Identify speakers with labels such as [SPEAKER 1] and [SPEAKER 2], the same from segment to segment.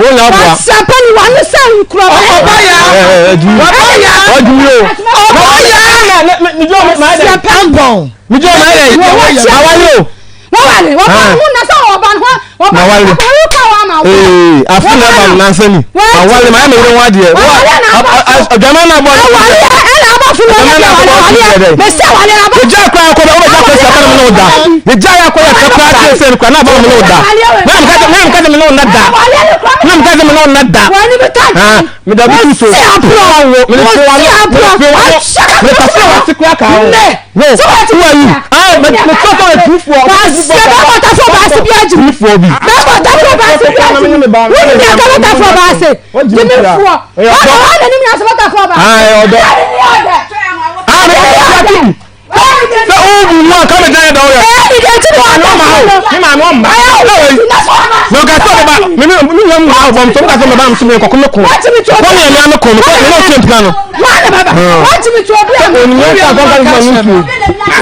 [SPEAKER 1] Wo nya aboa.
[SPEAKER 2] Kwasiapa ni wano sɛ nkurɔfoɔ.
[SPEAKER 3] Ɔba ya. Ɔba ya.
[SPEAKER 1] Ɔdwumi o.
[SPEAKER 3] Ɔba ya.
[SPEAKER 2] Kwasiapa.
[SPEAKER 3] Ampɔn.
[SPEAKER 1] Mi jɔ ma yɛ. Awale o.
[SPEAKER 2] Wɔwale wɔba ho na sɛ wɔba ho wɔba ho ka wa ma wo.
[SPEAKER 1] Ee afi na ba nansa ni. Awale ma yɛ mi yere ho adeɛ. Adwama na bɔ.
[SPEAKER 2] Awale ɛna abɔfo na ɔyɛ awale awale mɛ sɛ awale na abɔ.
[SPEAKER 1] Yɛ gya akora akɔ bɛ ɔbɛ gya akɔ si abana mi na ɔda. Yɛ gya akɔ yɛ akora ati ese nkora na abana mi na ɔda. Na mi ka mi na ɔna da. Na mi ka mi na ɔna da.
[SPEAKER 2] Wɔn ni bi ta
[SPEAKER 1] Ah, mi da bi tu so.
[SPEAKER 2] Wɔsi aporɔ.
[SPEAKER 1] Mi ni fi wa
[SPEAKER 2] Wɔsi aporɔ.
[SPEAKER 1] mi fi wa mi kasi wa ti kura ka o.
[SPEAKER 2] Nne.
[SPEAKER 1] Wo
[SPEAKER 2] Sɛ wɔte
[SPEAKER 1] who are you? Ah, mi mi tɔ tɔ etu fo.
[SPEAKER 2] Kwasi bɛ bɔ tafo baasi bi agyi.
[SPEAKER 1] Tu fo bi.
[SPEAKER 2] Bɛ bɔ tafo baasi bi agyi. Wọ́n ní aka bɛ tafo baasi. Jimi fo. Wọ́n na wọ́n na ni mi ase bɛ tafo baasi.
[SPEAKER 1] Ah, ɔdɔ. Ah, mi ka ti bi. Sɛ o bu mu a k'ame dan yɛ dɔw yɛ.
[SPEAKER 2] Ɛyɛ ni deɛ ti mi wà
[SPEAKER 1] Ɔno ma o, mi maa mi ɔmba. Mɛ o ka sɛ ɔbɛba, mi mi mi nyɛ mu na ɔbɔ mi so mi ka sɛ ɔbɛba mi so mi kɔkɔ mi ko. Kɔ mi yɛ mi ami ko mi kɔ mi n'o tiɛ mpina no.
[SPEAKER 2] Wọ́n na bàbá. Wọ́n ti mi tu obi àmì.
[SPEAKER 1] Onimɔ nsa kɔn ka suma nusu.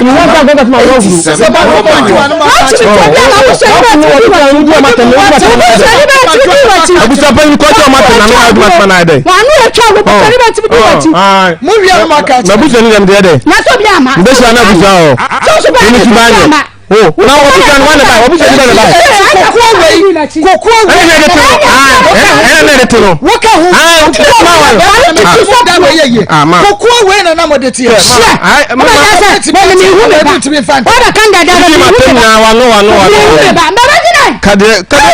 [SPEAKER 1] Onimɔ nsa kɔn ka suma wɔ wuru.
[SPEAKER 2] Wọ́n ti mi tu obi àmì. Wọ́n ti mi tu obi àmì.
[SPEAKER 1] Abusuapanyin kɔjɔ ɔma tɛ na mi na aduma tuma na yɛ dɛ.
[SPEAKER 2] Wọ́n anu etwa wo bùsọ̀ ní bẹ́ẹ̀ ti mi di wọ́n ti.
[SPEAKER 3] Mo wia no ma ka
[SPEAKER 1] Mɛ busa ni dɛm deɛ dɛ.
[SPEAKER 2] Na so bi ama.
[SPEAKER 1] N bɛ sira n'a busa o.
[SPEAKER 2] Sọ́sọ́ bẹ́ẹ̀
[SPEAKER 1] Ni
[SPEAKER 2] ni
[SPEAKER 1] ti
[SPEAKER 2] bi
[SPEAKER 1] ba nyɛ.
[SPEAKER 2] ama.
[SPEAKER 1] O na o busa ni wa ne ba o busa ni ba ne ba.
[SPEAKER 3] Kokoɔ wei. Kokoɔ wei.
[SPEAKER 1] Ɛna ne de to no. Ɛna ne de to no.
[SPEAKER 3] Woka ho.
[SPEAKER 1] Ah, n tɛ kuma wa.
[SPEAKER 3] Da wei yɛ yie.
[SPEAKER 1] Ah, ma.
[SPEAKER 3] Kokoɔ wei na na mo de teɛ.
[SPEAKER 2] Hyɛ.
[SPEAKER 1] Ma
[SPEAKER 2] Ɔbɛ ka sɛ wɔn mi hu mi ba.
[SPEAKER 3] Ntumi nfa nta.
[SPEAKER 2] Wɔbɛ kan dada
[SPEAKER 1] ma
[SPEAKER 2] mi hu
[SPEAKER 1] tɛ
[SPEAKER 2] mi ba.
[SPEAKER 1] nyinaa wa no wa no wa
[SPEAKER 2] Mi hu mi
[SPEAKER 1] no.
[SPEAKER 2] ba. Mbɛ bɛ gyina.
[SPEAKER 1] Kadeɛ kadeɛ.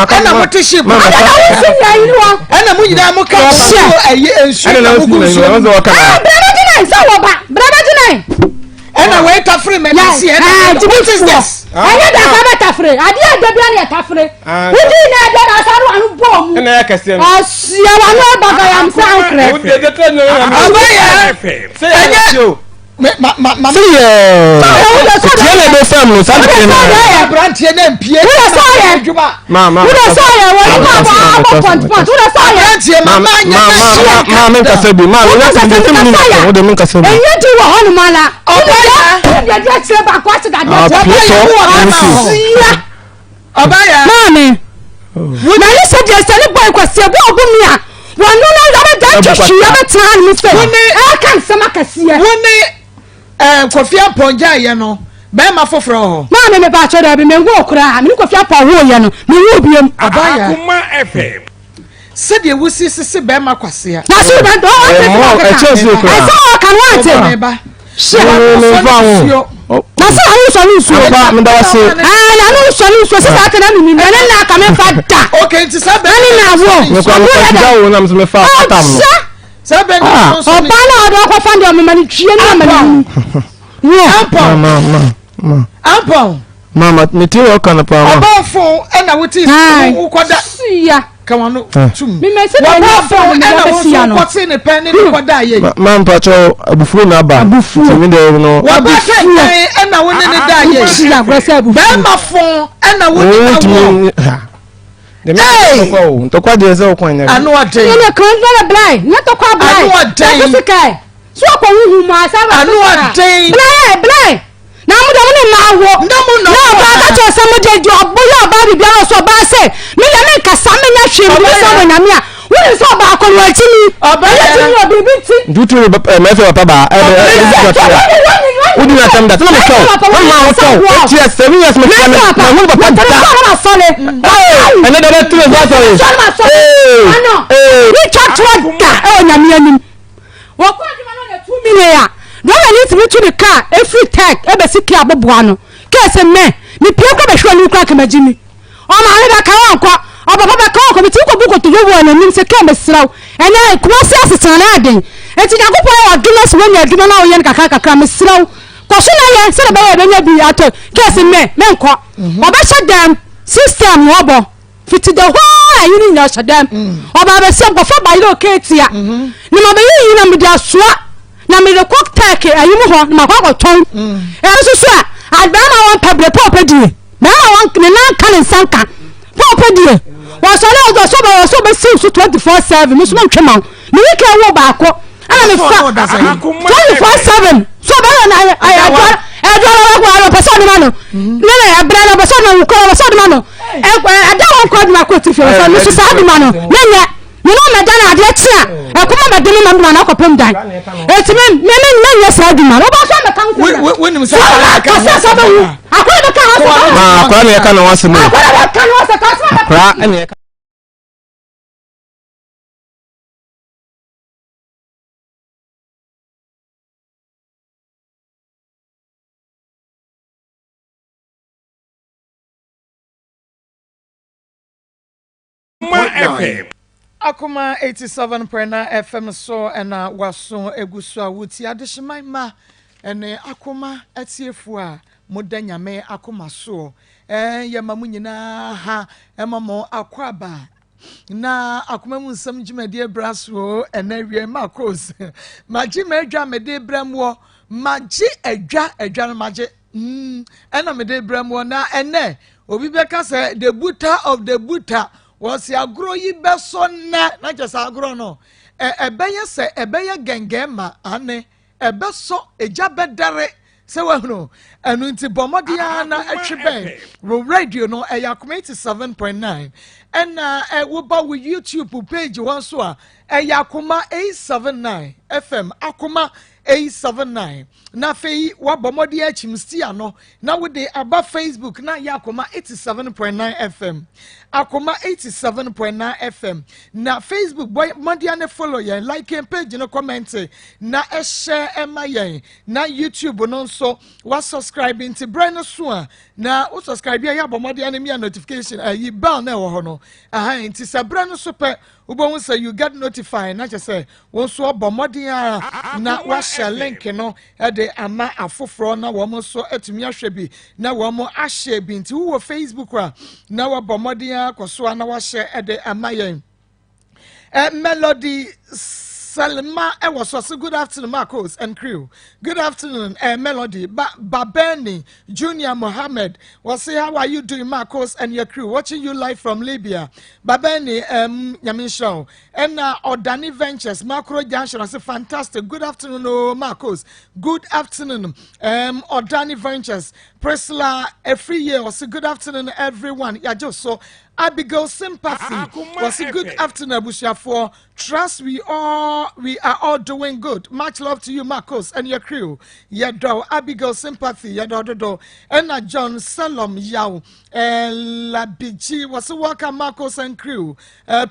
[SPEAKER 3] Ɛna mo te ship.
[SPEAKER 1] Mama
[SPEAKER 2] Ada na wo si nyina yi wa.
[SPEAKER 3] Ɛna mo nyinaa mo ka nsuo ɛyɛ nsuo
[SPEAKER 1] Ɛna
[SPEAKER 3] na
[SPEAKER 1] na
[SPEAKER 3] mo
[SPEAKER 1] o si
[SPEAKER 3] gu
[SPEAKER 1] na
[SPEAKER 3] nsuo
[SPEAKER 1] yi
[SPEAKER 3] mu.
[SPEAKER 1] wa ɔka
[SPEAKER 2] Ah,
[SPEAKER 1] na.
[SPEAKER 2] brɛ bɛ gyina sɛ wɔ ba. Brɛ bɛ gyina.
[SPEAKER 3] Ɛna wei tafere mɛ ne si ɛna what is this?
[SPEAKER 2] Ɛnyɛ da ka bɛ tafere. Adeɛ a dabi ani yɛ tafere. Wodi na ɛdɛ na asa no ano bɔ mu.
[SPEAKER 1] Ɛna yɛ kɛseɛ no.
[SPEAKER 2] Ɔsia wa no ɛba ka yam sɛ ankorɛ.
[SPEAKER 3] Ɔbɛ yɛ ɛnyɛ mɛ ma ma ma.
[SPEAKER 1] Se yɛ. Tiɛ na ebe fam no saa tiɛ na.
[SPEAKER 3] Aberanteɛ na mpie.
[SPEAKER 2] Wúlò sọ yɛ.
[SPEAKER 3] Adwuma.
[SPEAKER 1] Ma ma.
[SPEAKER 2] Wúlò sọ yɛ wọ́n ní kọ́ bọ́ abọ́ pɔntpɔnt. Wúlò sọ yɛ.
[SPEAKER 3] Aberanteɛ ma ma nyɛ
[SPEAKER 1] Ma
[SPEAKER 3] na
[SPEAKER 1] ma
[SPEAKER 3] hyia.
[SPEAKER 1] ma mi nkasa bi ma mi nkasa bi mi nkasa bi o de mi nkasa bi.
[SPEAKER 2] Enye di wɔ hɔ nom ala.
[SPEAKER 3] Ɔbɛ yɛ.
[SPEAKER 2] Wúlò deɛ kyerɛ baako ase dadeɛ.
[SPEAKER 1] Ah,
[SPEAKER 3] Ɔbɛ yɛ wo wɔ bɛma hɔ.
[SPEAKER 2] Ɔsia.
[SPEAKER 3] Ɔbɛ yɛ.
[SPEAKER 2] Maame. Na ne sɛ deɛ sɛ ne bɔ nkwasi ɛbɔ ɔbo mi a wɔn no na ɔbɛ da twitwi ɔbɛ tena ha nom sɛ ɛka nsɛm akɛseɛ.
[SPEAKER 3] Wo ne ɛɛ Kofi Ampɔngya yɛ no bɛrima foforɔ wɔ hɔ.
[SPEAKER 2] Maame mi ba akyɛ dɛ bi mi nwo koraa mi ne Kofi Ampɔn wo yɛ no mi nwo biem.
[SPEAKER 3] Ɔbɛ yɛ.
[SPEAKER 4] Akuma FM.
[SPEAKER 3] Sɛdeɛ wosi sisi bɛrima kwasea.
[SPEAKER 2] Na so bɛ dɔ ɔte
[SPEAKER 1] Ɛmɔ
[SPEAKER 2] sɛ ɔkeka.
[SPEAKER 1] ɛkyɛ so koraa.
[SPEAKER 2] Ɛsɛ ɔka no ate.
[SPEAKER 3] Ɔbɛ ba.
[SPEAKER 2] Hyɛ.
[SPEAKER 1] Mi nfa ho.
[SPEAKER 2] Na sɛ ɔno nsɔ ne nsuo.
[SPEAKER 1] Ampa mi da wa se.
[SPEAKER 2] Ɛɛ na ɔno nsɔ ne nsuo sisan ate na mi mi na ne na aka mi nfa da.
[SPEAKER 3] Okay nti sɛ
[SPEAKER 2] Na ne na
[SPEAKER 3] bɛrima.
[SPEAKER 2] wo.
[SPEAKER 1] Mi kura mi kɔ sika wo na mi so mi fa atam no.
[SPEAKER 2] Ɔhyɛ.
[SPEAKER 3] Sɛ bɛrima
[SPEAKER 1] Ah.
[SPEAKER 3] nso ne.
[SPEAKER 2] Ɔbaa na ɔde ɔkɔfa deɛ ɔmema no twie ne ama no mu. Wo.
[SPEAKER 1] Ma
[SPEAKER 3] Ampɔn.
[SPEAKER 1] ma ma ma.
[SPEAKER 3] Ampɔn.
[SPEAKER 1] Ma ma mi ti wɔ kan paa ma.
[SPEAKER 3] Ɔbɔfo ɛna wote
[SPEAKER 2] Ae.
[SPEAKER 3] wokɔda
[SPEAKER 2] Suya.
[SPEAKER 3] ka wɔn no
[SPEAKER 1] Eh.
[SPEAKER 3] tum.
[SPEAKER 2] Mema sɛ deɛ ɛnyɛ
[SPEAKER 3] Wɔbɔfo
[SPEAKER 2] fɛ
[SPEAKER 3] ɛna
[SPEAKER 2] ɔmema
[SPEAKER 3] wo nso
[SPEAKER 2] bɛsia no.
[SPEAKER 3] wokɔte ne pɛn ne ne kɔda yɛ.
[SPEAKER 1] Ma ma mpatsɔ abufuo na aba.
[SPEAKER 2] Abufuo.
[SPEAKER 1] Nti mi de no.
[SPEAKER 3] Wɔba kɛntɛn ɛna wo ne ne da yɛ.
[SPEAKER 2] Suya agorɔ sɛ abufuo.
[SPEAKER 3] Bɛrima fo ɛna wo ne
[SPEAKER 1] O
[SPEAKER 3] na wɔ.
[SPEAKER 1] ntumi. Ha. Dèmí
[SPEAKER 3] Hey!
[SPEAKER 1] ntɔkwa o ntɔkwa deɛ sɛ ɔkwan nyɛ.
[SPEAKER 3] Ano ɔden.
[SPEAKER 2] Ɛnɛ kan dɔrɔ blai ne tɔkɔ blai.
[SPEAKER 3] Ano ɔden.
[SPEAKER 2] Ɛkɔ sika so akɔ huhu mu asa ba
[SPEAKER 3] Ano ɔden.
[SPEAKER 2] Blai blai. Na mo de mo ne mmaa wo.
[SPEAKER 3] Na mo na
[SPEAKER 2] Na
[SPEAKER 3] mo
[SPEAKER 2] ɔbaa
[SPEAKER 3] na.
[SPEAKER 2] ka kyerɛ sɛ mo de di ɔbo yɛ ɔbaa biribiara ɔsɛ ɔbaa sɛ me yɛ me nkasa me nya hwee me sɛ wɔ nyame a wonim sɛ ɔbaa kɔ no akyi ni.
[SPEAKER 3] Ɔbaa
[SPEAKER 2] Ɛyɛ
[SPEAKER 3] yɛ.
[SPEAKER 2] tumi wɔ biribi nti.
[SPEAKER 1] Nti wotumi mɛ fɛ papa baa ɛbɛ ɛbɛ ɛbɛ wodi na asɛm da sɛ na metwɛw na maa wo twɛw 8 years 7 years metwɛ me na hu papa da ɛnɛ da bɛtu me so asɔre
[SPEAKER 2] Wotwa toɔ da ɛwɔ nyame anim. Wɔkɔ adwuma no na 2 million a dɔla ne tumi tu ne kaa efiri tɛk ebesi kia aboboa no kaa sɛ mɛ mepie kɔ bɛhwɛ ɔno kura kɛmɛgye mi ɔmaame bɛka wɔnkɔ ɔpapa bɛka wɔnkɔ metumi kɔ bu kotodwe wɔ n'anim sɛ kaa mesrɛ wo ɛnɛ Kumasi asetena no aden enti Nyankopɔn yɛ wadom na sɛ woanya adwuma na woyɛ no kakra kakra mesrɛ wo kɔ so na yɛ sɛdeɛ bɛyɛ bɛnya bi atɔ kaa sɛ mɛ menkɔ ɔbɛhyɛ dɛm system na ɔbɔ fiti the whole ayi no nyina ɔhyɛ dɛm ɔba abɛsɛ nkɔfa bayerɛ ɔka na ma bɛyɛ yi na mede asoa na mede kɔ tɛɛke ayi mu hɔ na makɔ akɔtɔn ɛno nso so a bɛrima wɔn pɛ berɛ pɛ ɔpɛ die bɛrima wɔn ne nan ka ne nsa nka pɛ ɔpɛ die wɔsɔre ɔdɔ so bɛ wɔsɔ bɛsiw so 24/7 me so mentwe ma wo me wike wo baako ɛna mefa 24/7 so bɛrɛ na ɛdɔla ɛdɔla wakɔ ɔpɛ sɛ ɔde ma no ne na ɛbrɛ na ɔpɛ sɛ ɔde ma no wokɔ ɔpɛ sɛ ɔde ma no ɛda wɔ. ɔnkɔ adwuma kɔ ti fie sɛ meso saa adwuma no menyɛ me ne ɔmɛda no adeɛ kye a ɛkoma mɛde me ma me ma no akɔpem dan ɛti me me me menyɛ saa adwuma no wobɛ so mɛka ho
[SPEAKER 3] wonim
[SPEAKER 2] sɛ kasa sɛ bɛwu akora bɛka ho sɛ
[SPEAKER 1] akora ne yɛka ne ho asɛm
[SPEAKER 2] akora bɛka ne ho asɛm
[SPEAKER 1] akora ne yɛka.
[SPEAKER 3] Akoma 87.9 FM so na waso egu so a wotie adehyeman mma ne akoma atiefoɔ a moda Nyame akoma soɔ. Yɛma mo nyinaa ha ma mo akwaaba na akoma mu nsɛm dwumadie bra so ɛnɛ awie Marcos magye m'adwa mede brɛ moɔ magye adwa adwa no magye Mm, ɛna mede brɛ moɔ na ɛnɛ obi bɛka sɛ the buta of the buta wɔsi agorɔ yi bɛsɔ nnɛ na kyɛ sɛ agorɔ no ɛbɛyɛ sɛ ɛbɛyɛ gɛngɛn ma ane ɛbɛsɔ egya bɛdɛre sɛ wahunu ɛno nti bɔ mmɔden ara na ɛtwe bɛn wo radio no ɛyɛ Akoma 87.9 ɛna ɛwoba wo YouTube page hɔ nso a ɛyɛ Akoma 879 FM Akoma 879 Na afei woabɔ mmɔden akyim stia no na wode aba Facebook na ayɛ Akoma 87.9 FM. Akoma 87.9 FM. Na Facebook bɔ mmɔden ne follow yɛn, like yɛn page no, comment na ɛhyɛ ɛma yɛn. Na YouTube no nso wa subscribe nti brɛ no so a na wo subscribe a yɛabɔ mmɔden ne mia notification ayi bell na ɛwɔ hɔ no. Aha nti sɛ brɛ no so pɛ wobɛhu sɛ you get notified na kyɛ sɛ Wo nso bɔ mmɔden ara na woahyɛ link no de ama afoforɔ na wɔn nso atumi ahwɛ bi na wɔn ahyɛ bi. Nti wowɔ Facebook a na wɔbɔ mmɔden ara kɔ so a na wahyɛ de ama yɛn. Eh, Melody Selma ɛwɔ so so good afternoon Marcos and crew. Good afternoon eh, Melody ba Babeni Junior Mohammed. Wɔse how are you doing Marcos and your crew watching you live from Libya. Babeni um, nyame nhyira wo. Ɛna Ɔdane Ventures, Makro Junction, ɔse fantastic, good afternoon o Marcos, good afternoon Ɔdane Ventures, Priscilla Afriye, ɔse good afternoon everyone, yagye so, Abigail Sympathy, ɔse good afternoon abusuafoɔ, trust we all, we are all doing good, much love to you Marcos and your crew, yɛdɔ Abigail Sympathy, yɛdɔ dodo, ɛna John Salom Yaw, Labiji, wɔse welcome Marcos and crew,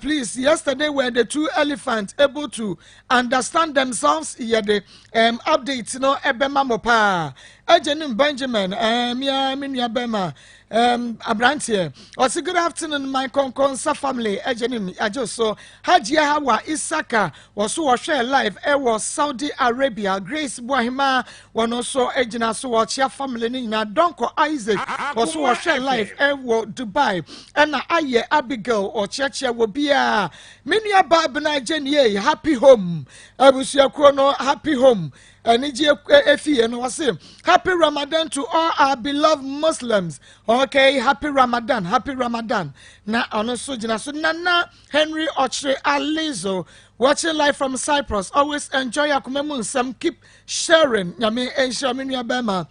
[SPEAKER 3] please, yesterday were the two elephants able to understand themselves? Yɛde update no ɛbɛma mo paa. Agyenim Benjamin, mia me nua bɛma aberanteɛ. Ɔse good afternoon my kɔnkɔnsa family. Agyenim agye so. Hajia Hawa Isaka, wɔso wɔhwɛ live ɛwɔ Saudi Arabia. Grace Boahima, wɔn nso gyina so wɔkyea family no nyinaa. Donko Isaac, wɔso wɔhwɛ live ɛwɔ Dubai. Ɛna ayɛ Abigail ɔkyeakyea wɔ biara. Me nua baa Bena Gyenie, Happy Home abusuakuo no, Happy Home anigye efie no, wɔse happy Ramadan to all our beloved Muslims. Okay, happy Ramadan, happy Ramadan. Na ɔno nso gyina so. Nana Henry Ɔkyere Alizo watching live from Cyprus, always enjoy akoma mu nsɛm, keep sharing. Nyame nhyira me nua bɛrima.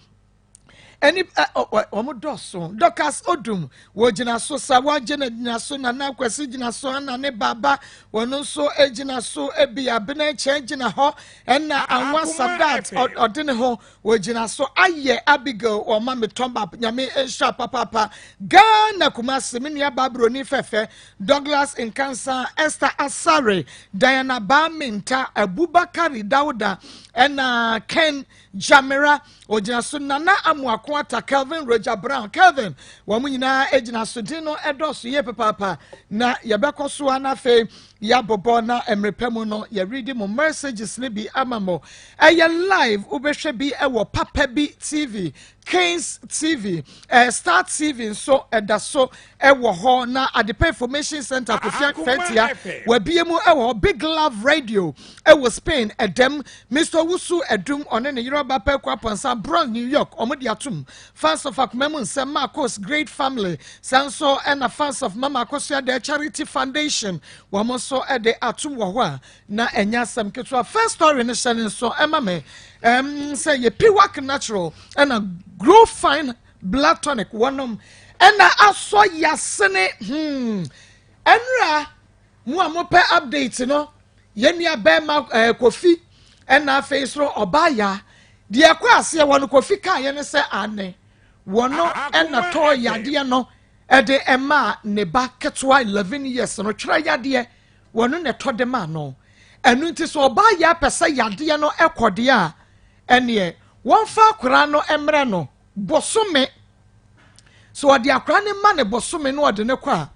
[SPEAKER 3] Ɛni wɔn dɔso. Dorcas Odum wɔgyina so, Sawa gyina gyina so, Nana Kwasi gyina so, ɛna ne baba wɔn nso gyina so, ebi Abena Kyɛn gyina hɔ, ɛna Anwa Sadat ɔde ne ho wɔgyina so. Ayɛ Abigail wɔma me tɔmbap, Nyame nhyira papaapa. Ghana Kumasi me nua baa Broni fɛfɛ Douglas Nkansa, Esther Asare, Diana Baaminta, Abubakari Dauda, ɛna Ken Jamira ogyina so, Nana Amoako Ata, Kelvin Roger Brown, Kelvin, wɔn nyinaa gyina so. Din no ɛdɔɔso yie papaapa na yɛbɛkɔ so a na afei yɛabobɔ na mmerɛ pɛ mu no yɛredi mo messages no bi ama mo. Ɛyɛ live, wobɛhwɛ bi ɛwɔ Papa Bi TV, Kings TV, Star TV nso ɛda so ɛwɔ hɔ, na Adepa Information Center Kofi Akfɛtia wabie mu ɛwɔ hɔ. Big Love Radio ɛwɔ Spain ɛdɛm, Mr. Owusu Ɛdum ɔne ne yere ɔba Pɛko Apɔnsa Bronx New York ɔmo de atum. Fans of Akoma mu nsɛm Marcos Great Family, saa nso ɛna fans of Mama Akosua Dɛ Charity Foundation wɔn nso ɛde atum wɔ hɔ a na ɛnyɛ asɛm ketewa. First story no hyɛ ne nso ɛma me sɛ yɛ Piwak Natural ɛna Grow Fine. Blood tonic wɔnom ɛna asɔ yasene hmm ɛnura mo a mopɛ update no yɛn nua bɛrima ɛɛ eh, Kofi ɛna afei soro ɔbaa ya deɛ ɛkɔ aseɛ wɔ no Kofi kaa yɛn sɛ ane wɔn no ɛna tɔɔ yadeɛ no ɛde ɛmaa ne ba ketewa 11 years no twerɛ yadeɛ wɔn na ɛtɔ de maa no ɛno nti sɛ ɔbaa ya pɛ sɛ yadeɛ no ɛkɔ deɛ a ɛneɛ wɔmfa akwaraa no mmerɛ no bosome. Sɛ ɔde akwadaa no ma ne bosome na ɔde no kɔ a,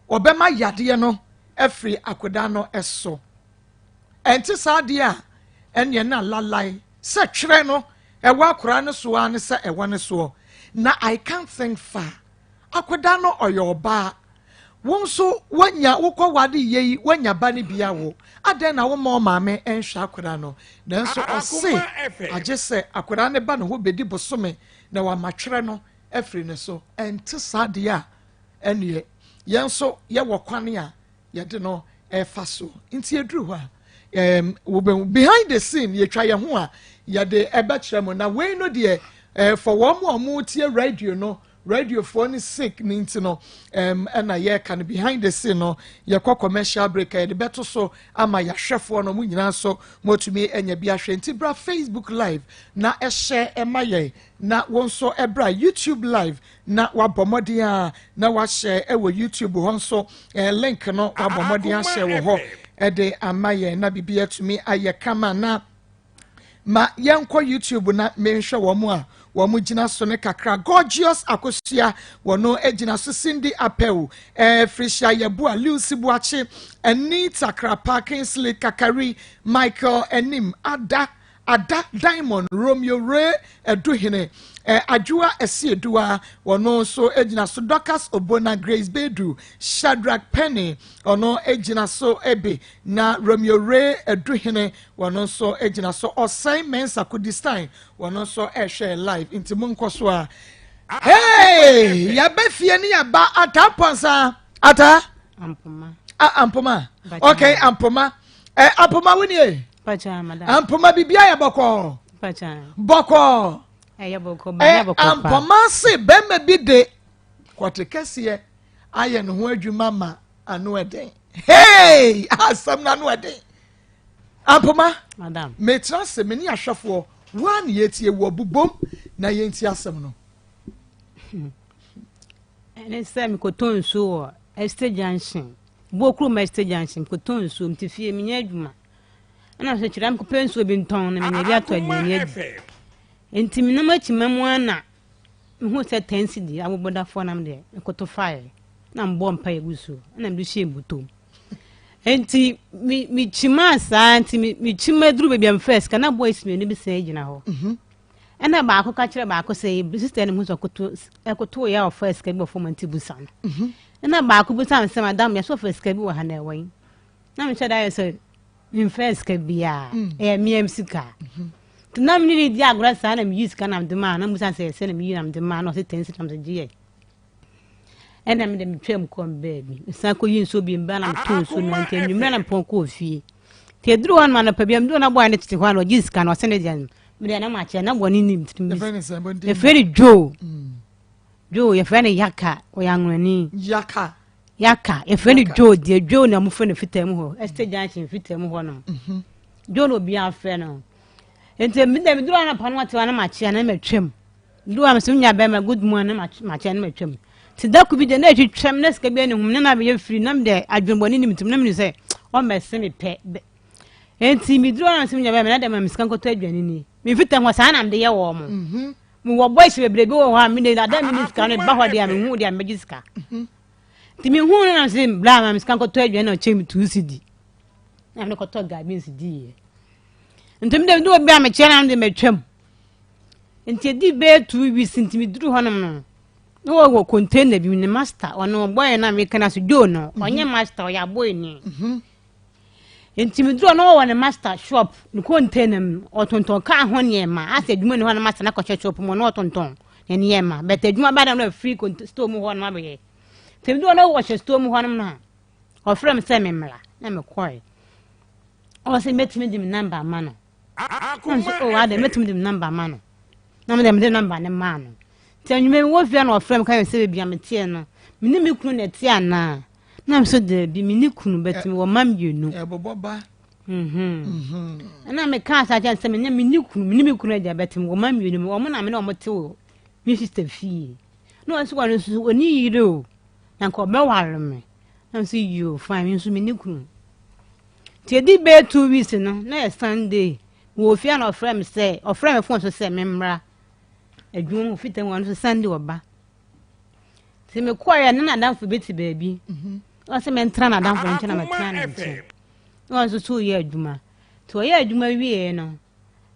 [SPEAKER 3] ɔbɛma yadeɛ no afiri akwadaa no so. Ɛnte saa deɛ a, ɛneɛ na lalae sɛ twerɛ no ɛwɔ akwadaa no so ara ne sɛ ɛwɔ ne soɔ. Na I can't think far. Akwadaa no ɔyɛ ɔbaa. Wo nso woanya wokɔ wade yie yi woanya ba no bi awo. Adɛn na womma ɔmaame nhwɛ akwadaa no? Nanso ɔse agye sɛ akwadaa no ba ne hɔ bɛdi bosome na wama twerɛ no afiri ne so. Ɛnte saa deɛ a ɛneɛ yɛn nso yɛwɔ kwan a yɛde no ɛfa so. Nti ɛduru hɔ a um, wobɛhu behind the scene yɛtwa yɛn ho a yɛde ɛbɛkyerɛ mo. Na wei no deɛ eh, for wɔn a wɔtie radio no radiofoɔ no sick ne nti no um, ɛna yɛreka no behind the scene no yɛkɔ commercial break a yɛde bɛto so ama yɛahwɛfoɔ no mo nyinaa nso motumi anya bi ahwɛ nti bra facebook live na ɛhyɛ ɛma yɛn na wo nso ɛbra youtube live na wabɔ mmɔden a na wahyɛ ɛwɔ youtube hɔ nso eh, link no wabɔ mmɔden ahyɛ wɔ hɔ ɛde ama yɛn na biribi atumi ayɛ kama na Ma yɛnkɔ YouTube na menhwɛ wɔn a wɔn gyina so no kakra. Gorgeous Akosua, wɔn gyina so. Cindy Apeu, eh, Felicia Yeboah, Lucy Boakye, Anita Krapa, Kingsley Kakari, Michael Anim, Ada, Ada Diamond, Romeo Ray Aduhene, eh, Adwoa Asieduwa, wɔn nso gyina so. Dorcas Obona, Grace Bedu, Shadrack Penny, ɔno gyina so bi. Na Romeo Ray Aduhene, Wɔn nso gyina so. Ɔsɛe Mensah Kudistan, wɔn nso ɛhwɛ live nti mo nkɔ so a. Hey, yɛbɛ fie ne yɛba ata pɔnsa ata.
[SPEAKER 2] Ampoma.
[SPEAKER 3] Ah, ampoma. Okay, ampoma. Eh, ampoma wo nie. Ampoma bibia yɛ bɔkɔɔ. Bɔkɔɔ.
[SPEAKER 2] Ɛyɛ bɔkɔɔ. Eh,
[SPEAKER 3] ampoma se bɛrima bi de kɔte kɛseɛ ayɛ ne ho adwuma ma ano ɛden. Hey, asɛm no ano ɛden. Ampoma,
[SPEAKER 2] Madam.
[SPEAKER 3] metra ase, me ne ahwɛfoɔ, wo ara na yɛtie wo, bobom na yɛntie asɛm no.
[SPEAKER 2] Ɛne sɛ mekɔtɔ nsuo wɔ Estate Junction, Buokurom Estate Junction, mekɔtɔ nsuo, mete fie, menyɛ adwuma. Ɛna sɛ kyerɛ mekɔpɛ nsuo bi ntɔn na menya bi atɔ aduane adi. Nti menam akyima mu ara na mehu sɛ ten cedi abobɔdafoɔ nam deɛ mekɔtɔ faeɛ na mebɔɔ mpaeɛ gu so ɛna mede hyɛɛ bɔtɔ mu. Nti me mekyimaa saa nti me mekyima duru baabi a mefaa sika na boys mmienu bi san gyina hɔ. Mhm. Ɛna baako ka kyerɛ baako sɛ sista no mu sɛ ɔkoto ɛkoto yɛ a ɔfaa sika bi wɔ fam nti busa no. Mhm. Ɛna baako busa me sɛ madam yɛ so ɔfaa sika bi wɔ ha na ɛwɔ yi. Na mehyɛ da yɛ sɛ memfaa sika biara mm. ɛyɛ meam sika. Mhm. Nti na mene ne di agorɔ saa na meyi sika na mede maa na musa sɛ sɛ na meyi na mede maa na ɔsɛ tɛn sika na mede gye yɛ. Ɛna me de metwam kɔɔ me baabi. Mesan kɔyi nsuo bi mbaa na metoo nsuo no nti anwummerɛ na mepɔn kɔɔ fie. Nti ɛduru hɔ nom anɔpa bi a meduru na bɔɔ ne tete hɔ a na ɔgye sika no ɔsɛ ne deɛ no me deɛ na makyɛ na bɔne nim tiri mi. Yɛfrɛ no Joe. Mm. Joe yɛfrɛ no Yaka ɔyɛ anwonani.
[SPEAKER 3] Yaka.
[SPEAKER 2] Yaka yɛfrɛ no Joe deɛ Joe na mofrɛ no fitaa mu hɔ Estate Junction fitaa mu hɔ nom. Mhm. Joe na obiara frɛ no. Nti me deɛ meduru anɔpa no ɔte hɔ na makyɛ na matwam. Du a mesɛ menya bɛrima good morning na makyɛ na matwam nti da ko bi deɛ na ɛtwitwam na sika bi ani hum na na meyɛ firi na mede adwenbɔne nim ntim na menim sɛ ɔmmɛse me pɛ nti meduru a na mesɛ menya bɛrima na deɛ ma me sika nkɔtɔ aduane nie mefita hɔ saa na mede yɛ wɔ mo mhm. mewɔ boys bebree bi wɔ hɔ a mede ada mene sika no ba hɔ deɛ a mehu deɛ a mebɛgye sika mhm. nti mehu no na mesɛ bla ma me sika nkɔtɔ aduane na ɔkyɛ me two cedi na mede kɔtɔ gabins diiɛ nti mede mede obi a mekyɛ na mede matwam Nti ɛdii bɛyɛ 2 weeks nti meduru hɔnom no na wɔwɔ container bi ne master ɔno ɔbɔyɛ no a meka no so Joe no mhm. ɔnyɛ master ɔyɛ abɔyɛ mhm. nti meduru hɔ na wɔwɔ ne master shop ne container mu ɔtontɔn kaa ho nneɛma asɛ adwuma ni hɔ no master no akɔhyɛ shop mu na ɔtontɔn ne nneɛma bɛtɛ adwuma ba na afiri store mu hɔ no abɛyɛ nti meduru hɔ na wɔhyɛ store mu hɔnom no a ɔfrɛ me sɛ memmra na mekɔe ɔsɛ mɛtumi de me number ama no Na mese, oh, adɛn, mɛtumi de me nɔmba ama no. Na mede mede nɔmba no maa no.
[SPEAKER 4] Nti anwummerɛ mewɔ fie a na ɔfrɛ me ka kyerɛ me sɛ baabi a meteɛ no, me ne me kunu na ɛte anaa? Na me so daabi, me ne kunu, but mewɔ mma mmienu.
[SPEAKER 3] Ɛbobɔ ba.
[SPEAKER 4] Ɛna mekaa saa kyerɛ sɛ me ne me ne kunu, me ne me kunu agya, but mewɔ mma mmienu, wɔn na me ne wɔn te wɔ me sister fie. Na ɔno nso wɔn nso ɔni yere o, na nka ɔbɛware me. Na me nso yoo fine, me nso me ne kunu. Nti ɛdi bɛyɛ 2 weeks no, na yɛ Sunday, mewɔ fie a na ɔfrɛ me sɛ, ɔfrɛ me phone so sɛ memmra adwuma mu fita mu, ɔno nso Sunday ɔba. Nti mekɔeɛ na n'adamfo bi te baabi. Ɔsɛ mentena n'adamfo no nkyɛn na metena ne nkyɛn. Na ɔno nso so yɛ adwuma. Nti ɔyɛ adwuma wieɛ no,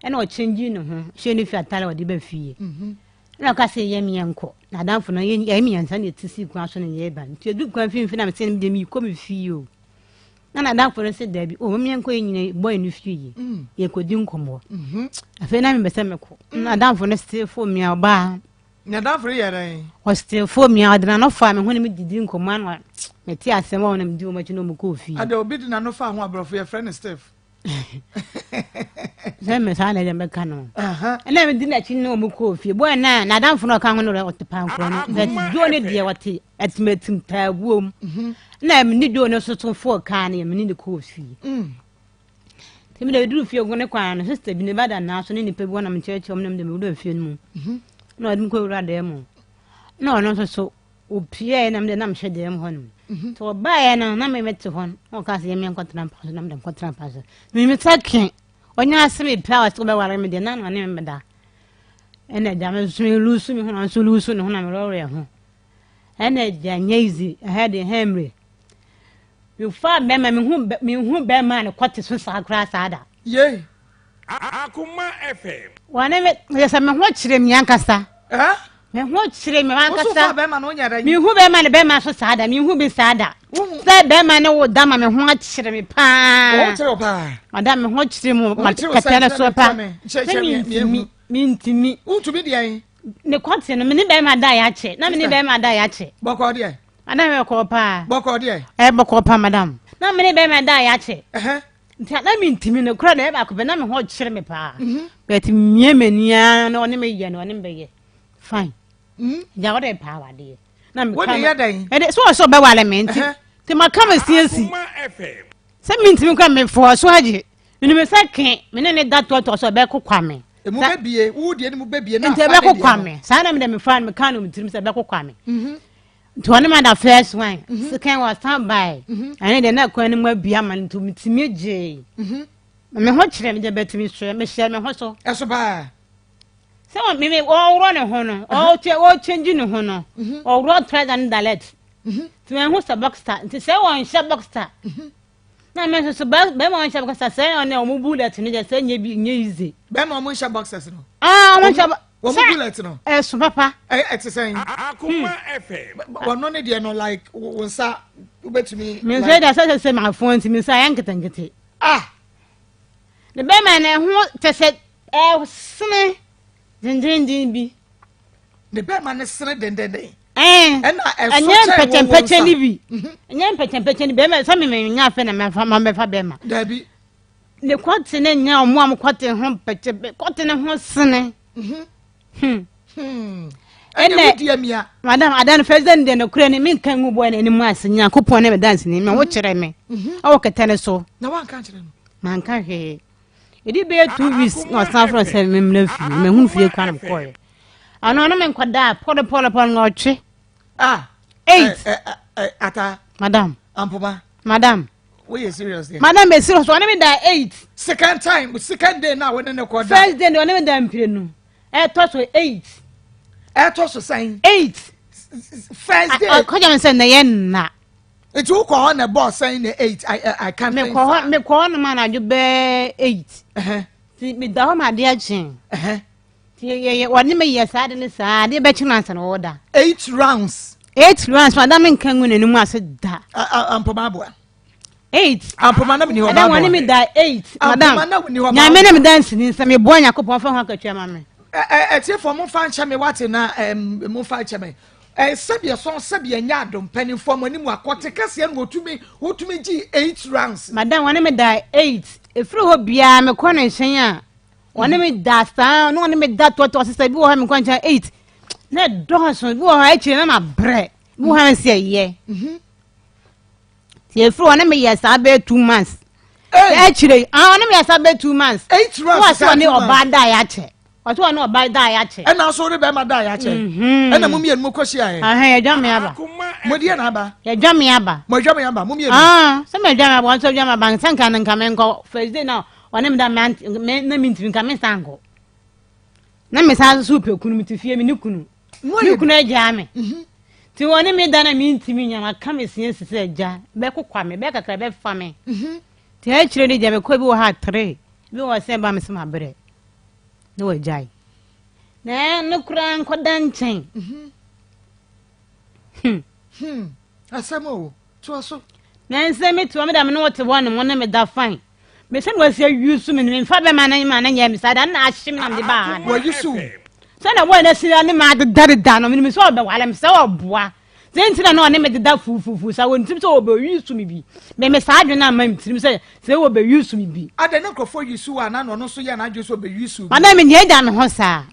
[SPEAKER 4] ɛna ɔkyɛngyi ne ho hyɛ ne fie atare a ɔde ba fie. Ɛna ɔka sɛ yɛ meɛnkɔ. N'adamfo no yɛ mmiɛnsa na ɛte sii kwan so na yɛreba. Nti ɛdu kwan mfimfini na mesɛ deɛ meekɔ me fie o. Na n'adamfo no sɛ daabi o meɛnkɔ yɛ nyina bɔ yɛ no fie yi. Yɛkɔdi nkɔmmɔ. Afei na mepɛ sɛ mekɔ. N'adamfo no se fo me a ɔbaa.
[SPEAKER 3] N'adamfo no yɛ dɛn?
[SPEAKER 4] Ɔsete fo me a ɔde n'ano faa me ho ne me didi nkɔmmɔ ano mete asɛm a ɔna medi wɔn akyi na wɔn kɔɔ fie.
[SPEAKER 3] Ada obi de n'ano fa ho aborɔfo yɛfrɛ no stiff.
[SPEAKER 4] Sɛ me saa na ɛdeɛ mɛka no. Ɛna medi n'akyi ne wɔn kɔɔ fie. Bɔɔ na n'adamfo no ɔka ho no ɔte pankorɔ no. But Joe ne deɛ ɔte atimatim taaguom. Na me ne Joe no nso so fɔɔ kaa no yɛ me ne ne kɔɔ fie. Nti mede duru fie gu ne kwan no sister bi ne ba da naa so ne nipa bi wɔnam nkyerɛkyerɛ mu na mede mewura fie no mu. Na ɔde me kɔ wura dan mu. Na ɔno nso so opiae na mede nam hyɛ dan mu hɔ nom. Nti ɔbaeɛ no na me mete hɔ na ɔka sɛ yɛmmea nkɔtena mpa so na mede nkɔtena mpa so. Menim sɛ ke ɔnya ase me pɛ a ɔsɛ ɔbɛware me deɛ na na ɔne me bɛda. Ɛna agya me nso me lusu me ho na nso lusu ne ho na merɛwerɛ ho. Ɛna agya nyɛ easy ɛhɛ deɛ ɛhɛ mmire. Mefaa bɛrima mehu mehu bɛrima a ne kɔte so saa koraa saa da.
[SPEAKER 3] Yei.
[SPEAKER 5] Akoma FM.
[SPEAKER 4] Wɔne me yɛ sɛ me ho kyerɛ me ankasa.
[SPEAKER 3] Eh?
[SPEAKER 4] Me ho kyerɛ me ankasa.
[SPEAKER 3] Woso fa bɛrima no wonya dɛ.
[SPEAKER 4] Mehu bɛrima ne bɛrima so saa da mehu bi saa da. Sɛ bɛrima ne wo da ma me ho akyerɛ me paa.
[SPEAKER 3] Wo kyerɛ wo paa.
[SPEAKER 4] Madam me ho kyerɛ mu ma kɛtɛ no so pa. Sɛ mentumi mentumi.
[SPEAKER 3] Wontumi deɛ.
[SPEAKER 4] Ne kɔte no me ne bɛrima da yɛ akyɛ na me ne bɛrima da yɛ akyɛ.
[SPEAKER 3] Bɔkɔ deɛ.
[SPEAKER 4] Madam yɛ kɔɔ paa.
[SPEAKER 3] Bɔkɔɔ deɛ.
[SPEAKER 4] Ɛyɛ bɔkɔɔ paa madam. Na me ne bɛrima da yɛ akyɛ. Nti na me ntumi no kura na ɛyɛ baako pɛ na me ho kyerɛ me paa. Mhm. But mie m'ani ara na ɔne me yɛ no ɔne me bɛyɛ fine. Mhm. Gya wɔde paa wadeɛ.
[SPEAKER 3] Na me ka yɛ dɛn?
[SPEAKER 4] Ɛde so ɔsɛ ɔbɛwale me nti. Nti ma ka me siesie. Sɛ me ntumi kura me fɔɔ so agye. Menim sɛ ke me ne ne da toatoa so ɛbɛko kwa me.
[SPEAKER 3] Emu bɛbie wo deɛ ne mu bɛbie na
[SPEAKER 4] nti ɛbɛko kwa me. Saa na me de me fa no me ka no me tirim sɛ ɛbɛko kwa me. Mhm. Nti ɔne ma da first one. Mhm. Second one stand by. Mhm. Ɛne deɛ na kwan no mu abie ama no nti metumi gyee. Me ho kyerɛ me deɛ bɛtumi soɛ mehyɛ me ho so.
[SPEAKER 3] Ɛso paa.
[SPEAKER 4] Sɛ me me ɔworɔ ne ho no ɔkyɛ ɔkyɛngye ne ho no ɔworɔ trouser ne dalet. Nti mehu sɛ boxer nti sɛ wɔnhyɛ boxer. Na me nso so bɛrima wɔn nhyɛ boxers sɛ ɔne wɔn bullet no deɛ sɛ nye bi nye easy.
[SPEAKER 3] Bɛrima wɔn nhyɛ boxers no.
[SPEAKER 4] Ah wɔn nhyɛ.
[SPEAKER 3] Wɔn bullet no.
[SPEAKER 4] Ɛso papa.
[SPEAKER 3] Ɛ ɛte sɛn.
[SPEAKER 5] Akoma FM.
[SPEAKER 3] Wɔn ne deɛ no like wɔn nsa wobɛtumi.
[SPEAKER 4] Me nso deɛ sɛ sɛ sɛ maa fon nti me nsa ayɛ nketenkete.
[SPEAKER 3] Ah.
[SPEAKER 4] Ne bɛrima no ɛho kyɛ sɛ ɛsene dendenden bi.
[SPEAKER 3] Ne bɛrima no sene dendenden.
[SPEAKER 4] Ɛna ɛso kyɛn wɔn mpɛkyɛmpɛkyɛ ni bi. Mhm. Ɛnyɛ mpɛkyɛmpɛkyɛ ni bɛrima sɛ mimi nya afɛ na mɛfa ma mɛfa bɛrima.
[SPEAKER 3] Dabi.
[SPEAKER 4] Ne kɔte ne nya ɔmo a mo kɔte ho mpɛkyɛ kɔte ne ho sene.
[SPEAKER 3] Mhm. Hmm. Hmm. Ɛna wodi amia.
[SPEAKER 4] Madam adan fɛsɛ ne deɛ no kura ne mi nka ngu bɔ n'anim ase Nyankopɔn ne me dansi ne ma wo kyerɛ me. Mhm. Ɛwɔ kɛtɛ ne so.
[SPEAKER 3] Na wanka kyerɛ no.
[SPEAKER 4] Manka hwee. Ɛdi bɛyɛ 2 weeks na ɔsan frɛ sɛ memmra fie. Mahunu fie kwan na mekɔeɛ. Ɔno ɔno me nkɔdaa pɔle pɔle pɔle na ɔtwe.
[SPEAKER 3] Ah.
[SPEAKER 4] Eight.
[SPEAKER 3] Eh, eh, eh, ata.
[SPEAKER 4] Madam.
[SPEAKER 3] Ampoma.
[SPEAKER 4] Madam.
[SPEAKER 3] Woyɛ serious deɛ.
[SPEAKER 4] Madam bɛ serious ɔne me da eight.
[SPEAKER 3] Second time second day na wɔne ne kɔ
[SPEAKER 4] da. First day na ɔne me da mprenu. Ɛtɔ so eight.
[SPEAKER 3] Ɛtɔ so sɛn.
[SPEAKER 4] Eight.
[SPEAKER 3] First day.
[SPEAKER 4] Ɔkɔgya mi sɛ na yɛ nna.
[SPEAKER 3] Nti wokɔ hɔ na ɛbɔɔ sɛn na eight I I can't think.
[SPEAKER 4] Mekɔ hɔ mekɔ hɔ nom anadwo bɛɛ eight. Ti meda hɔ ma adeɛ kye. Ti yɛ yɛ wɔne me yɛ saa de ne saa adeɛ bɛkye no ansa na wɔwɔ da.
[SPEAKER 3] Eight rounds.
[SPEAKER 4] Eight rounds madam nka ngu n'anim ase da.
[SPEAKER 3] Ampoma aboa.
[SPEAKER 4] Eight.
[SPEAKER 3] Ampoma na mi ni hɔ baa
[SPEAKER 4] boa. Madam wɔne me da eight. Madam nyame ne me da nsini nsɛ me boa Nyankopɔn fa ho akatua ma me.
[SPEAKER 3] Ɛtiefo mo fa nkyɛ me wate na mo fa nkyɛ me. Sɛbi ɛsɔn sɛbi ɛnyɛ adom mpanimfoɔ mo anim akɔte kɛseɛ no wɔtumi wɔtumi gye eight rounds.
[SPEAKER 4] Madam wɔne me da eight efiri hɔ biara mekɔ ne nhyɛn a wɔne me da saa na wɔne me da toatoa sisa bi wɔ hɔ mekɔ nkyɛn eight. Na ɛdɔɔso bi wɔ hɔ akyire na mabrɛ bi wɔ hɔ a sɛ ɛyɛ. Nti efiri hɔ ne meyɛ saa bɛyɛ 2 months. Akyire ah ɔne meyɛ saa bɛyɛ 2 months.
[SPEAKER 3] 8 rounds.
[SPEAKER 4] Wɔsi ɔne ɔbaa da yɛ akyɛ. Ɔsi ɔne ɔbaa da yɛ akyɛ.
[SPEAKER 3] Ɛna nso ne bɛrima da yɛ akyɛ. Ɛna mo mmienu mo kɔ hyia yɛ.
[SPEAKER 4] Ahɛn yɛdwa me aba.
[SPEAKER 3] Mo deɛ na aba.
[SPEAKER 4] Yɛdwa me aba.
[SPEAKER 3] Mo adwa me aba mo mmienu.
[SPEAKER 4] Ah sɛ mo adwa me aba wɔn nso adwa me aba nsa nka nka me nkɔ first day na ɔne me da me na me ntumi nka me nsa nkɔ. Na me san so pɛ kunu me te fie me ne kunu. Me kunu agyaa me. Nti wɔne me da na mentumi nya maka me sie si sɛ agya bɛkokwa me bɛyɛ kakra bɛfa me. Nti akyire no deɛ mekɔ bi wɔ ha tere bi wɔ sɛ ba me sɛ mabrɛ na wagyae. Na ɛno koraa nkɔda nkyɛn.
[SPEAKER 3] Hmm. Asɛm o, toa so.
[SPEAKER 4] Na nsɛ me toa me da me ne wo te hɔ nom ne me da fine. Me sɛ na wasi ayi so me no memfa bɛma no ma no nyɛ me saa da na ahye me na mede baa ha no.
[SPEAKER 3] Wayi so.
[SPEAKER 4] Sɛ na wɔn asi ne ma adeda deda no menim sɛ ɔbɛwale me sɛ ɔboa. Sɛ nti na na ɔne me deda fufufu sa wɔn tirim sɛ ɔbɛyi so me bi. Me me saa adwene ama me tirim sɛ sɛ wɔbɛyi so me bi.
[SPEAKER 3] Adɛn ne nkurɔfoɔ yi so a na ɔno nso yɛ n'adwene sɛ ɔbɛyi so bi.
[SPEAKER 4] Madam me deɛ agya me ho saa.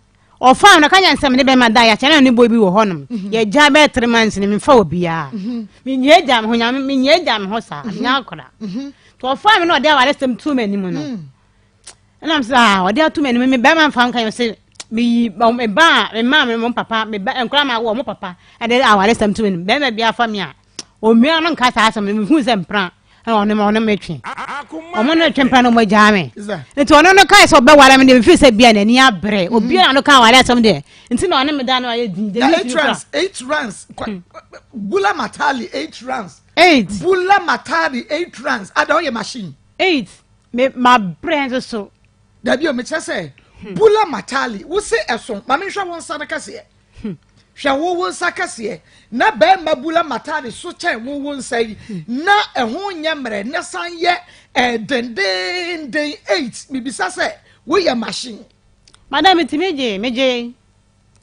[SPEAKER 4] Ɔfaa no ka kyerɛ no sɛ mene bɛrima da yɛakyɛ na ne boy bi wɔ hɔnom mhm. yɛgya bɛyɛ 3 months no memfa obiara mhm. menyɛ agya me ho nyame menyɛ agya me ho saa mhm. menyɛ akora nti ɔfaa me na ɔde awaresɛm too m'anim no mm. ɛnam sɛ ah, ɔde ato m'anim me bɛrima mfa nka yɛ sɛ meyi me ba a me maa me mo papa me ba nkora ma wɔ mo papa ɛde awaresɛm too m'anim bɛrima bi afa me a onua no nka saa asɛm no mehu sɛ mpra ɛna ɔne ɔne me twe ɔmo ne twe mpra na ɔmo agyaa me nti ɔno no kae sɛ ɔbɛware me deɛ mefiri sɛ bia n'ani abere mm. obiara no ka aware asɛm deɛ nti na ɔne me da no ayɛ din
[SPEAKER 3] deɛ 8 rounds 8 rounds hmm. Bula Matali 8 rounds
[SPEAKER 4] 8
[SPEAKER 3] Bula Matali 8 rounds ada ɔyɛ machine
[SPEAKER 4] 8 me ma brɛ nso so
[SPEAKER 3] dabi o mekyerɛ sɛ hmm. Bula Matali wo se ɛso ma menhwɛ wo nsa no kɛseɛ Hmm. Hwɛ wo wo nsa kɛseɛ na bɛrima bula matade so kyɛn wo wo nsa yi na ɛho nyɛ mmerɛ na san yɛ ɛɛ dendenden 8 mibisa sɛ woyɛ machine.
[SPEAKER 4] Madam metumi gye megye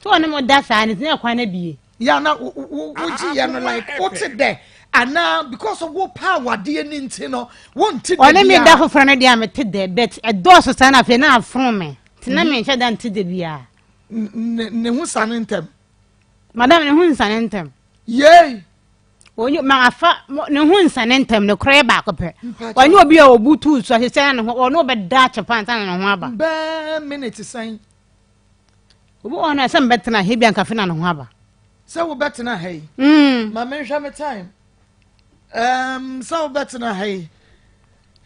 [SPEAKER 4] tí wɔn mo da saa ne ti na kwan na bie.
[SPEAKER 3] Ya na wo wo gye yɛ no like wo te dɛ anaa because wo pa awadeɛ ni nti no wo nte dɛ bia.
[SPEAKER 4] Ɔne mi da foforɔ no deɛ a mete dɛ but ɛdɔɔso saa na afei na afono me te na mm-hmm. menhyɛ da nte dɛ biara.
[SPEAKER 3] Ne ho sane ntɛm.
[SPEAKER 4] Madam ne ho nsane ntɛm.
[SPEAKER 3] Yei.
[SPEAKER 4] Onye ma afa ne ho nsane ntɛm ne korɛ baako pɛ. Ɔnye obi a obutu so ahyehyɛ ne ho ɔno ɔbɛda akyɛ pa ansa na ne ho aba.
[SPEAKER 3] Bɛɛ minute sɛn.
[SPEAKER 4] Obi wɔ hɔ no sɛ mbɛtena ha bi anka fe na ne ho aba.
[SPEAKER 3] Sɛ wobɛtena ha yi. Mm. Ma menhwɛ me time. Um, sɛ wobɛtena ha yi.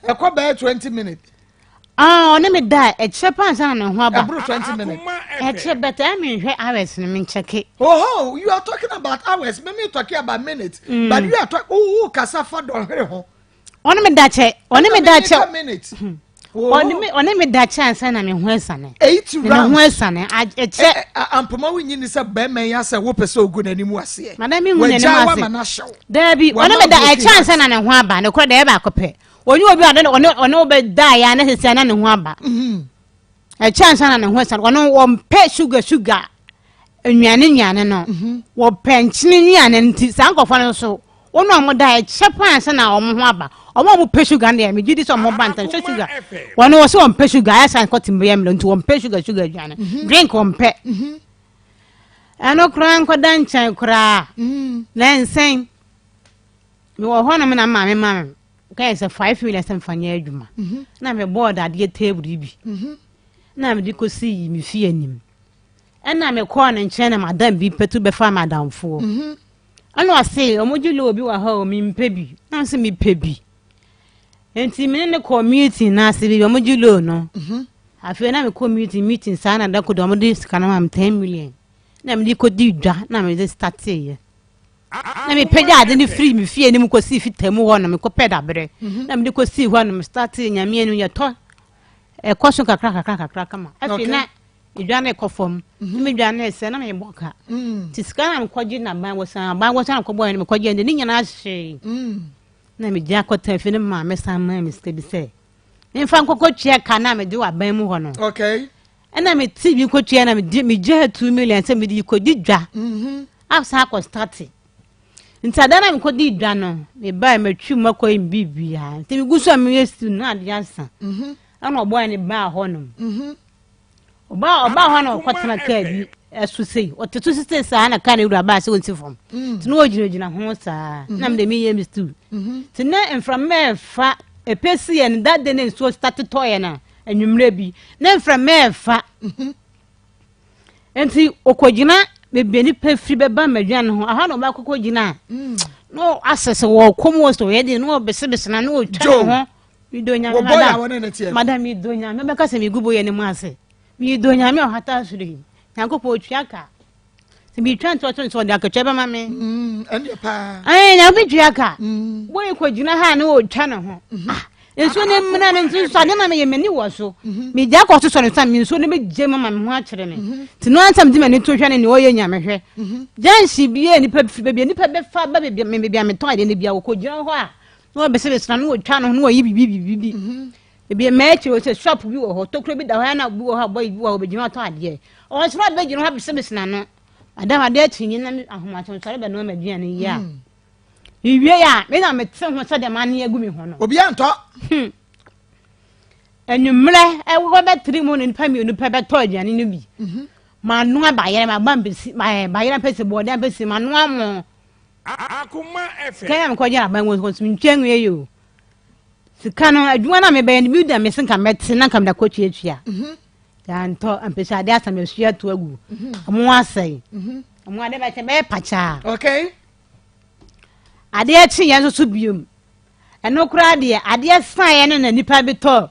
[SPEAKER 3] Ɛkɔ bɛyɛ 20 minutes.
[SPEAKER 4] Ah, ɔne me da ɛkyerɛ pa ansa na ne ho aba.
[SPEAKER 3] Ɛboro 20 minutes.
[SPEAKER 4] Ɛkyerɛ bɛtɛ ɛmi nhwɛ hours no mi nkyɛke.
[SPEAKER 3] Oh, you are talking about hours. Me me talking about minutes. But you are talking. Oh, kasa fa dɔnhwere ho.
[SPEAKER 4] Ɔne me da kyɛ. Ɔne me da kyɛ.
[SPEAKER 3] Minutes.
[SPEAKER 4] Ɔne me ɔne me da kyɛ ansa na me ho asane.
[SPEAKER 3] 8 rounds.
[SPEAKER 4] Me ho asane. Ɛkyɛ.
[SPEAKER 3] Ampoma wo nyi ni sɛ bɛrima yi asɛ wo pɛ sɛ ogu n'anim aseɛ.
[SPEAKER 4] Madam mi hu n'anim ase.
[SPEAKER 3] Wagya wa ma n'ahyɛw.
[SPEAKER 4] Daabi ɔne me da ɛkyɛ ansa na ne ho aba ne korɔ deɛ ɛbaako pɛ. Onye obi a ɔne ɔne wo bɛ da ya na sisi na ne ho aba. Ɛkyɛ ansa na ne ho asane. Ɔno wɔmpɛ sugar sugar nnuane nnuane no. Wɔpɛ nkyene nnuane nti saa nkɔfoɔ no nso wɔn a wɔn da ɛkyɛ paa ansa na wɔn ho aba. Wɔn a wɔpɛ sugar no deɛ megye di sɛ wɔn ba ntɛm sɛ sugar. Wɔn wɔ sɛ wɔn pɛ sugar ayɛ san kɔte mbɛyɛ mmerɛ nti wɔn pɛ sugar sugar aduane. Drink wɔn pɛ. Ɛno koraa nkɔda nkyɛn koraa. Na nsɛn mewɔ hɔ nom na maame ma me kae sɛ 5 million sɛ mfa nyɛ adwuma. Na mebɔɔ dadeɛ table yi bi. Na mede kɔsii me fie anim. Ɛna mekɔɔ ne nkyɛn na madam bi pɛtu bɛfa me adamfoɔ. Ɛna ɔse ɔmo gye loan bi wɔ ha o mempɛ bi. Na ɔse mepɛ bi. Nti me ne ne kɔɔ meeting n'ase bi ɔmo gye loan no. Afei na mekɔ meeting meeting saa na da ko de ɔmo de sika no ma me 10 million. Na mede kɔdi dwa na mede starteeɛ. Na mepagya ade no firi me fie no mu kɔsii fitaa mu hɔ no mekɔpɛ daberɛ. Na mede kɔsii hɔ no startee nyame anim yɛtɔ ɛkɔ so kakra kakra kakra kama. Afei na edwa no kɔ fam. Na medwa no sɛ na mebɔ ka. Nti sika na mekɔgye na ban wɔ san ban wɔ san kɔbɔ no mekɔgye ne nyinaa hyee. Na megye akɔtena fie no maame san maa me sika bi sɛ memfa nkɔkɔ tua ka na mede wɔ aban mu hɔ no. Ɛna mete bi kɔtua na mede megye 2 million sɛ mede kɔdi dwa. Asan akɔ start. Nti ada na mekɔdi dwa no mebae matwi mu akɔ yi biribiara. Nti megu so a meyɛ stew na ade asa. Ɛna ɔbɔɔ ne baa hɔ nom. Ɔbaa ɔbaa hɔ na ɔkɔtena kaa bi. ɛso sei ɔte so sese saa na kaa no wura baa sɛ ɔnsi fam mm. nti na ɔgyinagyina ho saa mm-hmm. na mede meyɛ me stew mm-hmm. nti na mframa ɛfa ɛpɛ si yɛ no that day na nsuo start tɔɔyɛ no anwummerɛ bi na mframa ɛfa mm-hmm. nti ɔkɔgyina baabi a nipa firi bɛba mmadwa no ho aha na ɔba kɔkɔ gyina mm. na asɛ sɛ wɔkɔ mu wɔ sɛ ɔyɛ deɛ na ɔbesebese na na ɔtwa ne ho medɔ nyame madam madam medɔ nyame bɛka sɛ megu boyɛ no mu ase Medɔ Nyame a ɔhata soro yi. Nyankopɔn otua ka. Sɛ metwa ntoɔ to nso ɔde akatua bɛma me.
[SPEAKER 3] Mm, ɛndeɛ paa.
[SPEAKER 4] Ɛɛ Nyame tua ka. Mm. Boy kɔ gyina ha na ɔtwa ne ho. Mm-hmm. Ah, nsuo ne mmena no nso nso ade na meyɛ m'ani wɔ so. Mm-hmm. Megya kɔ so sɔ ne nsa me nsuo no bɛgye mu ma me ho akyerɛ me. Mm-hmm. Nti no ansa mede m'ani to hwɛ ne nea ɔyɛ Nyame hwɛ. Gyansi bi a nipa baabi a nipa bɛfa ba baabi a metɔn adeɛ no bia wɔkɔ gyina hɔ a na wɔbɛsɛbɛsɛ na wɔtwa ne ho na wɔyi biribi biribi. Ebi mmaa akyiri hɔ sɛ shop bi wɔ hɔ, tokuro bi da hɔ, ɛna bi wɔ hɔ a boys bi wɔ hɔ bɛgyina hɔ tɔ adeɛ. Ɔsoro a bɛgyina hɔ abesabesa n'ano. Madam adeɛ akyi nyi na ahomakye nsɔre bɛnoa m'aduane yi a. Hmm. Mewie a, me na mete ho sɛ deɛ m'ane agu me ho no.
[SPEAKER 3] Obi antɔ.
[SPEAKER 4] Hmm. Anwummerɛ ɛwɔ bɛtiri mu no nipa mmienu pɛ bɛtɔ aduane no bi. Mhm. Manoa bayerɛ, maba mpɛsi, bayerɛ mpɛsi, bɔɔdeɛ mpɛsi, manoa mo.
[SPEAKER 5] Akoma FM.
[SPEAKER 4] Kɛn a mekɔgye aban wɔ nso mentwa nwie yi o. Sika no, adwuma no a mebɛyɛ no, bi da me se nka mɛte na nka mede akɔtuatua. Mhm. Yɛantɔ mpɛsɛ adeɛ asa masua ato agu. Mhm. Ɔmo asɛe. Mhm. Ɔmo adeɛ bɛkyɛ bɛyɛ pakyaa.
[SPEAKER 3] Okay.
[SPEAKER 4] Adeɛ kye yɛn nso so biom. Ɛno koraa deɛ adeɛ saeɛ no na nipa bi tɔ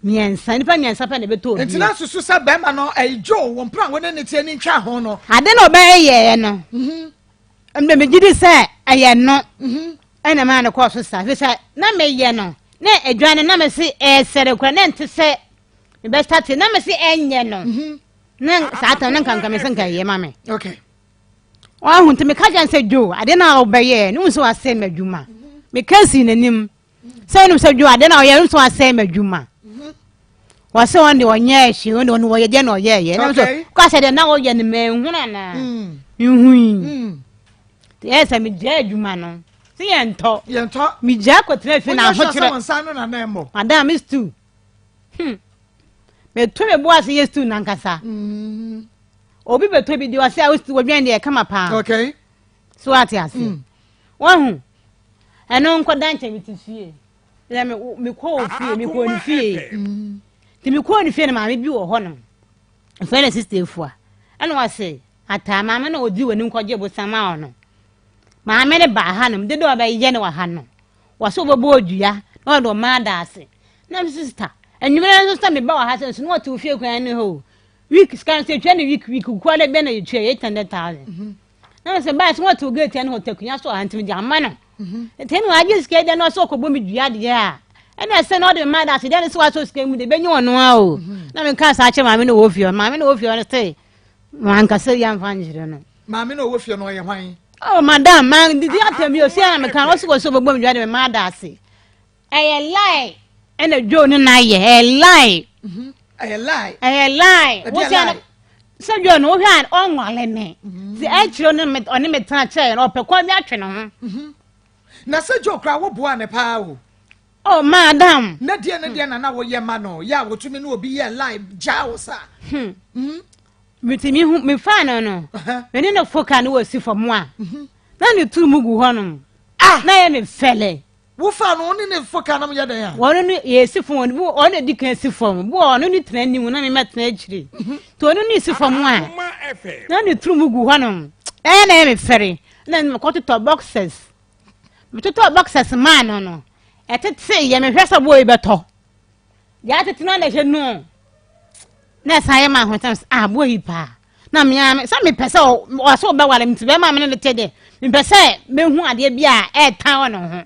[SPEAKER 4] mmiɛnsa nipa mmiɛnsa pɛ na ɛbɛtɔ obi.
[SPEAKER 3] Nti na susu sɛ bɛrima no ɛyi Joe wɔn mpira wɔn ne ne tie ne ntwa ho no.
[SPEAKER 4] Ade na ɔbɛyɛ yɛɛ no. Mbɛ megye di sɛ ɛyɛ no. Ɛna maa no kɔɔ so saa ɛfiri sɛ na meyɛ no na adwa no na mese ɛresɛre koraa na ɛnte sɛ mebɛstate na mese ɛnyɛ no mhm. na saa tam na nka nka mese nka ɛyɛ ma me
[SPEAKER 3] okay
[SPEAKER 4] wahu nti meka kyɛn sɛ dwo adeɛ no a wobɛyɛ ne hu sɛ wasɛe m'adwuma meka sii n'anim sɛ wonim sɛ dwo adeɛ no a ɔyɛ no sɛ wasɛe m'adwuma wɔsɛ wɔn de ɔnyɛ hwee wɔn de ɔno wɔyɛ deɛ na ɔyɛɛyɛ na nso kɔ asɛ deɛ na ɔyɛ no mɛnhunu anaa mm. nhui mm. ɛyɛ sɛ megyaa adwuma no sɛ yɛntɔ
[SPEAKER 3] yɛntɔ
[SPEAKER 4] megyaa kɔtena fi na ahokyerɛ
[SPEAKER 3] madam
[SPEAKER 4] me stew hmm. meto me bo ase yɛ stew nankasa mm. obi bɛtɔ bi di ɔsɛ a wo stew wɔdwɛn deɛ kama paa
[SPEAKER 3] okay.
[SPEAKER 4] so ate ase mm. wahu ɛno nkɔda nkyɛn mete fie na me mekɔɔ fie mekɔɔ ne fie nti mekɔɔ ne fie no maame bi wɔ hɔ nom ɛfɛ na sista efua ɛna ɔse ataa maame na ɔdi w'anim kɔgye bosan ma ɔno maame ne baa ha nom dede ɔbɛyɛ ne wɔ ha no wɔsɛ ɔbɛbɔ odua na ɔde ɔma ada ase na me sista anwummerɛ nso sɛ meba wɔ ha sɛ nso na ɔte wo fie kwan ne hɔ o week sika nso yɛtua ne week week kua no bɛ na yɛtua 800000 mhm. na sɛ baa sɛ wɔte wo gate ano hɔ takunya so a ntumi de ama no mhm. nti na wagye sika deɛ na ɔsɛ ɔkɔbɔ me dua deɛ a ɛna sɛ na ɔde me ma da ase deɛ ne sɛ wasɔ sika mu de bɛnyɛ ɔno a o mhm. na menka saa kyerɛ maame no wɔ fie maame no wɔ fie no sɛ mankasa yi amfa nkyerɛ no
[SPEAKER 3] maame no wɔ fie no ɔyɛ hwan
[SPEAKER 4] oh madam ma didi atɛm yi o si ana meka ɔsɛ wɔ sɛ ɔbɛbɔ me dua de me ma da ase Ɛyɛ lie ɛna Joe ne na yɛ ɛyɛ lie.
[SPEAKER 3] Mhm. Ɛyɛ lie.
[SPEAKER 4] Ɛyɛ lie. Wosi ano sɛ Joe no wohwɛ a ɔnwale me. Mhm. Ti ɛkyerɛ ne me ɔne me tena kyɛɛ no ɔpɛ kwan bi atwe ne ho.
[SPEAKER 3] Mhm. Na sɛ Joe koraa wo boa ne paa o.
[SPEAKER 4] Oh madam.
[SPEAKER 3] Ne deɛ ne deɛ na na woyɛ ma no yɛ a wotumi ne obi yɛ lie gyaa wo saa.
[SPEAKER 4] Hmm. Mhm. Metumi hu me fa no no. Me ne no fo ka no wɔ si fam a. Na ne turu mu gu hɔnom. Ah! Na yɛ me fɛlɛ.
[SPEAKER 3] Wofa no, wo ne ne fo ka na moyɛ dɛn a?
[SPEAKER 4] Wɔn no yɛsi fam, wɔn bi wɔn na di kan si fam, bi wɔ ɔno ne tena anim na mema tena akyire. Mhm. Nti ɔno ne si fam a, na ne turu mu gu hɔnom. Ɛyɛ na ɛyɛ me fɛre, na mekɔtotɔ boxers. Metotɔ boxers maa no no, ɛtete yɛ mehwɛ sɛ boy bɛtɔ. Deɛ atete no na ɛhyɛ no. Na ɛsan yɛ ma ahotam sɛ ah boy yi paa. Na mea sɛ mepɛ sɛ ɔsɛ ɔbɛware me nti bɛrima me ne no te de mepɛ sɛ mehu adeɛ bi a ɛretan wɔ ne ho.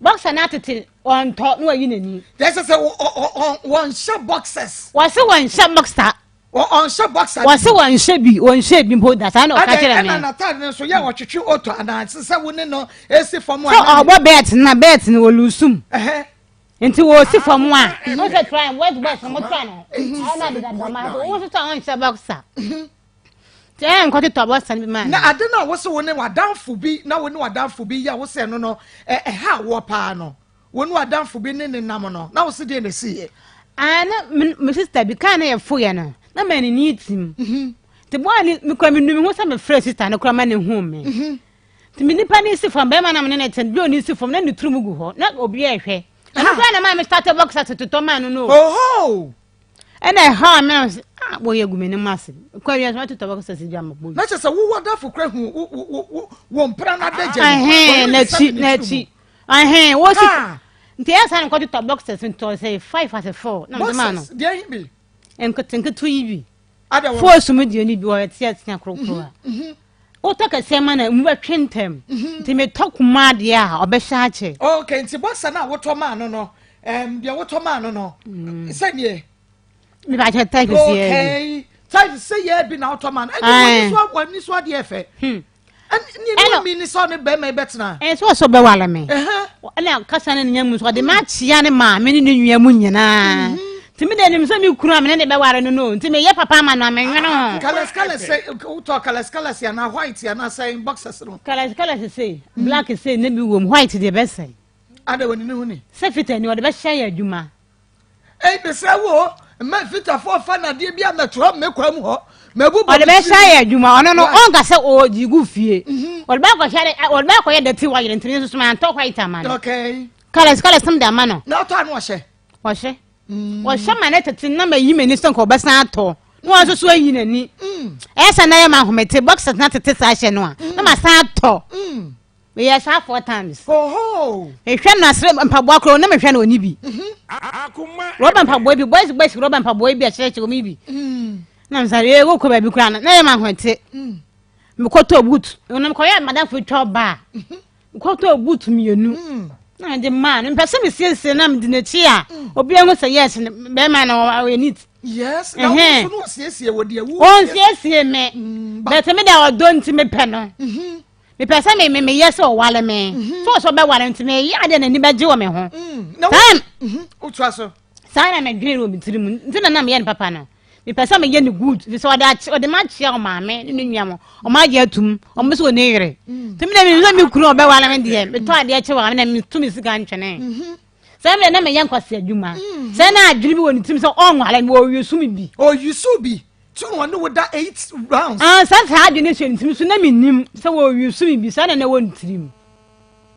[SPEAKER 4] Boxer no atete ɔntɔ na wayi n'ani.
[SPEAKER 3] Deɛ ɛsɛ sɛ wɔnhyɛ boxers.
[SPEAKER 4] Wɔse wɔnhyɛ boxer.
[SPEAKER 3] Ɔnhyɛ boxer.
[SPEAKER 4] Wɔse wɔnhyɛ bi wɔnhyɛ bi mpo da saa na ɔka kyerɛ me.
[SPEAKER 3] Ɛna n'ataade no nso yɛ ɔtwetwe oto anaa sɛ wo ne no esi fam a.
[SPEAKER 4] Sɛ ɔbɔ bɛɛt na bɛɛt no wɔlusum. Nti wɔsi fam a wɔn sɛ try white boys no mo try no ɛna de dada ma wɔn nso try wɔn nhyɛ boxer nti ɛyɛ nkɔtɔ tɔ boxer no bi ma.
[SPEAKER 3] Na ade no a wosɛ wo ne w'adamfo bi na wo ne w'adamfo bi yɛ wosɛ no no ɛha woɔ paa no wo ne w'adamfo bi ne ne nam no na wosɛ deɛ na ɛsi yɛ.
[SPEAKER 4] Ah na me sister bi kaa na yɛ fo yɛ no na ma ne ni tim. Mhm. Nti bɔɔ ne mekura me nu me ho sɛ mefrɛ sista no kora ma ne hu me. Mhm. Nti me nipa ne si fam bɛrima na me ne ne te bi oni si fam na ne turu mu gu hɔ na obi ɛhwɛ. Ɛno kora na maa me start box atototɔ maa no no.
[SPEAKER 3] Oho!
[SPEAKER 4] Ɛna ɛha a mena sɛ ah wɔyɛ gu m'anim ase. Kɔ awia so atotɔ box asi gya ma bɔ.
[SPEAKER 3] Na kyerɛ sɛ wowɔ dafo kora hu wo wo wo wo mpra no adagya
[SPEAKER 4] mu. Ɛhɛn n'akyi n'akyi. Ɛhɛn wɔsi nti ɛyɛ saa na nkɔtotɔ boxes ntɔ sɛ five ase four na mede maa no.
[SPEAKER 3] Boxes deɛ yi bi.
[SPEAKER 4] Nketenkete yi bi. Foosu mu deɛ no bi ɔyɛ teatea korokoro a. Mhm, mhm. Wotɔ kɛseɛ ma na mu bɛtwe ntɛm. Mhm. Nti metɔ kumaa deɛ a ɔbɛhyɛ akyɛ.
[SPEAKER 3] Okay, nti boxer no a wotɔ maa no no, um, deɛ wotɔ maa no no, mm. sɛdeɛ.
[SPEAKER 4] Mebakyɛ type sɛ
[SPEAKER 3] bi. Okay, type sɛ yɛ bi na wotɔ maa no. Ɛne w'ani so adeɛ fɛ. Hmm. Ɛne mi ni sɛ ɔne bɛrima bɛtena.
[SPEAKER 4] Ɛsɛ sɛ ɔsɛ ɔbɛwale me. Ɛna kasa ne nya mu nso ɔde m'akyea ne maame ne ne nua mu nyinaa. Mhm. Nti mi de nim sɛ mi kunu a me ne ne bɛware no no nti meyɛ papa ama no a menwene ho.
[SPEAKER 3] Colours colours sɛ wotɔ colours colours anaa white anaa sɛn boxers no.
[SPEAKER 4] Colours colours sei mm. black sei ne bi wom white deɛ bɛsɛn.
[SPEAKER 3] Ada wɔ ne ne ho ni.
[SPEAKER 4] Sɛ fita ni ɔde bɛhyɛ yɛ adwuma.
[SPEAKER 3] Ei mesrɛ wo o, mma mfitafoɔ mfa nnadeɛ bi ammɛto hɔ mme kwan mu hɔ. Mabu bɔ
[SPEAKER 4] Ɔde bɛhyɛ ayɛ adwuma ɔno no ɔnka sɛ ɔgye gu fie. Mhm. Ɔde bɛakɔhyɛ ɔde bɛakɔyɛ dɛte wɔ ayere ntumi nso so mantɔ white ama no.
[SPEAKER 3] Okay.
[SPEAKER 4] Colours colours m de ama no.
[SPEAKER 3] Na ɔtɔ ano ɔhyɛ.
[SPEAKER 4] Ɔhyɛ. Mm. Ɔhyɛ ma ne tete na ma yi m'ani sɛ nka ɔbɛsan atɔ. Na wɔn nso so ayi n'ani. Mm. Ɛyɛ sɛ na yɛ ma ahomete boxers na tete saa hyɛ no a na ma san atɔ. Mm. Meyɛ saa four times.
[SPEAKER 3] Oho!
[SPEAKER 4] Mehwɛ no asere mpaboa koraa na mehwɛ no ɔni bi.
[SPEAKER 3] Mhm.
[SPEAKER 4] Rɔba mpaboa bi boys boys rɔba mpaboa bi a kyerɛkyerɛ wɔn bi.
[SPEAKER 3] Mm.
[SPEAKER 4] Na mesa ee wokɔ baabi koraa na yɛ ma ahoɔte.
[SPEAKER 3] Mm.
[SPEAKER 4] Mekɔtɔ boot na mekɔyɛ madam fo twa ɔbaa.
[SPEAKER 3] Mhm.
[SPEAKER 4] Mekɔtɔ boot mmienu.
[SPEAKER 3] Mm.
[SPEAKER 4] Na mede maa no mpɛ sɛ mesiesie na mede n'akyi a obi ahu sɛ yes bɛrima no ɔyɛ neat.
[SPEAKER 3] Yes, na wo nso no osiesie wɔ deɛ wo.
[SPEAKER 4] Ɔnsiesie me. Bɛtɛ me da ɔdɔ nti mepɛ no.
[SPEAKER 3] Mhm.
[SPEAKER 4] Mepɛ sɛ me me meyɛ sɛ ɔware me. Mhm. Sɛ ɔsɛ ɔbɛware nti meyɛ adeɛ n'ani bɛgye wɔ me ho.
[SPEAKER 3] Mm.
[SPEAKER 4] Saa
[SPEAKER 3] mhm. wotoa so.
[SPEAKER 4] Saa na medwene wɔ me tiri mu nti na na meyɛ no papa no. Mepɛ sɛ meyɛ no good fi sɛ ɔde akye ɔde m'akyea ɔmaame ne ne nua mo ɔmo agye atum ɔmo sɛ ɔne yere.
[SPEAKER 3] Mm.
[SPEAKER 4] Nti me na menim sɛ me kunu ɔbɛware me deɛ metɔ adeɛ kye wɔ me na meto me sika ntwene.
[SPEAKER 3] Mhm.
[SPEAKER 4] Sɛ me na meyɛ nkwasi adwuma. Sɛ na adwene bi wɔ ne tirim sɛ ɔnware me ɔyusu me bi.
[SPEAKER 3] Ɔyusu bi. Tu na ɔne wo da eight rounds.
[SPEAKER 4] Ah, saa saa adwene hyɛ ne tirim so na menim sɛ wɔresu me bi saa na na ɛwɔ ne tirim.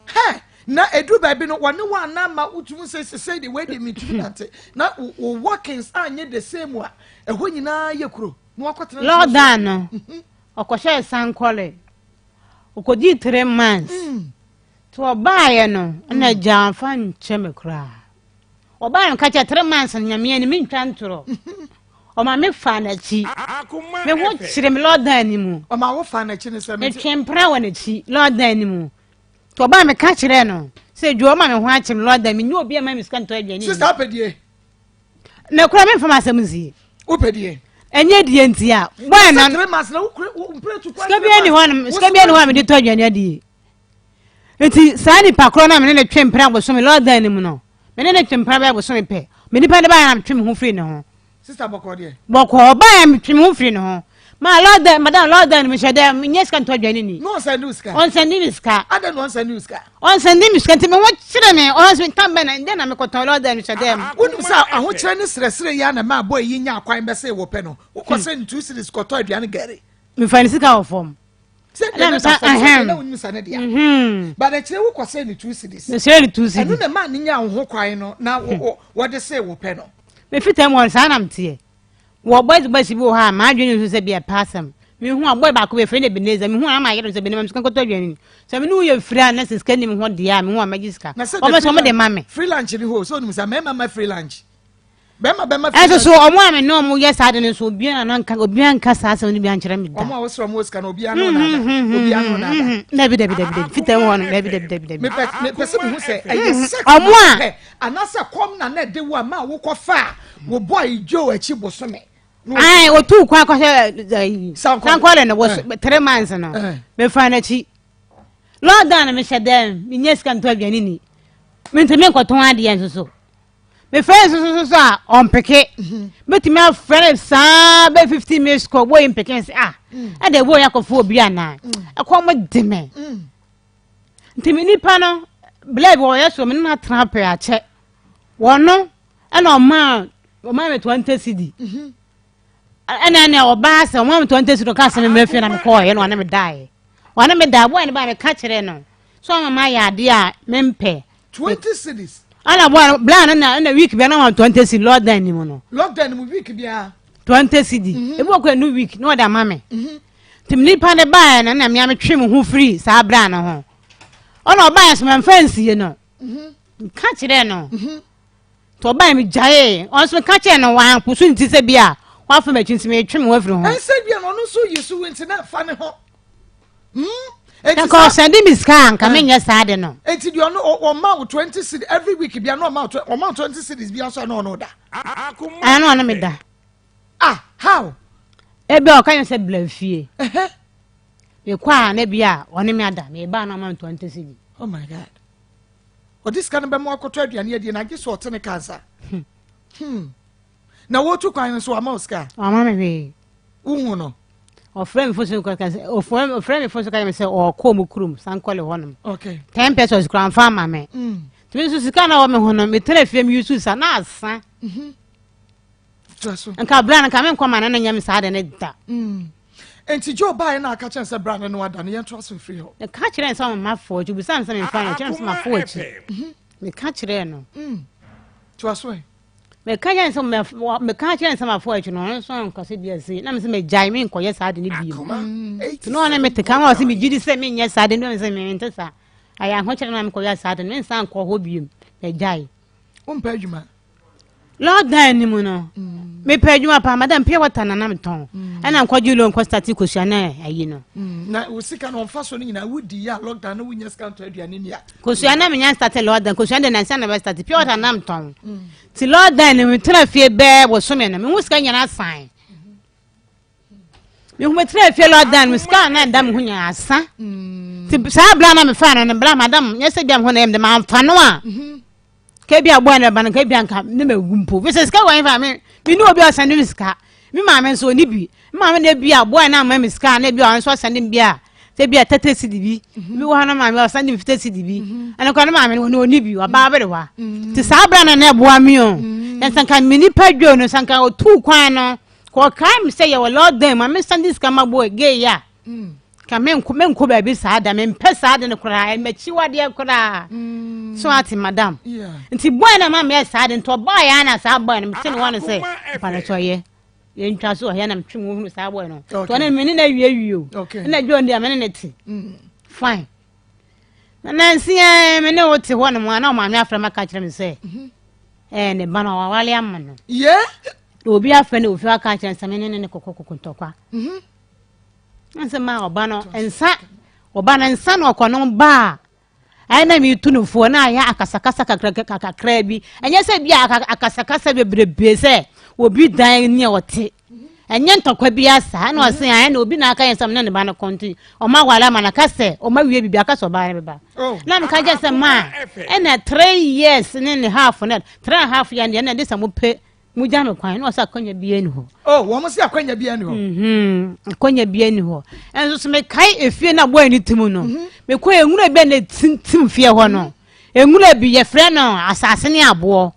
[SPEAKER 3] Hɛ, na ɛduru baabi no wɔne wo anna ma wotumi sɛ sesei de wei de metumi nante na wo workings anyɛ the same a ɛhɔ nyinaa yɛ kuro na wakɔtena
[SPEAKER 4] Lockdown no mhm. ɔkɔhyɛɛ sankɔle ɔkɔdii three months mm. nti ɔbaeɛ no ɛna mm. gya amfa nkyɛ me koraa Ɔbaa no ka kyerɛ 3 months no nyame anim mentwa ntorɔ. Ɔma me faa n'akyi. Me ho kyerɛ me lɔdan no mu.
[SPEAKER 3] Ɔma wo faa n'akyi ne sɛ
[SPEAKER 4] metwe mpena wɔ n'akyi lɔdan no mu. Nti ɔbaa me ka kyerɛ no sɛ dwo ɔma me ho akyere me lɔdan me nyɛ obi a ma me sika ntɔ aduane.
[SPEAKER 3] Sista apɛdie.
[SPEAKER 4] Na kura me mfa m'asɛm nsie.
[SPEAKER 3] Wopɛdie.
[SPEAKER 4] Ɛnyɛ die nti a. Bɔn na.
[SPEAKER 3] 3 months na wokura mpere tu
[SPEAKER 4] kwa. Sika bi ani hɔ sika bi ani hɔ a mede tɔ aduane adie. Nti saa nipa korɔ no a me ne no twe mpena bosome lockdown no mu no, me ne no twe mpena bɛyɛ bosome pɛ, me nipa no baeɛ na metwe me ho firi ne ho.
[SPEAKER 3] Sister bɔkɔɔ deɛ?
[SPEAKER 4] Bɔkɔɔ, ɔbaeɛ metwe me ho firi ne ho. Ma lockdown, madam lockdown no mehyɛ dɛ, menyɛ sika ntɔ aduane ni.
[SPEAKER 3] Na ɔnsɛnde wo sika?
[SPEAKER 4] Ɔnsɛnde me sika.
[SPEAKER 3] Adɛn na ɔnsɛnde wo sika?
[SPEAKER 4] Ɔnsɛnde me sika nti me ho kyerɛ me, ɔnsɛnde tam bɛn na, dɛn na mekɔtɔn lockdown mehyɛ dɛ mu.
[SPEAKER 3] Wonim sɛ ahokyerɛ ne srɛsrɛ yi ara na ɛmaa boy yi nyaa kwan bɛsee wo pɛ no, wokɔ sɛ ne 2 cedis kɔtɔ aduane gari.
[SPEAKER 4] Mefa ne sika wɔ fam.
[SPEAKER 3] sɛ deɛ ne da fam sɛ na wonim sɛ ne dea mhm. but akyire wokɔ sɛ ne 2 cedis
[SPEAKER 4] mesrɛ ne 2 cedis
[SPEAKER 3] ɛno na ɛma ne nya wo ho kwan no na hmm. wɔde se wo pɛ no
[SPEAKER 4] mefita mu saa na meteɛ wɔ boys boys bi wɔ hɔ a maadwene nso sɛ bi ɛpɛ asɛm mehu a boy baako bi efiri ne Ebenezer mehu a ama ayere sɛ Ebenezer sika nkɔtɔ aduane ni sɛ me ne wo yɛ firi a na sɛ sika nim ho deɛ a mehu a mɛgye sika wɔn sɛ wɔn de ma me
[SPEAKER 3] free lunch ni hɔ so onim sɛ mɛma ma free lunch Bɛrima bɛma
[SPEAKER 4] fi. Ɛnso so ɔmo a me ne ɔmo yɛ saa de no nso obiara na nka obiara nka saa asɛm no bi ankyerɛ me da.
[SPEAKER 3] Ɔmo a wosrɛ ɔmo wɔ sika no obiara ne ɔnaada mm-hmm. obiara ne ɔnaada.
[SPEAKER 4] Mm-hmm. Dabi dabi dabi dabi fitaa mu hɔ no dabi dabi dabi dabi.
[SPEAKER 3] Mepɛ mepɛ sɛ mehu sɛ ɛyɛ mm-hmm. sex ɔmo a pɛ anaasɛ kɔm na na ɛde wo a ma wokɔ fa a wo boy Joe akyi bosome.
[SPEAKER 4] Ayi otu kwan kɔhwɛ ɛyi sankɔle no wɔ 3 months no mefa n'akyi lockdown mehyɛ dɛm menyɛ sika ntɔ aduane ni mentumi nkɔtɔn adeɛ nso so. Mefrɛ no sososo so a ɔmpeke. Mɛtumi afrɛ no saa bɛ 15 minutes kɔ boy mpeke sɛ ah ɛde mm. boy akɔfo obi anaa mm. ɛkɔm de me. Mm. Nti me nipa no blɛ bi wɔyɛ so me no atena pɛ akyɛ. Wɔno ɛna ɔmaa ɔmaa me 20 cedi. Mhm. Ɛna ɛna ɔbaa sɛ ɔma me 20 cedis, ɔka sɛ memmra fie na mekɔɔeɛ na ɔne me daeɛ. Ɔne me daeɛ, boy no baa meka kyerɛɛ no sɛ ɔma mayɛ adeɛ a mempɛ.
[SPEAKER 3] 20 cedis.
[SPEAKER 4] Ɛna boy no, bla no na ɛna week biara na ɔma 20 cedis lockdown ni mu no.
[SPEAKER 3] Lockdown mu week biara.
[SPEAKER 4] 20 cedis. Mm -hmm. Ebi wɔ kɔ ɛnu week na ɔde ama me. Mm -hmm. Nti me nipa no baeɛ no na mmea metwe me ho firi saa bra no ho. Ɔna ɔbaeɛ so mamfa nsie no. Mm-hmm. Nka kyerɛɛ no. Mm-hmm. Nti ɔbaeɛ megyaee. Ɔno nso meka kyerɛɛ no wanko so nti sɛ bi a wafa m'akyi nti metwe me ho afiri ho.
[SPEAKER 3] Ɛnsɛ bi a na ɔno nso yi so nti na ɛfa ne ho.
[SPEAKER 4] Hmm? Nka ɔsɛnde me sika a nka eh. menyɛ saa de no.
[SPEAKER 3] Nti deɛ ɔno ɔma wo 20 cedis every week bia na ɔma wo ɔma wo 20 cedis bia so a na ɔno da.
[SPEAKER 4] Ɛna na ɔno me da.
[SPEAKER 3] Ah, how?
[SPEAKER 4] Ebi a ɔka yɛn sɛ bla fie. Mekɔ a na bi a ɔne me ada meba na ɔma me 20 cedis.
[SPEAKER 3] Oh my God. Ɔde sika no bɛma wakɔtɔ aduane adie na agye sɛ ɔte ne kansa. Hmm. hmm. Na wotu kwan no so wama wo sika?
[SPEAKER 4] Wama me hwee.
[SPEAKER 3] Wohu no?
[SPEAKER 4] Ɔfrɛ me fo so kaka sɛ ɔfrɛ me fo so kaka sɛ ɔkɔ mu kurom sankɔle hɔnom.
[SPEAKER 3] Okay.
[SPEAKER 4] 10 pesos kura nfa ama me. Tumi nso sika na wɔ me ho no metena fie mi yusu sa na asa. Mm-hmm. Nka bra no nka menkɔ ma no no nyɛ me saa de ne da.
[SPEAKER 3] Mm. Nti Joe baeɛ na aka kyerɛ sɛ bra no no ada no yɛntoa so mfiri hɔ.
[SPEAKER 4] Meka kyerɛ no sɛ ɔmma fo akyi obisa no sɛ memfa no kyerɛ no sɛ mafo akyi. Mhm. Meka kyerɛ no.
[SPEAKER 3] Mm. Toa so ɛ.
[SPEAKER 4] Meka kyerɛ no sɛ meka kyerɛ no sɛ mafo akyi no ɔno nso anka sɛ bi ase na mesɛ megyae menkɔyɛ saa de no bio. Nti na ɔne mete ka ma ɔsɛ megye di sɛ menyɛ saa de no sɛ mente saa. Ayɛ ahokyerɛ na mekɔyɛ saa de no mensan nkɔ hɔ bio megyae.
[SPEAKER 3] Wompɛ adwuma?
[SPEAKER 4] Lockdown ni mu no mepɛ adwuma paa madam pure water na na metɔn ɛna nkɔgye loan kɔ start kosua na ayi no.
[SPEAKER 3] Na wo sika no ɔmfa so no nyinaa wodi yɛ a lockdown no wonya sika ntɔ aduane ni a.
[SPEAKER 4] Kosua na menya start lockdown kosua de nansa na bɛ start pure water na metɔn ti lockdown ni metena fie bɛɛ bosome no mehu sika nyinaa san. Mehu metena fie lockdown me sika na ɛda me ho nyinaa asa. Ti saa bla na mefa no no bla madam nyɛ sɛ bia me ho na ɛyɛ me de mamfa no a. Ka bi aboa na ba no ka bi anka ne ma wu mpo. Fi sɛ sika wɔ fa me me ne obi a ɔsɛnde me sika. Me maame nso ɔni bi. Me maame na bi aboa na ama me sika na bi a ɔno nso ɔsɛnde me bi a sɛ bi a tete sidi bi. Bi wɔ ha na maame ɔsɛnde me fite sidi bi. Ɛno kora ne maame no ɔni bi ɔbaa bere wa. Ti saa bra na na ɛboa me o. Na sɛ nka me nipa dwo no sɛ nka ɔtuu kwan no kɔkae me sɛ yɛwɔ lockdown ma me sɛnde sika ma boy gay a. Ka menkɔ menkɔ baabi saa da mempɛ saa de no koraa m'akyiwadeɛ koraa mm. so ate madam nti boy na ma meyɛ saa de nti ɔbaa yɛ ana saa boy no mete ne hɔ no sɛ mpanekyɛ yɛntwa so ɔyɛ na metwe mu hunu saa boy no nti ɔne me ne no awie wie o ɛna dwo deɛ me ne ne te mm. fine na nansi me ne wo te hɔ nom a na ɔmaame afrɛ ma ka kyerɛ me sɛ mhm. ɛɛ ne ba no ɔwawale ama no obi afrɛ no ofie aka kyerɛ sɛ me ne ne kɔkɔ kɔkɔ ntɔkwa mhm. Ɛnsɛ ma ɔba no nsa ɔba no nsa na ɔkɔ no ba a ɛyɛ na metu no foɔ na ayɛ akasakasa kakra bi ɛnyɛ sɛ bi a akasakasa bebrebe sɛ obi dan ni a ɔte ɛnyɛ ntɔkwa bi asa ɛna ɔse ayɛ na obi na aka yɛn sɛ ne ne ba no kɔnti ɔma awale ama no aka sɛ ɔma wie bibi aka sɛ ɔbaa no bɛba oh. na meka kyɛ sɛ ma ɛna 3 years ne ne half ne 3 and half year deɛ ɛna de sɛ mopɛ Mogya me kwan na ɔsɛ akwanya biara ni hɔ.
[SPEAKER 3] Oh, wɔn sɛ akwanya biara ni hɔ.
[SPEAKER 4] Mhm, akwanya biara ni hɔ. Ɛnso so mekae efie na bɔɔ ne tim no. Mhm. Mekɔ nwura bi a na tintim fie hɔ no. Mhm. Nwura bi yɛfrɛ no asase ne aboɔ.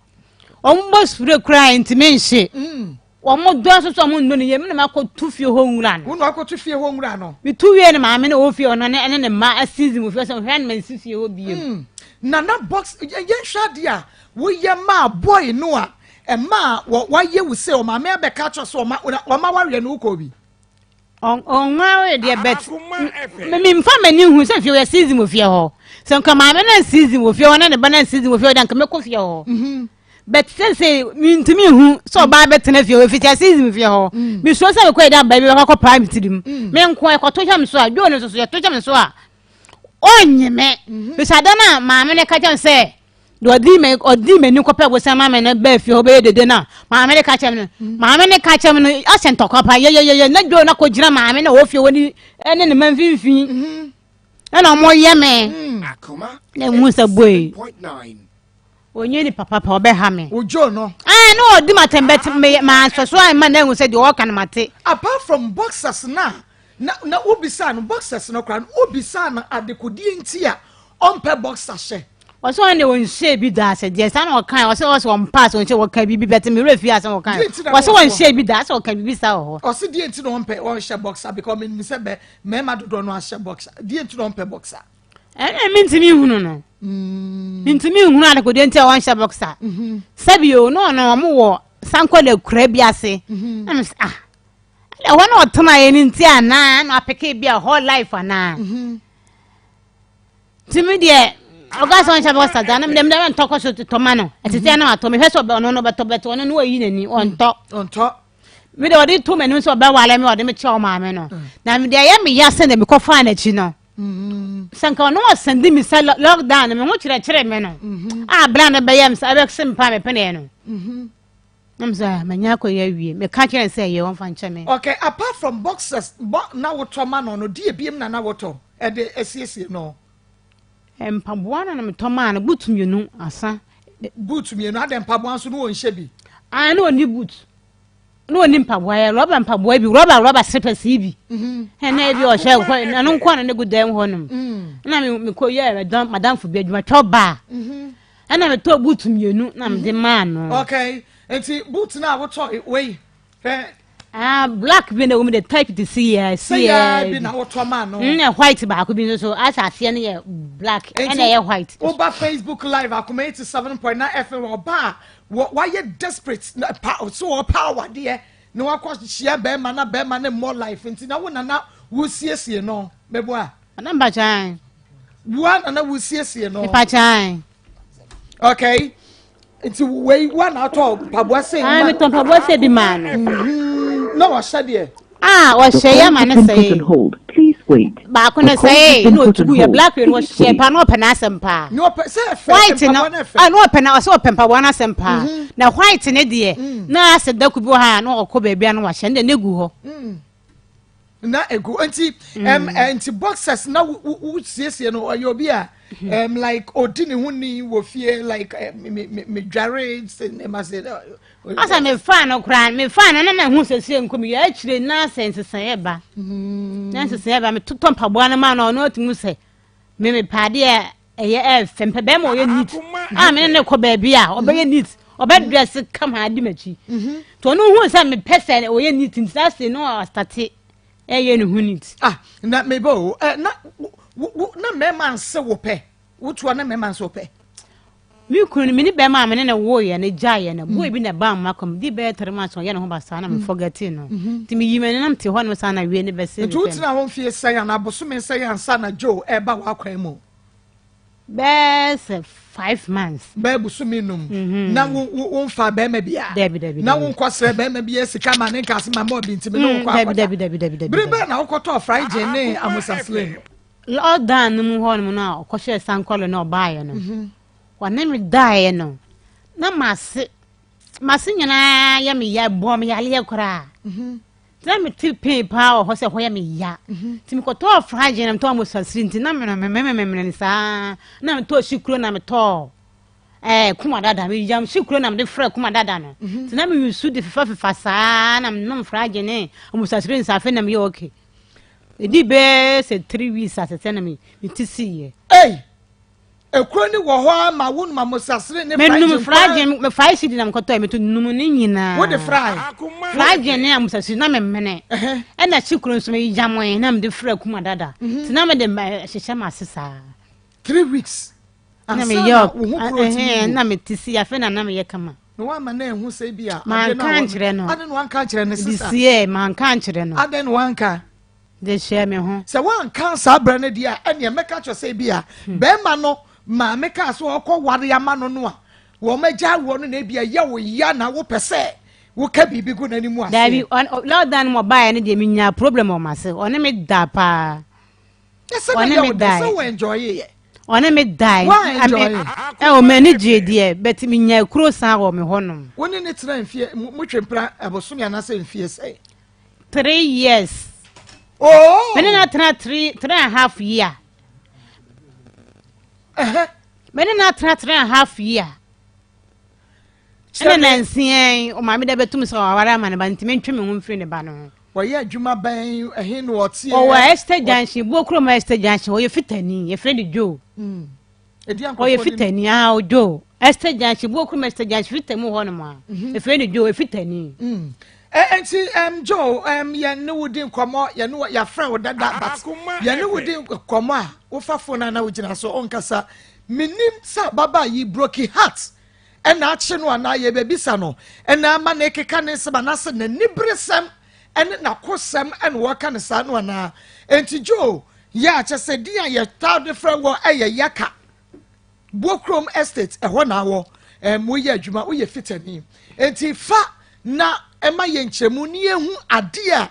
[SPEAKER 4] Wɔn bɔ spray koraa ntumi nhye. Mm. Wɔn dɔ nso so wɔn nnɔ no yie. Me na makɔtu fie hɔ nwura no.
[SPEAKER 3] Wo na wakɔtu fie hɔ nwura no.
[SPEAKER 4] Metu wie no maame na ɔwɔ fie hɔ no ne ne mma asisi mu fie sɛ hwɛ no ma nsi fie hɔ biem.
[SPEAKER 3] Mm. Nana box yɛnhwɛ adeɛ a woyɛ maa boy no a Ɛma a wayɛ wo sɛ ɔmaame abɛka akyerɛ sɛ ɔma ɔma wareɛ no wokɔɔ bi.
[SPEAKER 4] Ɔnwareɛ deɛ but memfa m'ani hu sɛ fie yɛ season wɔ fie hɔ sɛ nka maame no season wɔ fie hɔ na ne ba no season wɔ fie hɔ deɛ nka mɛkɔ fie hɔ mhm. but sɛsɛ mentumi hu sɛ ɔbaa bɛtena fie hɔ ɛfiti season fie hɔ mm. mesuro sɛ mekɔ yɛde aba bi bɛkɔ akɔpaa me tirim mm. menko ɛkɔto hyɛ me so a dwoo no nso so yɛto hyɛ me so a ɔnnye me mhm. bisa da no a maame no ka kyɛm sɛ Deɛ ɔdi me ɔdi m'ani kɔpɛ bosan ma me no bɛɛ fie hɔ bɛyɛ dede no a maame ne ka kyerɛ me no mm. maame ne ka kyerɛ me no ahyɛ ntɔkwa pa yɛyɛyɛyɛ na dwo na kɔgyina maame na ɔwɔ fie hɔ ne ɛne ne ma mfimfini mm-hmm. ɛna ɔmo yɛ me mm. na emu sɛ boy onye ni papa pa ɔbɛha me.
[SPEAKER 3] ojo no.
[SPEAKER 4] ɛɛ na ɔdi ma tɛm bɛt me ma nsɔsɔ a ɛma na ehu sɛ deɛ ɔka no ma te.
[SPEAKER 3] Apart from boxers na na na wobisa no boxers no koraa no wobisa no adekodeɛ nti a ɔmpɛ boxer hyɛ.
[SPEAKER 4] Ɔsɛ ɔno deɛ ɔnhyɛɛ bi da sɛ deɛ saa na ɔkae ɔsɛ ɔsɛ ɔmpa sɛ ɔnhyɛ wɔka biribi bɛte me werɛ fie asɛm ɔkae ɔsɛ ɔnhyɛ bi da sɛ ɔka biribi saa wɔ hɔ.
[SPEAKER 3] Ɔsɛ deɛ nti na ɔmpɛ ɔnhyɛ boxer because menim sɛ bɛ mmarima dodoɔ no ahyɛ boxer deɛ nti na ɔmpɛ boxer.
[SPEAKER 4] Ɛna mentumi nhunu no mentumi nhunu adekodeɛ nti a ɔnhyɛ boxer mhm. sɛbi o na ɔno ɔmo wɔ sankɔla kura bi ase mhm. na mesɛ ah ɛhɔ na ɔtena yɛ no nti anaa na apeke bi a whole life anaa. Mm -hmm. Nti me deɛ ɔka sɛ ɔnhyɛ bɔsa dza na mede mede ntɔ kɔ so tɔ ma no ɛte sɛ na watɔ mehwɛ sɛ ɔno no bɛtɔ bɛtɔ ɔno no wayi n'ani ɔntɔ
[SPEAKER 3] ɔntɔ
[SPEAKER 4] me deɛ ɔde to m'anim sɛ ɔbɛwale me ɔde me kyɛ ɔmaame no mm. na me deɛ ɛyɛ me ya sɛ na mekɔfaa n'akyi no mm. sɛ nka ɔno ɔsɛnde me sɛ lockdown no me ho kyerɛkyerɛ me no mm-hmm. a bla no bɛyɛ me sɛ ɛbɛse me paa mepeneɛ no mm-hmm. Na mesɛ ah, manya akɔyɛ awie meka kyerɛ no sɛ ɛyɛ ɔmfa nkyɛ me.
[SPEAKER 3] Okay, apart from boxers bɔ na wotɔ ma no no, deɛ biem na na wotɔ ɛde asiesie no?
[SPEAKER 4] Mpaboa na na metɔ maa no, boot mmienu asa.
[SPEAKER 3] Boot mmienu, adɛn mpaboa nso no wɔnhyɛ bi?
[SPEAKER 4] Ah, na ɔnni boot. Na ɔnni mpaboa yɛ rɔba mpaboa bi, rɔba rɔba slippers yi bi. Mhm. Ɛna ebi ɔhyɛ kɔ, ɛno nko na ne gu dan hɔ nom. Mm. Na mekɔ yɛ madamfo bi adwuma twɛ baa. Mhm. Ɛna metɔɔ boot mmienu na mede maa no.
[SPEAKER 3] Okay, nti boot no a wotɔ wei hwɛ.
[SPEAKER 4] Ah, black bi na ɛwɔ mu de type te si yɛ si
[SPEAKER 3] yɛ. bi na wotɔ maa no.
[SPEAKER 4] Mm, white baako bi nso so asɛ aseɛ no yɛ black ɛna ɛyɛ white.
[SPEAKER 3] Woba Facebook live akoma 87.9 FM ɔba a wayɛ desperate na pa so ɔpa awadeɛ na wakɔ hyia bɛrima na bɛrima ne mmɔ life nti na wo nana wosiesie no mɛboa.
[SPEAKER 4] Madam Mpakyɛw.
[SPEAKER 3] Wua na na wosiesie no.
[SPEAKER 4] Mpakyɛw.
[SPEAKER 3] Okay. Nti wei wa na atɔ mpaboa sɛ.
[SPEAKER 4] Ah, metɔ mpaboa sɛ bi maa no.
[SPEAKER 3] Mhm. Na ɔhyɛ deɛ.
[SPEAKER 4] Ah, ɔhyɛ yɛ ma ne sɛ. Baako ne sɛ na otugu yɛ black no ɔhyɛ paa na ɔpɛ n'asɛm paa.
[SPEAKER 3] Na ɔpɛ sɛ ɛfɛ
[SPEAKER 4] white no ah na ɔpɛ na ɔsɛ ɔpɛ mpaboa n'asɛm paa. Mhm. Na white ne deɛ mm. na asɛ dako bi wɔ ha na ɔkɔ baabi a na wahyɛ ne deɛ ne gu hɔ.
[SPEAKER 3] Mm. na egu nti ɛm mm. nti boxers na wo siesie no ɔyɛ obi a ɛm mm. like odi ne ho ni wɔ fie like eh, me me me dware se ne ma se.
[SPEAKER 4] Ɔsɛ me fa no koraa me fa no na na ho siesie nko mi yɛ akyire na sɛ nsesaeɛ ba mm. na nsesaeɛ ba me totɔ mpaboa no ma no ɔno atumi sɛ me me paadeɛ ɛyɛ ɛfɛ mpɛ bɛrima ɔyɛ neat a me ne ne kɔ baabi a ɔbɛyɛ mhm. neat ɔbɛ dress kama adi m'akyi mhm. nti ɔno hu sɛ mepɛ sɛ ɔyɛ neat nti ase no ɔstate ɛyɛ ne ho neat.
[SPEAKER 3] ah na mebɛ o ɛ na wo na mmarima nse wo pɛ wotoa na mmarima nse wo pɛ.
[SPEAKER 4] Me kunu no, me ne bɛrima a me ne no woeɛ no gyaeɛ no, boy bi na ɛbaa m'akoma mu, di bɛyɛ 3 months ɔyɛ ne ho basaa na me forgetee no. Nti meyii m'ani na mete hɔ nom saa na wie no bɛsee
[SPEAKER 3] me
[SPEAKER 4] Nti
[SPEAKER 3] pɛ. Wotena hɔ mfie sɛn anaa bosome sɛn ansa na Joe ɛreba w'akwan mu?
[SPEAKER 4] Bɛyɛ sɛ 5 months.
[SPEAKER 3] Bɛyɛ bosome num. Na wo wo womfaa bɛrima biara?
[SPEAKER 4] Dabi dabi.
[SPEAKER 3] Na wonkɔsrɛ bɛrima biara sika ma ne nka se ma mɔɔ bi nti me ne wo kɔ
[SPEAKER 4] akɔda? Dabi dabi dabi dabi.
[SPEAKER 3] Bere bɛn na wokɔtɔɔ fry gin ne amosaslin?
[SPEAKER 4] Lockdown no mu hɔ nom no a ɔkɔhyɛɛ sankɔle na ɔbaeɛ no, mhm. ɔne me daeɛ no, na m'ase m'ase nyinaa yɛ me ya bɔ me yareɛ koraa. Mhm. Nti na mete pain paa wɔ hɔ sɛ hɔ yɛ me ya. Mhm. Nti mekɔtɔɔ fragye na metɔɔ mosasiri nti na mememememene no saa na metɔɔ sikuro na metɔɔ ɛɛ eh, kuma dada meyam sikuro na mede frɛ kuma dada no. Nti na meyusu de fefafefa saa na menom fragye ne mosasiri nsa afei na meyɛ okay. Ɛdii bɛyɛ sɛ 3 weeks asɛsɛ na me me ti siiɛ.
[SPEAKER 3] Ei! Ekuro ni wɔ hɔ ara ma wo num amosasere ne
[SPEAKER 4] Menum
[SPEAKER 3] fragye nko ara.
[SPEAKER 4] fragye me 5 cedi na mekɔtɔɛ meto num ne nyinaa.
[SPEAKER 3] Wo de frae?
[SPEAKER 4] Fragye ne amosasere na memene.
[SPEAKER 3] Ɛhɛ.
[SPEAKER 4] Ɛna sikuro nso meyamoe na mede fra kuma dada. Nti na mede hyehyɛ m'ase saa.
[SPEAKER 3] 3 weeks
[SPEAKER 4] Na
[SPEAKER 3] ansa
[SPEAKER 4] meyɛ
[SPEAKER 3] na wo ho kuro tumi
[SPEAKER 4] ɛhɛn
[SPEAKER 3] wu.
[SPEAKER 4] na mete si afei na na meyɛ kama.
[SPEAKER 3] Na wamma no anhu sɛ ebi a adeɛ no a
[SPEAKER 4] Manka
[SPEAKER 3] wɔn
[SPEAKER 4] ankyerɛ no.
[SPEAKER 3] Adɛn na wanka ankyerɛ ne
[SPEAKER 4] Mede
[SPEAKER 3] sista?
[SPEAKER 4] siee manka ankyerɛ no.
[SPEAKER 3] Adɛn na wanka?
[SPEAKER 4] De hyɛɛ me ho.
[SPEAKER 3] Sɛ wanka saa berɛ no deɛ a, ɛnneɛ mɛka kyerɛ sɛ ebi a
[SPEAKER 4] Hmm.
[SPEAKER 3] bɛrima no maame kaa sɛ ɔkɔ ware ama no no a wɔn agya awoɔ no na ebi a ɛyɛ wo ya na wopɛ sɛ woka biribi gu n'anim aseɛ.
[SPEAKER 4] Daabi, lockdown no mu ɔbaeɛ no deɛ menyaa problem wɔ m'ase. Ɔne me da paa.
[SPEAKER 3] Ɔne me dae. Sɛ wo enjoy yɛ.
[SPEAKER 4] Ɔne me dae.
[SPEAKER 3] Wa enjoy.
[SPEAKER 4] Ɛwɔ m'ani gye deɛ but menya kuro san wɔ me hɔnom.
[SPEAKER 3] Wo ne ne tena mfie mo twe mpena abosome anaasɛ mfie sɛn?
[SPEAKER 4] 3 years.
[SPEAKER 3] Oh.
[SPEAKER 4] Me ne na tena 3, 3.5 year.
[SPEAKER 3] Uh-huh.
[SPEAKER 4] Me ne na tena 3.5 year. Ɛna nansia yi ɔmaame da bɛtum sɛ ɔware ama ne ba nti mentwe me ho mfiri ne ba no ho.
[SPEAKER 3] Wɔyɛ adwuma bɛn ɛhe na ɔteɛ?
[SPEAKER 4] Ɔwɔ Esther Junction, Buo kurom Esther Junction, ɔyɛ fitani, yɛfrɛ no Joe.
[SPEAKER 3] Mm.
[SPEAKER 4] Ɔyɛ fitani a ɔdwo Esther Junction Buokurom Esther Junction fita mu hɔ nom a efirɛ ne Joe efitani.
[SPEAKER 3] Nti Joe yɛn ne wo di nkɔmɔ yɛn ne yɛafrɛ wo dada but yɛn ne wo di nkɔmɔ a wofa phone a na wogyina so ɔnkasa menim sɛ ababaa yi broken heart ɛna akye no anaa yɛbɛbisa no ɛna ama ne keka ne nsɛm anaasɛ n'aniberesɛm ɛne n'akosɛm ɛna wɔka no saa no anaa nti Joe yɛ a kyɛ sɛ din a yɛtaa de frɛ wɔ ɛyɛ Yaka Buokrom Estate ɛhɔ na awɔ ɛm woyɛ adwuma woyɛ fitani nti fa na ɛma yɛ nkyerɛmu ne yɛhu adeɛ a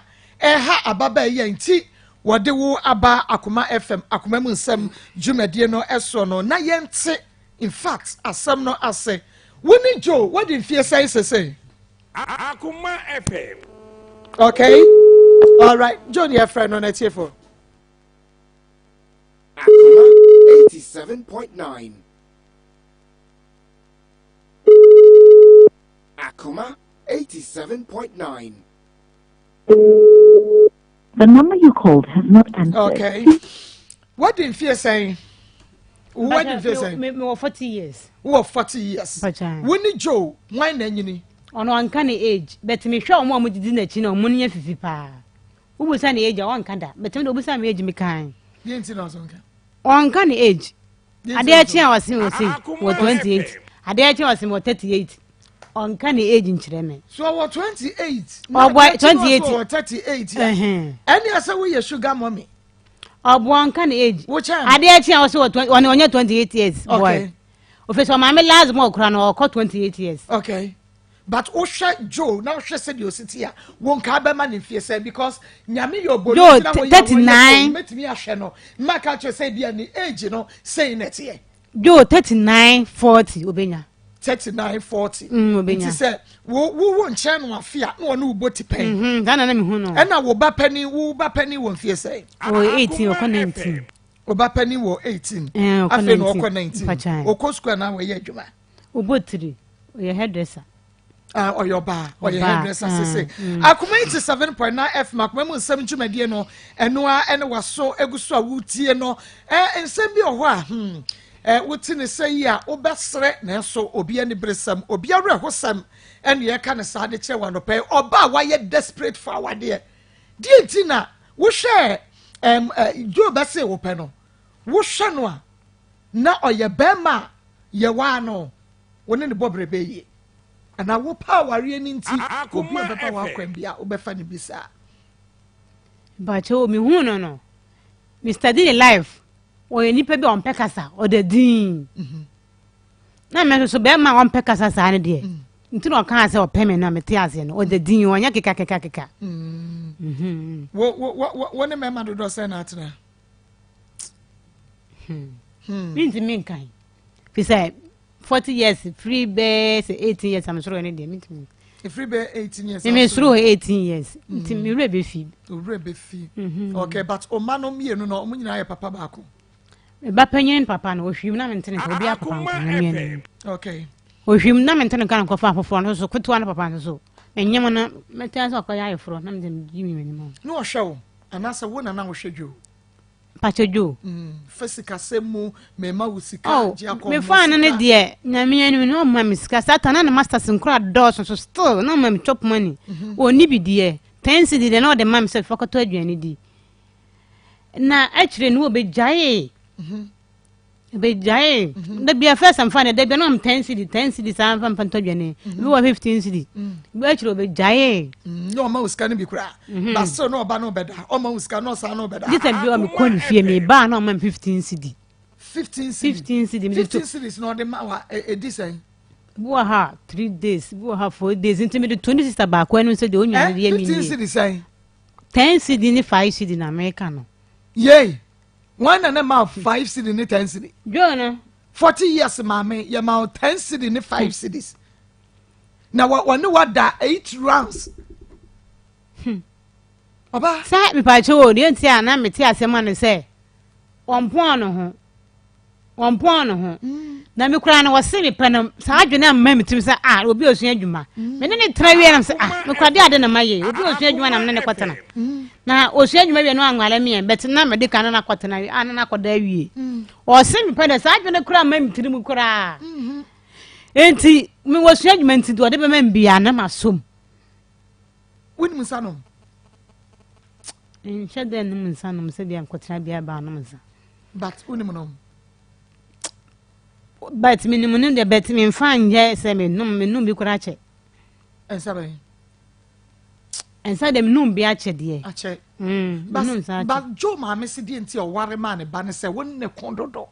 [SPEAKER 3] ɛha ababaa yi a nti wɔde wo aba Akoma FM Akoma mu nsɛm dwumadie no ɛsoɔ no na yɛnte in fact asɛm no ase wo ne Joe wadi mfie sɛn sesei?
[SPEAKER 5] Akoma FM.
[SPEAKER 3] Okay. All right. Joe ni ɛfrɛ no na tiefo.
[SPEAKER 5] Akoma 87.9. Akoma 87.9.
[SPEAKER 6] The number you called has not answered.
[SPEAKER 3] Okay. What in fear saying? What in fear saying?
[SPEAKER 4] Me wɔ 40 years.
[SPEAKER 3] Wɔ 40 years. Wo ni Joe, why na nyini?
[SPEAKER 4] Ɔno anka ne age, but me hwɛ ɔmo a ɔmo didi n'akyi na ɔmo no yɛ fifi paa. Wobusa ne age a ɔnka da, but me de obusa me age me kan.
[SPEAKER 3] Deɛ nti na ɔsɔ nka?
[SPEAKER 4] Ɔnka ne age. Adeɛ kye a ɔse ɔse wɔ 28. Adeɛ kye a ɔse wɔ 38. Ɔnka ne age nkyerɛ me.
[SPEAKER 3] So ɔwɔ 28.
[SPEAKER 4] Ɔbɔ 28.
[SPEAKER 3] Ɔwɔ 38. Ɛne ɛsɛ woyɛ sugar mummy.
[SPEAKER 4] Ɔbɔ ɔnka ne age.
[SPEAKER 3] Wokyɛn.
[SPEAKER 4] Adeɛ kye a ɔse wɔ 20 ɔne ɔnyɛ 28 years boy.
[SPEAKER 3] Okay.
[SPEAKER 4] Ofiri sɛ ɔmaame last born kora no ɔkɔ 28 years.
[SPEAKER 3] Okay. But wohwɛ Joe na wohwɛ sɛdeɛ ɔsi te a wo nka bɛma ne mfie sɛn because nyame yɛ ɔbɔni
[SPEAKER 4] Joe,
[SPEAKER 3] nti na woyɛ
[SPEAKER 4] 39.
[SPEAKER 3] mɛtumi ahwɛ no mma ka kyerɛ sɛ bia ne age no sei na ɛteɛ.
[SPEAKER 4] Joe 39 40 obenya.
[SPEAKER 3] 39 40.
[SPEAKER 4] Obenya.
[SPEAKER 3] Nti sɛ wo wo wo nkyɛn no afe a na ɔne wo bɔ ti pɛn.
[SPEAKER 4] Saa na na mehu no.
[SPEAKER 3] Ɛna wo ba panin wo ba panin wɔ mfie sɛn?
[SPEAKER 4] Ɔwɔ 18 ɔkɔ 19.
[SPEAKER 3] Wo ba panin wɔ 18.
[SPEAKER 4] Ɛɛ ɔkɔ 19.
[SPEAKER 3] Afei na ɔkɔ 19. Ɔkɔ sukuu anaa wɔyɛ adwuma?
[SPEAKER 4] Ɔbɔ tiri, ɔyɛ hairdresser.
[SPEAKER 3] Ah, ɔyɛ ɔbaa, ɔyɛ hairdresser ah, sese. Mm. Akoma 87.9 FM akoma mu nsɛm dwumadie no, ɛno a ɛne waso egu so a wotie no. Ɛ nsɛm bi wɔ hɔ a, hmm, ɛ wote ne sɛ yi a wobɛsrɛ nanso obi ani beresɛm, obi awerɛhosɛm ɛne yɛka ne saa de kyerɛ wɔ anɔpɛ yi. Ɔbaa wayɛ desperate for awadeɛ. Deɛ nti na wohwɛ ɛm ɛ Joe bɛse wopɛ no, wohwɛ no a na ɔyɛ bɛrima a yɛwaa no, wo ne no bɔ brɛ bɛyɛ yie. Anaa wopɛ awareɛ no nti, obi a ɔbɛba w'akwan bi a wobɛfa no bi saa.
[SPEAKER 4] Mpakyɛw mehuu no no, me study ne life, ɔyɛ nipa bi a ɔmpɛ kasa, ɔda din. Mhm. Na me nso so bɛrima a ɔmpɛ kasa saa no deɛ, mm. nti na ɔkaa sɛ ɔpɛ me no a mete aseɛ no, ɔda din, ɔnyɛ keka keka keka.
[SPEAKER 3] Mm. Mhm. Wo wo wo ne mmarima dodoɔ sɛn na atena?
[SPEAKER 4] Hmm. hmm. Mentumi nkan. Fi sɛ 40 years firi bɛɛ sɛ 18 years a mesoro ne deɛ mentumi.
[SPEAKER 3] Ɛfiri bɛɛ 18 years.
[SPEAKER 4] Me mesoro 18 years. Hmm. Nti me werɛ bɛfi.
[SPEAKER 3] Werɛ bɛfi. Mhm. Okay, but ɔma no mmienu no ɔmo nyinaa yɛ papa baako.
[SPEAKER 4] Ba panyin papa no ohwim na mente ne nka obi apapa nko mmienu.
[SPEAKER 3] Okay.
[SPEAKER 4] Ohwim na mente ne nka na nkɔfa afoforɔ no so ketewa no papa no so. Menyem no mete sɛ ɔkɔyɛ ayeforɔ na mede gyi mi m'anim.
[SPEAKER 3] Na ɔhwɛ wo anaasɛ wo na na wohwɛ dwo?
[SPEAKER 4] Mpakyɛ dwo.
[SPEAKER 3] Mm, fa sikasɛm mu mema wo sika
[SPEAKER 4] oh,
[SPEAKER 3] gye akɔ
[SPEAKER 4] me fa no ne deɛ nyame anim na ɔma me sika satan na ne masters nkora dɔɔso so still na ɔma me chop money mhm. ɔnni bi deɛ ten cedi deɛ na ɔde ma me sɛ fa kɔtɔ aduane di na akyire no wɔbɛgyaee mhm. Ebegyae. Mhm. Da bia first mfa ne da bia na 10 cedi 10 cedi saa mfa mfa ntɔ dwane. Mhm. Bi wɔ 15 cedi. Mm. Bi akyire obegyae.
[SPEAKER 3] Mm, na ɔma wo sika no bi koraa. Mhm. Ba still na ɔba na ɔbɛda. Ɔma wo sika na ɔsan na ɔbɛda.
[SPEAKER 4] Gye sɛ bi wɔ mekɔ ne fie me ba na ɔma me 15 cedi.
[SPEAKER 3] 15 cedi.
[SPEAKER 4] 15 cedi.
[SPEAKER 3] 15 cedis na ɔde ma wa edi sɛn.
[SPEAKER 4] Bi wɔ ha 3 days, bi wɔ ha 4 days. Nti me de to ne sister baako anim sɛ deɛ onua no deɛ mi nie.
[SPEAKER 3] 15 cedi sɛn?
[SPEAKER 4] 10 cedi ne 5 cedi na meka no.
[SPEAKER 3] Yay. Wọn na ne ma 5 cedi ne 10 cedi.
[SPEAKER 4] Joe no.
[SPEAKER 3] 40 years maame yɛ ma 10 cedi ne 5 cedis. Na wɔne wada 8 rounds.
[SPEAKER 4] Hmm.
[SPEAKER 3] Ɔba.
[SPEAKER 4] Sɛ mepaakyɛ wɔ deɛ nti a na mete asɛm ano sɛ wɔmpɔn no ho wɔmpɔn no ho mm. Na me koraa no wɔse mepɛ no saa adwene amma me tirim sɛ ah obi osua adwuma mm. me ne ne tena wie nam sɛ ah mekora de ade na ma yɛ obi osua adwuma na me ne ne kɔtena mm. na osua adwuma wie no anwale me yɛn bɛte na mede ka no na kɔtena wie ana na kɔda awie mm. ɔse mepɛ no saa adwene koraa amma me tirim koraa mm-hmm. enti me wɔsua adwuma nti deɛ ɔde bɛma me biara na masom.
[SPEAKER 3] Wonim nsa nom?
[SPEAKER 4] Nhyɛ dɛ nom nsa nom sɛdeɛ nkɔtena biara baa nom nsa.
[SPEAKER 3] But wonim nom?
[SPEAKER 4] But menim no deɛ but memfa nyɛ sɛ menom menom bi koraa kyɛ.
[SPEAKER 3] Nsa bɛn?
[SPEAKER 4] Nsa deɛ menom bi akyɛ deɛ.
[SPEAKER 3] Akyɛ.
[SPEAKER 4] Mm, menom nsa akyɛ.
[SPEAKER 3] But Joe maame se deɛ nti ɔware maa ne ba ne sɛ wo ne ko dodo.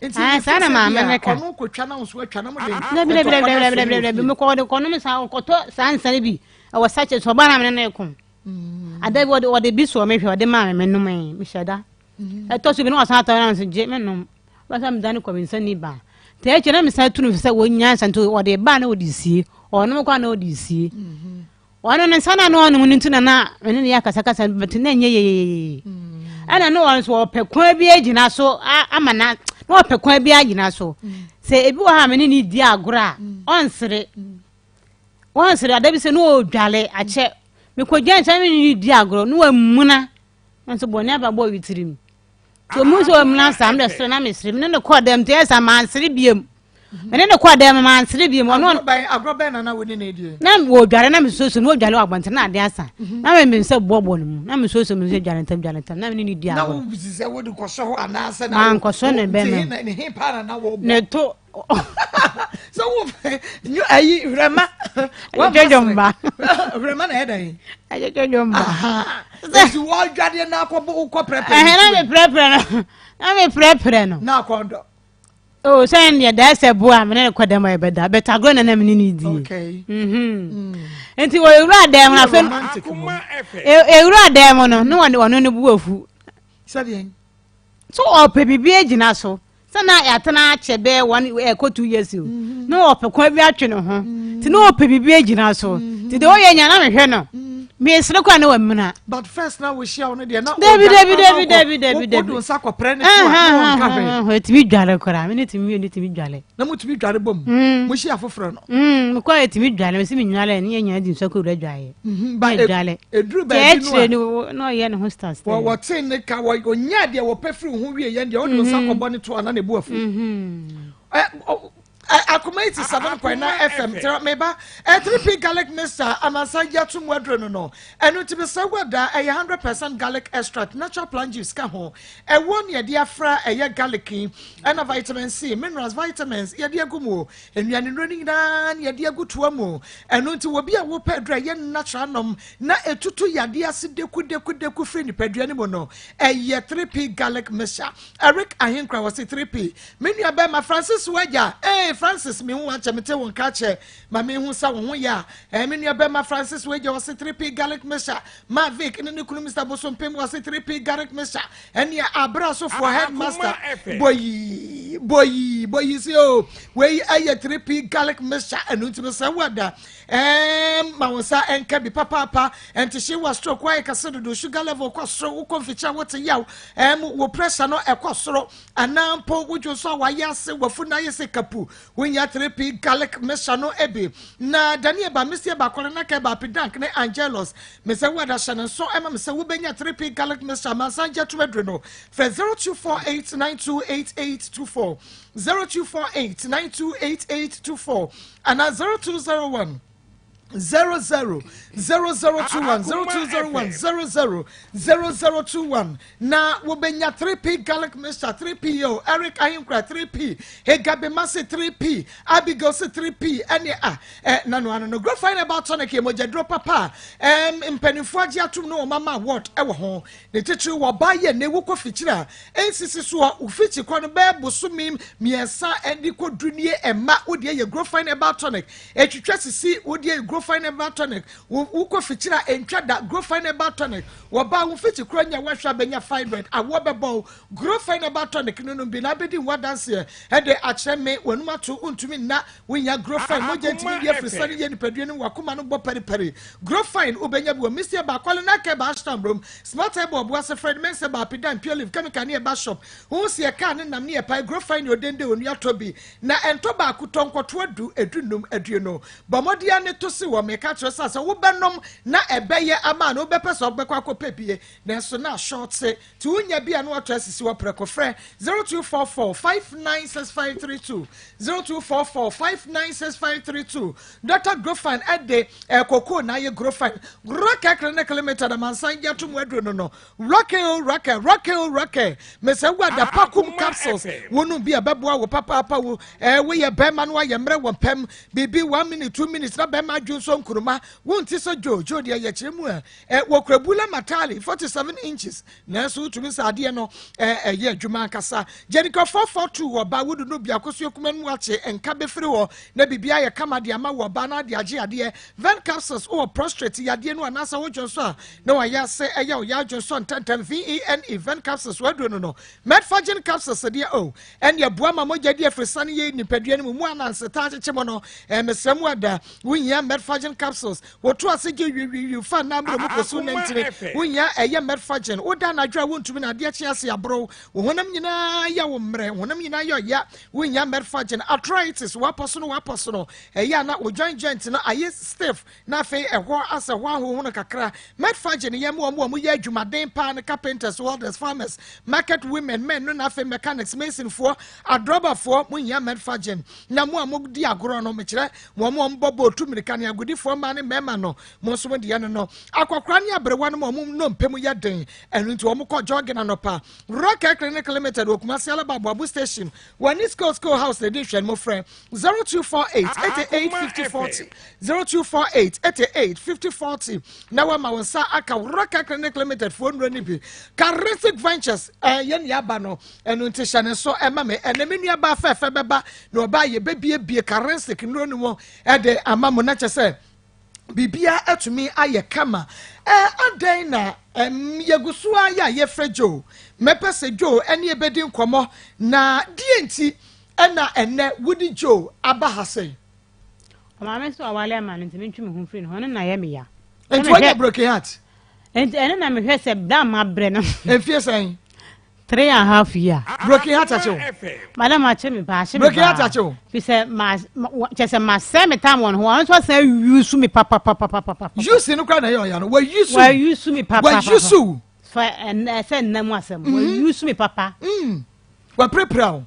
[SPEAKER 3] Nti
[SPEAKER 4] ah, saa na maame ne ka.
[SPEAKER 3] Ɔno kotwa na nso atwa na mo de.
[SPEAKER 4] Dabi dabi dabi dabi dabi dabi mekɔ ɔde kɔnom nsa ɔkɔtɔ saa nsa no bi ɛwɔ sachet so ɔbaa na mene ne ko. Mm. Ada bi ɔde bi soɔ mehwɛ ɔde maa me menom mehyɛ da. Ɛtɔ so bi na wasan atɔ na nso gye menom. Bɛsa meda no kɔ me nsa ni ba. Nti akyire na mesan tu no sɛ wɔnya nsa nti ɔde ba na ɔde sie. Ɔnom kɔ na ɔde sie. Ɔno ne nsa na na ɔnom no nti na na mene ne yɛ akasakasa but na ɛnyɛ yeyeyeye. Ɛna na ɔno nso ɔpɛ kwan bi agyina so ama na na ɔpɛ kwan bi agyina so. Sɛ ebi wɔ hɔ a mene ne di agorɔ a ɔnsere. Ɔnsere ada bi sɛ na ɔredwale akyɛ. Mekɔgya nsa mene ne di agorɔ na wamuna. Nso bɔne aba bɔ wi tirim. Nti ɔmu sɛ ɔmuna saa mede sere na mesere mene ne kɔɔ dɛm nti ɛyɛ sɛ mansere biam mene ne kɔɔ dɛm mansere biam ɔno
[SPEAKER 3] agorɔ bɛn na na wo ne ne die
[SPEAKER 4] na wɔdware na mesuosuo na wɔdware wɔ abɔnten na ade asa mhm. na me nsa bɔbɔ no mu na mesuosuo me nsa dware ntam dware ntam na mene ne di agorɔ
[SPEAKER 3] na wo sɛ wode kɔsɔ hɔ anaasɛ
[SPEAKER 4] na mankɔsɔ ne bɛma
[SPEAKER 3] ne he paa na na wɔbɔ
[SPEAKER 4] ne to
[SPEAKER 3] sɛ wo nyo ayi hwrɛma
[SPEAKER 4] dwodwomba
[SPEAKER 3] hwrɛma na ɛda yi
[SPEAKER 4] ɛyɛ dwodwomba
[SPEAKER 3] nti wɔdwadeɛ na akɔbɔ wokɔ prɛprɛ
[SPEAKER 4] ɛhɛn na me prɛprɛ no na me prɛprɛ no
[SPEAKER 3] na akɔndɔ
[SPEAKER 4] o sɛ deɛ da sɛ boa me ne ne kɔ dɛm a yɛbɛda bɛtɛ agorɔ na na me ne ne di
[SPEAKER 3] okay
[SPEAKER 4] mhm. nti wɔ ewura dɛm no afei ewura dɛm no ne wɔn ɔno ne bu afu
[SPEAKER 3] sɛdeɛ
[SPEAKER 4] so ɔpɛ biribi agyina so sɛ na yɛatena akyɛ bɛyɛ one ɛkɔ 2 years o mm-hmm. na ɔpɛ kwan bi atwe ne ho mm-hmm. nti na ɔpɛ biribi agyina so mm-hmm. nti deɛ ɔyɛ nya na mehwɛ no mesere kɔ a na wamuna.
[SPEAKER 3] But first na wohyia wo no deɛ na
[SPEAKER 4] dabi dabi dabi dabi dabi dabi
[SPEAKER 3] wodo nsa kɔprɛ ne to a na wɔnka hwee.
[SPEAKER 4] Ɛtumi dware koraa me ne tumi mmienu tumi dware.
[SPEAKER 3] Na motumi dware bom mm. mohyia foforɔ no.
[SPEAKER 4] Mekɔ a ɛtumi dware mesi menware ne yɛnyina di nsa kɔwura dwaeɛ.
[SPEAKER 3] Ba ɛduru baabi no
[SPEAKER 4] a no na ɔyɛ ne ho stars.
[SPEAKER 3] Wɔ wɔte ne ka wɔ ɔnya deɛ wɔpɛ firi ho wie yɛn deɛ ɔde nsa kɔbɔ ne to a na ne bu afu. Akoma 87.9 FM tena meba 3P garlic mixture amansan gye ato mu aduro no no ɛno nti mesɛ wada ɛyɛ 100% garlic extract natural plant juice ka ho ɛwɔ ne yɛde afra ɛyɛ garlic yi ɛna vitamin C minerals vitamins yɛde agu mu Nnuanennuro no nyinaa na yɛde agu toa mu. Ɛno nti, obi a wopɛ aduru a ɛyɛ natural nom na ɛtutu yadeɛ ase dekudeku firi nipadua no mu no, ɛyɛ 3P Garlic Mixture. Eric Ahenkura wɔse 3P. Me nua bɛrima Francis wagya, ee Francis mehu wakyɛ mete wo nka kyɛ ma mehu sɛ wo ho yɛ a. Ɛɛ me nua bɛrima Francis wagya wɔse 3P Garlic Mixture. Ma Vic ne ne kunu Mr. Bosompem wɔse 3P Garlic Mixture. Ɛnea abere asofoɔ headmaster boyi boyi boyi si o wei ɛyɛ 3P garlic mixture ɛno nti no sɛ wada ɛɛm ma wɔn nsa ɛnka bi papaapa ɛntehye wɔ stroke wɔayɛ kɛse dodo sugar level kɔ soro wokɔ mfikyia wote yaw ɛɛm wo pressure no ɛkɔ soro anaa mpo wodwo nso a wayɛ ase wafu na ayɛ sɛ kapu Wonya 3P garlic mixture no bi na Danie ba Misie ba Kɔrenakɛ ba Apidank ne Angelus. Mesɛ wo ada hyɛ no nso ma me sɛ wobɛnya 3P garlic mixture amansan gya tum aduru no. Frɛ 0248928824, 0248928824 anaa 0201 00 0021 0201 00 0021 na wobɛnya 3P garlic mixture 3P o Eric Ahenkura 3P Hegabe Mase 3P Abigail se 3P ɛne a ɛ na no ano no Grofine herbal tonic yɛ mogyaduro papa a ɛm mpanimfoɔ agye atom ne wɔn ama award ɛwɔ ho ne titiri wɔ ɔbaa yɛ ne wokɔ fikyiri a ɛnsisi soɔ wo fikyi kɔ no bɛɛ bosome mmiɛnsa ɛde kɔ du nie ɛma wodeɛ yɛ Grofine herbal tonic ɛtwitwa sisi wodeɛ yɛ Grofine. Grofine Herbal Tonic, wo wokɔ fikyiri a ɛntwa da, Grofine Herbal Tonic, wɔbaa wo mfikyi kora nya woahwɛ a bɛnya fibroid, awoɔ bɛbɔ wo, Grofine Herbal Tonic no nom bi na abɛdi ho adanseɛ ɛde akyerɛ me, w'anum ato, wontumi nna, wonya Grofine, mogya ntumi ndi afiri sane yɛ nipadua no mu, w'akoma no bɔ paripari, Grofine, wobɛnya bi wɔ Misty Herbal, Kwale Naka Herbal, Ashtown Brom, Smart Herbal, Ɔboase, Fred Mensah Herbal, Apidan, Pure Leaf, Chemical ne Herbal Shop, Wohu sɛ yɛkaa ne nam ne yɛpae Grofine ne Odende onua tɔ bi, Na ɛntɔ baako tɔ nkɔto adu, edunnum, aduonu. Bɔ mmɔden ara ne to se wɔ. Meka kyerɛ sɛ sɛ wobɛnom na ɛbɛyɛ ama a na wobɛpɛ sɛ wobɛkɔ akɔpɛ bie. Nanso na ashɔɔte. Nti wonya bi a na woatɔ asisi hɔ prɛko. Frɛ 0244 596532, 0244 596532. Dɔkta Grofan de eh, kokoo na ayɛ Grofan. Rocker Clinic Limited amansan gye ato mu aduro no no. Rocker o rocker, rocker o rocker. Mesɛ wo ada pakum capsules. Wo nom bi a bɛboa wo papaapa wo. Eh, wo yɛ bɛrima no ayɛ mmerɛ wɔ mpɛm. Biribi one minute, 2 minutes na bɛrima adwo nso nkuruma. Wo nti sɛ Joe, Joe deɛ yɛ kyerɛ mu a. Eh, wɔ kura bula matali 47 inches. Nanso wotumi sɛ adeɛ no eh, ɛyɛ adwuma ankasa. Jenica 442 wɔ ba wodu no biako so ekuma no mu akye nka bɛfiri hɔ na biribi ayɛ kama de ama wɔ ba na ade agye adeɛ. Ven capsules wɔ prostrate yadeɛ no anaasɛ wodwo nso a na wayɛ ase ɛyɛ ɔyɛ adwonsɔ ntɛntɛm vene ven capsules waduro no no metforgen capsules deɛ o oh, ɛne ɛboa ma mogya di afirisane yɛ nipadua no mu mu ananse taa kyekye mu no ɛmesrɛ mu ada wohia metforgen capsules woto ase gye wiwiwi fa nna mmerɛ mu kɔsu nantini wohia ɛyɛ metforgen woda anadwo a wontumi na adeɛ kye ase aboro wo honam nyinaa yɛ wo mmerɛ honam nyinaa yɛ ɔya wohia metforgen arthritis wapɔ so no wapɔ so no ɛyɛ a na wo joint joint no ayɛ stiff Na afei ɛhɔ asɛ hɔ ahohono kakra. Medfagye ne yɛn wɔn a wɔyɛ adwumaden paa no, carpenters, welders, farmers, market women, men no na afei mechanics, masonfoɔ, adrɔbafoɔ, mo hia medfagye. Na mo a modi agorɔ no, mekyerɛ wɔn a wɔbɔ bɔɔl, tu mmirika ne agodifoɔ mmaa ne mmarima no, mo nso mo deɛ no no. Akɔkora ne aberewa no ma wɔn nnompe mu yɛ den, ɛno nti wɔn kɔ jogging anɔpa. Rock Care Clinic Limited wɔ Kumasi Alaba Aboabo Station, wɔne School School House na ɛdi nhwɛne mo frɛ 0248 88 50 40 0248 88 50 40 na wama wo nsa aka Roka Clinic Limited foɔ nnuro no bi. Charistic Ventures ɛyɛ eh, nea aba no ɛno nti hyɛ ne nso ɛma me ɛnɛ me nua baa fɛɛfɛ bɛba na ɔbaa yɛ bɛbiebie Charistic nnuro no mu ɛde ama mo na kyɛ sɛ biribiara atumi ayɛ kama. Ɛɛ adɛn na ɛm yɛgu so ara yɛ a yɛfrɛ Joe? Mɛpɛ sɛ Joe ɛne yɛbɛdi nkɔmmɔ na deɛ nti ɛna ɛnɛ wode Joe aba ha sɛn?
[SPEAKER 4] Ɔmaame sɛ ɔwale ama no nti mentwe me ho mfiri ne ho, ɛno na ɛyɛ me ya.
[SPEAKER 3] Nti wanya broken heart?
[SPEAKER 4] Nti ɛno na mehwɛ sɛ da ma brɛ no.
[SPEAKER 3] Mfie sɛn?
[SPEAKER 4] 3½ year.
[SPEAKER 3] Broken heart akye wo?
[SPEAKER 4] Madam akye me paa, akye me paa.
[SPEAKER 3] Broken heart akye wo?
[SPEAKER 4] Fi sɛ ma kyɛ sɛ ma sɛ me tam wɔn ho, wɔn nso asan yusu me papapapapapa.
[SPEAKER 3] Yusu no kora na ɛyɛ ɔya no, wɔ yusu.
[SPEAKER 4] Wɔ yusu me papa.
[SPEAKER 3] Wɔ yusu.
[SPEAKER 4] Fa ɛnɛ sɛ nna mu asɛm, wɔ yusu me papa.
[SPEAKER 3] Wɔ pirapira o.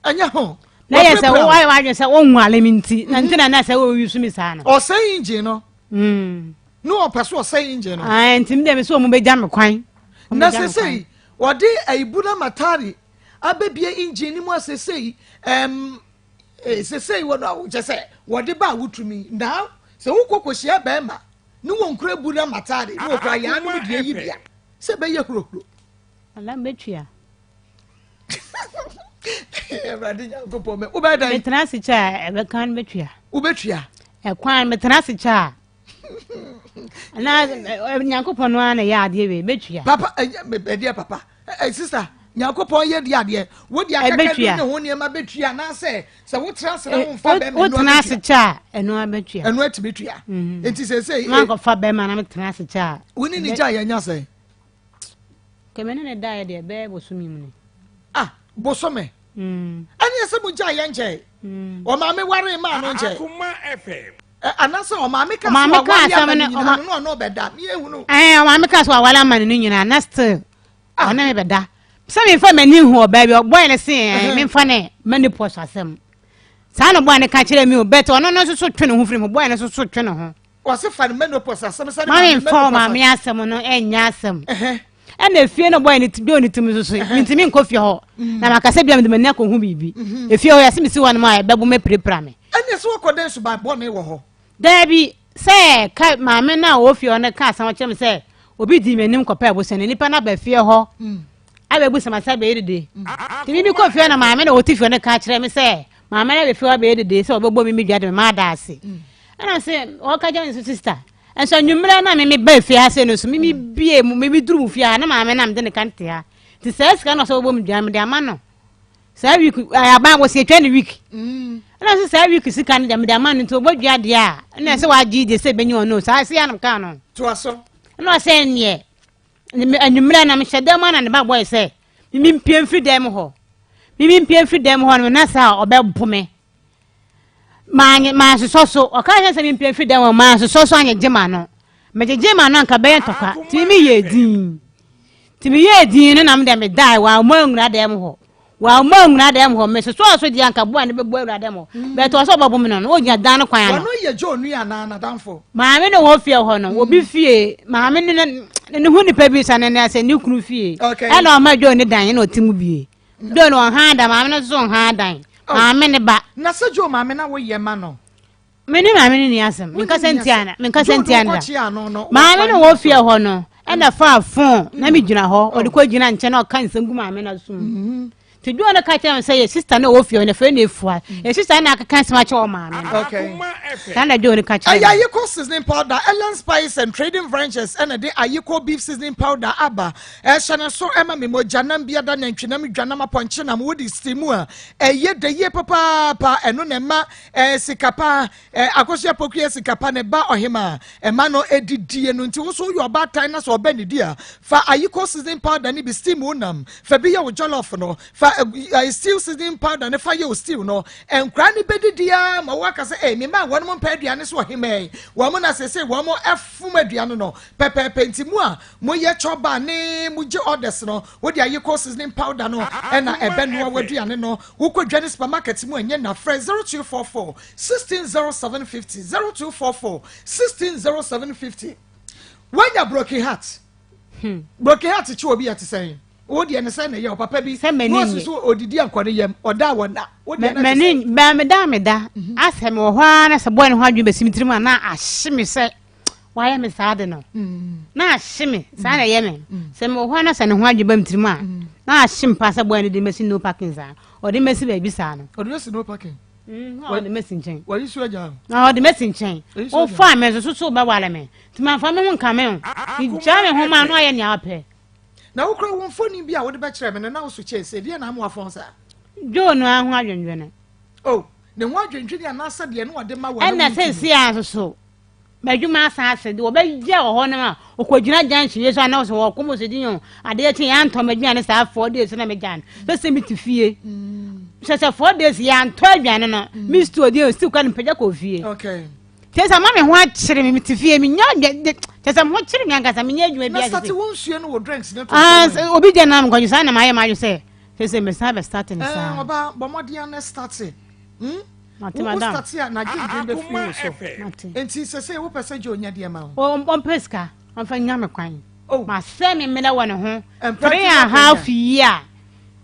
[SPEAKER 3] Ɛnyɛ ho.
[SPEAKER 4] Na yɛ sɛ wo ayɛ w'adwene sɛ wɔnwale me nti, na nti na na sɛ wɔ yusu me saa no.
[SPEAKER 3] Ɔsɛn engine no. Ne ɔpɛ so ɔsɛn engine no.
[SPEAKER 4] Nti mi deɛ mi sɛ wɔn bɛgya me kwan.
[SPEAKER 3] Na sesei wɔde ayibuna matari abɛbie engine no mu a sesei ɛm sesei wɔ no kyɛ sɛ wɔde ba a wotumi na sɛ wokɔ kɔhyia bɛrima ne wɔn kura buna matari ne wɔkura yaa no mu deɛ yi bia sɛ bɛyɛ hurohuro.
[SPEAKER 4] Ala mbɛtua.
[SPEAKER 3] Awurade Nyankopɔn mɛ wobɛyɛ dɛn?
[SPEAKER 4] Metena ase kyɛ a ɛbɛka no bɛtua.
[SPEAKER 3] Wobɛtua.
[SPEAKER 4] Ɛkwan metena ase kyɛ a. Na Nyankopɔn no ara na ɛyɛ adeɛ wei bɛtua.
[SPEAKER 3] Papa ɛdeɛ papa ɛ sista Nyankopɔn yɛ deɛ adeɛ wo deɛ akaka du ne ho nneɛma bɛtua anaasɛ sɛ wotena ase na womfa bɛrima
[SPEAKER 4] ɛno wotena ase kyɛ a ɛno abɛtua.
[SPEAKER 3] Ɛno atumi tua. Nti sɛ sɛ.
[SPEAKER 4] Mankɔfa bɛrima na metena ase kyɛ a.
[SPEAKER 3] Wo ne ne gya yɛ nya sɛn?
[SPEAKER 4] Kɛmɛ ne ne daeɛ deɛ ɛbɛyɛ bosome mu ni.
[SPEAKER 3] Ah bosome. Ɛne ɛsɛ mo gya yɛ nkyɛn. Ɔmaame ware maa no nkyɛn.
[SPEAKER 5] Akoma FM.
[SPEAKER 3] Anaasɛ ɔmaame ka sɛ wawale ama no nyinaa no na ɔno ɔbɛda ne ehunu.
[SPEAKER 4] Ɛɛ ɔmaame ka sɛ wawale ama no nyinaa na still ɔne me bɛda. Sɛ memfa m'ani hu ɔbaa bi ɔbɔɛ ne se ɛɛ memfa ne menopause asɛm. Saa na bɔɛ ne ka kyerɛ mi o but ɔno no nso so twe ne ho firi mu bɔɛ no nso so twe ne ho.
[SPEAKER 3] Wɔse fa ne menopause asɛm sɛ ne
[SPEAKER 4] maame nfa maame asɛm no ɛnyɛ asɛm. Ɛna efie no bɔyɛ ne ti bi ne ti mu nso so mintimi nkɔ fie hɔ na maka sɛ bia mede m'ani akɔhu biribi. Efie hɔ yɛse mesi hɔ nom a ɛbɛbo mɛpirapira me.
[SPEAKER 3] Ɛne sɛ wɔkɔ dɛn suban bɔne wɔ hɔ?
[SPEAKER 4] Daabi sɛ ka maame no a ɔwɔ fie hɔ no ka asɛm kyerɛ me sɛ obi dii m'anim kɔpɛ abosua na nipa no aba fie hɔ abɛbu sɛ masa bɛyɛ dede. Nti me bi kɔ fie hɔ na maame na ɔte fie hɔ no ka kyerɛ me sɛ maame no abɛ fie hɔ abɛyɛ dede sɛ ɔbɛbɔ me me dwa de me ma ada ase. Ɛna sɛ ɔka kyerɛ ne sista nso anwummerɛ na meme ba fie ha sɛ no so meme bie mu meme duru mu fie ha na maame na mede ne ka nte ha nti saa sika na ɔsɛ wɔbɔ mu dua mede ama no saa week aban wɔsi atwa ne week mm. ɛna sɛ saa week sika no deɛ mede ama no nti ɔbɔ dua deɛ a ɛna sɛ wagye deɛ sɛ ɛbɛnyi ɔno saa sɛ yɛanom kaa no ɛna ɔsɛ neɛ anwummerɛ na mehyɛ dɛm ana ne ba bɔɛ sɛ meme mpie mfiri dɛm hɔ meme mpie mfiri dɛm hɔ no na sɛ ɔbɛbo me Manye mansosɔ so. Ɔka kyerɛ sɛ mempue mfiri dan mu mansosɔ so anyegye m'ano. Megyegye m'ano anka bɛyɛ ntɔkwa. Nti me yɛɛ din. Nti me yɛɛ din no na me deɛ medae wɔammɔ anwura dan mu hɔ. Wɔammɔ anwura dan mu hɔ. Mesosɔɔ so deɛ anka boa no bɛbu awura dan mu hɔ. Mm. Bɛtɔ sɛ ɔbɛbo me no no, ɔgyina dan no kwan ano.
[SPEAKER 3] Wɔno yɛ Joe nua anaa n'adamfo?
[SPEAKER 4] Maame no wɔ fie hɔ no, obi mm. fie. Maame no ne ho nipa bi sa ne ne asɛ ne kunu fie. Ɛna ɔma Joe ne dan ɛna ɔte mu bie. Joe no ɔhan dan, maame no nso nhan dan. Oh. Maame ne ba.
[SPEAKER 3] Na sɛ Joe maame na woyɛ ma no.
[SPEAKER 4] Me ne maame no ni asɛm. Menkasa ntia na menkasa ntia na. Maame no wɔ fie hɔ no, ɛna fa phone na me gyina hɔ. Ɔde kɔ gyina nkyɛn na ɔka nsɛm gu maame no asom. Mm-hmm. Nti Joe no ka kyerɛ me sɛ yɛ sister no wɔ fie hɔ no fɛ na efua. Mm. Yɛ sister na akeka nsɛm akyerɛ wɔ maame no. Saa na Joe no ka kyerɛ me.
[SPEAKER 3] Ɛyɛ Ayiko seasoning powder, Ellen Spice and Trading Ventures ɛna de Ayiko beef seasoning powder aba. Ɛhyɛ ne so ma me mogyanam biada, nantwinam, dwanam, apɔnkyenam, wode si mu a, ɛyɛ dɛ yie papaapa. Ɛno na ɛma ɛɛ sika pa, ɛɛ Akosua Pokuya sika pa ne ba ɔhemaa, ɛma no ɛdidie no. Nti wo nso woyɛ ɔbaatan na sɛ ɔbɛ ne di a, fa ayiko seasoning powder no bi steam wo nam, fa bi yɛ wo jollof no, fa ɛɛ stew seasoning powder no fa yɛ wo stew no. Nkwadaa no bɛdidi ara ma woaka sɛ, ee, me mma a wɔnom mpɛ aduane so ɔhemaa yi, wɔn na seesei wɔn fom aduane no pɛpɛɛpɛ. Nti mo a Mo yɛ chɔba ne mo gye orders no, wode ayekɔ seasoning powder no ɛna ɛbɛnoa w'aduane no. Wokɔ dwa ne supermarket mu ɛnyɛ na frɛ 0244 16 0750 0244 16 0750. Woanya broken heart? Hmm. Broken heart kye obi ɛte sɛn? Wo deɛ ne sɛn na ɛyɛ ɔpapa bi na ɔsi so odidi ankɔ ne yam ɔda a wɔna. Wo deɛ na te sɛn?
[SPEAKER 4] Mɛni meda meda mhm. asɛ mewɔ hɔ ara na sɛ bɔɔ ne ho adwene bɛsi me tirim a na ahye me sɛ wayɛ me saa de no na ahye me saa na ɛyɛ me sɛ mewɔ hɔ na sɛ ne ho adwe ba me tirim a na ahye me paa sɛ bɔɔ no de masi no parking saa ɔde masi baabi saa no
[SPEAKER 3] ɔde masi no parking
[SPEAKER 4] ɔde masi nkyɛn
[SPEAKER 3] wɔyi so agya
[SPEAKER 4] na ɔde masi nkyɛn wofa me nso so wobɛwale me nti mamfa me ho nka me ho megya me ho ma no ayɛ nea ɔpɛ
[SPEAKER 3] na wokura wo mfoni bi a wode bɛkyerɛ me no na wo so kyɛɛ sɛ deɛ na ama wafɔn saa
[SPEAKER 4] dwoo no ara ho adwendwene
[SPEAKER 3] oh ne ho adwendwene anaasɛ deɛ ne ɔde ma wɔ
[SPEAKER 4] ɛna sɛsi a nso so M'adwuma asan ase de wɔbɛyɛ wɔ hɔ nom a ɔkɔgyina junction yi so a na ɔsɛ wɔkɔ mo so din o adeɛ kye yɛantɔ m'aduane saa four days na megya no sɛ sɛ mete fie sɛ sɛ four days yɛantɔ aduane no me stew deɛ stew ka no mpagya kɔ fie kyɛ sɛ ma me ho akyere me mete fie menya kyɛ sɛ me ho kyere me ankasa menya adwuma bi
[SPEAKER 3] ase wo nsuo no wɔ drinks ne
[SPEAKER 4] ah, obi gya nam nkɔgye saa na mayɛ m'adwe sɛ sɛ sɛ mesan bɛ start ne saa
[SPEAKER 3] ɔba bɔ mmɔden ne start hmm?
[SPEAKER 4] Mate
[SPEAKER 3] Wo
[SPEAKER 4] madam.
[SPEAKER 3] start a n'adwendwen bɛfiri wo so.
[SPEAKER 4] Mate.
[SPEAKER 3] Nti sɛsɛ wopɛ sɛ gye onya deɛ ma wo.
[SPEAKER 4] Ɔmpɛ sika ɔmfa nya me kwan.
[SPEAKER 3] Oh.
[SPEAKER 4] Masɛ me mmerɛ wɔ ne ho.
[SPEAKER 3] Ɛmpɛ
[SPEAKER 4] Three and a half year.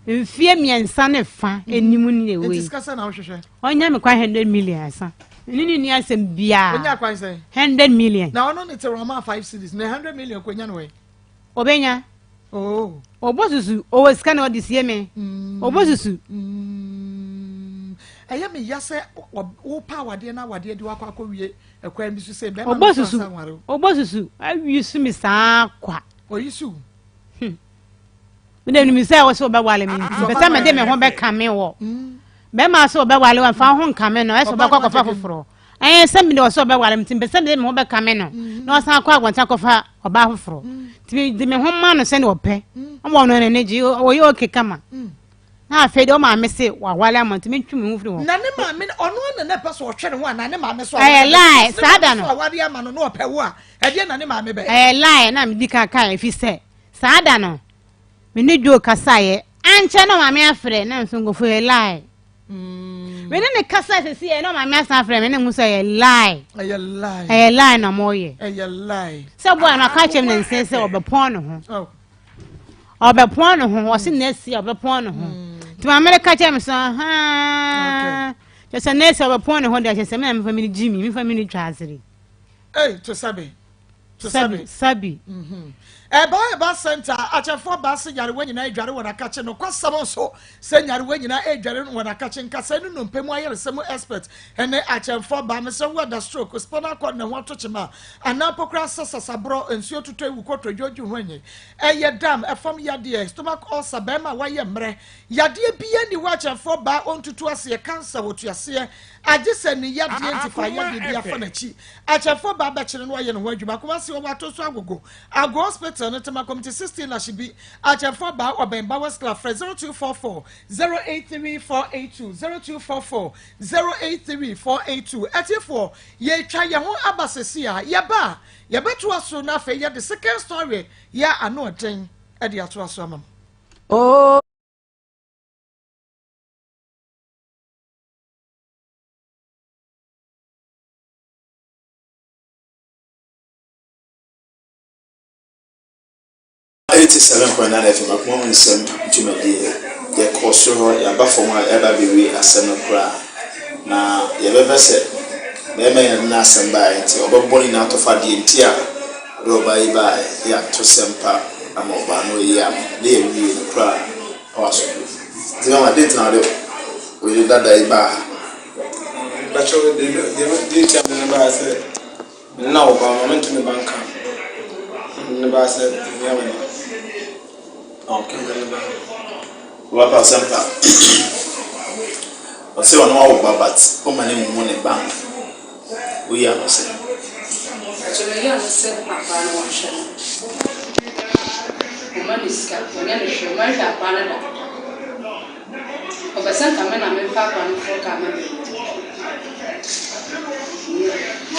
[SPEAKER 4] Mfie mmiɛnsa ne fa anim ne
[SPEAKER 3] Nti
[SPEAKER 4] wei.
[SPEAKER 3] sika sɛ na wohwehwɛ.
[SPEAKER 4] Ɔnya me kwan hundred million asa. Mene ne nni asɛm biara.
[SPEAKER 3] Onya kwan sɛn?
[SPEAKER 4] Hundred million.
[SPEAKER 3] Na ɔno ne te Roma five cities na 100 million kɔnya no wɛ.
[SPEAKER 4] Obenya.
[SPEAKER 3] Oh.
[SPEAKER 4] Ɔbɔ susu ɔwɔ sika na ɔde sie me. Ɔbɔ susu.
[SPEAKER 3] Ɛyɛ me ya sɛ wopɛ awadeɛ na awadeɛ de wakɔ akɔwie ɛkwan bi so sɛ bɛrima
[SPEAKER 4] Ɔbɔ susu ɔbɔ susu awi su me saa kwa.
[SPEAKER 3] Ɔyi su.
[SPEAKER 4] Hmm. Me de nim sɛ wɔsɛ wɔbɛwale me nti pɛ sɛ mede me ho bɛka me wɔ. Bɛrima sɛ wɔbɛwale wɔ mfa ho nka me no ɛsɛ wɔbɛkɔ akɔfa foforɔ. Ɛyɛ sɛ mede ɔsɛ ɔbɛware me nti mpɛ sɛ mede me ho bɛka me no na ɔsan akɔ abɔnten akɔfa ɔbaa foforɔ nti mede me ho ma no sɛdeɛ ɔpɛ ɔma ɔno n'ani gye ɔyɛ oke kama na afei deɛ ɔmaame se wawale ama nti mentwe me ho firi hɔ
[SPEAKER 3] na ne maame ɔno na na ɛpɛ sɛ ɔtwe ne ho anaa ne maame so
[SPEAKER 4] ɛyɛ lie saa da no
[SPEAKER 3] aware ama no na ɔpɛ wo a ɛdeɛ na ne maame bɛyɛ
[SPEAKER 4] ɛyɛ lie na medi kan kan efi sɛ saa da no me ne Joe kasaeɛ ankyɛ na maame afrɛ na nso nkɔfo yɛ lie Mm. Me ne ne kasa sisi yɛ na maame asan afrɛ me ne ho sɛ ɛyɛ lie.
[SPEAKER 3] Ɛyɛ lie.
[SPEAKER 4] Ɛyɛ lie na ɔmo yɛ.
[SPEAKER 3] Ɛyɛ lie.
[SPEAKER 4] Sɛ boy no aka kyerɛ me ne nsɛn sɛ ɔbɛpɔn ne ho. Oh. Ɔbɛpɔn ne ho ɔsi next year ɔbɛpɔn ne ho. Mm. Nti maame no ka kyerɛ me sɛ ahaa. Kyerɛ sɛ next year ɔbɛpɔn ne ho deɛ kyerɛ sɛ me na mefa mi ne gyi mi mefa mi ne twa asere.
[SPEAKER 3] Ei to sabi.
[SPEAKER 4] To sabi. Sabi.
[SPEAKER 3] Mm-hmm. Ɛbaa Herbal Centre a akyɛfoɔ baa se nyarewa nyinaa redware wɔn akakye. Nokwasɛm nso sɛ nyarewa nyinaa redware wɔn akakye. Nkasɛɛ ne nnompe mu ayaresa mu expert ne akyɛmfoɔ baa. Mesrɛ wo ada stroke, spinal cord ne ho ato kyema anaa mpo koraa sɛ sasaborɔ, nsuo totɔ ewu kotodwe odwo ho enye, ɛyɛ dam, ɛfam yadeɛ, stomach ulcer, bɛrima a wayɛ mmerɛ, yadeɛ biara nni hɔ a akyɛmfoɔ baa ɔntutu aseɛ, cancer wɔtu aseɛ agye sɛ ne yadeɛ nti fa yadeɛ bi afa n'akyi. Akyɛfoɔ baa bɛkyere no ayɛ ne ho adwuma. Kumasi ɔwɔ ato so agogo. Ago hospital no Tema committee 16 Lashibi. Akyɛfoɔ baa ɔbɛn Bowers Club frɛ 0244 083 482 0244 083 482. Atiefoɔ yɛretwa yɛn ho aba sɛsi a yɛba a yɛbɛtoa so na afei yɛde second story yɛ ano ɔden de atoa so ama mo.
[SPEAKER 7] Oh.
[SPEAKER 8] 87.9 FM akoma mu nsɛm dwumadie yɛkɔ soro hɔ yɛaba fam a yɛaba abɛwie asɛm no koraa na yɛbɛpɛ sɛ bɛrima yi na de n'asɛm baeɛ nti ɔbɛbɔ ne nyinaa tɔfa deɛ nti a ɔde ɔbaa yi baeɛ na yɛato sɛm pa ama ɔbaa no ayi ano na yɛawie no koraa na wasomdwe nti mama deɛ nti na ɔde wo yere dada yi baa ha
[SPEAKER 9] Mpakyɛw deɛ deɛ deɛ nti a mede no baeɛ sɛ me ne no awo ba ma mente me ba nka mede no baeɛ sɛ mehia me ba.
[SPEAKER 8] Okay.
[SPEAKER 9] Mede no baeɛ.
[SPEAKER 8] Wapa asɛmpa. Ɔsɛ ɔno awo ba but ɔma ne nhu ne ba no. Woyi ano sɛ.
[SPEAKER 10] Mpakyɛw meyi ano sɛ akwadaa no wɔnhwɛ no. Ɔma no sika ɔnyɛ no hwee ɔma nhwɛ akwadaa no da. Ɔpɛ sɛ nka me na memfa akwadaa no mforo kaa ma me.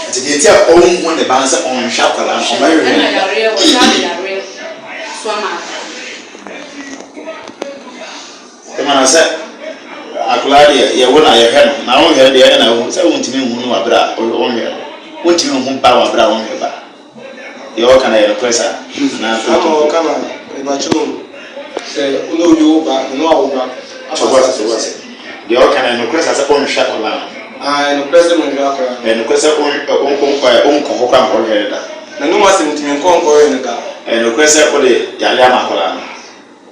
[SPEAKER 8] Nti deɛ nti a ɔnhu ne ba no sɛ ɔnhwɛ akwadaa no ɔmɛhwehwɛ
[SPEAKER 10] ne ba. Ɛna yareɛ wɔtaa de yareɛ so ama akwadaa no.
[SPEAKER 8] Ɛma na sɛ akwadaa deɛ yɛwo na yɛhwɛ no na wonhwɛ no deɛ ɛna na wohu sɛ wontumi nhu no wɔ abere a wonhwɛ no wontumi nhu ba wɔ abere a wonhwɛ ba. Deɛ ɔka no yɛ nokorɛ saa anaa
[SPEAKER 9] Ama ɔka na mebakyɛ o sɛ wo ne obi wo ba me ne wawo ba aba asase so.
[SPEAKER 8] Deɛ ɔka no yɛ nokorɛ saa sɛ ɔnhwɛ akwadaa no.
[SPEAKER 9] Ah ɛyɛ nokorɛ sɛ menhwɛ akwadaa no.
[SPEAKER 8] Ɛyɛ nokorɛ sɛ wonkɔ hɔ koraa nkɔhwɛ no da.
[SPEAKER 9] M'anom asɛm nti menkɔ nkɔhwɛ no da.
[SPEAKER 8] Ɛyɛ nokorɛ sɛ wode yareɛ ama akwadaa no.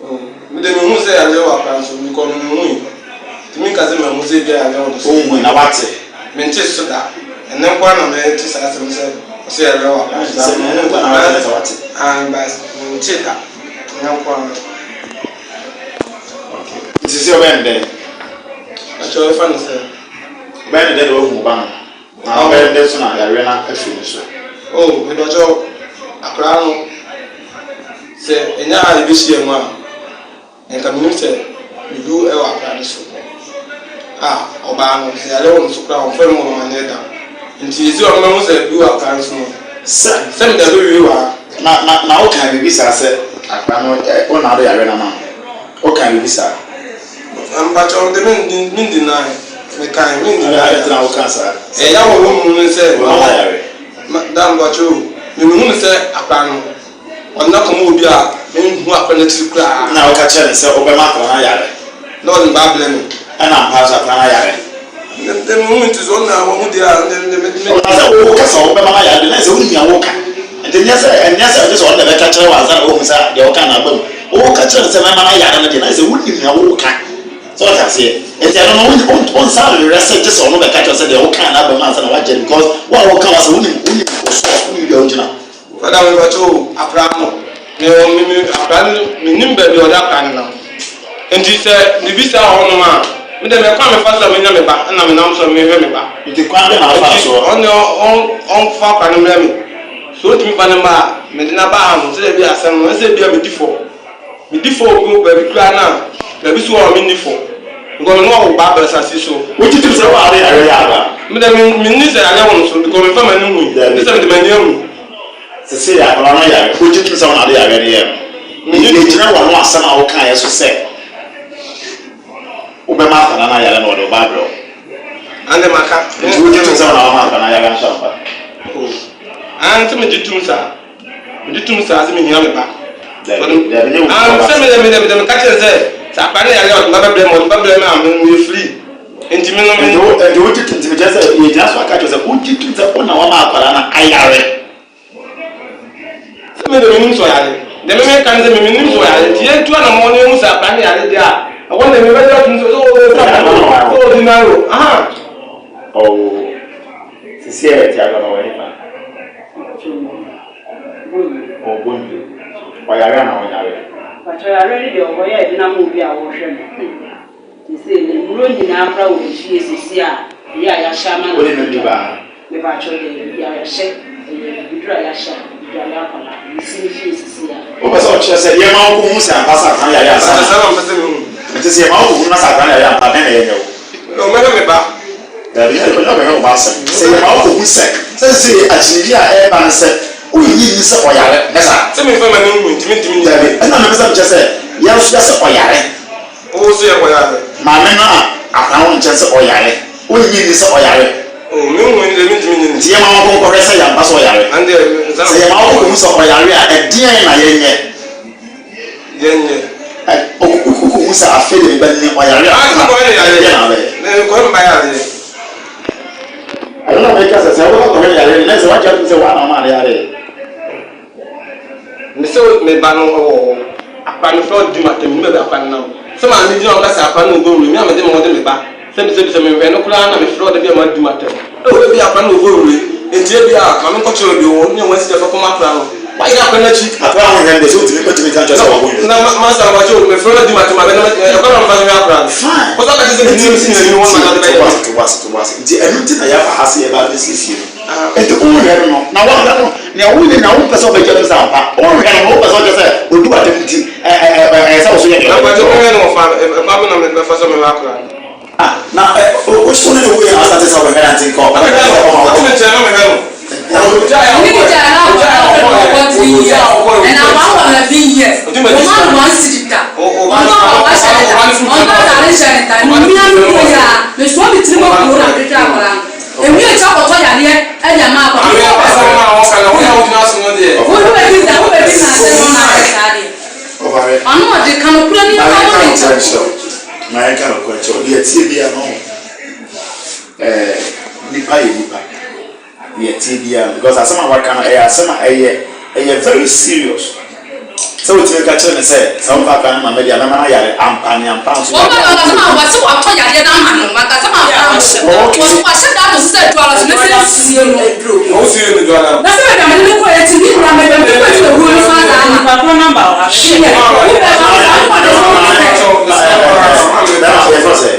[SPEAKER 9] Oh, me de mehu sɛ yareɛ wɔ akora no so, mekɔ no mehui. Nti menka sɛ mahu sɛ ebia yareɛ wɔ ne so.
[SPEAKER 8] Wonhui na woate?
[SPEAKER 9] Mente so da. Ɛnnɛ nko ara na mete saa asɛm sɛ ɔsɛ yareɛ wɔ akora no so.
[SPEAKER 8] Sɛ ɛnnɛ nko ara na woate sɛ wate?
[SPEAKER 9] Ae, but mente da. Ɛnnɛ nko ara.
[SPEAKER 8] Okay. Nti sɛ ɔbɛyɛ no dɛn?
[SPEAKER 9] Akyɛ ɔbɛfa no sɛ?
[SPEAKER 8] Ɔbɛyɛ no dɛn na wahu ɔba no? Na ɔbɛyɛ dɛn so na yareɛ no afiri ne so?
[SPEAKER 9] Oh, mepakyɛw, akwadaa no, sɛ ɛnyɛ a yɛbɛhyia mu a, nka menim sɛ biribi wɔ akwadaa no so. A ɔbaa no, sɛ yareɛ wɔ no so koraa a, ɔmfa mu amanneɛ da. Nti ɛsɛ ɔno mahu sɛ biribi wɔ akwadaa no so no,
[SPEAKER 8] Sɛ.
[SPEAKER 9] sɛ mede abɛwie wɔ ha.
[SPEAKER 8] Na, na, na wokaa biribi saa sɛ akwadaa no, ɛ, wo na wode yareɛ no ama no? Wokaa biribi saa?
[SPEAKER 9] Mpakyɛw de me me deny me kan me deny.
[SPEAKER 8] Adɛn nti na wo ka saa?
[SPEAKER 9] Ɛya wɔ wɔ mu ne sɛ.
[SPEAKER 8] Wɔn na yare.
[SPEAKER 9] Da mpakyɛw me me hu ne sɛ akora no ɔde na kɔma obi a me nhu akora no akyiri koraa.
[SPEAKER 8] Na wo ka kyerɛ ne sɛ wobɛma akora no ayare.
[SPEAKER 9] Na ɔde ne ba abrɛ me.
[SPEAKER 8] Ɛna ampa nso akora no ayare.
[SPEAKER 9] Me me hu nti so ɔna wɔn ho deɛ a ne ne me.
[SPEAKER 8] Ɔna sɛ wo ka sɛ wobɛma no ayare de na sɛ wo nim nea wo ka. Nti nyɛ sɛ ɛnyɛ sɛ gye sɛ ɔno na ɛbɛka kyerɛ wo ansa na woahu sɛ deɛ woka no aba mu. Woka kyerɛ no sɛ mɛma no ayare no deɛ, na ayɛ sɛ wonim nea woreka. So woate aseɛ? Nti ɛno no, wonsan nwerɛ sɛ gye sɛ ɔno bɛka kyerɛ wo sɛ deɛ wokaa no aba mu ansa na woagye no because wo a woka w'asɛm, wonim wonim wo source, wonim baabi a wogyina.
[SPEAKER 9] Fada mepakyɛ o, akwadaa no, me wɔ me me akwadaa no mennim baabi a ɔde akwadaa no nam. Nti sɛ biribi saa wɔ hɔnom a, me deɛ me kwan a mefa so a menya me ba ɛna menam so a mehwɛ me ba.
[SPEAKER 8] Nti kwan bɛn na wofaa soɔ?
[SPEAKER 9] Nti ɔno ɔmfa akwadaa no mmrɛ me. Sɛ ɔtumi fa no ma a, mede no aba ha no, sɛdeɛ ɛbɛyɛ a asɛm no, ɛsɛ ebia medi fɔ. Medi fɔ wɔ baabi koraa no a, baabi nso wɔ hɔ a menni fɔ. Because me ne ɔwo ba aba asase so.
[SPEAKER 8] Wogye tom sɛ woare yareɛ yɛ aba?
[SPEAKER 9] Me deɛ, menni sɛ yareɛ wɔ no so because memfa m'ani nhui.
[SPEAKER 8] Dabi.
[SPEAKER 9] Gye sɛ mede m'ani ahu.
[SPEAKER 8] Sesei akwadaa no yare, wogye tom sɛ wo na wode yareɛ no yɛɛ no?
[SPEAKER 9] Mennye tom.
[SPEAKER 8] Yɛgyina w'ano asɛm a wokaeɛ so sɛ. Wobɛma akwadaa no ayare na ɔde wo ba abrɛ wo.
[SPEAKER 9] Ɛnde maka.
[SPEAKER 8] Nti wogye tom sɛ wo na wama akwadaa no ayare nso ampa?
[SPEAKER 9] Oh, aane sɛ megye tom saa. Megye tom saa sɛ mehia me ba.
[SPEAKER 8] Dabi, dabi, nyɛ wo
[SPEAKER 9] Aane
[SPEAKER 8] ba.
[SPEAKER 9] sɛ mede mede mede meka kyerɛ sɛ sɛ akwadaa no yare a ɔde me ba bɛbrɛ me, ɔde me ba brɛ me a me meyɛ free. Nti me no me.
[SPEAKER 8] Nti wo nti wogye tom nti mekyerɛ sɛ yɛgyina so aka kyerɛ sɛ wogye tom sɛ wo na wama akwadaa no ayare.
[SPEAKER 9] Sɛ me de menim sɛ ɔyare. Deɛ me meka ne sɛ me menim sɛ ɔyare nti yɛntu anamɔn na yɛhu sɛ akwadaa no yare deɛ a ɛhɔ deɛ mebɛgye atom sɛ sɛ ɔdi sɛ ɔdi nan o aha.
[SPEAKER 8] Ɔwɔ sisi a yɛte agua no ɔwɔ nifa. Ɔwɔ bondwe. Ɔyare anaa ɔnyare?
[SPEAKER 10] Mpakyɛ ɔyare no deɛ ɔwɔ yɛ ɛdenam obi a ɔhwɛ no. Sesei no nnuro nyinaa koraa wɔ me fie sesei a ɛyɛ a yɛahyɛ ama no.
[SPEAKER 8] Wo ne no nni ba?
[SPEAKER 10] Mepakyɛw daabi a yɛahyɛ ɛyɛ abibiduro a yɛahyɛ a yɛde dware akwadaa no mesi ne fie sesei a.
[SPEAKER 8] Wopɛ sɛ ɔkyerɛ sɛ yɛma wo kɔhu sɛ ampa sɛ akwadaa no yare ansa na.
[SPEAKER 9] Saa na mepɛ sɛ mehu.
[SPEAKER 8] Nti sɛ yɛma wo kɔhu na sɛ akwadaa no yare ampa a dɛn na yɛnyɛ wo?
[SPEAKER 9] Ɔmmɛhwɛ me ba.
[SPEAKER 8] Daabi nyɛ ɔbɛhwɛ wo ba asɛm. Sɛ yɛma wo kɔhu sɛ sɛ sesei akyinnyegye a ɛreba ne sɛ wonnye nni sɛ ɔyare, nyɛ saa?
[SPEAKER 9] Sɛ memfa m'ani nhu nti mentumi nnye
[SPEAKER 8] Daabi, ɛna mepɛ sɛ mekyerɛ sɛ yɛn nso yɛse ɔyare.
[SPEAKER 9] Wo nso yɛ ɔyare.
[SPEAKER 8] Maame no a akwadaa wɔ nkyɛn sɛ ɔyare. Wonnye nni sɛ ɔyare.
[SPEAKER 9] Oh, me hu deɛ mentumi nye nni.
[SPEAKER 8] Nti yɛma wo nkɔ nkɔhwɛ sɛ yɛampa sɛ ɔyare.
[SPEAKER 9] Ɛndeɛ, nsa na.
[SPEAKER 8] Sɛ yɛma wo kɔkɔhu sɛ ɔyare a, ɛdeɛn na yɛnyɛ?
[SPEAKER 9] Yɛnyɛ.
[SPEAKER 8] Ɛ, wokɔhu sɛ afei deɛ me ba ni, ɔyare
[SPEAKER 9] Ah,
[SPEAKER 8] ampa,
[SPEAKER 9] nkɔhwɛ ne yareɛ.
[SPEAKER 8] ɛdeɛn na wobɛyɛ?
[SPEAKER 9] Menkɔhwɛ me ba yareɛ.
[SPEAKER 8] Ɛno na meka sɛ, sɛ wobɛkɔ akɔhwɛ ne yareɛ no, na ɛsɛ sɛ woagye atom sɛ woa na womaa no yareɛ.
[SPEAKER 9] Me se me ba no wɔ hɔ. Akora no frɛ ɔdi m'atɛm, menim baabi akora no nam. Sɛ maame gyina hɔ ka sɛ akora no wɔ Bowire, me a mede me ho de me ba. Sɛ bisabisa me nhwɛ no koraa na mefrɛ ɔda bi a madi m'atɛm. Oh, ebia akora no wɔ Bowire, enti ebia ma menkɔkyerɛ baabi ɔwɔ, ne wɔn sika fa kɔma akora no. Wayera akora no akyi.
[SPEAKER 8] Akora a wonhwɛ no deɛ, sɛ wotumi wotumi ka nkyerɛ sɛ ɔwɔ Bowire.
[SPEAKER 9] Na masa mpakyɛ o, mefrɛ no adi m'atɛm a, bɛ na ɛkwan na mefa so hwɛ akora no.
[SPEAKER 8] Fine.
[SPEAKER 9] Kɔsɛ ɔka kyerɛ sɛ menni no si n'ani hɔ na mede bɛyɛ.
[SPEAKER 8] To bo ase, to bo ase, to bo ase. Nti ɛno nti na yɛaba ha sɛ yɛba abɛsiesie no. Enti wonhwɛ no no, na woahwɛ no, nea woyɛ na wompɛ sɛ wobɛgye atom sɛ ampa, wonhwɛ no no, wopɛ sɛ wokyerɛ sɛ odi w'atɛm nti, ɛyɛ sɛ wo so yɛ deɛ
[SPEAKER 9] Na
[SPEAKER 8] ɔyɛ.
[SPEAKER 9] mpakyɛ wohwɛ no wɔ fa ɛkwan bɛ na mɛfa so mɛhwɛ akora no.
[SPEAKER 8] Ah, na wo wo ne no woyɛ na wasate sɛ wobɛhwɛ no nti nka ɔbɛka
[SPEAKER 9] Na
[SPEAKER 8] sɛ
[SPEAKER 9] mehwɛ no,
[SPEAKER 8] ɔma
[SPEAKER 9] ɔte
[SPEAKER 8] wo.
[SPEAKER 9] me nkyɛn na mehwɛ no. Ɔgyae a
[SPEAKER 10] Mene
[SPEAKER 9] ɔkɔɛ,
[SPEAKER 10] gyae na
[SPEAKER 9] ɔgyae a
[SPEAKER 10] akwadaa
[SPEAKER 9] ɔkɔɛ,
[SPEAKER 10] no ɔkɔ 3
[SPEAKER 9] ɔgyae
[SPEAKER 10] years
[SPEAKER 9] a ɔkɔɛ,
[SPEAKER 10] and
[SPEAKER 9] ɔdi
[SPEAKER 10] I
[SPEAKER 9] m'akyi
[SPEAKER 10] want
[SPEAKER 9] sika.
[SPEAKER 10] one 11 years
[SPEAKER 9] Ɔdi m'akyi
[SPEAKER 10] ɔma
[SPEAKER 9] sika.
[SPEAKER 10] no one cedi da
[SPEAKER 9] Ɔba
[SPEAKER 10] ɔntɔ
[SPEAKER 9] no
[SPEAKER 10] mpaboa
[SPEAKER 9] ɔba
[SPEAKER 10] hyɛ
[SPEAKER 9] no
[SPEAKER 10] ne da
[SPEAKER 9] ɔba no so
[SPEAKER 10] ɔntɔ ataade nhyɛ ne da
[SPEAKER 9] ɔba no
[SPEAKER 10] mia
[SPEAKER 9] so
[SPEAKER 10] me kuro yi
[SPEAKER 9] ɔba
[SPEAKER 10] a mesoa me tirim akuro na mehwehwɛ akwadaa no Ewie akyi akɔtɔ yadeɛ de ama akwadaa
[SPEAKER 9] Maame
[SPEAKER 10] no.
[SPEAKER 9] asɛm no a wɔka no, wo na wogyina so no deɛ.
[SPEAKER 10] Wo wo bɛdi da wo bɛdi na asɛm no na ayɛ saa deɛ.
[SPEAKER 8] Ɔbare.
[SPEAKER 10] Ɔno ɔde ka nokorɛ ni
[SPEAKER 8] Ma
[SPEAKER 10] fa
[SPEAKER 8] yɛnka
[SPEAKER 10] bɔ ne
[SPEAKER 8] nokorɛ
[SPEAKER 10] nkyɛn.
[SPEAKER 8] nkyerɛ wo. Ma yɛnka nokorɛ nkyerɛ wo. Deɛ ɛteɛ biara no, ɛɛ, nipa yɛ nipa. Deɛ ɛteɛ biara no, because asɛm a waka no, ɛyɛ asɛm a ɛyɛ, ɛyɛ very serious. Sɛ wotumi ka kyerɛ no sɛ, sɛ womfa akwadaa no ma me deɛ a, mɛma no ayare ampa ne ampa nso
[SPEAKER 10] Wɔn
[SPEAKER 8] yadeɛ a
[SPEAKER 10] ankasa
[SPEAKER 8] wotumi.
[SPEAKER 10] ma wɔse wɔatɔ yadeɛ no ama no, wankasa ma amfa no
[SPEAKER 8] Oh, okay.
[SPEAKER 10] Wɔse wɔahyɛ da ato so sɛ aduro ara so na sɛ nsie no.
[SPEAKER 9] Ɔwo sie no dua no.
[SPEAKER 10] Na sɛ baabi a mede no kɔeɛ nti, ne wura baabi a mede kɔeɛ nti na owuo no san saa ama.
[SPEAKER 7] Nipa korɔ number wɔ ha.
[SPEAKER 10] Hwɛ, wo bɛma wo saa nkwa de so wo sɛ.
[SPEAKER 8] Bɛma yɛfrɛ sɛ.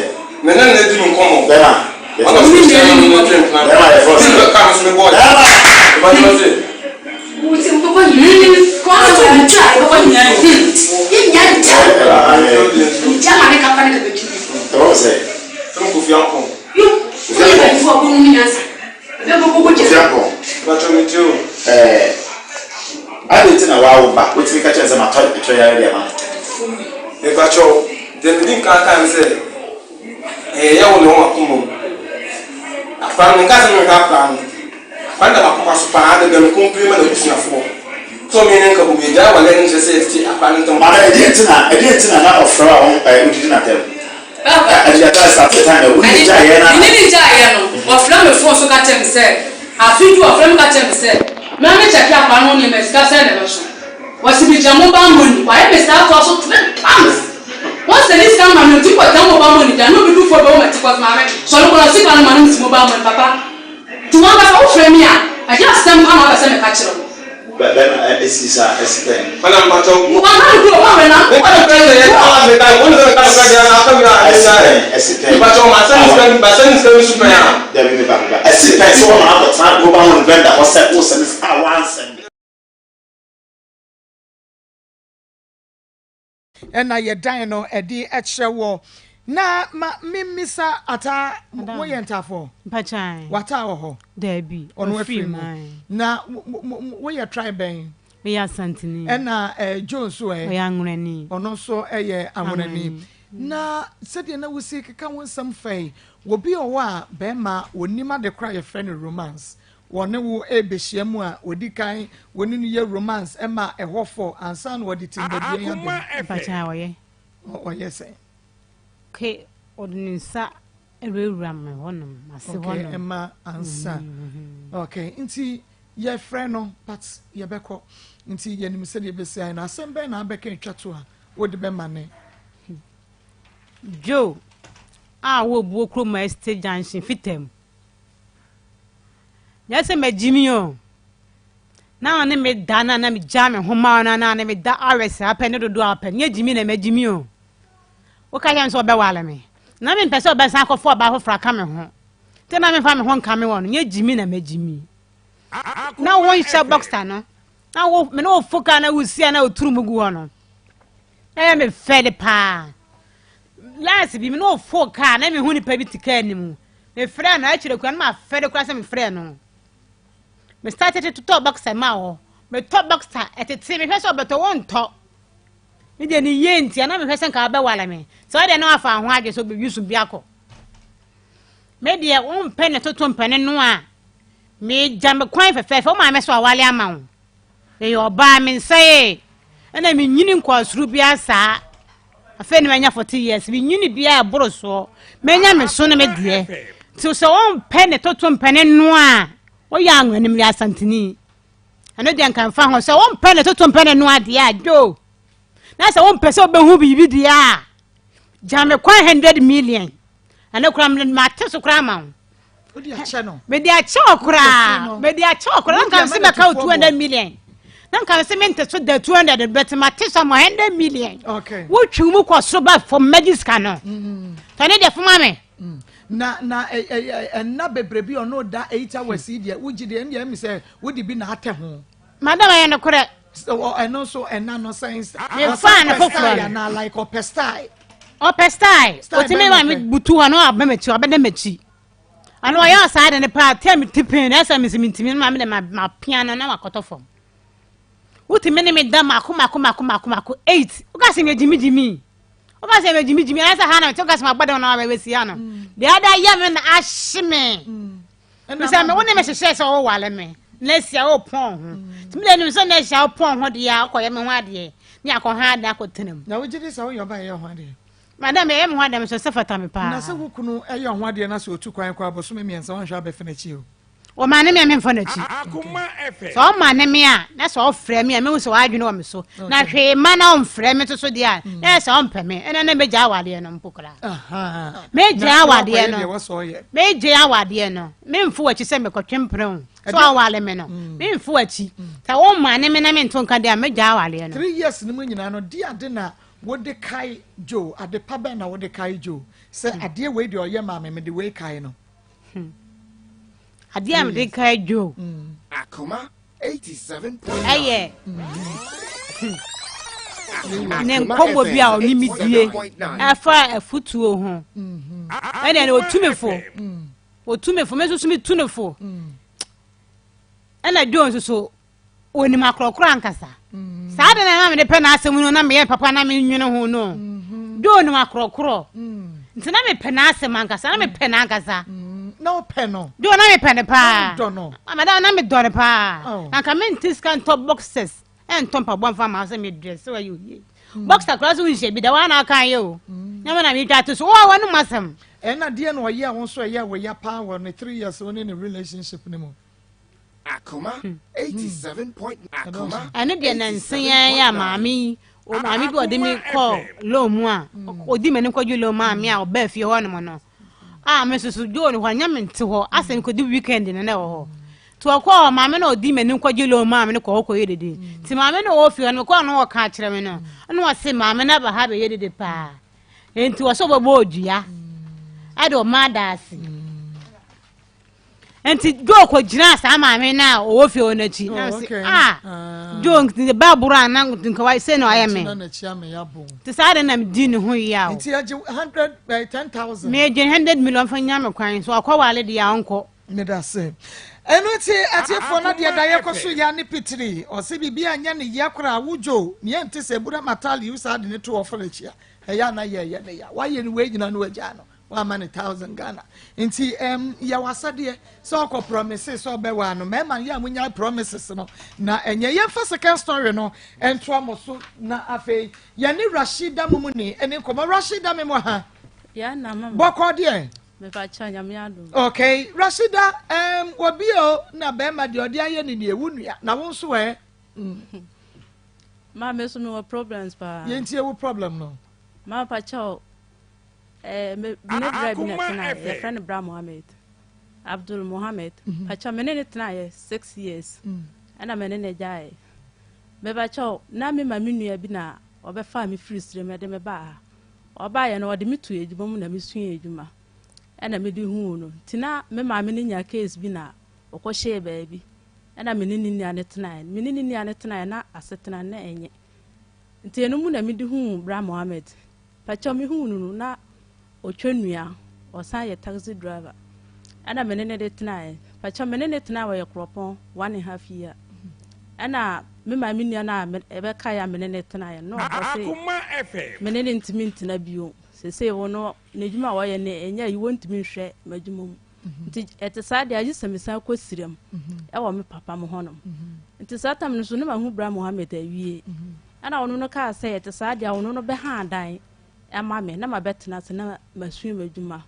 [SPEAKER 9] Me ne no di me nkɔmmɔ.
[SPEAKER 8] Bɛma
[SPEAKER 9] Ɔna
[SPEAKER 10] Wo ne
[SPEAKER 9] so
[SPEAKER 10] nua
[SPEAKER 9] no
[SPEAKER 10] no
[SPEAKER 9] no twe mpena.
[SPEAKER 8] Bɛma yɛfrɛ sɛ.
[SPEAKER 9] Ti ka no so me bɔɔ.
[SPEAKER 8] Bɛma.
[SPEAKER 9] Ɛba no se.
[SPEAKER 8] Ɛwɔ sɛ.
[SPEAKER 9] Sɛ mo kofi ampɔn.
[SPEAKER 8] Kofi ampɔn.
[SPEAKER 9] Bàtò mi ti o.
[SPEAKER 8] Ɛɛ, adɛn nti na woawo ba wotumi ka kyerɛ no sɛ matɔ ɛtwerɛ yare de ama no?
[SPEAKER 9] Mepakyɛw, deɛ medi nkan kae ne sɛ, ɛyɛ yaw na ɛwɔ m'akoma mu. Akwadaa no, menkaa sɛ menhwɛ akwadaa no. Akwadaa no da m'akoma so paa, da bi a me kɔmpire ma n'abusuafoɔ sɛ wɔn ne nka bom. Yɛgyae awareɛ no nkyerɛ sɛ yɛtete akwadaa no ntam.
[SPEAKER 8] Maame, ɛdeɛn nti na ɛdeɛn nti na na ɔfrɛ wo a wo ɛɛ wodidi no atɛm?
[SPEAKER 10] Papa,
[SPEAKER 8] Me
[SPEAKER 10] ne no gyaeɛ no, ɔfrɛ me fon so ka kyerɛ me sɛ, afe du ɔfrɛ me ka kyerɛ me sɛ, ma me kyɛke akwaa no ho nneɛma, sika sɛn na ɛbɛso. Ɔse megyina mobile money, wayɛ me saa toa so three times. Wɔn sɛ ne sika no ma me, ɔtumi kɔtena mobile money da, na obi du fo bɛwɔ m'akyi kɔ sɛ maame, sɔre kɔ na sika no ma no mesi mobile money, papa. Nti wankasa wofrɛ me a, ɛdeɛ asɛm pa na wopɛ sɛ meka kyerɛ wo?
[SPEAKER 8] Bɛ bɛma ɛ esi saa esi pɛn.
[SPEAKER 9] Ɔna mpakyɛw.
[SPEAKER 10] Wo ɔnka no kuro ɔwɛ na.
[SPEAKER 9] Meka no kura deɛ ɔna meka no wɔn sɛ meka no kura deɛ aka mi a ɛnyɛ
[SPEAKER 8] Ɛsi pɛn ɛsi pɛn.
[SPEAKER 9] Mpakyɛw ma sɛn sika ma sɛn sika bi so pɛn a.
[SPEAKER 8] Dabi me ba me ba ɛsi pɛn sɛ wɔn akɔ tena mobile money vendor hɔ sɛ wo sɛn a wansɛn de.
[SPEAKER 3] Ɛna yɛ dan no ɛde kyerɛ wɔ. Na ma me mmisa ataa mo yɛ ntaafoɔ?
[SPEAKER 4] Mpakyɛw.
[SPEAKER 3] W'ataa wɔ hɔ?
[SPEAKER 4] Daabi,
[SPEAKER 3] Ɔno
[SPEAKER 4] ɔfiri
[SPEAKER 3] afiri mu.
[SPEAKER 4] mu ae.
[SPEAKER 3] Na wo yɛ tribe bɛn?
[SPEAKER 4] Meyɛ Asanteni.
[SPEAKER 3] Ɛna eh, Joe nso ɛ?
[SPEAKER 4] Ɔyɛ Anwonani.
[SPEAKER 3] Ɔno nso yɛ Anwonani.
[SPEAKER 4] Anwonani.
[SPEAKER 3] Na sɛdeɛ na wosi keka wo nsɛm fa yi, obi wɔ hɔ a bɛrima ɔnim ade koraa a yɛfrɛ no romance. Wɔne wo rebehyia mu a, wɔdi kan wɔne no yɛ romance ma ɛhɔ fɔ ansa na wɔde timbadua aba mu.
[SPEAKER 4] Mpakyɛ ɔyɛ.
[SPEAKER 3] Ɔyɛ sɛn?
[SPEAKER 4] Ke ɔde ne nsa awurawura me hɔnom, ase
[SPEAKER 3] Okay,
[SPEAKER 4] hɔnom.
[SPEAKER 3] ɛma ansa. Okay, nti Yɛfrɛ no but yɛbɛkɔ nti yɛnim sɛdeɛ ɛbɛsi ayɛ no. Asɛm bɛn na abɛka atwa to a wode bɛma ne?
[SPEAKER 4] Joe a ɔwɔ Obuo kurom Estate Junction Fitam. Nyɛ sɛ magyimi o. Na ɔne me da na na megya me ho ma no na ne me da hours a apɛ ne dodoɔ a apɛ. Nyɛ gyimi na magyimi o. Woka kyerɛ me sɛ ɔbɛwale me. Na mempɛ sɛ ɔbɛsan akɔfa ɔbaa foforɔ aka me ho. Nti na memfa me ho nka me wɔ no. Nyɛ gyimi na magyimi. Na wonhyɛ boxer no. Na wo me ne wo fo kaa na wosi a na woturu mu gu hɔ no. Na yɛ me fɛ de paa. Last bi me ne wo fo kaa na mehu nipa bi te kaa no mu. Mefrɛ no akyire kura no ma fɛ de kura sɛ mefrɛ no. Me start tete totɔ boxer ma hɔ. Metɔ boxer ɛtete mehwɛ sɛ ɔbɛtɔ wontɔ. Me deɛ ne yie nti na mehwɛ sɛ nka wobɛwale me. Sɛ ɔdeɛ na wafa ho adwe sɛ ɔbɛwi so bi akɔ. Me deɛ wompɛ ne toto mpɛ ne no a megya me kwan fɛfɛɛfɛ wo maame so awale ama wo. Meyɛ ɔbaa mensɛee ɛna menyini nkɔɔ soro biara saa. Afei na manya 40 years menyini biara ɛboro soɔ manya me so ne me deɛ. Nti sɛ wompɛ ne toto mpɛ ne no a woyɛ anwenim yɛ asanteni. Ɛno deɛ nka mfa ho sɛ wompɛ ne toto mpɛ ne no adeɛ a dwo na sɛ wompɛ sɛ wobɛhu biribi deɛ a gya me kwan 100 million ɛno koraa mate so koraa ma wo mede akyɛ wo koraa mede akyɛ wo koraa na nka sɛ mɛka wo 200 million na nka sɛ mente so da 200 but mate so ama 100 million wotwi mu kɔ soro ba fam mɛgye sika no fɛne deɛ foma me
[SPEAKER 3] mm. Na na ɛnna bebree bi ɔno da 8 hours yi deɛ wogye deɛ ɛndeɛ ɛmi sɛ wode bi na atɛ ho.
[SPEAKER 4] Madam ɛyɛ nokorɛ.
[SPEAKER 3] Ɛno nso ɛna no sɛn.
[SPEAKER 4] Mefa no foforɔ no.
[SPEAKER 3] Anaa like ɔpɛ style.
[SPEAKER 4] Ɔpɛ style. Otumi ma me butu hɔ na ɔbɛ m'akyi ɔbɛda m'akyi. Ɛno ɔyɛ ɔsaa de ne paa tɛ me ti pin na ɛsɛ me si me ntumi ma me de ma pia no na wakɔtɔ fam. Wotumi ne me da mako mako mako mako mako eight. Woka sɛ me gyimi gyimi. Woka sɛ me gyimi gyimi ɛsɛ ha na woka sɛ ma bɔ dɛm na wabɛsi ha no. Deɛ ada yɛ me na ahye me. Bisa me wo ne me hyehyɛ sɛ wowale me na asia wopɔn ho nti mede nim sɛ na asia wopɔn ho deɛ a wokɔyɛ me ho adeɛ ne akɔ ha adeɛ akɔtena mu.
[SPEAKER 3] Na wogye di sɛ woyɛ ɔba ɛyɛ ho adeɛ?
[SPEAKER 4] Madam ɛyɛ me ho adeɛ mesɛ sɛ fata me paa.
[SPEAKER 3] Na sɛ wo kunu ɛyɛ ho adeɛ na sɛ ɔtu kwan kɔ abosome mmiɛnsa wanhwɛ abɛfa n'akyi o.
[SPEAKER 4] Ɔma ne me a memfa n'akyi. Sɛ ɔma ne me a na sɛ ɔfrɛ me a mehu sɛ wadwene wɔ me so na hwee ma na ɔmfrɛ me nso so deɛ a na ɛsɛ ɔmpɛ me ɛna na mɛgya awadeɛ no mpo koraa. Mɛgya awadeɛ no mɛgya awadeɛ no memfo w'akyi sɛ mekɔtwe mpene wo sɛ ɔwale me no memfo w'akyi sɛ woma ne me na mento nka deɛ a mɛgya awadeɛ no.
[SPEAKER 3] 3 years no mu nyinaa no di ade na wode kae Joe ade pa bɛn na wode kae Joe sɛ adeɛ wei deɛ ɔyɛ maa me mede wei kae no.
[SPEAKER 4] Adeɛ a mede kae Joe.
[SPEAKER 5] Akoma 87.9.
[SPEAKER 4] Ɛyɛ ne nkɔmmɔ bi a ɔne me die ɛfa afutuo ho. Ɛnna no ɔtu me fo. Ɔtu me fo, me nso so metu no fo. Ɛnna Joe nso so onim akorɔkorɔ ankasa mm. Saa de na na mede pɛ n'asɛm no na meyɛ papa na menwene ho no mm-hmm. De onim akorɔkorɔ mm. Nti na mepɛ n'asɛm ankasa na mepɛ n'ankasa
[SPEAKER 3] mm. Na wopɛ no
[SPEAKER 4] de na mepɛ no paa madam na medɔ no paa oh. Na nka mente sika ntɔ boxes ɛntɔ mpaboa mfa ma sɛ medrɛ sɛ wayɛ oye boxer koraa so wonhyɛ bi da woa na aka yɛ o nyɛma na metwa to so woa w'anom asɛm.
[SPEAKER 3] Ɛna deɛ na ɔyɛ a wo nso ɛyɛ wo ya paa wɔ ne 3 years wo ne ne relationship no mu?
[SPEAKER 5] Akoma 87. Akoma.
[SPEAKER 4] Ɛno deɛ nansa yi ara yi a maame yi maame bi ɔde me kɔɔ loan mu a ɔdi m'anim kɔgye loan maa me a ɔbaa fie hɔ nom no a me nso so dwoo no hɔ nyɛ me nte hɔ asɛ nkɔdi weekend no na ɛwɔ hɔ nti ɔkɔɔ maame na ɔdi m'anim kɔgye loan maa me no kɔ hɔ kɔyɛ dede nti maame na ɔwɔ fie hɔ no mekɔɔ no ɔka kyerɛ me no ɛna ɔse maame no aba ha bɛyɛ dede paa nti ɔsɛ ɔbɛbɔ odua ɛde ɔma adaase nti Joe kɔ gyina saa maame no a ɔwɔ fie hɔ n'akyi na oh, ɔsi ah, ah Joe nti ba boro a na nka wa sɛ na ɔayɛ me nti saa de na di ne ho yia o
[SPEAKER 3] nti agye 100, 10,000
[SPEAKER 4] megye 100 million fa nya me kwan so ɔkɔ wale deɛ a ɔnkɔ.
[SPEAKER 3] Meda se ɛno nti atiefoɔ no deɛ da yɛkɔ so ya ne pitiri ɔse biribi anyɛ ne yɛ koraa wo Joe neɛ nte sɛ bura matali wo saa de ne to ɔforo akyi a ɛyɛ ana yɛyɛ ne ya wayɛ ne wei nyina no wagyaa no wama ne thousand Ghana nti yɛ wasɛdeɛ sɛ ɔkɔ promise sɛ ɔbɛwaa no. Mmarima yɛ a munya promises no na ɛnyɛ yɛmfa second story no ntoa mo so na afei yɛne Rashida Mumuni ɛne nkɔmmɔ. Rashida, me mo ha bɔkɔ deɛ.
[SPEAKER 10] Mepakyɛw, Nyame adom.
[SPEAKER 3] Okay, Rashida, um, obi o, na bɛrima deɛ ɔde ayɛ ne nie, wo nua, na wo nso ɛ? Mm.
[SPEAKER 10] Ma me so mewɔ problems paa.
[SPEAKER 3] Yɛntie wo problem no.
[SPEAKER 10] Ma pakyɛw, eh, me ne bra bi na tena, yɛfrɛ no Bra Mohammed. Abdul Mohammed. Mm -hmm. Pakyɛw, me ne ne tena yɛ 6 years. Mm. Ɛna me ne ne gyae. Me pakyɛw, na me ma me nua bi na ɔbɛfaa me firi sire me de me baa ha. Ɔbaeɛ no, ɔde me too adwuma mu na mesuaa adwuma ɛna mede huu no. Nti na me maame no nya case bi na ɔkɔhyɛɛ baabi ɛna me ne ne nua no tenaeɛ. Me ne ne nua no tenaeɛ na asetena no na ɛnyɛ. Nti ɛno mu na mede huu Bra Mohammed. Pakyɛw mehuu no no na ɔtwa nnua, ɔsan yɛ taxi driver. Ɛna me ne no de tenaeɛ. Pakyɛw me ne no tenaeɛ wɔ Yɛkorɔpɔn one and half year. Ɛna me maame nua no a ɛbɛkaeɛ a me ne no tenaeɛ no na ɔse me ne no ntumi ntena bio. Seesei ɔno n'adwuma a ɔyɛ no ɛnyɛ ayi wɔntumi nhwɛ m'adwuma mu. Nti ɛte saa deɛ agye sɛ mesan kɔ Sirem ɛwɔ me papa mo hɔnom. Nti saa tam no so na mahu Bra Mohammed awie. Ɛna ɔno no kaa sɛ ɛte saa deɛ ɔno no bɛha adan ɛma me na mabɛtena ase na masua m'adwuma.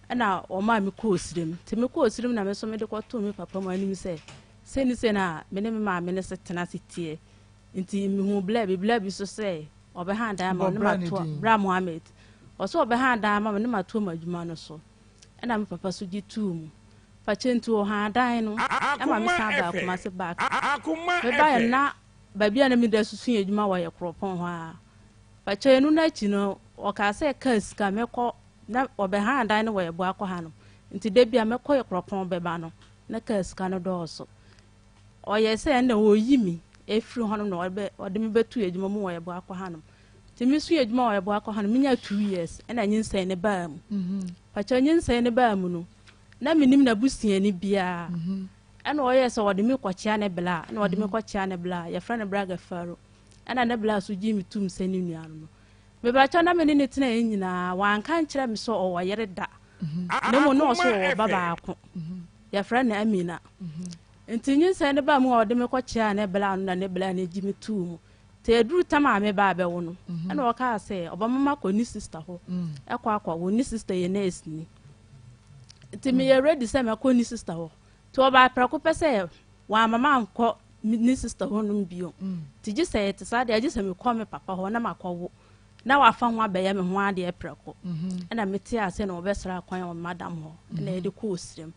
[SPEAKER 10] Ɛna ɔmaa me kɔɔ Sirem. Nti mekɔɔ Sirem na me nso mede kɔtoo me papa mu anim sɛ sei ne sei na me ne me maame no se tena ase teɛ. Nti mehuu bla bi, bla bi so sɛ ɔbɛha adan ama me na matoa, Bra Mohammed. Ɔsɛ ɔbɛha adan ama me na matoa m'adwuma no so. Ɛna me papa so gye too mu. Fakyɛ nti ɔhaa dan no ɛma me san baa Kumasi back. Mebaeɛ no na baabi a na meda so sua adwuma wɔ yɛ Kuropɔn hɔ ara. Fakyɛ ɛno no akyi no ɔkaa sɛ kaa sika mɛkɔ na ɔbɛhaa dan no wɔ yɛ Boakɔ ha no. Nti da bi a mɛkɔ yɛ Kuropɔn bɛba no na kaa sika no dɔɔso. Ɔyɛɛ sɛ ɛnna ɔreyi me afiri hɔnom na ɔde me bɛto adwuma mu wɔ Ɛboakɔ hanom. Nti mesua adwuma wɔ Ɛboakɔ hanom, menya 2 years ɛna nyinsɛn no baa mu. Pakyɛ nyinsɛn no baa mu no, na menim n'abusuani biara. Ɛna ɔyɛɛ sɛ ɔde me kɔkyea ne bla, ɛna ɔde me kɔkyea ne bla, yɛfrɛ no Braga Faro. Ɛna ne bla so gyee me tum sɛ ne nua no. Mepakyɛ na me ne ne tenaeɛ nyinaa, wanka nkyerɛ me sɛ ɔwɔ yere da. Na mmom na ɔso ɔwɔ ba baako. Yɛfrɛ no Amina. Nti nyinsɛn no baa mu a ɔde me kɔkyeaa ne bla no na ne bla no gye me too mu. Nti ɛduru tam a meba abɛwo no, ɛna ɔkaa sɛ ɔbɛma makɔ ne sista hɔ ɛkɔ akɔwo. Ne sista yɛ nurse ni. Nti meyɛ ready sɛ mɛkɔ ne sista hɔ. Nti ɔbaa prɛko pɛ sɛ wamma mankɔ ne sista hɔ nom bio. Nti gye sɛ ɛte saa deɛ gye sɛ mekɔ me papa hɔ na makɔwo na wafa ho abɛyɛ me ho adeɛ prɛko. Ɛna mete ase na ɔbɛsra kwan wɔ madam hɔ ɛna yɛde kɔɔ sirem.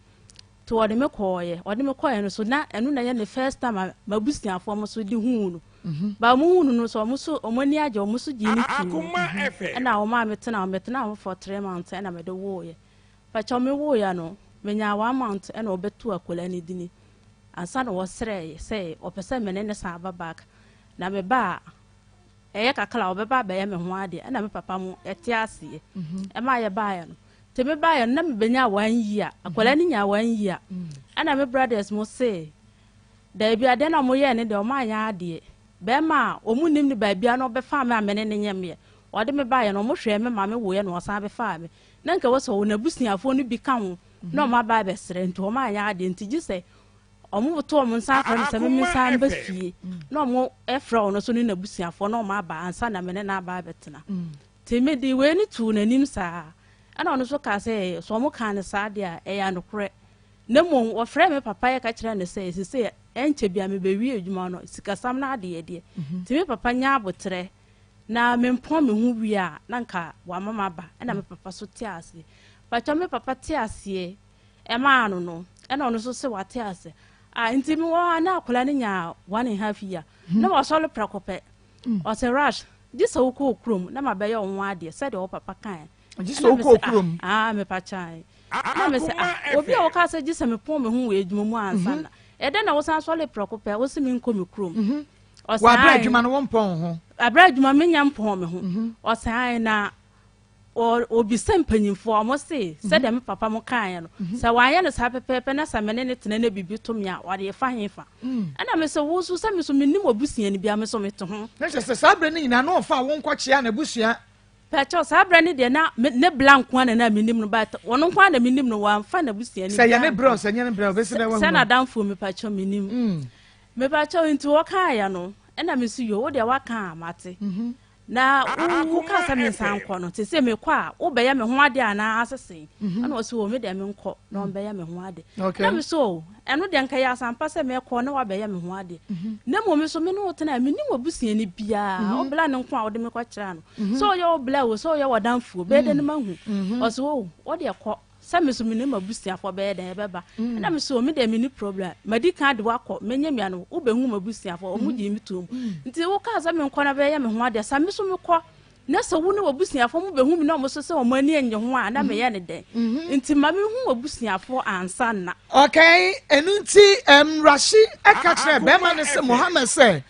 [SPEAKER 10] Nti wɔde me kɔɔyɛ, wɔde me kɔɔyɛ no so na ɛno na ɛyɛ ne first time a m'abusuafoɔ mo so de huu no. Ba wɔn huu no no so wɔn so wɔn ani agye, wɔn so gyee ne tuu no. Ɛna wɔn a metena hɔ, metena hɔ for 3 months ɛna mede wooyɛ. Pakyɛw me wooyɛ no, menyaa one month ɛna wɔbɛto akwadaa no dini. Ansa na wɔsrɛɛ sɛ ɔpɛ sɛ me ne ne san ba back. Na me ba a ɛyɛ kakra a ɔbɛba abɛyɛ me ho adeɛ ɛna me papa mo ɛte aseɛ. Ɛma yɛbaeɛ no. Nti me baeɛ no na mebɛnya one year. Akwadaa no nya one year. Ɛna me brothers mo se daabi adeɛ na ɔmo yɛɛ ne deɛ ɔmo anyɛ adeɛ. Bɛrima a ɔmo nim ne baabi a na ɔbɛfa me a me ne ne nyɛmeɛ. Ɔde me baeɛ no ɔmo hwɛɛ me ma me woeɛ na ɔsan bɛfaa me. Na nka wɔ sɛ ɔwɔ n'abusuafoɔ no bi ka ho na ɔmo aba abɛsrɛ nti ɔmo anyɛ adeɛ nti gye sɛ ɔmo to ɔmo nsa afrɛ me sɛ me nsan ba fie na ɔmo ɛfrɛ ɔno so ne n'abusuafoɔ na ɔmo aba ansa na me ne n'aba abɛtena. Nti me de wei ne tuu n'anim saa ɛna ɔno nso kaa sɛ sɛ ɔmo kaa no saa deɛ a ɛyɛ anokorɛ. Na mmom wɔfrɛ me papa yɛ ka kyerɛ no sɛ sese ɛnkyɛ bia mebɛwie adwuma no sikasam no adeɛ deɛ. Nti me papa nya abotrɛ na mempɔn me ho wie a na nka wama maba ɛna me papa so te aseɛ. Pakyɛ me papa te aseɛ ɛmaa no ɛna ɔno nso sɛ wate ase. Ah, nti me wɔ hɔ a na akwadaa no nya 1.5 year na wasɔre prɛko pɛ. Ɔsɛ Rush, gye sɛ wokɔɔ kurom na mabɛyɛ wo ho adeɛ sɛdeɛ wo papa kae.
[SPEAKER 3] Gye sɛ wokɔɔ kurom?
[SPEAKER 10] Ah, mepa kyae. Na me sɛ, ah, obi a wɔka sɛ gye sɛ mepɔn me ho wɔ adwuma mu ansa na. Ɛdɛn na wosan sɔre prɛko pɛ, wo se menkɔ me kurom.
[SPEAKER 3] Ɔsɛ Wɔ adwuma no wompɔn wo ho?
[SPEAKER 10] Abrɛ adwuma menya mpɔn me ho. Ɔsɛ ae na obisa mpanyimfoɔ ɔmo se sɛdeɛ me papa mo kaeɛ no sɛ wanyɛ no saa pɛpɛɛpɛ na sɛ me ne ne tena na biribi to me a ɔde fa he fa. Ɛna me sɛ wo so sɛ me so mennim obusuani bia me so mete ho.
[SPEAKER 3] Na kyerɛ sɛ saa berɛ no nyinaa na ɔmfa wo nkɔkyea n'abusua.
[SPEAKER 10] Pɛkyɛw saa berɛ no deɛ na ne bla nko ara na menim no but ɔno nko ara na menim no wamfa n'abusuani.
[SPEAKER 3] Sɛ yɛ ne brɛ o sɛ nyɛ ne brɛ o bɛsi dɛ wahu.
[SPEAKER 10] Sɛ n'adamfoɔ mepakyɛw menim. Mepakyɛw nti wɔkaeɛ no ɛna me so yo wo deɛ waka a mate.
[SPEAKER 7] Na wo kaa sɛ mensan nkɔ no, te sɛ mekɔ a wobɛyɛ me ho ade anaa asese? Ɛna ɔse o, me deɛ menkɔ na ɔmbɛyɛ me ho ade. Na me so o, ɛno deɛ nka yɛ asampa sɛ mɛkɔ na wabɛyɛ me ho ade. Na mmom me so me ne wo tena a, mennim w'abusuani biara, wo bla no nko a wode me kɔkyerɛ no. Sɛ ɔyɛ wo bla o, sɛ ɔyɛ w'adamfo o, bɛyɛ dɛn na mahu? Ɔse o, wo deɛ kɔ. Sɛ me so menim m'abusuafoɔ bɛyɛ dɛn ɛbɛba. Ɛna me so me deɛ menni problem. Madi kan de wo akɔ, mɛnya nua no, wobɛhu m'abusuafoɔ, wɔn gyee me toom. Nti wokaa sɛ menkɔ na bɛyɛ me ho adeɛ, sɛ me so mekɔ na sɛ wo ne w'abusuafoɔ mo bɛhu me na wɔn so sɛ wɔn ani nnye ho a, na meyɛ ne dɛn? Nti ma menhu w'abusuafoɔ ansa na.
[SPEAKER 3] Okay, ɛno nti um, Rashi ka kyerɛɛ bɛrima no sɛ, Muhammad sɛ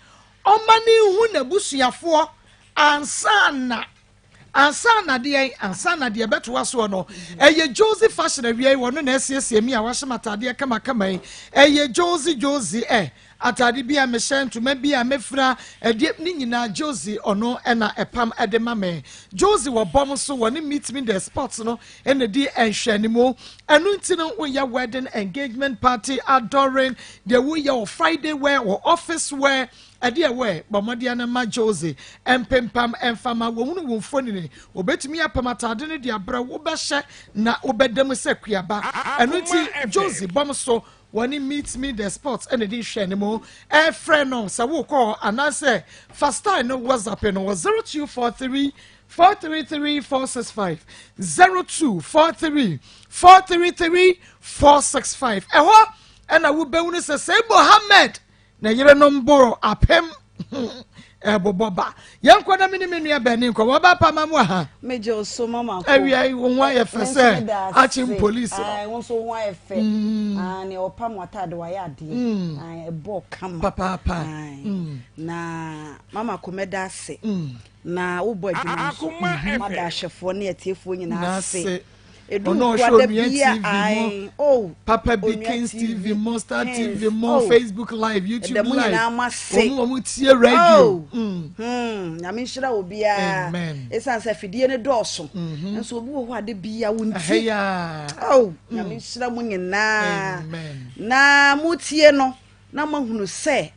[SPEAKER 3] ɔma no nhu n'abusuafoɔ ansa na. Ansa na deɛn? Ansa na deɛ ɛbɛtoa soɔ no, ɛyɛ Josie Fashion awia yi, wɔno na asiesie me a wahyɛ m'ataadeɛ kamakama yi. Ɛyɛ Josie Josie ɛ, ataade bi a mehyɛ, ntoma bi a mɛfira, ɛdeɛ ne nyinaa Josie ɔno na ɛpam de ma me. Josie wɔ bɔm so, wɔne Meet Me The Sports no na ɛdi nhwɛanimu. Ɛno nti no, woyɛ wedding, engagement party, adoring, deɛ woyɛ wɔ Friday wear, wɔ office wear, Ɛdeɛ wɔ ɛ, bɔ mmɔden na ma Jose mpempam mfa ma wɔhunu wo mfonini. Wɔbɛtumi apam ataade no de abrɛ wo, wobɛhyɛ na wobɛda mu sɛ kuaba. Ɛno nti, Jose bɔ m so, wɔne Meet Me The Sports na ɛdi nhwɛanimu. Frɛ no sɛ worekɔ hɔ anaasɛ fa style no WhatsApp no wɔ 0243 433 465, 0243 433 465. Ɛhɔ na wobɛhunu sɛ sɛ Mohammed Ne yerenom boro apem ɛbobɔ ba. Yɛnkɔ na me ne me nua bɛni nkɔ. Wɔba pa ma mu aha.
[SPEAKER 11] Megye wo so mama ko.
[SPEAKER 3] Awia yi wo ho ayɛ fɛ sɛ akyem polisi no.
[SPEAKER 11] Wo nso wo ho ayɛ fɛ. Mm. Ah, nea ɔpam w'ataade wayɛ adeɛ. Mm. Ah, ɛbɔ kama.
[SPEAKER 3] Papaapa.
[SPEAKER 11] Mm. Na mama ko mɛda ase. Na wobɔ adwuma nso. Mada ahwɛfoɔ ne atiefoɔ nyinaa ase.
[SPEAKER 3] Edu Ɔno ɔhwɛ Onua TV mo, oh, Papa bi Kings TV mo, Star TV mo, oh. Facebook live, YouTube live. Wɔn wɔn tie radio.
[SPEAKER 11] Oh. Mm. Hmm. Nyame nhyira obiara. Amen. Esan sɛ fidie ne dɔɔso. Mm-hmm. Nso obi wɔ hɔ ade bia wo nti. Oh, mm. Nyame nhyira mo nyinaa. Amen. Na mo tie no na moahunu sɛ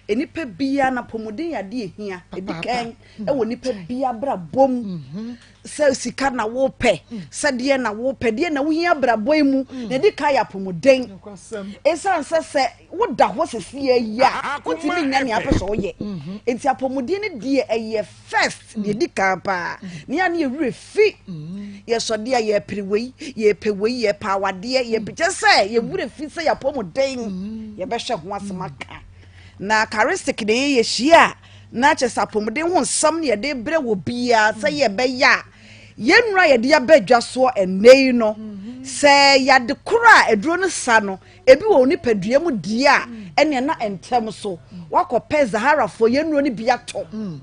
[SPEAKER 11] nnipa biara n'apɔmuden yɛ adeɛ ehia edi kan wɔ nnipa biara abrabɔ mu mhm. sɛ sika na wopɛ sɛ deɛ na wopɛ deɛ na wohia abrabɔ yi mu na edi kan yɛ apɔmuden esan sɛ sɛ woda hɔ sisi yɛ yi a wotumi nya nea apɛ sɛ ɔyɛ mhm. nti apɔmuden no deɛ ɛyɛ first deɛ edi kan paa nea ne yɛ werɛ fi yɛsɔ deɛ yɛpere wei yɛpɛ wei yɛpɛ awadeɛ yɛpɛ kyɛ sɛ yɛ werɛ fi sɛ yɛapɔmuden yɛbɛhwɛ ho asɛm aka na charistic de yɛ hyia a na kyɛ sɛ apɔmuden ho nsɛm ne yɛde brɛ wɔ biara sɛ yɛbɛyɛ a yɛn nnura yɛde aba adwa soɔ ɛnnɛ yi no sɛ yɛade koro a aduro no sa no ebi wɔ nipadua mu deɛ a ɛnea na ntɛm so wakɔpɛ zaharafoɔ yɛn nnuro no bi atɔ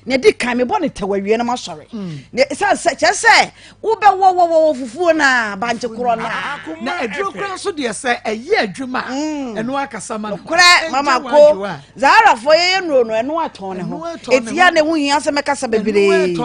[SPEAKER 11] na ɛdi kan mebɔ ne tɛw awie na masɔre na ɛsiane sɛ kyerɛ sɛ wobɛwɔwɔwɔ fufuo no a bankye korɔ no a
[SPEAKER 3] na aduro kora nso deɛ sɛ ɛyɛ adwuma a mm. ɛno akasa ma no
[SPEAKER 11] korɛ mama ko zaharafoɔ yɛyɛ nnuro no ɛno atɔn ne ho ɛti a na ɛho hia sɛ mɛkasa bebree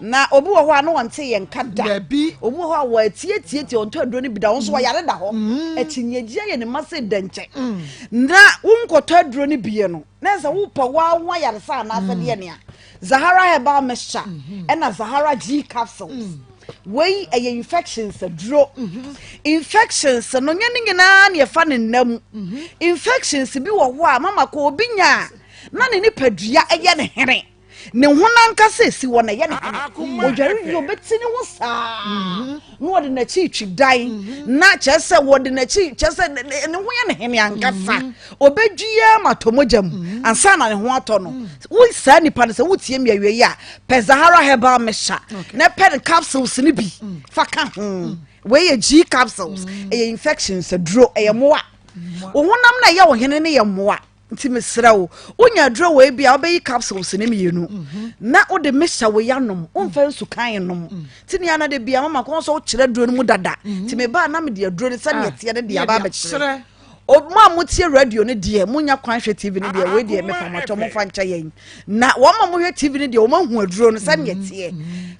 [SPEAKER 11] na obi wɔ hɔ a na wɔnte yɛn nka da obi wɔ hɔ a wɔatietietie ɔntɔ aduro no bi da wɔn nso wɔyare da hɔ mm. akyinnyegyeɛ yɛ ne ma sɛ dɛnkyɛ mm. na wonkɔtɔ aduro no bie no na sɛ wopɛ waa ho ayaresa anaasɛ deɛ nea Zahara herbal mixture mhm. ɛna Zahara G capsules mm. wei ɛyɛ infections aduro mhm. infections no nyɛ ne nyinaa na yɛfa ne nna mu mhm. infections bi wɔ hɔ a mama kɔ obi nya na ne nipadua ɛyɛ ne hene ne ho nankasa esi wɔ na ɛyɛ ne hene odware wie obɛti ne ho saa mhm. na wɔde n'akyi twi dan mhm. na kyerɛ sɛ wɔde n'akyi kyerɛ sɛ ne ho yɛ ne hene ankasa mhm. obɛdwi ma atɔ mogya mu ansa na ne ho atɔ no wo saa nipa no sɛ wotie mi awie yi a pɛ Zahara herbal mixture na pɛ ne capsules no bi mm. fa ka ho mm. wei yɛ G capsules ɛyɛ infections aduro ɛyɛ mmoa wo honam na ɛyɛ wo hene no yɛ mmoa Nti mesrɛ wo, wonya aduro wei bi a wobɛyi capsules ne mmienu mhm. na wode mixture wei anom, womfa nsu kan nom. Mm. Nti nea na de bia mama kɔn sɛ wokyerɛ aduro no mu dada. Mhm. Nti mebaa na mede aduro no sɛdeɛ ah, teɛ no de aba abɛkyerɛ. Mo a motie radio no deɛ monya kwan hwɛ tv no deɛ wei deɛ mefa mɔtɔ momfa nkyɛ yɛn na wɔn a mohwɛ tv no deɛ wɔn ahu aduro no sɛdeɛ mhm. teɛ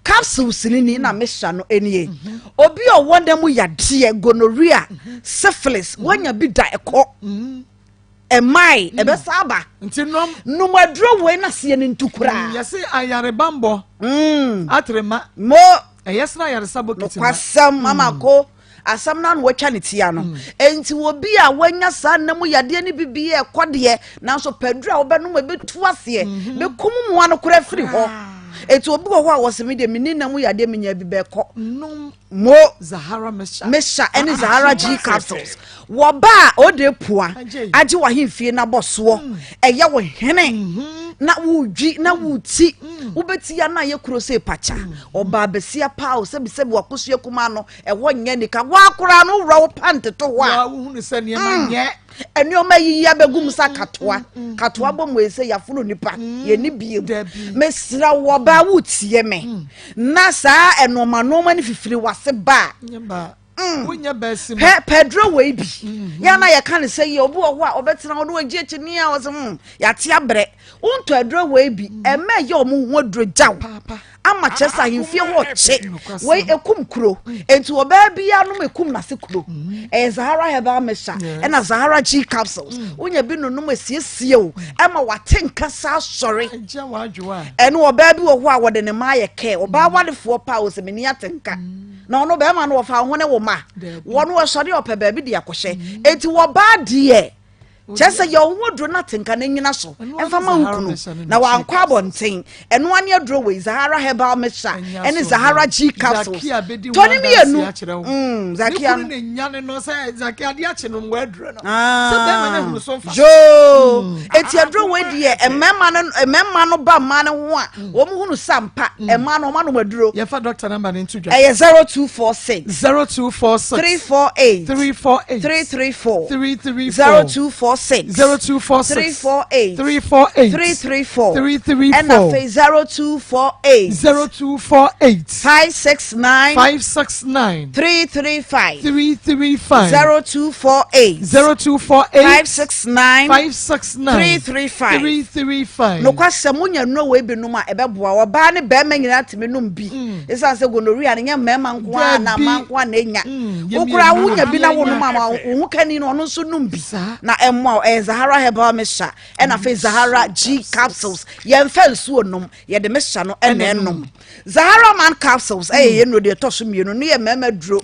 [SPEAKER 11] capsules no ni na mixture no nie obi a ɔwɔ na mu yadeɛ gonorrhea syphilis wanya bi da ɛkɔ. Ɛmmae, ɛbɛsa aba.
[SPEAKER 3] Nti nom.
[SPEAKER 11] Nom aduro wei na seɛ no ntu koraa.
[SPEAKER 3] Mm, yɛse ayarebanbɔ. Mm. Atrema.
[SPEAKER 11] Mo.
[SPEAKER 3] Ɛyɛ sena ayaresa bokiti
[SPEAKER 11] ma. Nokwasɛm, mama ko. Asɛm no ano watwa ne tia no. Enti obi a wanya saa nna mu yadeɛ no bi bi ɛkɔ deɛ, nanso pɛ aduro a wobɛnom a ɛbɛtu aseɛ, bɛkum mmoa no koraa firi hɔ. Enti obi wɔ hɔ a wɔse me deɛ menni nna mu yadeɛ menya bi bɛkɔ.
[SPEAKER 3] Nom.
[SPEAKER 11] Mo
[SPEAKER 3] Zahara Mixture.
[SPEAKER 11] Mixture ɛne Zahara G capsules. Wɔ ba a ɔde pua agye w'ahemfie no abɔ soɔ. Mm. Ɛyɛ wo hene mm-hmm. na wodwi na mm. woti. Mm. Wobɛti ya na ayɛ kuro sɛ pakya. Ɔbaa bɛsia paa o sɛbisɛbi wakosua kuma no ɛhɔ nyɛ nika. Woakora no wowura wo pante to hɔ a.
[SPEAKER 3] Wohunu sɛ nneɛma nyɛ.
[SPEAKER 11] Nneɛma yiyi abɛgu mu sɛ katoa. Katoa bɔ mu sɛ yɛafono nipa. Yɛni biem. Mesrɛ wo ɔbaa wotie me. Na saa nnoɔma nnoɔma no fifiri w'ase ba
[SPEAKER 3] a, mm,
[SPEAKER 11] pɛ pɛduro wei bi. Mm-hmm. Yɛn na yɛka ne sɛ yɛ obi wɔ hɔ a ɔbɛtena hɔ na wagye akyi a ɔsɛ hmm yɛate abrɛ. Wontɔ aduro wei bi, mm. ɛmɛ yɛ ɔmo ho aduro gyaw. Ama kyerɛ sɛ ahemfie hɔ ɔkye. Wei ekum kuro. Mm. Enti ɔbaa biara nom ekum n'ase kuro. Mm. Ɛyɛ Zahara herbal mixture ɛna Zahara G capsules. Wonya bi nonom esiesie o ɛma wate nkasa asɔre. Ɛne ɔbaa bi wɔ hɔ a wɔde ne mma ayɛ kɛ. Ɔbaa warefoɔ paa ɔsɛ m'ani ate nka. Na ɔno bɛrima no wɔfa ho ne wo ma. Wɔn wɔsɔre ɔpɛ baabi de akɔhyɛ. Enti wɔbaa deɛ kyerɛ sɛ yɛ ɔho aduro no ate nka no nyina so ɛmfa ma wo kunu na wankɔ abɔnten. Ɛno ane aduro wei Zahara herbal mixture ɛne Zahara G capsules. Tɔ ne mmienu. Zakia no. Yoo, hmm. eti aduro wei deɛ mmarima no mmarima no ba mmaa no ho a hmm. wɔn hunu sampa hmm. mmaa no wɔn anom aduro.
[SPEAKER 3] Yɛfa doctor number ne nto dwa.
[SPEAKER 11] Ɛyɛ 0246.
[SPEAKER 3] 0246.
[SPEAKER 11] 348.
[SPEAKER 3] 348.
[SPEAKER 11] 334.
[SPEAKER 3] 334.
[SPEAKER 11] 0246.
[SPEAKER 3] 0246.
[SPEAKER 11] 348.
[SPEAKER 3] 348.
[SPEAKER 11] 334.
[SPEAKER 3] 334.
[SPEAKER 11] Ɛna afei 0248.
[SPEAKER 3] 0248.
[SPEAKER 11] 569.
[SPEAKER 3] 569.
[SPEAKER 11] 335.
[SPEAKER 3] 335.
[SPEAKER 11] 0248.
[SPEAKER 3] 0248.
[SPEAKER 11] 569.
[SPEAKER 3] 569.
[SPEAKER 11] 335.
[SPEAKER 3] 335.
[SPEAKER 11] Nokwasɛm wonya nnuro wei binom a ɛbɛboa ɔbaa ne bɛrima nyinaa tumi nom bi. Ɛsiane sɛ gonorrhea no nyɛ mmarima nko ara na mmaa nko ara na ɛnya. Wo koraa wonya bi na wonom ama wo ho kani no ɔno nso nom bi. Na ɛmmoa wo. Ɛyɛ Zahara herbal mixture ɛna afei Zahara G capsules. Yɛmfa nsuo nom, yɛde mixture no ɛna ɛnom. Zahara man capsules ɛyɛ yɛn nnuro deɛ ɛtɔ so mmienu no yɛ mmarima duro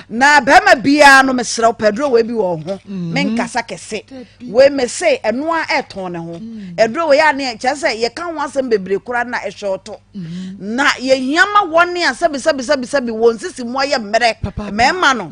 [SPEAKER 11] na barima biara no mesrɛ wo pɛ duro wei bi wɔ ho mm. menkasa kɛse wei mese ɛnoa ɛtɔn ne ho mm. ɛduro wei a ne kyerɛ sɛ yɛka ho asɛm bebree koraa na ɛhwɛ ɔtɔ mm. na yɛhia ma wɔn a sɛbisɛbisɛbisɛbi wɔn sisi mu ayɛ mmerɛ mmarima no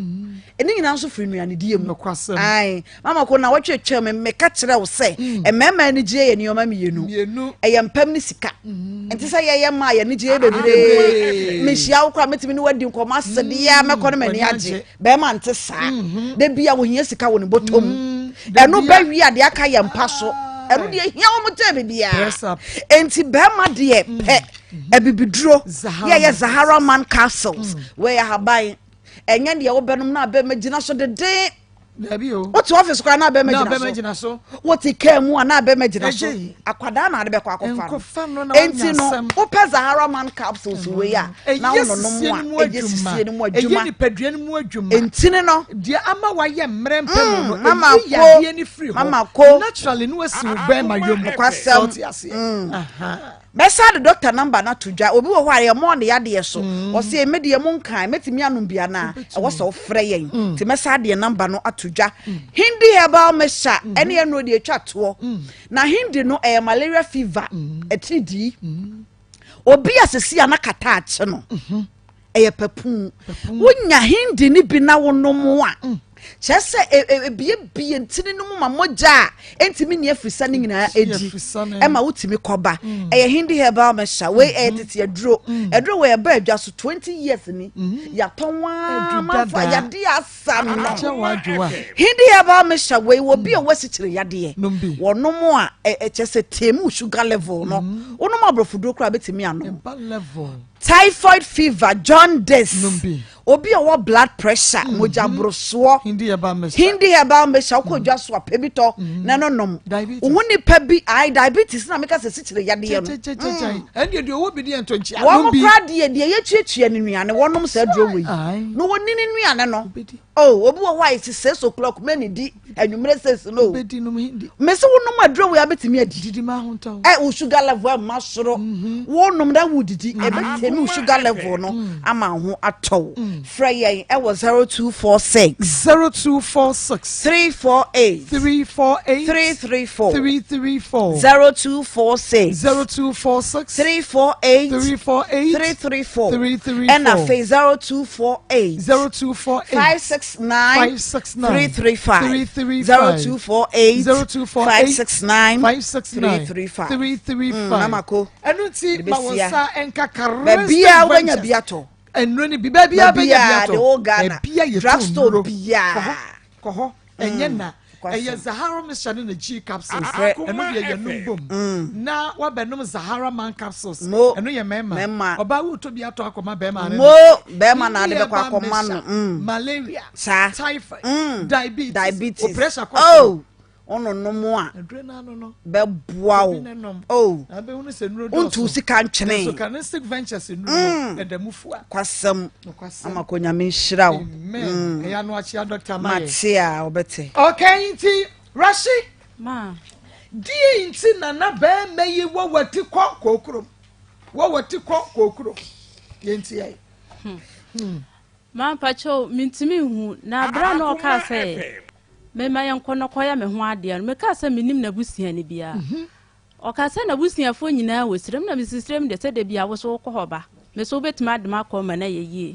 [SPEAKER 11] ɛne nyinaa nso firi nnuanedie mu ae Mama ko na wɔtwe twɛ me meka kyerɛ wo sɛ mm. mmarima anigyeɛ yɛ nneɛma mmienu ɛyɛ mpam ne sika mm. nti sɛ yɛyɛ mmaa yɛ anigyeɛ ah, bebree mehyia wo koraa mɛtumi ne wadi nkɔmmɔ asedeɛ a mɛkɔ no m'ani agye bɛrima nte saa mm-hmm. da bi a wɔhia sika wɔ ne bɔtɔ mu mm. ɛno bɛwie a deɛ aka yɛ mpa so ɛno deɛ hia wɔn kyɛ biribiara nti bɛrima deɛ pɛ abibiduro yɛyɛ Zahara man castles wɔyɛ ahaban ɛnyɛ deɛ wobɛnom na abɛma gyina so deden
[SPEAKER 3] Dabi o.
[SPEAKER 11] Wote ɔfis koraa na abɛma
[SPEAKER 3] gyina
[SPEAKER 11] so.
[SPEAKER 3] so.
[SPEAKER 11] Wote kaa mu a na abɛma gyina so. Akwadaa na ade bɛkɔ akɔfa no. Enti no, wopɛ Zahara man capsules wei a, na wononom a, ɛyɛ sisie no mu adwuma.
[SPEAKER 3] Ɛyɛ nipadua no mu adwuma.
[SPEAKER 11] Ntini no.
[SPEAKER 3] Deɛ ama wayɛ mmerɛ mpɛ no no, ɛyi yadeɛ no firi hɔ.
[SPEAKER 11] Mama ko.
[SPEAKER 3] Naturally no asi wo bɛrima yom.
[SPEAKER 11] Nokwasɛm.
[SPEAKER 3] Sɛ ɔte aseɛ.
[SPEAKER 11] Mɛsan de doctor number no ato dwa. Obi wɔ hɔ a yɛmmɔɔ ne yadeɛ so. Mm. Ɔse me deɛ mo nkan mɛtumi anom bi anaa? Ɛwɔ sɛ wofrɛ yɛn. Mm. Nti mɛsan de number no ato dwa. Mm. Hindi herbal mixture mm-hmm. ɛne ɛnuro deɛ ɛtwa toɔ. Mm. Na hindi no ɛyɛ malaria fever mm. atiridii. Mm. Obi a sisi a na kata akye no. Mm-hmm. Ɛyɛ pɛpuu. Wonya hindi no bi na wonom a. Mm. Kyerɛ sɛ, ebiebie ntini no mu ma mogya a ɛntumi nni afirisa no nyinaa ɛdi ɛma wotumi kɔba. Mm. Ɛyɛ Hindi herbal mixture. Wei ɛyɛ mm-hmm. tete aduro. Mm. Aduro wei ɛba adwa so 20 years ni. Mm-hmm. Yɛatɔn waa manfo yadeɛ asa no. Hindi herbal mixture wei wɔ bi a wɔasikyere yadeɛ. Wɔnom a ɛkyɛ sɛ temu sugar level no. Wonom aborɔfoduro koraa bɛtumi anom. Typhoid fever, jaundice. Obi a ɔwɔ blood pressure, mm-hmm. mogya borosoɔ,
[SPEAKER 3] Hindi herbal mixture,
[SPEAKER 11] Hindi herbal mixture, wokɔ dwa so a pɛ bi tɔ mm-hmm. na no nom. Wo nipa bi, ayi diabetes na meka sɛ sikyere yadeɛ no.
[SPEAKER 3] Mm. Ɛndeɛ deɛ ɔwɔ bi deɛ ntɔnkyi
[SPEAKER 11] anom bi. Wɔn kora deɛ deɛ yɛtuatua ne nnuane wɔnom saa aduro wɔ yi. Na wɔni ne nnuane no. Oh, obi wɔ hɔ a ɛsi six o'clock mɛ di anwummerɛ six no. Mesi wonom aduro wei abɛtumi adi.
[SPEAKER 3] Didi ma ahontɔ.
[SPEAKER 11] Ɛ wo sugar level ɛma soro. Mhm. Wonom na wodidi mhm. ɛbɛtɛmi wo sugar level no mm. ama ho atɔ wo. Mm. Frɛ yɛn ɛwɔ 0246.
[SPEAKER 3] 0246.
[SPEAKER 11] 348.
[SPEAKER 3] 348.
[SPEAKER 11] 334.
[SPEAKER 3] 334.
[SPEAKER 11] 0246.
[SPEAKER 3] 0246.
[SPEAKER 11] 348.
[SPEAKER 3] 348.
[SPEAKER 11] 334.
[SPEAKER 3] 334.
[SPEAKER 11] Ɛna afei 0248.
[SPEAKER 3] 0248.
[SPEAKER 11] 569.
[SPEAKER 3] 569.
[SPEAKER 11] 335.
[SPEAKER 3] 335.
[SPEAKER 11] 0248.
[SPEAKER 3] 0248.
[SPEAKER 11] 569.
[SPEAKER 3] 569.
[SPEAKER 11] 335.
[SPEAKER 3] 335.
[SPEAKER 11] Mama ko.
[SPEAKER 3] Ɛno nti ma wɔn nsa nka
[SPEAKER 11] Karistic
[SPEAKER 3] Baabiara
[SPEAKER 11] wobɛnya bi atɔ.
[SPEAKER 3] Nnuro no bi baabiara bɛnya bi atɔ.
[SPEAKER 11] Baabiara the whole Ghana.
[SPEAKER 3] Baabiara yɛ
[SPEAKER 11] Drugstore biara.
[SPEAKER 3] Kɔ hɔ. Ɛnyɛ na. Ɛyɛ Zahara mixture ne ne G capsules. Ɛno deɛ yɛnom bom. Mm. Na wabɛnom Zahara man capsules.
[SPEAKER 11] Mo.
[SPEAKER 3] Ɛno yɛ mɛma.
[SPEAKER 11] Mɛma.
[SPEAKER 3] Ɔbaa wotɔ bi atɔ akɔma bɛrima ne.
[SPEAKER 11] Mo bɛrima na ade bɛkɔ akɔma no. Mm.
[SPEAKER 3] Malaria.
[SPEAKER 11] Saa.
[SPEAKER 3] Typhoid.
[SPEAKER 11] Mm.
[SPEAKER 3] Diabetes.
[SPEAKER 11] Diabetes.
[SPEAKER 3] O pressure kɔ
[SPEAKER 11] Oh. Wononom a, bɛboa wo. Oh, wontu sika ntwene. Mm. Kwasɛm ama kɔ nyame nhyira wo.
[SPEAKER 3] Mm.
[SPEAKER 11] Mate a wɔbɛte.
[SPEAKER 3] Okay, nti Rashi.
[SPEAKER 7] Ma.
[SPEAKER 3] Deɛ nti na na bɛrima yi wɔ wati kɔ kookuro wɔ wati kɔ kookuro yɛn ti yɛ.
[SPEAKER 7] Hmm. hmm. Ma mpakyɛw mintumi nhu na abira na ɔkaa sɛ. Mema yɛnkɔ na kɔyɛ me ho adeɛ no, mekaa sɛ mennim n'abusuani biara. Ɔkaa sɛ n'abusuafoɔ nyinaa wɔ Sirem na mesi Sirem deɛ sɛ da bi a wo so wokɔ hɔ ba, me so wobɛtumi ade me akɔ ma no ayɛ yie.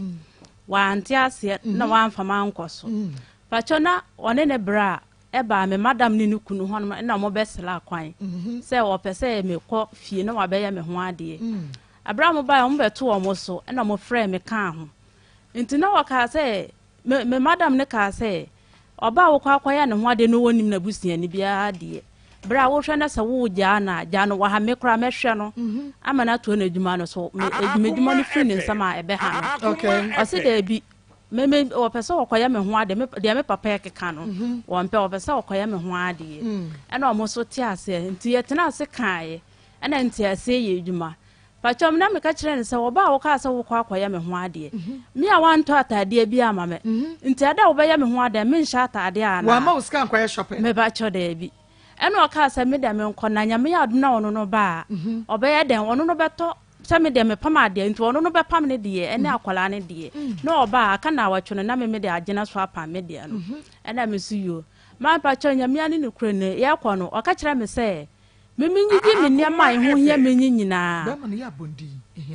[SPEAKER 7] Wante aseɛ na wamfa me ankɔ so. Pakyɛ na ɔne ne bra ɛbaa me madam ne ne kunu hɔnom na wɔbɛsraa kwan sɛ ɔpɛ sɛ mekɔ fie na wabɛyɛ me ho adeɛ. Ɛberɛ a wɔbaeɛ wɔbɛto wɔn so na wɔfrɛɛ me kaa ho. Nti na wɔkaa sɛ Me me madam no kaa sɛ, Ɔbaa a wokɔ akɔyɛ ne ho ade no ɔnnim n'abusuani biara deɛ, berɛ a wohwɛ na sɛ wogyaa no a, gyaa no wɔ ha, me koraa mɛhwɛ no ama no atoa n'adwuma no so. Me m'adwuma no firi ne nsam a, ɛbɛha no. Ɔse daabi, me me wɔpɛ sɛ wɔkɔyɛ me ho ade, me deɛ me papa ɛkeka no, wɔmpɛ, wɔpɛ sɛ wɔkɔyɛ me ho adeɛ. Ɛna wɔn nso te aseɛ. Nti yɛtenaa ase kaeɛ, ɛna nteaseɛ yɛ adwuma. Pakyɛw, me na meka kyerɛɛ no sɛ, Ɔbaa a wokaa sɛ worekɔ akɔyɛ me ho adeɛ, me a woantɔ ataadeɛ biara amma me, nti ada a wobɛyɛ me ho adeɛ no, menhyɛ ataadeɛ anaa?
[SPEAKER 3] Wamma wo sika ankɔyɛ shopping?
[SPEAKER 7] Mepakyɛw, daabi. Ɛna ɔkaa sɛ, Me deɛ menkɔ, na Nyame yɛ adom na ɔno no ba a, ɔbɛyɛ dɛn? Ɔno no bɛtɔ, sɛ me deɛ mepam adeɛ, nti ɔno no bɛpam ne deɛ ne akwadaa no deɛ. Na ɔba a, aka naawɔtwe no, na me mede agyina so apam me deɛ no. Ɛna me nso, Yoo. Ma mepakyɛw, Nyame ani nokorɛ ni, yɛrekɔ no, ɔka kyerɛɛ me sɛ, Me menyigye me nneɛma a ɛho hia me nyi nyinaa.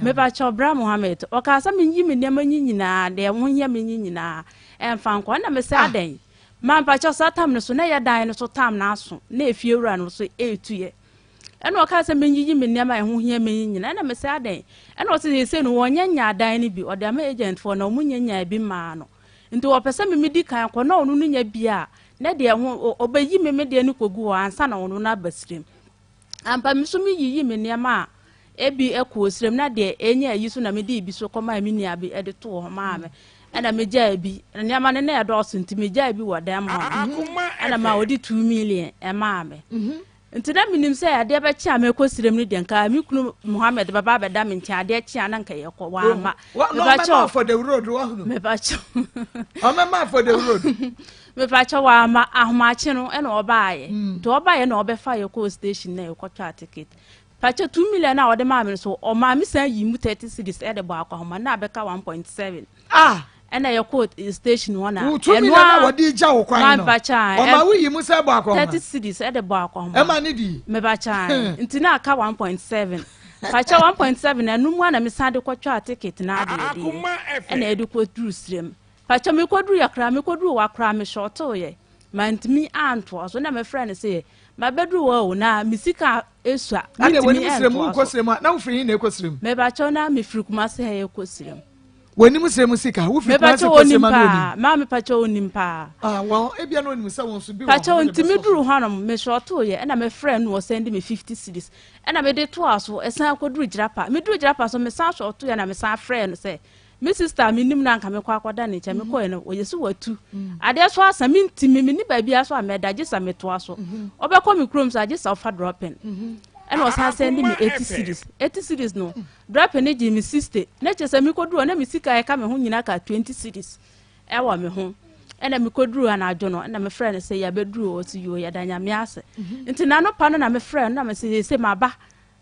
[SPEAKER 7] Mepakyɛw, Bra Mohammed, ɔkaa sɛ menyi me nneɛma nyi nyinaa, deɛ ɛho hia me nyi nyinaa, ɛmfa nkɔ. Ɛna mese adɛn? Ma mepakyɛw, saa tam no so, na ɛyɛ dan no so tam no aso, na efiewura no so ɛretu yɛ. Ɛna ɔkaa sɛ menyiyi me nneɛma a ɛho hia me nyi nyinaa. Ɛna mese adɛn? Ɛna ɔse seesei no wɔnyɛ nyaa dan no bi, ɔde ama agentfoɔ na wɔn nyɛ nyaa bi mmaa no. Nti ɔpɛ sɛ me medi kan kɔ na ɔno no nya bi a, Na deɛ ho ɔbɛyi me me deɛ no kɔgu hɔ ansa na ɔno no aba sirem. Ampa me nso meyiyi me nneɛma a ebi kɔɔ sirem na deɛ ɛnya ayi so na mede ebi so kɔmaa me nua bi de too hɔ maa me. Ɛna megyaa bi nneɛma no na ɛdɔɔso nti megyaa bi wɔ dɛm hɔ no. Ɛna ma ɔde 2 million ɛmaa me. Nti na menim sɛ adeɛ bɛkye a mɛkɔ sirem no deɛ nka me kunu Mohammed bɛba abɛda me nkyɛn adeɛ kye a na nka yɛkɔ wamma.
[SPEAKER 3] Mepakyɛw for the road wahunu.
[SPEAKER 7] Mepakyɛw.
[SPEAKER 3] Ɔmɛma for the road.
[SPEAKER 7] Mepakyɛw wamma ahomakye no ɛna ɔbaayɛ. Mm. Nti ɔbaayɛ na ɔbɛfa yɛ kɔɔ station na yɛkɔtwaa ticket. Pakyɛ 2 million a ɔde maa me no so ɔmaa me san yi mu 30 cedis ɛde bɔ akɔhoma na abɛka 1.7.
[SPEAKER 3] Ah!
[SPEAKER 7] Ɛna yɛkɔɔ station hɔ na
[SPEAKER 3] Wo 2 million a wɔde gya wo kwan no ɔma woyi mu sɛ bɔ akɔhoma
[SPEAKER 7] 30 cedis ɛde bɔ akɔhoma
[SPEAKER 3] ɛma ne di
[SPEAKER 7] mebakyɛ nti na aka 1.7 pakyɛ 1.7 ɛno mu a na mesan de kɔtwaa ticket na adeɛ ɛna ɛde kɔduru sirem. Pakyɛ mekɔduru yɛ koraa mekɔduru wa koraa mehyɔɔtoeɛ mantumi antoa so na mefrɛ no sɛ mabɛduru hɔ o na me sika esua
[SPEAKER 3] mentumi ɛntoa so. Na wofiri hin na ɛkɔ sirem?
[SPEAKER 7] Mebakyɛw na mefiri Kumase ha ɛkɔ sirem.
[SPEAKER 3] W'anim srɛ mu sika wofiri Kumasi kɔ srɛ ma no onim.
[SPEAKER 7] Maa mepakyɛ onim paa.
[SPEAKER 3] Ah well ebia na onim sɛ wɔn nso bi wɔ hɔ.
[SPEAKER 7] Pakyɛ nti me duru hɔnom me sɔɔtoo yɛ ɛna me frɛ no ɔsɛn de me 50 cedis ɛna me de toa so ɛsan akɔduru Jirapa me duru Jirapa so me san sɔɔtoo yɛ na me san frɛ no sɛ Me sister a menim no anka mekɔ akɔda ne nkyɛn mekɔɛ no ɔyɛ sɛ watu adeɛ so asa mentimi menni baabiara so a mɛda gye sɛ metoa so ɔbɛkɔ me kurom so a gye sɛ ɔfa dropping ɛna ɔsan sɛnde me 80 cedis 80 cedis no dropping no gyee me 60 na kyerɛ sɛ mekɔduru hɔ na me sika a ɛka me ho nyinaa ka 20 cedis ɛwɔ me ho ɛna mekɔduru anadwo no ɛna mefrɛ no sɛ yɛabɛduru ɔsi yoo yɛda nyame ase nti n'anopa no na mefrɛ no na mesɛ sɛ maba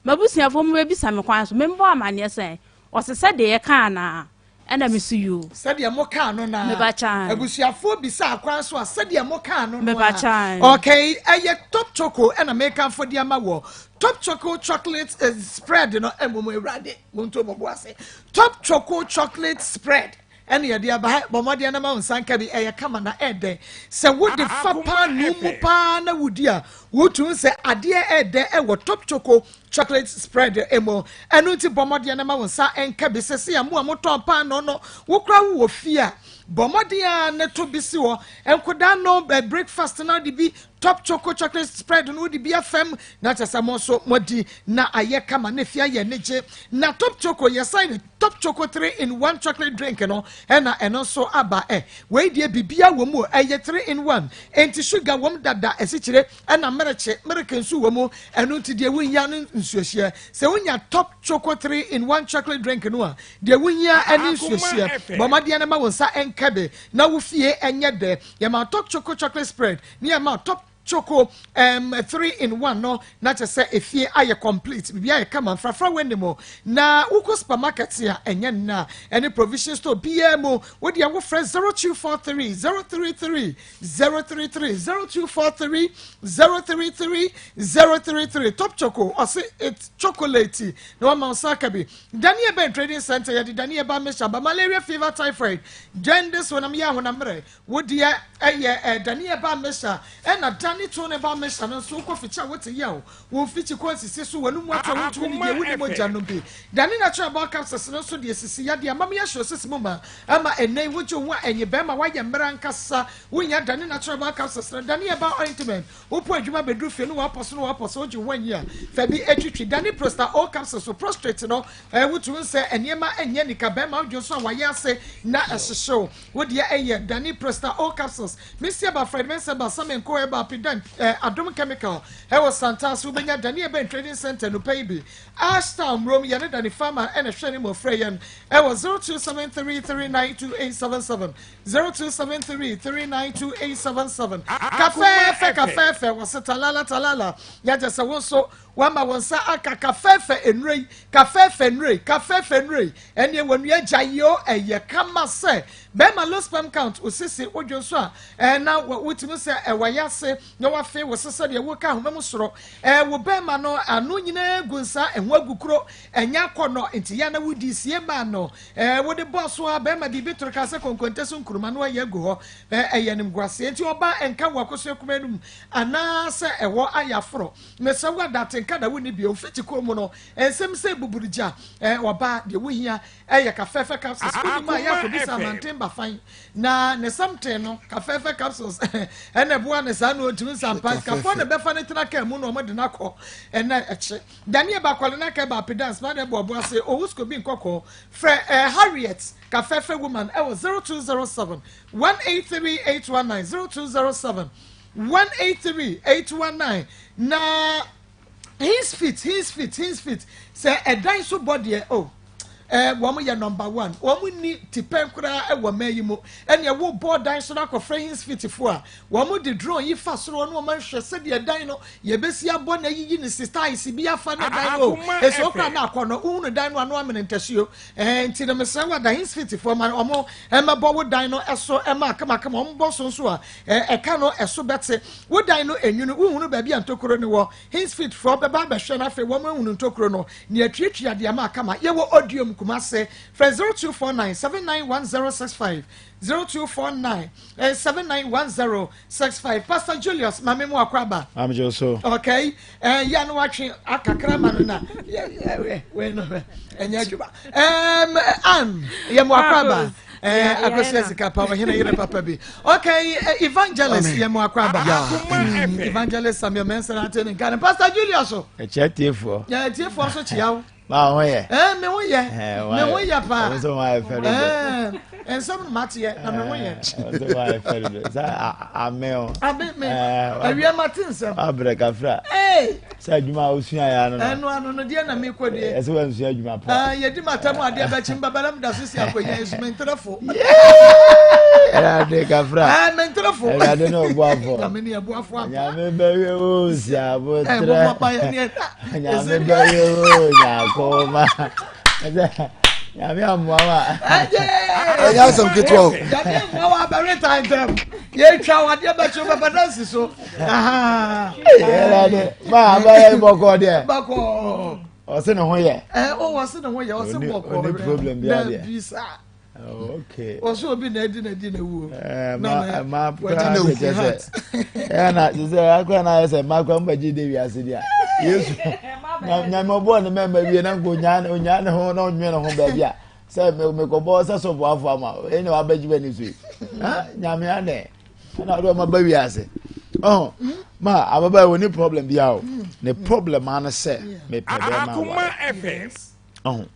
[SPEAKER 7] M'abusuafoɔ mo bɛbisa me kwan so, membɔ amaneɛ sɛn? Ɔse sɛdeɛ yɛkaa no ara, ɛna me so yoo.
[SPEAKER 3] Sɛdeɛ mo kaa no no ara.
[SPEAKER 7] Meba kyan.
[SPEAKER 3] Abusuafoɔ bisaa kwan so a, sɛdeɛ mo kaa no no
[SPEAKER 7] Meba
[SPEAKER 3] ara.
[SPEAKER 7] kyan.
[SPEAKER 3] Okay, ɛyɛ Top Choco ɛna mekamfo de ama wɔ. Top Choco chocolate eh, spread no, mmom awurade, monto mo bo ase. Top Choco chocolate spread. Ɛna yɛde aba ha, bɔ mmɔden na ma wo nsa nka bi, ɛyɛ kama na ɛdɛ. Sɛ wode fa paanoo mu paa na wodi a, wotumi sɛ adeɛ ɛdɛ ɛwɔ Top Choco chocolate spread mu. Ɛno nti bɔ mmɔden na ma wo nsa nka bi. Sɛsɛ a mo a motɔn paanoo no, wo koraa wowɔ fie a, bɔ mmɔden ara na to bi si hɔ. Nkodaa no breakfast no de bi Top Choco chocolate spread no wode bi afam na kyerɛ sɛ mo nso moadi na ayɛ kama na efie ayɛ anigye. Na Top Choco yɛsan ne Top Choco 3 in 1 chocolate drink no ɛna ɛno nso aba ɛ. Wei deɛ biribiara wɔ mu o, ɛyɛ 3 in 1 enti sugar wɔ mu dada, asikyire ɛna merekye, mereke nso wɔ mu. Ɛno nti deɛ wohia no nsuohyeɛ. Sɛ wonya Top Choco 3 in 1 chocolate drink no a, deɛ wohia ne nsuohyeɛ. Bɔ mmɔden na ma wo nsa nka bi na wo fie nyɛ dɛ. Yɛma Top Choco chocolate spread ne yɛma Top Choco um, 3 in 1 no na kyerɛ sɛ efie ayɛ complete, biribi ayɛ kama, mfrafra wɔ anim. Na wokɔ supermarket a ɛnyɛ nna ɛne provision store biara mu, wo deɛ wofrɛ 0243 033 033 0243 033 033. Top Choco ɔse it's chocolate na wama wo nsa aka bi. Daniel Ben Trading Center yɛde Daniel ba Mesha ba malaria fever typhoid jaundice honam yɛ ahonam mmerɛ Wo deɛ ɛyɛ ɛ dane ɛba mesa ɛna dane to no ɛba mesa no nso wokɔ fikyi a wote yaw wo mfikyi kɔ nsisi so w'anum ato a wontumi ne deɛ wonni mogya nom bi dane natural herbal capsules no nso deɛ sisi yadeɛ ama me ahyɛ osisi mu ma ama ɛnɛ yi wogye wo ho a ɛnye bɛrima woayɛ mmerɛ ankasa wonya dane natural herbal capsules no dane herbal ointment wopɔ adwuma bɛduru fie no wapɔ so no wapɔ so wogye wo ho anyi a fa bi atwitwi dane prosta o capsules so prostrate no wotumi sɛ nneɛma ɛnyɛ nika bɛrima wodwo nso a wayɛ ase na ɛhyehyew Wo deɛ ɛyɛ Dani Presta O capsules, Misia ba Fred Mensah ba Same Nko Ɛba Apidan eh, Adom Chemical ɛwɔ Santase Wobɛnya Dani Ɛbɛn Trading Center nupɛ yi bi Ashtown Mmrom yɛne Dani Farmer ɛna ɛhwɛ ne mu Frɛ yɛn ɛwɔ 0273392877 0273392877 Kafɛɛfɛ kafɛɛfɛ wɔse talala talala Yɛagye sɛ wo nso Wama wo nsa aka kafɛɛfɛ nnuro yi, kafɛɛfɛ nnuro yi, kafɛɛfɛ nnuro yi. Ɛneɛ wɔnua gya yi o, ɛyɛ kama sɛ bɛrima low sperm count, wo sisi, wo dwo nso a, ɛɛ na wotumi sɛ ɛwɔ yase na wafe wo se sɛdeɛ woka ahoma mu soro. Ɛɛ wo bɛrima no ano nyinaa gu nsa, ɛho agu kuro, ɛnyɛ akɔnnɔ, nti yɛ na wodi sie maa no. Ɛɛ wode bɔɔ so a bɛrima biribi toro ka sɛ konkonte so nkuruma no ayɛ agu hɔ. Ɛɛ ɛyɛ animguaseɛ nti ɔbaa ɛnka wɔ akosua kumaa no mu anaasɛ ɛhɔ ayɛ aforɔ. Mesrɛ wo ada atenka na wonni bio. Mfiti kɔn mu no, nsɛm sɛ buburugya, eh, ɔbaa, deɛ wohia ɛyɛ kafɛɛfɛ capsules. Wonim a, yɛ akɔbisa amanten ba fan. Na ne something no, kafɛɛfɛ capsules, ɛna ɛboa ne saa na ɔntumi nsa mpa. Sikafoɔ na ɛbɛfa no tena kaa mu na wɔde no akɔ ɛna ɛkye. Daniel Bakwale na kɛba apedance ma na ɛbɔ ɔbo ase, Owusko bi nkɔkɔɔ. Frɛ eh, Harriet, kafɛɛfɛ woman, ɛwɔ 0207 183 819, 0207 183 819 na his feet his feet his feet sɛ ɛdan so bɔ deɛ o oh, eh, wɔn yɛ number one wɔn ni tipɛn koraa wɔ mmaa yi mu ɛnna ɛwɔ bɔɔ dan so akɔfrɛ his feet fo a wɔn de drone yi fa soro wɔn wɔn ahwɛ sɛdeɛ dan no yɛbɛsi abɔ na ayiyi ne styles bi afa ne dan no o esi okura na akɔ no ohunu dan no ano amene ntasuo Ɛɛ nti no mesrɛ wo ada Hinsfit foɔ ma ɔmo ɛmɛbɔ wo dan no ɛso ɛma kamakama ɔmo bɔ so nso a ɛka no ɛso bɛte wo dan no enwunu wohunu baabi a ntokuro no wɔ Hinsfit foɔ bɛba abɛhwɛ no afei wɔn ahunu ntokuro no ne atuatua de ama kama yɛwɔ Odiom Kumase frɛ 0249 791065 0249 7910 65 Pastor Julius maame mu akɔ aba.
[SPEAKER 8] Maame jɛ so.
[SPEAKER 3] Okay ɛɛ eh, yɛ no watwe akakra ma no na yɛ wei no ɛnyɛ adwuma ɛɛm an yɛ mu akɔ aba ɛɛ akosua sika pa ɔhene yere papa bi okay eh, evangelist yɛ mu akɔ aba mm, evangelist Samuel Mensah ate ne nka ne Pastor Julius.
[SPEAKER 8] Ɛkyɛ tiefoɔ.
[SPEAKER 3] Yɛ tiefoɔ nso kyia wo.
[SPEAKER 8] Maa ho yɛ.
[SPEAKER 3] Ɛɛ me ho yɛ. Me ho yɛ paa.
[SPEAKER 8] Ɔmo sɛ wɔn ayɛ fɛ dodo.
[SPEAKER 3] Ɛɛ nsɛm no ma teɛ na me ho yɛ.
[SPEAKER 8] Ɔmo sɛ wɔn ayɛ fɛ dodo. Sɛ ame o.
[SPEAKER 3] Ame me. Awia ma te nsɛm.
[SPEAKER 8] Abrɛ kafra.
[SPEAKER 3] Ee.
[SPEAKER 8] Sɛ adwuma a osua yɛ ano no.
[SPEAKER 3] Ɛno ano no deɛ na mi kɔ deɛ.
[SPEAKER 8] Ɛsɛ wɔn nsua adwuma pa.
[SPEAKER 3] Ɛɛ yɛdi ma tɛm adeɛ bɛkyi mbaba na mi da so si akonnwa yi so me ntrɛfo.
[SPEAKER 8] Ɛwurade kafra.
[SPEAKER 3] Ɛɛ me ntrɛfo.
[SPEAKER 8] Ɛwurade ne ɔboafo.
[SPEAKER 3] Nyame ne ɛboafo apa.
[SPEAKER 8] Nyame bɛyɛ o si abotrɛ.
[SPEAKER 3] Ɛɛ mo mɔ pa yɛ ne ɛda.
[SPEAKER 8] Nyame bɛyɛ o nyakoma. Nyame amoa wa.
[SPEAKER 12] Ɛnyɛ asɛm ketewa o.
[SPEAKER 3] Nyame amoa wa abɛre tan tɛm. Yɛtwa wa adeɛ bɛkye bɛbɛ dansi so.
[SPEAKER 8] Ɛwurade ma abayɛ bɔkɔ deɛ.
[SPEAKER 3] Bɔkɔ.
[SPEAKER 8] Ɔse ne ho yɛ.
[SPEAKER 3] Ɛ o ɔse ne ho yɛ ɔse bɔkɔ.
[SPEAKER 8] Ɔni problem bi adeɛ.
[SPEAKER 3] Dabi saa.
[SPEAKER 8] Oh, okay.
[SPEAKER 3] Wɔsɛ obi na adi na adi na wuo.
[SPEAKER 8] Eh, ma ma kura de kyɛ sɛ. Ɛyɛ na sɛ akura na ayɛ sɛ ma kura mo bɛgye de wiase deɛ. Yesu nyame ɔbɔ ne mɛma wie na nko onyaa onyaa ne ho na ɔnwene ne ho baabi a sɛ mekɔbɔ sɛ so boafo ama ɛna wabɛgye bɛ ne so yi. Nyame anɛ ɛna ɔde ɔma ba wiase. Oh, ma ababaawa wɔ ne problem bi a o. Ne problem ano sɛ mepɛ bɛrima aware. Ɔho.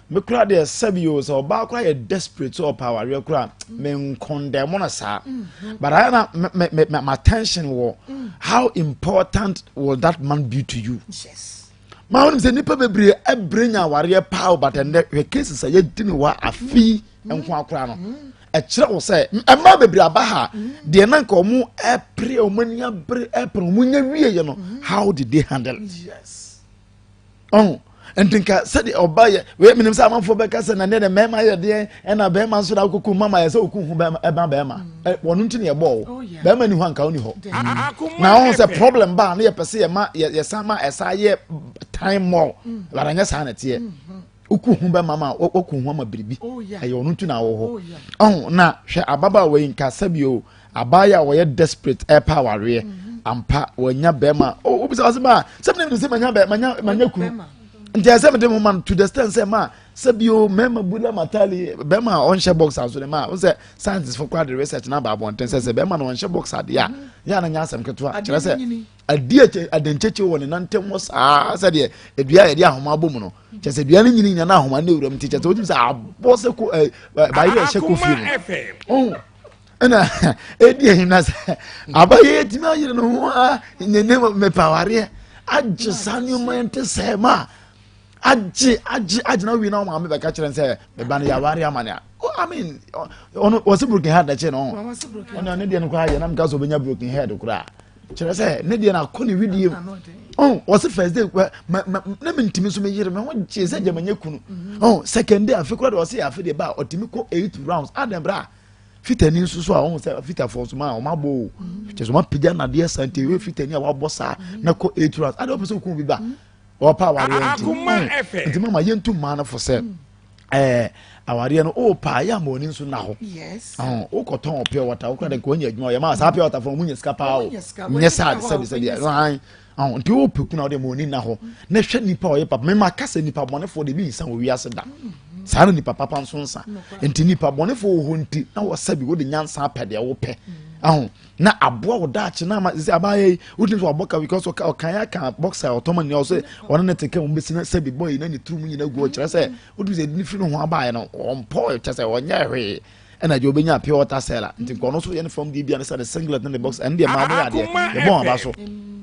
[SPEAKER 8] Me kora deɛ sɛbi o sɛ ɔbaa kora yɛ desperate sɛ ɔpɛ awareɛ kora me nkɔndɛmo no saa. Mm-hmm. But ayɛ na me me me my attention wɔ mm. how important will that man be to you?
[SPEAKER 3] Yes.
[SPEAKER 8] Maa wɔn sɛ nipa bebree ɛbrɛ nya awareɛ paa o but ɛnɛ hwɛ cases a yɛdi ne wɔ afi mm. nko akora no. Mm. Ɛkyerɛ wɔ sɛ mmaa bebree aba ha deɛ na nka wɔn ɛpere wɔn ani abere ɛpere wɔn nya wie yɛ no how did they handle it?
[SPEAKER 3] Yes.
[SPEAKER 8] ɔho nti nka sɛdeɛ ɔba yɛ wei menim sɛ amanfoɔ bɛka sɛ na neɛ mmarima yɛ deɛ ɛna bɛrima nso na wokɔku mama yɛ sɛ woku ho bɛrima ɛma bɛrima mm. wɔno nti ne yɛbɔɔ wo oh, bɛrima ni hɔ anka woni hɔ na ɔho sɛ problem baa ne yɛpɛ sɛ yɛma yɛsan ma ɛsa yɛ time more mm. but ɛnyɛ saa na ɛteɛ mm-hmm. woku ho bɛma ma woku ho ama biribi oh, ɛyɛ ɔno nti na awɔ hɔ oh, ɔho na hwɛ ababaawa yi nka sɛbio abaayewa a wɔyɛ desperate ɛpɛ awareɛ mm-hmm. ampa wɔanya bɛrima o wobisa wɔ sɛ ma sɛ mene sɛ manya bɛ manya manya kunu nti ɛsɛ mede mo ma no to the extent sɛ ma sɛ bio mmarima bula matali bɛrima a ɔnhyɛ box aso ne ma wo sɛ scientist fo koraa de research na aba abɔnten sɛ sɛ bɛrima no ɔnhyɛ box adeɛ a mm-hmm. yɛ a na nyɛ asɛm ketewa kyerɛ sɛ adeɛ adenkyekye wɔ ne nantam hɔ saa sɛdeɛ dua a yɛde ahoma abɔ mu no kyɛ sɛ dua no nyini nyina na ahoma no awura mu nti kyɛ sɛ wotumi sɛ abɔ sɛ ko ɛ bayerɛ ɛhyɛ kofie mu ɔn ɛna ɛdi ahim na sɛ abayɛ yɛtumi ayere ne ho a nyene mepɛ awareɛ agye saa nneɛma nte sɛ ma agye agye agye na wie na ɔmaame bɛka kyerɛ sɛ meba no yɛaware ama ne a oh, I mean ɔno wɔse broken heart na kyɛ no ɔno ɔne deɛ no koraa yɛ na meka sɛ ɔbɛnya broken head koraa kyerɛ sɛ ne deɛ no akɔ ne widie mu ɔn wɔse first day ma ma na mentumi nso meyere me ho gye sɛ gyama nyɛ kunu ɔn second day afe koraa deɛ ɔse afe deɛ ba a ɔtumi kɔ eight rounds adɛn bra fitani nso so a ɔn sɛ fitafoɔ nso ma ɔma bɔ o kyerɛ sɛ ɔma pagya nadeɛ saa nti ɛyɛ fitani a wabɔ saa na kɔ eight rounds adɛn ɔpɛ sɛ ɔkum bi ba ɔpa awareɛ nti nti mama yɛntu mmaa no fo sɛ ɛɛ awareɛ no o paa yɛ ama oni nso na hɔ wokɔtɔn pure water wokora de nka wanya adwuma ɔyɛ maa saa pure water fo ɔmo nya sika paa o nyɛ saa de sɛbi sɛbi ɛhan ɔho nti o pɛ kuna ɔde ma oni na hɔ na hwɛ nipa ɔyɛ papa mɛma kasa nipa bɔnefoɔ de bi nsa wɔ wiase da saa na nipa papa nso nsa nti nipa bɔnefoɔ wɔ hɔ nti na wɔsɛbi wode nyansa apɛ deɛ wopɛ ɔho na aboa wo daakye na ama sɛ abaayɛ yi wotumi sɛ wabɔ ka because ɔka ɔkan aka boxer a ɔtɔn ma nea ɔsɛ ɔne ne te ka wɔn bɛsi na sɛbi bɔ yi na ne turu mu nyina gu ɔkyerɛ sɛ wotumi sɛ ne firi ne ho abaayɛ no ɔmpɔ kyɛ sɛ ɔnyɛ hwee ɛna deɛ ɔbɛnya pure water seller nti nkɔ ɔno nso yɛ ne fam deɛ bia ne sɛ ne singlet ne ne boxer ɛne deɛ maa mo yɛ adeɛ yɛbɔ wɔn aba so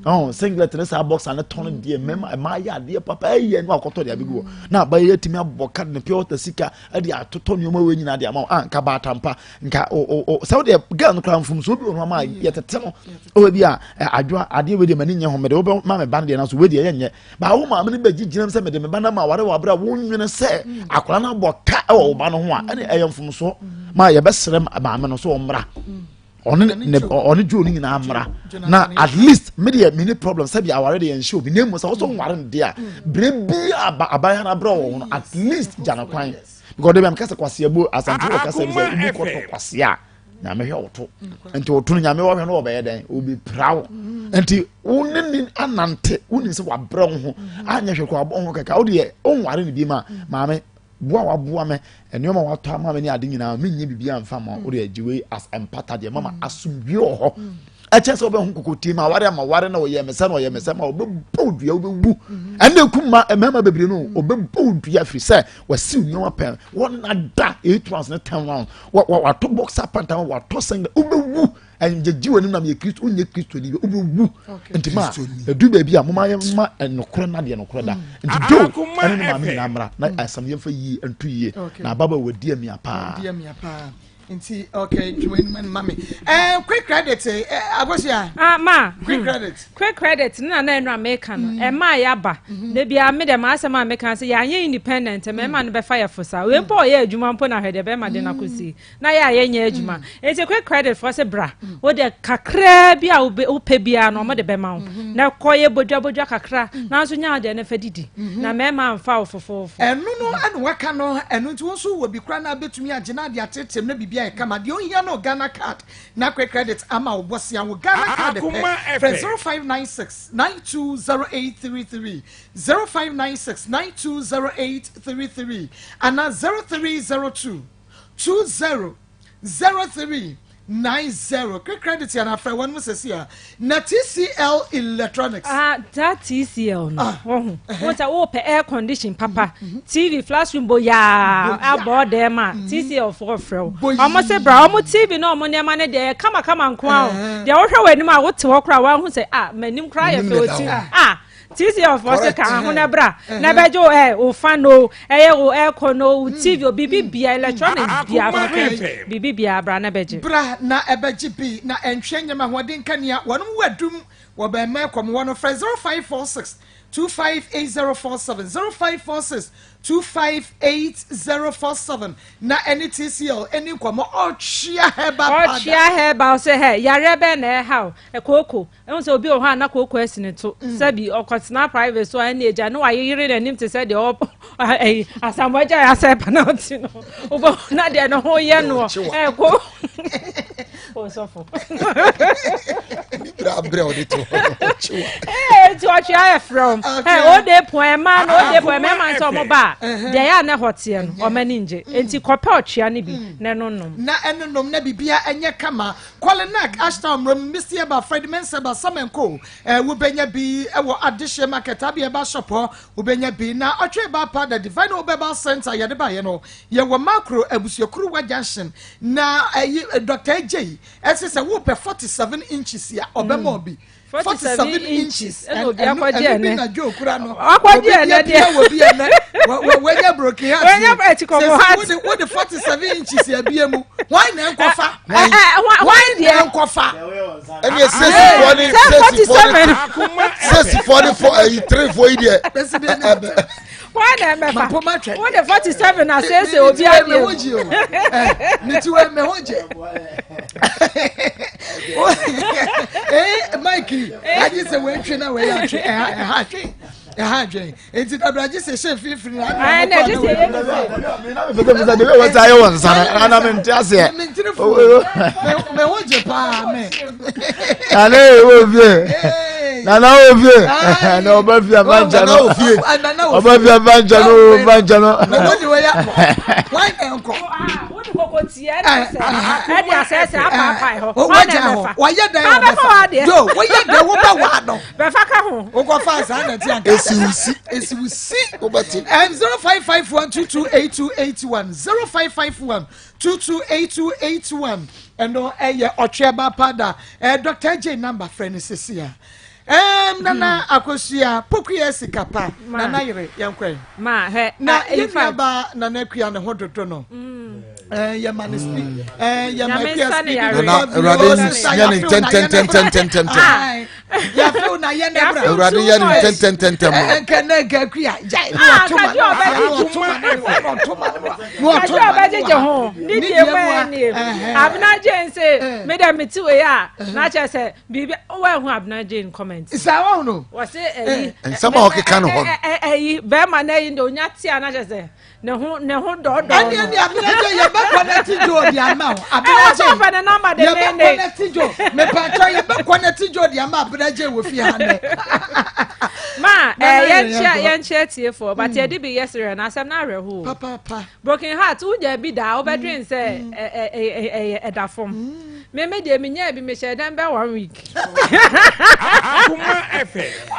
[SPEAKER 8] ɔn singlet ne saa boxer ne tɔn deɛ mɛma ɛmaa yɛ adeɛ papa ɛyɛ no akɔtɔ deɛ abɛgu hɔ na abayɛ atumi abɔ ka ne pure water sika ɛde atotɔ nneɛma wei nyinaa de ama wo ah nka baatampa nka o o o sɛ wodeɛ girl no koraa mfomsoɔ bi wɔ ho ama yɛtete no ɔwɔ bi a adwoa adeɛ wei deɛ m'ani nyɛ ho mede wobɛ ma me ba no deɛ nanso wei deɛ yɛnyɛ baa wo maame no bɛgye gyinam sɛ mede me ba no ma aware wɔ aberɛ a wonwene sɛ mm. akwadaa no abɔ ka wɔ wo ba no ho a ɛne ɛyɛ mfomsoɔ mm. ma yɛbɛsrɛ maame no sɛ ɔmmra mm. ɔne ne ɔne joe no nyinaa mmra na at least me deɛ me ni problem sɛbi aware deɛ nhyɛ obi na emu sɛ ɔsɔ nware no deɛ a bere bi aba aban ara brɛ wɔ ho no at least gya no kwan because debi am kasa kwasea bu asante wɔ kasa bi sɛ obi kɔtɔ kwasea nyame hwɛ woto nti woto no nyame wɔhwɛ no wɔbɛyɛ dɛn obi pra wo nti wo ne ne anante wonim sɛ wabrɛ wo ho anyɛ hwɛ kɔ abɔ ho kɛkɛ wo deɛ wonware no bi ma maame Boa a waboa me, nneɛma a watɔ ama me ne ade nyinaa, menyɛ biribiara mfa ma wo de agye wei as mpata deɛ mama asomdwie wɔ hɔ.
[SPEAKER 12] Ɛkyɛn sɛ wobɛho kokotie ma aware ama ware na ɔyɛ me sɛ na ɔyɛ me sɛ ma ɔbɛbɔ wo dua wobɛwu. Ɛnna ekum ma mmarima bebree no ɔbɛbɔ wo dua firi sɛ wasiw nneɛma pɛn wɔn ada eight rounds ne ten rounds watɔ boxer pantam watɔ singlet wobɛwu ɛngyegye w'anim na meyɛ kristo wonyɛ kristo ni wobɛwu nti ma ɛdu baabi a moma yɛma nokorɛ na deɛ nokorɛ da mm. nti do ɛne ne maame nyinaa mmra na mm. asɛm yɛmfa yie nto yie na ababa wadi amia paa
[SPEAKER 3] nti okay twema anim ma me eh, quick credit eh, agosia
[SPEAKER 10] ah, ma
[SPEAKER 3] quick hmm. credit
[SPEAKER 10] quick credit ne na na ɛno a meka no ɛma mm. yɛaba mm-hmm. da biara me dɛ m'asɛm a meka sɛ yɛanyɛ independent mmarima mm. no bɛfa yɛ fo saa wei mpo ɔyɛ adwuma mpo na hwɛ deɛ bɛrima de no akɔsi na yɛ a yɛnyɛ adwuma nti quick credit foɔ sɛ bra wo deɛ kakraa bi a wopɛ biara no ɔmo de bɛma wo mm-hmm. na kɔ yɛ bodwa bodwa kakra mm. nanso nya wo deɛ no fa didi mm-hmm. na mmarima amfa wo fofoofo.
[SPEAKER 3] Ɛno no ɛna waka no ɛno nti wo nso wɔ bi koraa na abɛtumi agye na ade atetem na biribi ayɛ kama deɛ ohia no Ghana card na quick credit ama wo bɔsea wo Ghana card pɛ frɛ 0596 920833 0596 920833 anaa 0302 200390 quick credit yɛ na frɛ wɔn mo sɛsi a na TCL Electronics.
[SPEAKER 10] Ah, that TCL no. Ah. Wɔn ho. Wɔn sɛ wɔpɛ air condition papa. Mm-hmm. TV flat screen bo yaa abɔ dɛm a mm-hmm. TCL fo frɛ wo. Wɔn sɛ bra wɔn TV na wɔn nneɛma no deɛ kama kama nko ara o. Deɛ wɔhwɛ wɔn anim a wote hɔ koraa wɔn ahu sɛ ah m'anim koraa yɛ fɛ o ti ah. TCL fo se ka ho na bra na bɛgye wo ɛ wo fan o ɛyɛ wo aircon o wo TV o biribi bia electronics bia fridge biribi bia bra na bɛgye.
[SPEAKER 3] Bra na ɛbɛgye bi na ɛntwe nyɛ ma ahoɔden nkanea wɔnom wɔ adum wɔ bɛn mɛ kɔm wɔ no frɛ 0546 258047 0546 258047 na ɛne TCL ɛni nkɔmɔ ɔtwea herbal powder.
[SPEAKER 10] Ɔtwea herbal sɛ hɛ yareɛ bɛn na ɛha wo kooko Ehu sɛ obi wɔ hɔ a na kooko asi ne to. Mm. Sɛbi ɔkɔtena private so a ɛne agya ne wayeyere n'anim te sɛ deɛ ɔ ɛyi Asamoah agya asɛ penalty no. Wobɛ na deɛ ne ho yɛ no ɛko. Osɔfo.
[SPEAKER 12] Bra brɛ ɔde to
[SPEAKER 10] kyewa. Ee nti ɔtwe ayɛ frɛ wɔn. Ɛ o de pɔn ɛmaa no o de pɔn ɛmɛɛma nso ɔmo ba a deɛ yɛ a ne hɔ teɛ no ɔmo ani ngye. Nti kɔpɛ ɔtwea no bi na ɛno nom.
[SPEAKER 3] Na ɛno nom na bibia ɛnyɛ kama. Kolinak, Ashtown, Mrom, Misieba, Fred Menseba, Samenko, eh, wobɛnya bi wɔ Adehyeɛ Market, Abieba Shop hɔ, wobɛnya bi. Na Ɔtwe Ba Pa, The Divine Hope Herbal Center, yɛde baeɛ no, yɛwɔ Makro, Abusuakuruwa Junction. Na ɛyi, eh, Dr. Adjei, ɛse sɛ wopɛ 47 inches a, ɔbɛma wo bi. 47 inches
[SPEAKER 10] ɛna obi akɔgye
[SPEAKER 3] ɛno bi
[SPEAKER 10] ɛnɛ
[SPEAKER 3] na joe kura no
[SPEAKER 10] Wakɔgye ɛnɛ
[SPEAKER 3] obi
[SPEAKER 10] deɛ.
[SPEAKER 3] apia wɔ bi ɛnɛ wanya broken heart
[SPEAKER 10] Wanya atikɔmɔ heart.
[SPEAKER 3] wode wode 47 inches abie mu hwan na ɛnkɔfa
[SPEAKER 10] Ɛ, ɛ, hwan
[SPEAKER 3] hwan na
[SPEAKER 10] deɛ
[SPEAKER 3] ɛnkɔfa
[SPEAKER 12] ɛne sɛsifoɔ ne
[SPEAKER 10] sɛ
[SPEAKER 12] sɛsifoɔ ne
[SPEAKER 10] 47
[SPEAKER 12] sɛsifoɔ ne fɔ ɛyi terefoɔ yi deɛ
[SPEAKER 3] Bɛsi deɛ ne
[SPEAKER 12] ɛbɛ
[SPEAKER 10] Hwan na ɛmɛfa?
[SPEAKER 3] Mapoma twɛ.
[SPEAKER 10] Wode 47 asiesie obi adeɛ
[SPEAKER 3] mu. Gye o. Eh, ne ti wɔ me ho gye. Eh, Mike, agye sɛ wɔatwe na wɔyɛ atwe. Ɛha ɛha atwe. Ɛha atwe. Enti dabra gye sɛ hyɛ mfimfini na
[SPEAKER 10] Ɛɛ, na gye sɛ yɛ ne sɛ.
[SPEAKER 12] na mepɛ sɛ bisa de wei wɔsɛ ayɛ wɔ nsa no ana mente aseɛ
[SPEAKER 3] Me ntiri fo. Me ho gye paa me.
[SPEAKER 12] nana wɔ fie nana wɔ fie na ɔba fie afa nkyɛn no ɔba fie afa nkyɛn no ɔba nkyɛn no.
[SPEAKER 10] Wode koko tia ne sɛ ɛde asɛsɛ apaapae hɔ.
[SPEAKER 3] Wagya hɔ wayɛ dɛn wɔ bɛfa jo woyɛ dɛn wobɛ wa no.
[SPEAKER 10] Bɛfa ka ho.
[SPEAKER 3] Wokɔfa saa na ti anka.
[SPEAKER 12] Esiwusi.
[SPEAKER 3] Esiwusi.
[SPEAKER 12] Wobɛte.
[SPEAKER 3] 0551 228281 0551 228281 ɛno ɛyɛ ɔtweɛba pada ɛɛ Dr. J number frɛ no sisi a. Ɛɛm nana hmm. akosua pokuya sika pa nana yere yɛn kɔ yi.
[SPEAKER 10] Ma hɛ
[SPEAKER 3] na yɛn nua ba nana akua ne ho dodo no. Hmm. Ɛɛ yɛ ma ne spi ɛɛ yɛ ma akua spi
[SPEAKER 12] bi. Nana awurade yɛ ne ntɛntɛntɛntɛntɛntɛm.
[SPEAKER 3] Yafew na yɛ ne bra.
[SPEAKER 12] Awurade yɛ ne ntɛntɛntɛntɛm.
[SPEAKER 3] Nka na nka akua gya ne ɔtoma ne ɔtoma ne ɔtoma ne ɔtoma
[SPEAKER 10] ne ɔbɛgyegye ho ne deɛ mu ɛnie abena gye nse me dɛ mete wei a na kyerɛ sɛ biribi wɔahu abena jane comment.
[SPEAKER 3] saa wɔn no.
[SPEAKER 10] wɔsi ɛyi.
[SPEAKER 12] nsɛm a ɔkeka no hɔ no.
[SPEAKER 10] ɛyi bɛrima na ɛyi de onya tia na kyerɛ sɛ ne ho ne ho dɔɔdɔɔ no.
[SPEAKER 3] ɛni ɛni abena jane yɛ bɛ kɔnɛti jo di ama o. abena jane
[SPEAKER 10] ɛwɔ sɛ ne namba de
[SPEAKER 3] ne ne. yɛ bɛ kɔnɛti jo mepatɔ yɛ bɛ kɔnɛti jo di ama abena jane wɔ fi ha nɛ.
[SPEAKER 13] Ma eh, yɛnkyia yɛnkyia tiefoɔ but yɛde bi yɛ sereɛ na asɛm no awerɛho
[SPEAKER 3] o.
[SPEAKER 13] Broken heart wonya bi daa wobɛdwen sɛ ɛyɛ ɛda fam. Me me deɛ menyaa bi mehyɛ dɛn bɛ one week.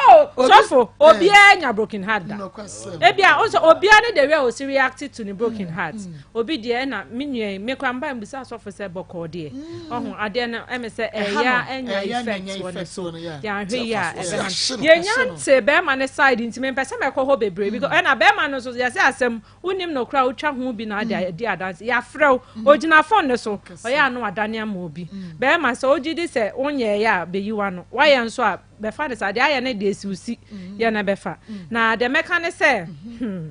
[SPEAKER 13] Oh, sɔfo obiara nya broken heart da. Ebia ɔsɛ obiara ne the way a osi react to ne broken heart. Obi deɛ ɛna me nua yi me kora mba mbisa asɔfo sɛ bɔkɔɔ deɛ ɔho adeɛ no ɛmɛ sɛ ɛyɛ ɛnya effect wɔ ne so yɛanhwɛ yi a ɛbɛha yɛnya nte bɛrima ne side nti mempɛ sɛ mɛkɔ hɔ bebree because ɛna bɛrima no nso yɛsɛ asɛm wonim no koraa wotwa ho bi na ade adi adanse yɛafrɛ wo ogyina phone ne so ɔyɛ ano adane ama obi bɛrima sɛ ogye di sɛ wonyɛɛyɛ a bɛyi wa no wayɛ nso a bɛfa ne saa deɛ ayɛ ne deɛ esiwsi yɛ na bɛfa na deɛ mɛka ne sɛ hmm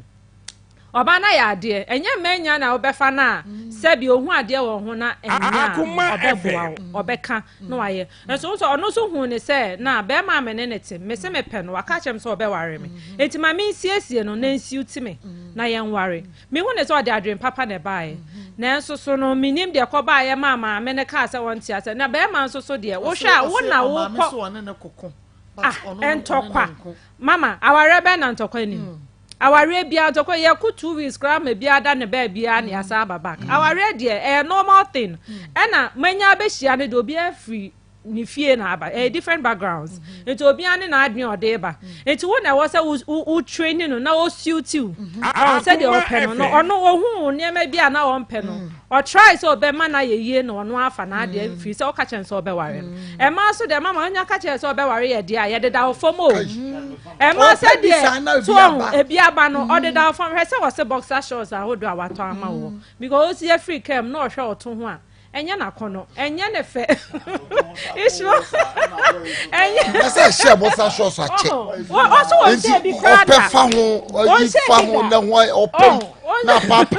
[SPEAKER 13] Ɔbaa no ayɛ adeɛ. Ɛnyɛ mmaa nyinaa na wobɛfa no a sɛbi ɔhu adeɛ wɔ ho na ɛnyɛ a ɔbɛboa wo, ɔbɛka na wayɛ. Nso wo sɛ ɔno nso huu ne sɛ na bɛrima a me ne no te, me se mepɛ no, waka akyerɛ me sɛ ɔbɛware me. Enti ma mensiesie no na nsiw ti me na yɛnware. Mehu ne sɛ ɔde adwene papa na ɛbaeɛ. Nanso so no mennim deɛ ɛkɔbaeɛ maa maame no kaa sɛ ɔnte aseɛ. Na bɛrima nso so deɛ, wohwɛ a wo na wokɔ ah ntɔkwa. Mama, awareɛ bɛn na ntɔkwa nnim? Awareɛ biara ntɔkwa yɛko 2 weeks koraa ma biara da ne baabiara ne yɛasan aba back. Awareɛ deɛ ɛyɛ normal thing. Ɛna manya abɛhyia no deɛ obiara firi ne fie na aba ɛyɛ different backgrounds nti obiara ne n'adwene a ɔde ba nti wo na ɛwɔ sɛ wo wo train no na ɔsuitiw ɔn sɛdeɛ ɔpɛ no no ɔno ohun nneɛma bi a na ɔmpɛ no ɔtry sɛ ɔbɛma no ayɛ yie na ɔno afa n'adeɛ firi sɛ ɔka kyerɛ no sɛ ɔbɛware no ɛmaa nso deɛ mama ɔnya ka kyerɛ sɛ ɔbɛware yɛ deɛ a yɛdeda wo fam o ɛmaa sɛ deɛ so ɔho ebi aba no ɔdeda wo fam hwɛ sɛ wɔse boxer shorts ahodoɔ a watɔ ama wɔ because ɔsi afiri kam na ɔhwɛ ɔto ho a ɛnyɛ n'akɔnɔ ɛnyɛ ne fɛ isuro ɛnyɛ.
[SPEAKER 14] ɛsɛ ɛhyɛ boxer shorts akyɛ
[SPEAKER 13] ɔso wɔn hyɛ bi koraa
[SPEAKER 14] da ɔpɛ fa ho ɔyi fa ho na ho ɔpɛ na paapa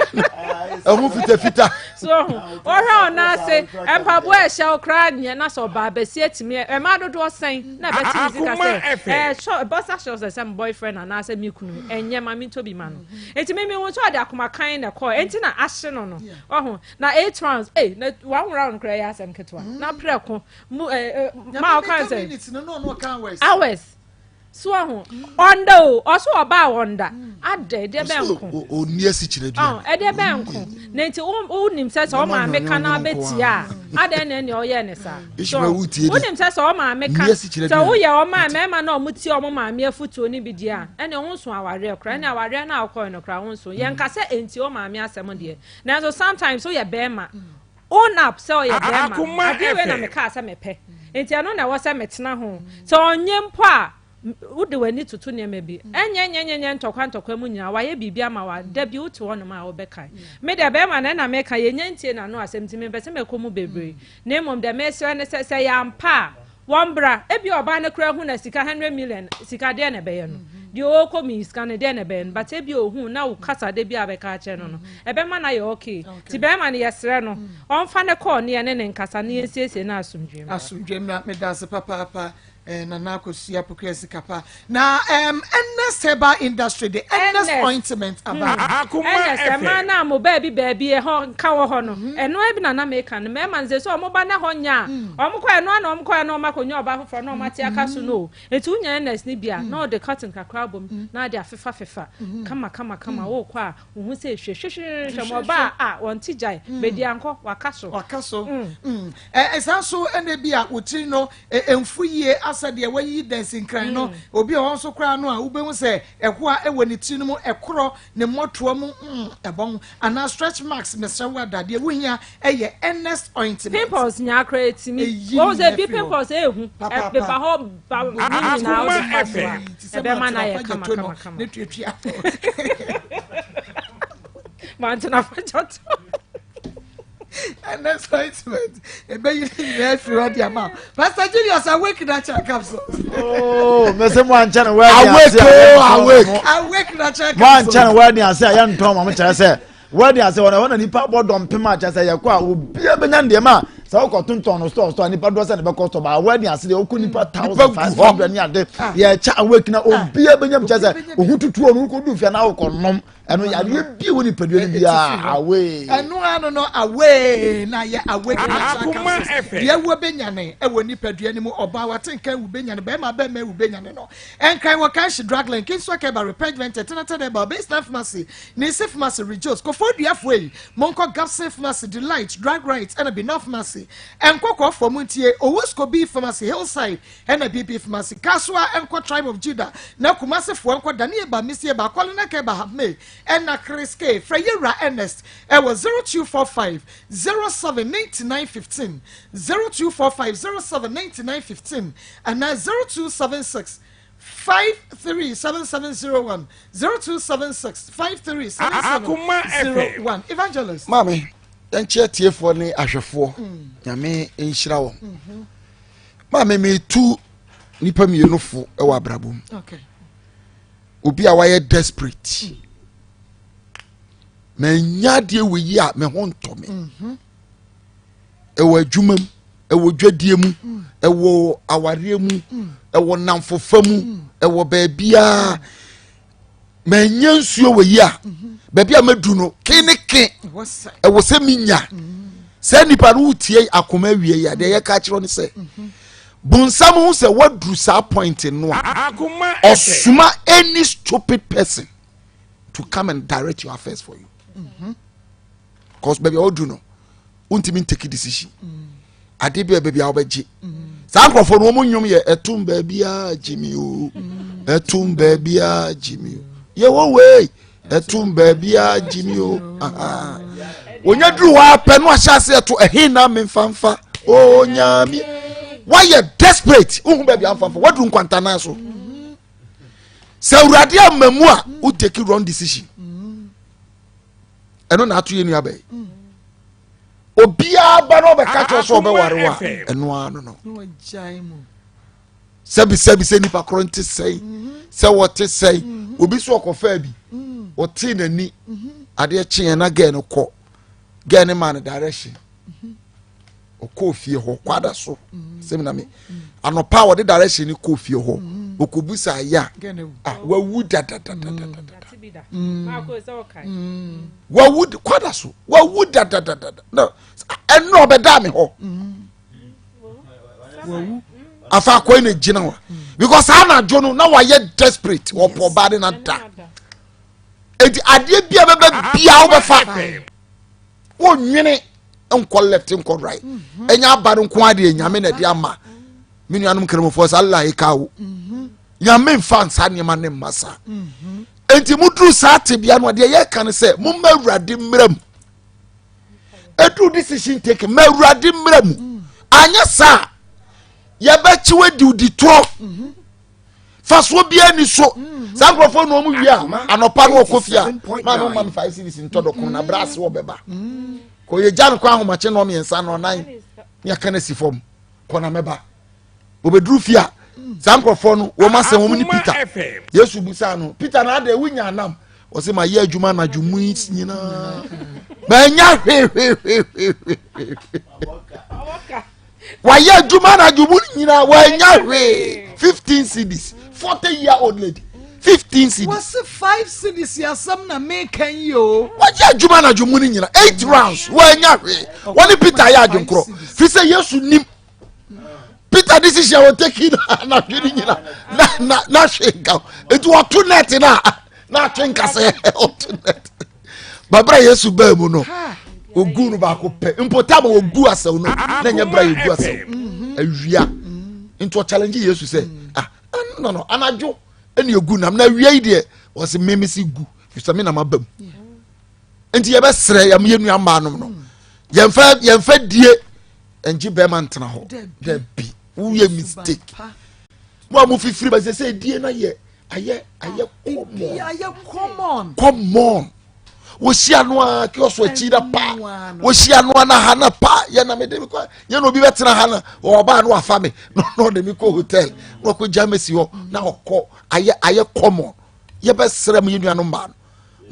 [SPEAKER 14] ɛho fitafita.
[SPEAKER 13] so ɔhwɛ ɔno ase mpaboa ɛhyɛ wo koraa nyɛ na sɛ ɔbaa bɛsi atumi ɛma dodoɔ sɛn na bɛte ne sika sɛ ɛɛ short boxer shorts ɛsɛ mo boyfriend anaasɛ mi kunu ɛnyɛ ma mi ntɔ bi ma no eti mi mi hu sɛ ɔde akoma kan na ɛkɔɔ enti na ahye no no ɔho na eight rounds ee na one round koraa yɛ asɛm ketewa na prɛko mu ɛɛ maa ɔka sɛ hours so ɔho ɔnda o ɔso ɔbaa ɔnda adɛ ɛdeɛ bɛn nko
[SPEAKER 14] ɔni asikyerɛ
[SPEAKER 13] dua ɛdeɛ bɛn nko na nti wonim sɛ sɛ ɔmaame ka na abɛtie a adɛn na ɛnea ɔyɛ ne saa so wonim sɛ sɛ ɔmaame ka sɛ woyɛ ɔma mmarima na ɔmo tie ɔmo maame afutuo no bi deɛ a ɛnea ɔho nso awareɛ koraa ɛnea awareɛ no a ɔkɔɛ no koraa ho nso yɛnka sɛ ɛntie ɔmaame asɛm deɛ nanso sometimes woyɛ bɛrima own up sɛ ɔyɛ bɛrima adeɛ wei na mekaa sɛ mepɛ nti ɛno na ɛwɔ sɛ metena ho sɛ ɔnyɛ mpo a wode w'ani toto nneɛma bi ɛnyɛ nyɛ nyɛ nyɛ ntɔkwa ntɔkwa mu nyinaa wayɛ biribi ama wa da bi wote hɔnom a wobɛkae me deɛ bɛrima no ɛna meka yɛnya ntie n'ano asɛm nti mempɛ sɛ mɛkɔ mu bebree na mmom deɛ mesrɛ ne sɛ sɛ yɛampa a wɔn bra ebi ɔbaa no koraa hu na sika 100 million sika deɛ na ɛbɛyɛ no deɛ ɔrekɔ mi sika no deɛ na ɛbɛyɛ no but ebi ohu na wo kasa de bi a bɛka akyerɛ no no ɛbɛma no ayɛ okay ti bɛrima no yɛsrɛ no ɔmfa ne kɔɔ ne yɛ ne ne nkasa ne yɛnsiesie no asomdwe mu.
[SPEAKER 3] Asomdwe mmra. Meda ase papaapa, Nana Akosua Pokuya Sikapa. Na Ernest Herbal Industry de Ernest ointment aba.
[SPEAKER 13] Ernest ɛmaa no a mo baabi baabi ɛhɔ nka wɔ hɔ no ɛno ebi na na meka no mmarima no sɛ sɛ ɔmo ba na hɔ nya a ɔmo kɔ ɛno ana ɔmo kɔ ɛna ɔmo akɔnya ɔbaa foforɔ na ɔmo ate aka so no o. Eti wonya Ernest ne bi a na ɔde cotton kakra abom na ade afefa fefa kama kama kama wokɔ a wohu sɛ hwɛ hwɛ hwɛ hwɛ ɔbaa a wɔn ti gyae bedi ankɔ waka so.
[SPEAKER 3] Waka so. Ɛsan so ɛna bi a wotiri no mfu yie asɛ deɛ wayiyi dansinkran no obi a ɔwɔ nso koraa no a wobɛhu sɛ ɛhoa ɛwɔ ne tiri no mu ɛkorɔ ne mmɔtoa mu ɛbɔn anaa stretch marks. Mesrɛ wo adadeɛ wohia ɛyɛ Ernest ointment.
[SPEAKER 13] Pimples nyaa koraa etimi wɔn sɛ bi pimples ehu ɛpepa hɔ ba ne nyinaa wode fa so a ɛbɛma no ayɛ kama kama kama.
[SPEAKER 3] Ne tuatua.
[SPEAKER 13] Mantena fa gyɔtɔ.
[SPEAKER 3] Ernest ointment ɛbɛyi ne nyinaa afiri hɔ de ama. Pastor Julius, Awake Natural Capsule.
[SPEAKER 12] Oh, mɛsɛ mo ankyɛn no wɛdi ase a
[SPEAKER 14] yɛntɔn
[SPEAKER 3] mo. Awake Natural
[SPEAKER 12] Capsule. Mo ankyɛn no wɛdi ase a yɛntɔn mo kyerɛ sɛ wɛdi ase wɔn ɛhɔ na nipa bɔ dɔmpem a kyerɛ sɛ yɛkɔ a obiara bɛnya ndeɛma a sɛ wokɔ tontɔn no store store nipa doɔ sɛ ne bɛkɔ store ba wɛdi ase deɛ wokɔ nipa 1,500 ne ade yɛkyɛ awake na obiara bɛnya mu kyerɛ sɛ ohun tutuo no wokɔ du fia na wokɔ nom. Ɛno yareɛ bi wɔ nipadua no biara away.
[SPEAKER 3] Ɛno ano no away na yɛ away natural capsules. Deɛ ɛwɔ bɛnyane ɛwɔ nipadua no mu ɔbaa wate nka ewu bɛnyane bɛrima bɛrima ewu bɛnyane no. Ɛnkran wɔ Kanshi Drug Lane, Kingsway Keba, Repedgement, Tenata Deba, Baseline Pharmacy, Nisi Pharmacy, Rejoice, Kofoɔ Duafoɔ yi, monkɔ Gapson Pharmacy, Delight, Drug Right ɛna Binah Pharmacy. Nkɔkɔɔfoɔ montie, Owusko B Pharmacy, Hillside ɛna BP Pharmacy, Kasoa nkɔ Tribe of Judah, na Kumasi foɔ nkɔ Danieba, Misieba, Kɔlena Keba, Habme ɛna Chris K. Frɛ Yewura Ernest ɛwɔ 0245 07 99 15, 0245 07 99 15 anaa 0276 537701, 0276 537701. Evangelist.
[SPEAKER 14] Maame, yɛnkyɛ atiefoɔ ne ahwɛfoɔ. Nyame nhyira wɔn. Maame, metu nipa mmienu fo wɔ abrabɔ mu. Obi a wayɛ desperate. Manya adeɛ wɔ yi a me ho ntɔ me. Ɛwɔ adwuma mu, ɛwɔ dwadie mu, ɛwɔ awareɛ mu, ɛwɔ namfofa mu, ɛwɔ baabiara. Manya nsuo wɔ yi a baabi a madu no ke ne ke ɛwɔ sɛ menya. Saa nipa no wotie akoma awie yi a deɛ yɛka kyerɛ no sɛ bonsam ho sɛ woaduru saa point no a ɔsoma any stupid person to come and direct your affairs for you. Cause baabi a woadu no wontumi ntake decision. Ade bi a baabi a wobɛgye saa nkurɔfoɔ no wɔn nnwom yɛ ɛtom baabi a gye mi o, ɛtom baabi a gye mi o, yɛwɔ wei ɛtom baabi a gye mi o. Wɔnya duru hɔ apɛ no ahyɛ ase ɛto ɛhe na memfamfa onyame. Wayɛ desperate, wohu baabi a mfamfa, waduru nkwantanan so. Sɛ awurade ama mu a wo take wrong decision. Ɛno na ato yɛ nua bɛyi. Obiara ba na ɔbɛka kyerɛ sɛ ɔbɛware wa ɛno ara no no sɛbi sɛbi sɛ nipa korɔ nte sɛn sɛ wɔte sɛn. Obi so ɔkɔfaa bi ɔtee n'ani adeɛ kyeɛ na gɛɛ no kɔ gɛɛ no maa no direction ɔkɔɔ fie hɔ kwada so sɛmi na mi anɔpa a wɔde direction ni kɔɔ fie hɔ ɔkɔbusa ayɛ a ah wawu dadadadadada wawu kwada so wawu dadadadada na ɛnna ɔbɛda mi hɔ afa akɔyi na gyina hɔ because saa anadwo no na wayɛ desperate ɔpɔ ɔbaa de na da eti adeɛ bi a bɛbɛ bia wobɛfa wonwene nkɔ left nkɔ right. Ɛnyɛ aba no nko adeɛ nyame na ɛde ama me nuanom nkramofoɔ sɛ Allah ɛka wo nyame mfa nsa nneɛma ne mma saa. Enti moduru saa tebea no adeɛ yɛka no sɛ momma awurade mmerɛ mu ɛduru decision taking ma awurade mmerɛ mu. Anyɛ saa yɛbɛkye wadi wodi torɔ fasoɔ biara ni so. Saa nkurɔfoɔ na wɔn wie a anɔpa no ɔkɔ fie a maa no ma no 5 cedis ntɔ dɔkono na brɛ ase wɔbɛba kɔ yɛ gya no kɔ ahomakye na ɔmmiɛnsa na ɔnan ne aka no asi fam kɔ na mɛba wɔbɛduru fie a saa nkurɔfoɔ no wɔn asɛm wɔn ne Peter Yesu busa no Peter na adɛ wunya anam wɔsɛ ma yɛ adwuma anadwo mu yi nyinaa ma nya hwehwehwehwehwɛ wayɛ adwuma anadwo mu nyinaa wanya hwee 15 cedis 40 year old lady 15 cedis.
[SPEAKER 3] Wɔsi 5 cedis asɛm na meka yi o.
[SPEAKER 14] Wayɛ adwuma anadwo mu no nyinaa 8 rounds wanya hwee. Wɔne Peter yɛ adwenkorɔ fi sɛ Yesu nim Peter decision a wɔtaki anadwo no nyina na na na hwee nka eti wɔto net na na atwe nkasɛ ɔto net babra Yesu baa mu no ogu no baako pɛ mpo tam a ogu asɛw no na nyɛ bra yɛ gu asɛw awia nti ɔchallenge Yesu sɛ ah no no anadwo ɛna egu nam na awia yi deɛ wɔsi mímí si gu fisɛ mi nam aba mu nti yɛbɛsrɛ yɛn yɛn nua mmaa nom no yɛnfɛ yɛnfɛ die ngye bɛrima ntena hɔ dabi woyɛ mistake mo a mo fifiri ba sɛ sɛ die na yɛ ayɛ ayɛ common
[SPEAKER 3] ayɛ common
[SPEAKER 14] common wohyia no a kiosk akyi na pa wohyia no a na ha na pa yɛ na mede me kɔ yɛ na obi bɛtena ha na ɔbaa no wafa me na ɔde me kɔ hotel na ɔkɔ gya me si hɔ na ɔkɔ ayɛ ayɛ common. Yɛbɛsrɛ mo yɛ nuanom mmaa no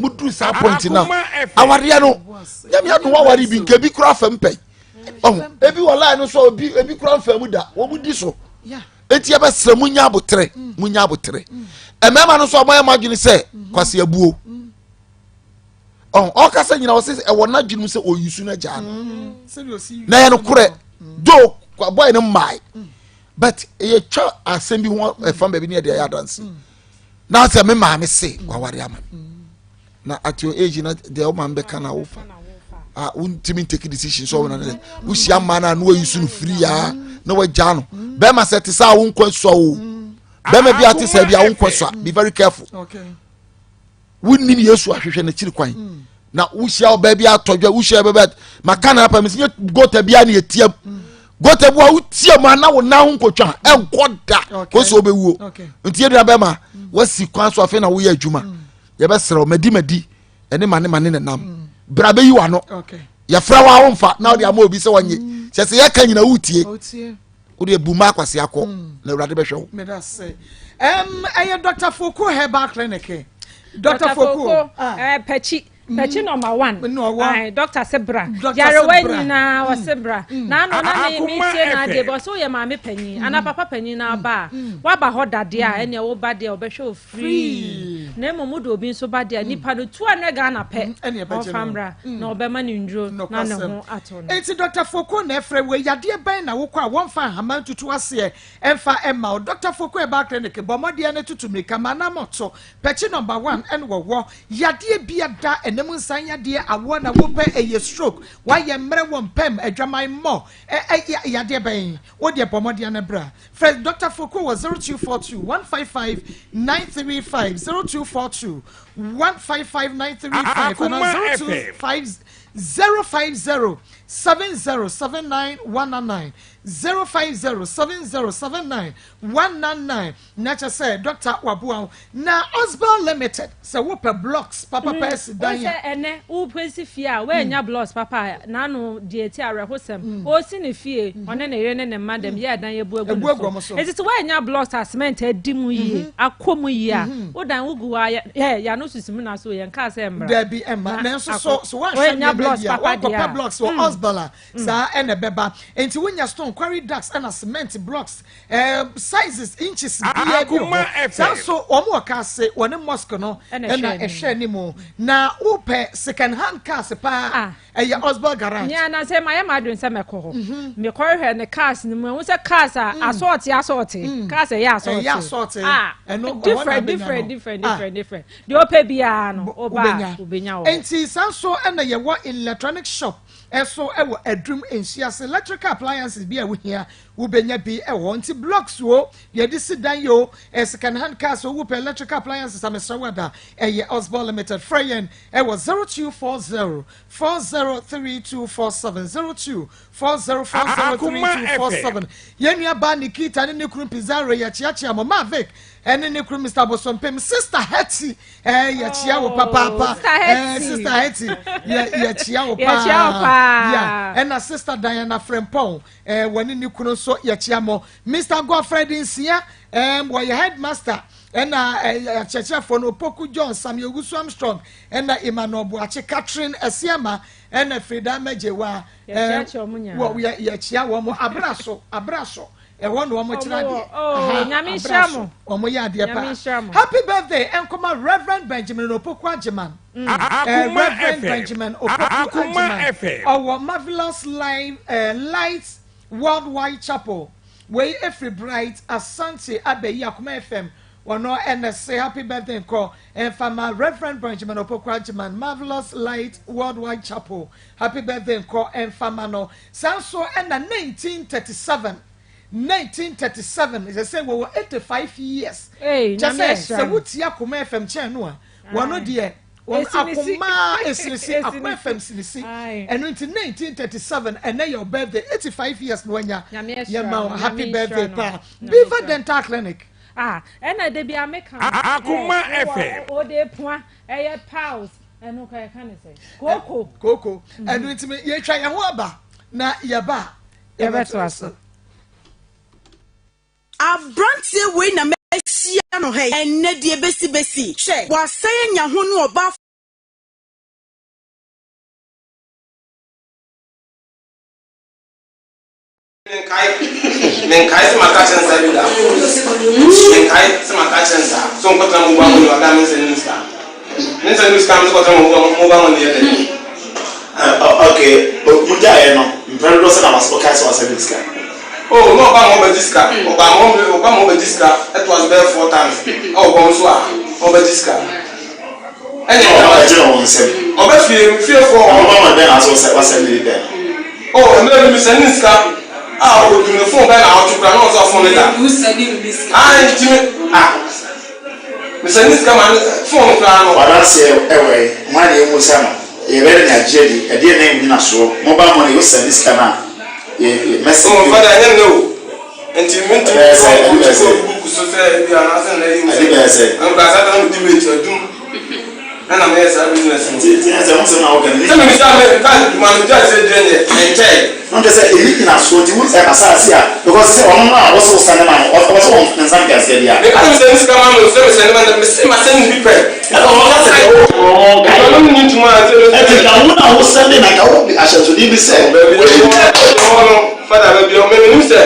[SPEAKER 14] moduru saa point na awareɛ no nyame adom aware bi nka ebi kura fam pɛn ɔho ebi wɔ line no so ebi ebi kura nfa mu da wɔn mu di so eti yɛbɛsrɛ mo nya abotere mo nya abotere mmarima no nso a wɔayɛ mo adwene sɛ kwasi abuo. Ɔkasa nyina ɔsɛ ɛwɔ n'adwene mu sɛ ɔyi su no agyaa no. Na ɛyɛ nokorɛ do bɔyɛ no mmae but yɛtwa asɛm bi ho ɛfa baabi ne yɛde ayɛ adanse na sɛ me maame se waware ama me na at your age na deɛ wo maame bɛka na wofa a wontumi ntake decision sɛ ɔwona ne wohyia mmaa no a na wayi so no firi yaa na wagyaa no bɛrima sɛ te sɛ a wonkɔ sua o bɛrima bi ate sɛ bi a wonkɔ sua be very careful wonnim yesu ahwehwɛ n'akyiri kwan mm. na wohyia ɔbaa bi atɔ dwa wohyia bɛbɛ maka na apa mesi nyɛ gota bi a na yɛtiam mm. gota bi a wotiam a na wo nan ho nkotwa ɛnkɔ da kò sɛ wobɛwuo nti yɛdua bɛma mm. wasi kwan so afei na woyɛ adwuma yɛbɛserɛ wo madi madi ɛne ma ne ma ne nenam bra bɛyi w'ano yɛfrɛ wo a womfa na wode ama obi sɛ wɔnye sɛ sɛ yɛka nyina wotie wode abu ma akwase akɔ hmm. na awurade bɛhwɛ wo
[SPEAKER 3] ɛyɛ dr foko herbal clinic dr foko
[SPEAKER 13] ah. eh, pɛkyi hmm. pɛkyi nɔmba one dɔkta se bra yarewa nyinaa hmm. ɔse bra na ano na mi mi tie na adeɛ bɔ so yɛ maame panyin ana papa panyin na aba a waba hɔ dadeɛ a ɛnea woba deɛ ɔbɛhwɛ o free na mmom wode obi nso ba deɛ nipa no 200 Ghana pɛ ɔmfa mmra na ɔbɛma no nnuro na ne ho atɔ no.
[SPEAKER 3] Enti Dɔkta Foko na ɛfrɛ wo yi, yadeɛ bɛn na wokɔ a wɔmfa nhama ntutu aseɛ mfa mma wo? Dɔkta Foko Herbal Clinic, bɔ mmɔdeɛ ne tutu mmirika ma anamɔto. Pɛkyi nɔmba one ɛna wɔwɔ. Yadeɛ bi ada, ɛnam nsan yadeɛ, awoɔ na wopɛ, ɛyɛ stroke, woayɛ mmerɛ wɔ mpam, adwaman mmɔ, ɛ ɛ yadeɛ bɛn? Wo deɛ bɔ mmɔdeɛ na bra. Frɛ Dɔkta Foko wɔ 0242 155 935, 0242 155 935 anaa 025 050 7079 199, 050 7079 199. Na kyerɛ sɛ dɔkta waboa wo. Na Osbel Limited, sɛ wopɛ blocks papapa asi dan a.
[SPEAKER 13] Sɛ ɛnɛ wopɛ si fie a woannya blocks papa a, n'ano deɛ ɛti awerɛhosɛm. Ɔresi ne fie, ɔne ne yere ne ne mma dɛm yɛ ɛdan abu agu ne so. Enti sɛ woannya blocks a cement adi mu yie, akɔ mu yie a, wo dan wogu hɔ a, yɛ yɛano susu mu na so yɛnkaa sɛ mmra.
[SPEAKER 3] Dabi ɛmma. Nanso so so woanhwɛ nneɛma yie a, woankɔpɛ blocks wɔ Osbel a, saa ɛna ɛbɛba. Enti wonya stone, quarry ducts ɛna cement blocks Eh, sizes inches biara bi wɔ hɔ saa nso wɔn wɔ cars wɔne mosque no ɛna ɛhwɛ anim na wopɛ second hand cars paa ah. ɛyɛ Osborn garage.
[SPEAKER 13] ní anase ma yɛ ma adwene sɛ mɛkɔ hɔ mhm. mekɔhwɛ ne cars no mu ɛho sɛ cars a mm. asɔɔte asɔɔte mm. cars ɛyɛ asɔɔte
[SPEAKER 3] ɛyɛ asɔɔte ah,
[SPEAKER 13] ɛno different different different ah. different different deɛ ɔpɛ biara no ɔba obenya wɔ.
[SPEAKER 3] nti saa nso ɛna yɛwɔ electronic shop ɛso ɛwɔ adum nsuase electrical appliances bi a wohia Wobɛnya bi wɔ hɔ. Nti blocks o, deɛ yɛde si dan o, ɛyɛ second hand cars o, wopɛ electrical appliances a mesrɛ wo ada, ɛyɛ Osborn Limited. Frɛ yɛn wɔ 0240 403247, 0240 403247. Yɛn nua baa Nikita ne ne kunu Pizarro yɛkyeakyea mo. Mavic ɛne ne kunu Mr. Bosompem, Sister Hetty ɛɛ yɛkyea wo papaapa ɛɛ Sister Hetty yɛ yɛkyea wo paa. Yeah, ɛna Sister Diana Frempong Eh, wɔne ne kunu nso yɛkyea mo. Mr. Godfred Nsia, eh, wɔyɛ headmaster, ɛna eh, akyerɛkyerɛfoɔ no Opoku John, Samuel Owusu Armstrong, ɛna Emmanuel Boakye, Catherine Asiama, ɛna Frida Mɛgyewa. Eh, wɔ yɛkyea wɔn mo abra so, abra so. Ɛhɔ na wɔn kyerɛ adeɛ.
[SPEAKER 13] Oh, Nyame nhyira mo.
[SPEAKER 3] Wɔn yɛ adeɛ paa. Happy birthday ɛnkɔma Reverend Benjamin Opoku Agyeman. Mm. Uh, Reverend Benjamin Opoku Agyeman ɔwɔ Marvelous Live, uh, Light Worldwide Chapel wei efiri Bright Asante Abayi Akoma FM wɔn ɛna se happy birthday nkɔ nfama Reverend Benjamin Opoku Agyeman Marvelous Light Worldwide Chapel happy birthday nkɔ nfama no saa nso ɛna 1937 1937 sɛ sɛ wɔwɔ 85 years kyɛ sɛ sɛ wotia Akoma FM kyɛn no a Wɔn deɛ wɔn akoma esinisi akoma fam sinisi ɛno nti 1937 ɛnɛ yɛ birthday 85 years na wanya yɛ ma wo happy birthday paa Beaver Dental Clinic.
[SPEAKER 13] Ah, ɛna de bi ameka.
[SPEAKER 5] Akoma FM.
[SPEAKER 13] O de pua ɛyɛ piles ɛno kɔ ɛka ne sɛ koko.
[SPEAKER 3] Koko ɛno nti yɛtwa yɛn ho aba na yɛba
[SPEAKER 13] yɛbɛto aso.
[SPEAKER 15] Abranteɛ wei na mahyia no ha yi ɛnnɛ deɛ bɛsi bɛsi hwɛ wasan anya ho ne ɔbaa
[SPEAKER 9] Menkae, menkae sɛ maka akyerɛ no saa bi da. Menkae sɛ maka akyerɛ no saa. So nkɔtena mu bɔ akɔnnwa da me nsɛ ne mu saa. Me nsɛn no sika no sɛ kɔtena mobile money yɛ dɛ.
[SPEAKER 8] Okay, mo gyaeɛ no, mpɛn dodoɔ sɛ na wokae sɛ wasɛnde sika?
[SPEAKER 9] Oh, na ɔba ma ɔbɛgye sika. Ɔba ma ɔba ma ɔbɛgye sika ɛtoa so bɛyɛ four times ɛwɔ kɔm so a na ɔbɛgye sika.
[SPEAKER 8] Ɛnyɛ na ɔbɛgye no wɔn nsam.
[SPEAKER 9] Ɔbɛ fie fiefoɔ
[SPEAKER 8] hɔ. Ɔba ma bɛn na asɛ wasɛnde bi pɛn.
[SPEAKER 9] Oh, mmerɛ bi mesɛnde ne sika a ɔdu ne phone bɛn na ɔtwe kora na ɔsɛ phone ne da. Ah, nti me ah. Mesɛnde ne sika ma ne phone koraa no.
[SPEAKER 8] Wadanseɛ ɛwɔ he? Hwan na yɛmmusa no? Yɛbɛyɛ dɛn agye adi? Ɛdeɛn ne nnyinasoɔ? Mobile money, wosɛnde sika no a, yɛ, yɛ, mɛsɛnde.
[SPEAKER 9] Oh, Father, ɛnyɛ nnɛ o. Nti mentumi
[SPEAKER 8] Ɛbɛyɛ sɛ, ɛde bɛyɛ sɛ.
[SPEAKER 9] book so sɛ ebi anaasɛ nnɛ yi
[SPEAKER 8] Ɛde bɛyɛ sɛ.
[SPEAKER 9] Ɛno koraa saa ta na medi mate adum ɛna meyɛ saa business no.
[SPEAKER 8] Nti, nti ɛsɛ ho sɛm na woka no.
[SPEAKER 9] Sɛ mebisa me ka dwuma no gya sɛ deɛ nyɛ ɛnkyɛe.
[SPEAKER 8] Na kyerɛ sɛ ɛnni nyinasoɔ nti wo ɛba saa se a because sɛ ɔno no a wose wo sane ma no ɔwɔ sɛ wɔn ne nsa nka sika biara.
[SPEAKER 9] Meka sɛ mesɛne sika ma no sɛ mesɛne ma no mese masɛne no bi pɛ.
[SPEAKER 8] Ɛna ɔno ka sɛ deɛ wo ɔno nkae.
[SPEAKER 9] Ɛna ɔno nni ntoma a sɛ mesɛne.
[SPEAKER 8] Ɛnti nka wo na wo sɛne na nka wo de ahyɛnsodeɛ bi sɛ.
[SPEAKER 9] Baabi deɛ ɔwɔ no fada baabi a menim sɛ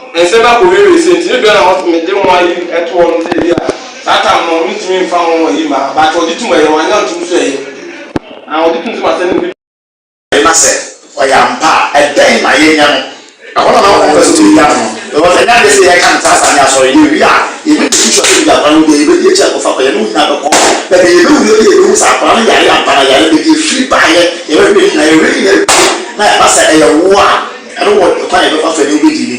[SPEAKER 9] nsɛm akɔ wiewie sɛ nti ebia na mede mo ayi ɛto hɔ no sɛ ebi a saa tam no mentumi mfa ho ayi ma but ɔgye tom ɛyɛ wanya ntom so ɛyɛ ah ɔgye tom sɛ masɛne no bi.
[SPEAKER 8] Na sɛ ɔyɛ ampa a, ɛdɛn na yɛnyɛ no? Ɛhɔ na na wɔpɛ sɛ wɔyi ano no. Because ɛnyɛ adeɛ sɛ yɛka no saa saa ne asɔre. Yɛwie a, yɛbɛ make sure sɛ baabi akwadaa no wɔ biara, yɛbɛdi akyi akɔfa akwadaa no. Yɛne wo nyinaa bɛkɔ. Baabi a yɛbɛwura biara, yɛbɛhu sɛ akwadaa no yare ampa na yare no, baabi a ɛfiri baeɛ, yɛbɛhwɛ ne nyinaa. Yɛhwɛ ne nyinaa wie na ɛba sɛ ɛyɛ wo a, ɛno wɔ kwan a yɛbɛfa so a ɛne wo bɛdi ni.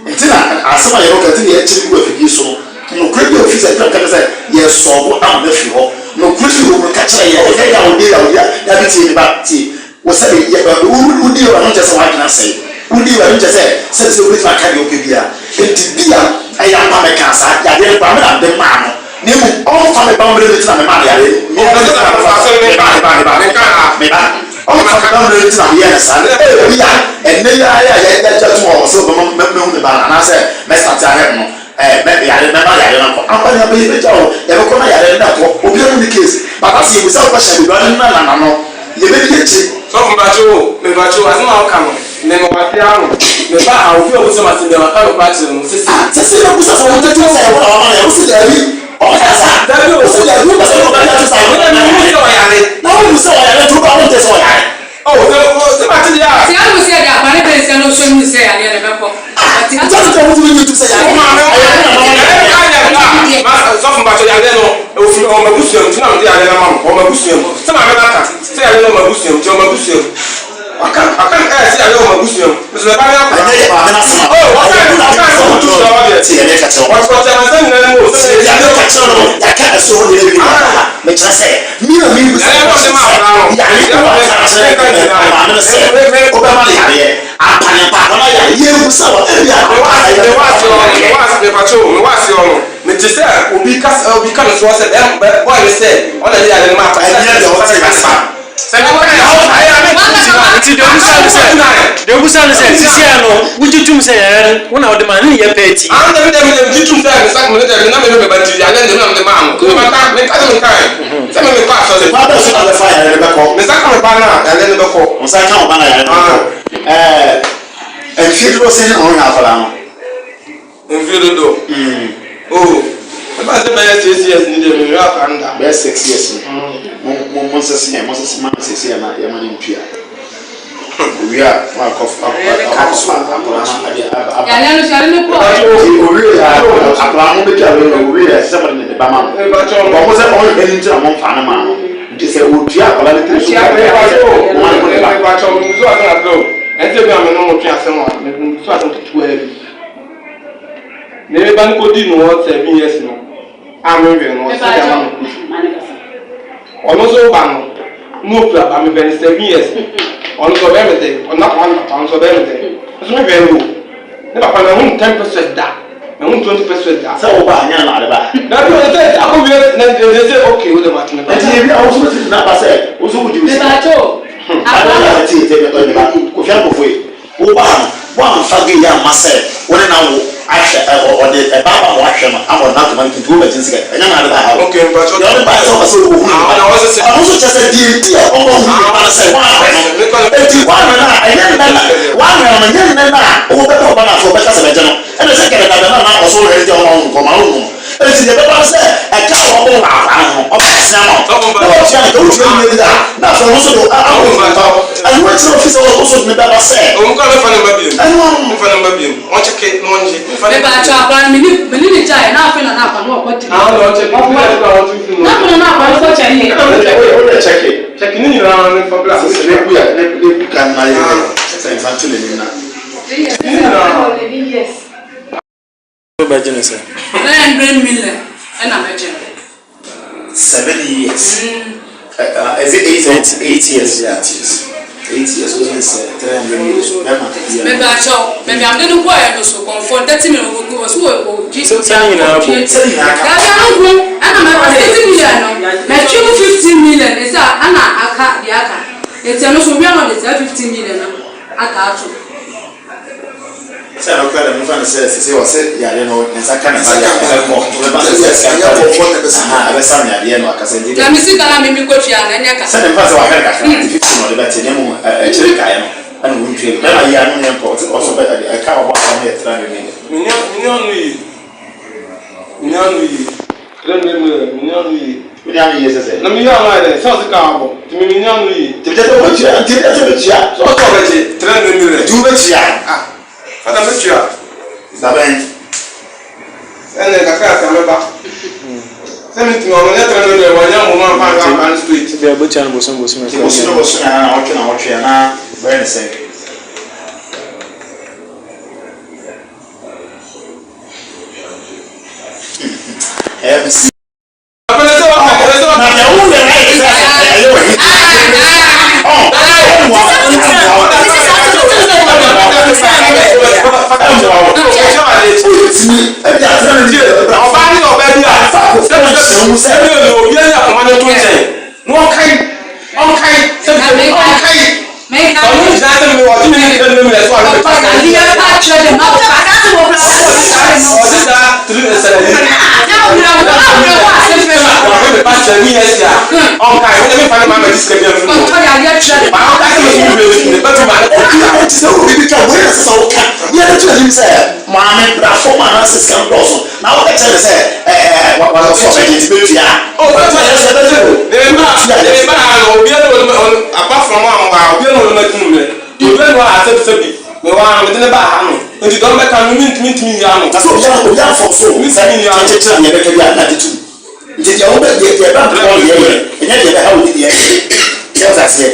[SPEAKER 8] Nti na asɛm a yɛbɛka nti na yɛkyere gu afidie so no. Nokorɛ bi a ofiri sɛ ɛtwa nka ne sɛ yɛresɔɔbo ama no afiri hɔ. Nokorɛ bi wɔ mu no ka kyerɛ yɛn. Ɛyɛ yaw die yaw die a, dabi tie me ba tie. Wo sɛbe yɛ ɛ wo wodi yaw ɛno nkyerɛ sɛ w'adwene asɛe. Wodi yaw ɛno nkyerɛ sɛ sɛbe sɛ wobɛtumi aka deɛ wopɛ biara. Enti bi a ɛyɛ ampa mɛkaa saa yadeɛ no koraa me na mede maa no na mmom ɔmfa me ba mmerɛ no nti na memaa no yadeɛ no. Me ara me ba me ba me ba me ba me ba ɔmfa me ba mmerɛ no nti na meyɛɛ no saa. Na ebia ɛnnɛ yi ara yi a yɛagye atom wɔ sɛ ɔbɛma mahu me ba no anaasɛ mɛstate ahwɛ no no, Eh mɛ yare mɛma yare no akɔ ampa nea bɛyɛ bɛgya o yɛbɛkɔ na yare no akɔ obiara mu ne case but ase yɛbusa wo question bebree ɔne nana na no yɛbɛdi akyire.
[SPEAKER 9] Sɔfo mpakyɛw o mepakyɛw asɛm a woka no me me wate ano me ba ha obi a obusa me asɛm biara maka nokorɛ akyerɛ no sese.
[SPEAKER 8] Ah sese na obusa sɛ wogye tom sɛ ɛwo na wama no yare wose daabi ɔka saa
[SPEAKER 9] Daabi o
[SPEAKER 8] wose daabi wopɛ sɛ wode ɔbɛgye atom sɛ
[SPEAKER 9] Me
[SPEAKER 8] awo na
[SPEAKER 9] deɛ
[SPEAKER 8] wama
[SPEAKER 9] mehu
[SPEAKER 8] no
[SPEAKER 9] sɛ
[SPEAKER 8] yare
[SPEAKER 9] ɔyare
[SPEAKER 8] na wohu sɛ ɔyare nti woba wonte sɛ ɔyare.
[SPEAKER 9] Oh sɛ sɛ mate deɛ a.
[SPEAKER 10] Ti ahu sɛ deɛ akwa ne bɛn sɛ no nso hu sɛ yadeɛ no bɛkɔ. Ɔte
[SPEAKER 8] Nti ɔno nti ɔmo tumi sɛ yadeɛ
[SPEAKER 9] Wo maame
[SPEAKER 8] ɛyɛ wo na mama
[SPEAKER 9] yadeɛ no ayɛ ba ma sɔfo mpakyɛ yadeɛ no ofiri ɔmo abusua mu nti na mede yadeɛ no ama mo ɔmo abusua mu sɛ maame no aka sɛ yadeɛ no ɔmo abusua mu nti ɔmo abusua mu waka waka ɛɛ sɛ yadeɛ ɔmo abusua mu nso ɛba ne akora
[SPEAKER 8] Ɛnyɛ yɛ maame no asɛm a
[SPEAKER 9] oh waka
[SPEAKER 8] ɛyɛ wo na
[SPEAKER 9] waka sɛ ɔmo tusua hɔ deɛ
[SPEAKER 8] Tie deɛ meka kyerɛ wo.
[SPEAKER 9] wɔte wɔte amansan nyinaa mu o sɛ
[SPEAKER 8] Tie deɛ meka kyerɛ no yɛaka ɛsoro hɔ deɛ na ɛbi wɔ ha mekyerɛ sɛ me na mebu sɛ
[SPEAKER 9] Yareɛ no ɔde ma akora no
[SPEAKER 8] yareɛ bi wɔ aka kyerɛ maame no sɛ wobɛma no yareɛ Ampaneampa akwadaa yare yɛnhu sɛ wɔ ebia akwadaa yare
[SPEAKER 9] Mewɔ ase hɔ no, mewɔ ase mepakyɛ o, mewɔ ase hɔ no, mete sɛ obi ka obi ka no soɔ sɛ bɛ bɛ boy no sɛ ɔna de yare no ma akwadaa
[SPEAKER 8] Ɛnyɛ deɛ ɔte ase.
[SPEAKER 9] Sɛ me ka yɛ ayɛ a mentumi gyina.
[SPEAKER 16] Nti deɛ ɔbusa no sɛ deɛ ɔbusa no sɛ sisi a no wogye tum sɛ yare no wo na wode maa no ne yɛ pɛ ti.
[SPEAKER 9] Ah dabi dabi dabi megye tum sɛ me nsa me deɛ me na me me ba nti yare no deɛ me na mede maa no. Me maka menka sɛ menkae sɛ me mekɔ asɔre.
[SPEAKER 8] Kwan bɛn so na wobɛfa yare no bɛkɔ?
[SPEAKER 9] Me nsa ka me ba no a yare no bɛkɔ.
[SPEAKER 8] Wo nsa ka wo ba no a yare no bɛkɔ. Ɛɛ mfie dodoɔ sɛn na wohwɛ akwadaa no?
[SPEAKER 9] Mfie dodoɔ? Oh, ɛba sɛ bɛyɛ six years ni deɛ menhwɛ akwadaa no da.
[SPEAKER 8] Bɛyɛ six years ni. Mo mo mo nsese mo nsese ma no sese na yɛma no ntua. Owie a na wakɔ akɔfa akwadaa no ade aba aba.
[SPEAKER 10] Yare no so yare no kɔ.
[SPEAKER 8] Nti owie a akwadaa no bɛtua wei na owie a ɛsɛ sɛ mode ne ba ma no. Wɔn sɛ ɔnhwɛ no nti na momfa no maa no. Nti sɛ otua akwadaa no tiri so
[SPEAKER 9] Nti
[SPEAKER 8] a
[SPEAKER 9] mepakyɛ o,
[SPEAKER 8] moma no mo ne ba.
[SPEAKER 9] mepakyɛ o, mebusu asɛm kakra o. Ɛnti ebi a me ne mo twe asɛm a, mebusu asɛm ketewa bi. Me me ba no kɔdii no hɔ seven years no a menhwɛ no, ɔsɛ de ama me. Ɔno nso ba no, na ɔkura ba, mehwɛ no seven years. Ɔno nso ɔbɛyɛ me dɛ, ɔno akɔma ne papa, ɔno nso ɔbɛyɛ me dɛ. Nso mehwɛ no o, ne papa no mahu no ten pesewas da. Mahu 20 pesewas da.
[SPEAKER 8] Sɛ wo ba a, nyɛ na ade ba.
[SPEAKER 9] Dabi o, sɛ akɔ wie na ɛsɛ sɛ okay wo de ma tene ba.
[SPEAKER 8] Nti ebi a wo nso bɛtumi na aba sɛ wo nso wogye wo sika.
[SPEAKER 10] Mepakyɛ o,
[SPEAKER 8] Ada na tie tie me me ba Kofi Ampofo yi wo ba no woamfa gay yi amma sɛ wo ne no awo ahwɛ ɛ ɔ ɔde ɛba aba ma wahwɛ no ama ɔde no akɔma ne kunu nti wo bɛgye ne sika ɛnyɛ na ade ba ha o
[SPEAKER 9] Okay mepakyɛ
[SPEAKER 8] deɛ ɔde baeɛ sɛ ɔpɛ sɛ ɔhu ne ba
[SPEAKER 9] na ɔsese
[SPEAKER 8] ɔno nso kyerɛ sɛ deɛ nti a ɔma ɔhu ne ba no sɛ woanhwɛ no enti woanhwɛ no a ɛnyɛ nnɛ na woanhwɛ no no ɛnyɛ nnɛ na wobɛpɛ ɔba no afei ɔbɛka sɛ bɛgye no. Ɛna sɛ kɛdɛ dada no a na ɔsɔ hwɛ nti ɔma wo nkɔma wo no. Enti deɛ ɛbɛba ne sɛ ɛka a wɔbɔ wɔ akwadaa no ho no, ɔbɛka.
[SPEAKER 12] asena ma wo na watua ne ka wotua ne wie a na afei ɔno nso de awɔ mfa ɛno akyiri ofi sɛ ɔso de ne bɛba sɛ
[SPEAKER 9] Ɔmo kora mɛfa ne mba biom.
[SPEAKER 12] Ɛno ano no.
[SPEAKER 9] Mfa ne mba biom. Ɔnkyɛke na ɔngye. Mfa ne mba
[SPEAKER 10] Mepa
[SPEAKER 9] biom.
[SPEAKER 10] kyɛw akora no mene mene ne gyae na afei na na akwa no ɔkɔ kyɛ
[SPEAKER 9] Ah, ɔno ɔnkyɛke.
[SPEAKER 10] ɔboa
[SPEAKER 9] Mene akora ɔnto mfiri mu.
[SPEAKER 10] na afei na na akwa no kɔ kyɛ ne
[SPEAKER 9] Ɛna mo kyɛke.
[SPEAKER 12] Wode kyɛke.
[SPEAKER 9] Kyɛke ne nyinaa ne mfa bra.
[SPEAKER 12] Sɛ ne bu ya ne bu ka na yɛ sɛ mfa nto n'anim na.
[SPEAKER 9] Ne nyinaa.
[SPEAKER 8] Wobɛgye no sɛn?
[SPEAKER 10] 300 million ɛna mɛgye no.
[SPEAKER 8] 7 years. Is it 8 or 8 years? Yeah. 8 years. Wogye no sɛ 300 million. Bɛma.
[SPEAKER 10] Mepa kyɛw, baabi a mede no kɔɛ no so kɔmfɔ 30 million wɔ wɔ so wɔ wɔ
[SPEAKER 8] Sɛ saa nyinaa bom. Sɛ nyinaa ka.
[SPEAKER 10] Dabi ano nko ɛna mɛ 30 million no mɛtwe mu 15 million ɛsɛ ɛna aka deɛ aka eti ɛno so wia no de saa 15 million no aka ato.
[SPEAKER 8] Sɛ ɛno kora dɛ mefa no sɛ sɛ wɔ sɛ yadeɛ no ne nsa ka ne ba deɛ ɛbɛkɔ ɔbɛba sɛ sɛ sika kɔ ɛbɛsa no yadeɛ no akasa nti
[SPEAKER 10] Na me sika na me mi kɔ tua na ɛnyɛ ka.
[SPEAKER 8] Sɛ ne mfa sɛ wahwɛ no kakra nti 15 na ɔde bɛte ne mu akyire kaeɛ no ɛna wɔntwa bi bɛma yi ano ne nkɔ ɔso bɛ ɛka ɔbɔ asa no yɛ 300 million.
[SPEAKER 9] Menya menya ano yie. Menya ano yie. 300 million menya ano yie.
[SPEAKER 8] Wode ano yie sɛ sɛ?
[SPEAKER 9] Na menya ano ayɛ dɛ sɛ ɔse kaa abɔ nti me menya ano yie.
[SPEAKER 8] Nti kyɛ sɛ wobɛtua nti kyɛ sɛ wobɛtua.
[SPEAKER 9] Sɛ ɔsɛ ɔbɛgye 300 million.
[SPEAKER 8] Nti wobɛtua.
[SPEAKER 9] Ah fata mɛtua.
[SPEAKER 8] Dabɛn.
[SPEAKER 9] Ɛnna kakra kakra mɛba. Sɛ mentumi ɔno nyɛ 300 million wɔnyɛ mmom amfa anka akora no straight.
[SPEAKER 16] Ebi a wobɛtua no bosome bosome
[SPEAKER 8] Nti bosome bosome anaa nawɔtwe nawɔtwe anaa bɛyɛ ne sɛn? Ɛyɛ me se. Na nea woyɛ no ayɛ te sɛ ɛyɛ w'ani. Ɔ ɛmmoa wo ɛmmoa wo ɛmmoa wo. Wotumi ebi atena ne deɛ ɛbɛbra.
[SPEAKER 9] Ɔbaa ne ɔbaa bi a
[SPEAKER 8] Fa akofo nhyɛ mu sɛ.
[SPEAKER 9] Sɛbi obi ani akoma no to nkyɛn na ɔnkae ɔnkae sɛbi sɛbi ɔnkae ɔno ngyina sɛ mi ɔgye mi ne 300 million so ɔne me ɔgye saa tiri ɛsɛ ɛyi wahwɛ me ba 7 years a ɔnkae wọ́n mi fa ne maa ma di sika bi afiri mu maa ɔka sɛ mi so mi bɛ mi bɛ tu maa ne
[SPEAKER 12] Obi a wote sɛ wo biribi ka wei na ɛsɛ sɛ woka ne yɛde to anim sɛ maame bra fam anaasɛ sika no dɔɔso na woka kyerɛ ne sɛ ɛɛ wɔsɛ ɔbɛgye nti bɛtua
[SPEAKER 9] o bɛtua
[SPEAKER 12] yɛ sɛ bɛgye o
[SPEAKER 9] ne ba ne ba ha no obiara ne wɔn wɔn apart from wɔn a wɔn ha obiara ne wɔn ma tum mɛ obiara ne wɔn a sɛbi sɛbi mɛ wɔn a mɛ de ne ba ha no nti dɔm bɛka no mi ntumi ntumi nyi ano.
[SPEAKER 12] Na sɛ obiara obiara fɔ so sɛ kyerɛkyerɛ deɛ ɛbɛka bi a na gye tom nti deɛ wobɛ deɛ deɛ ɛbɛboa wo deɛ yɛ ɛnyɛ deɛ ɛbɛha wo ne deɛ yɛ sɛ wote aseɛ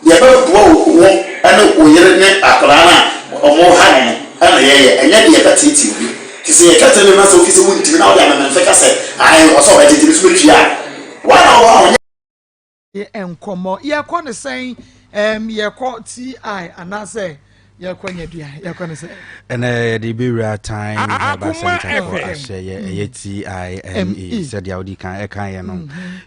[SPEAKER 12] deɛ ɛbɛboa wo wo ɛne wo yere ne akwadaa no a ɔmo ha no no ɛna yɛyɛ ɛnyɛ deɛ ɛbɛteetee obi nti sɛ yɛka kyerɛ ne ma sɛ wofi sɛ wontumi na wode amememfe ka sɛ ae ɔsɛ ɔbɛgye nti me so bɛtua a woana wɔ hɔ a ɔnyɛ
[SPEAKER 3] Nkɔmmɔ yɛkɔ ne sɛn yɛkɔ ti anaasɛ yɛkɔ nyadua yɛkɔ ne sɛn.
[SPEAKER 17] Ɛnɛ yɛde bɛwura Time Herbal
[SPEAKER 5] Akoma
[SPEAKER 17] Center fo
[SPEAKER 5] FM.
[SPEAKER 17] ahyɛ yɛ ɛyɛ Time
[SPEAKER 3] M-E.
[SPEAKER 17] sɛdeɛ wodi kan ɛka yɛ no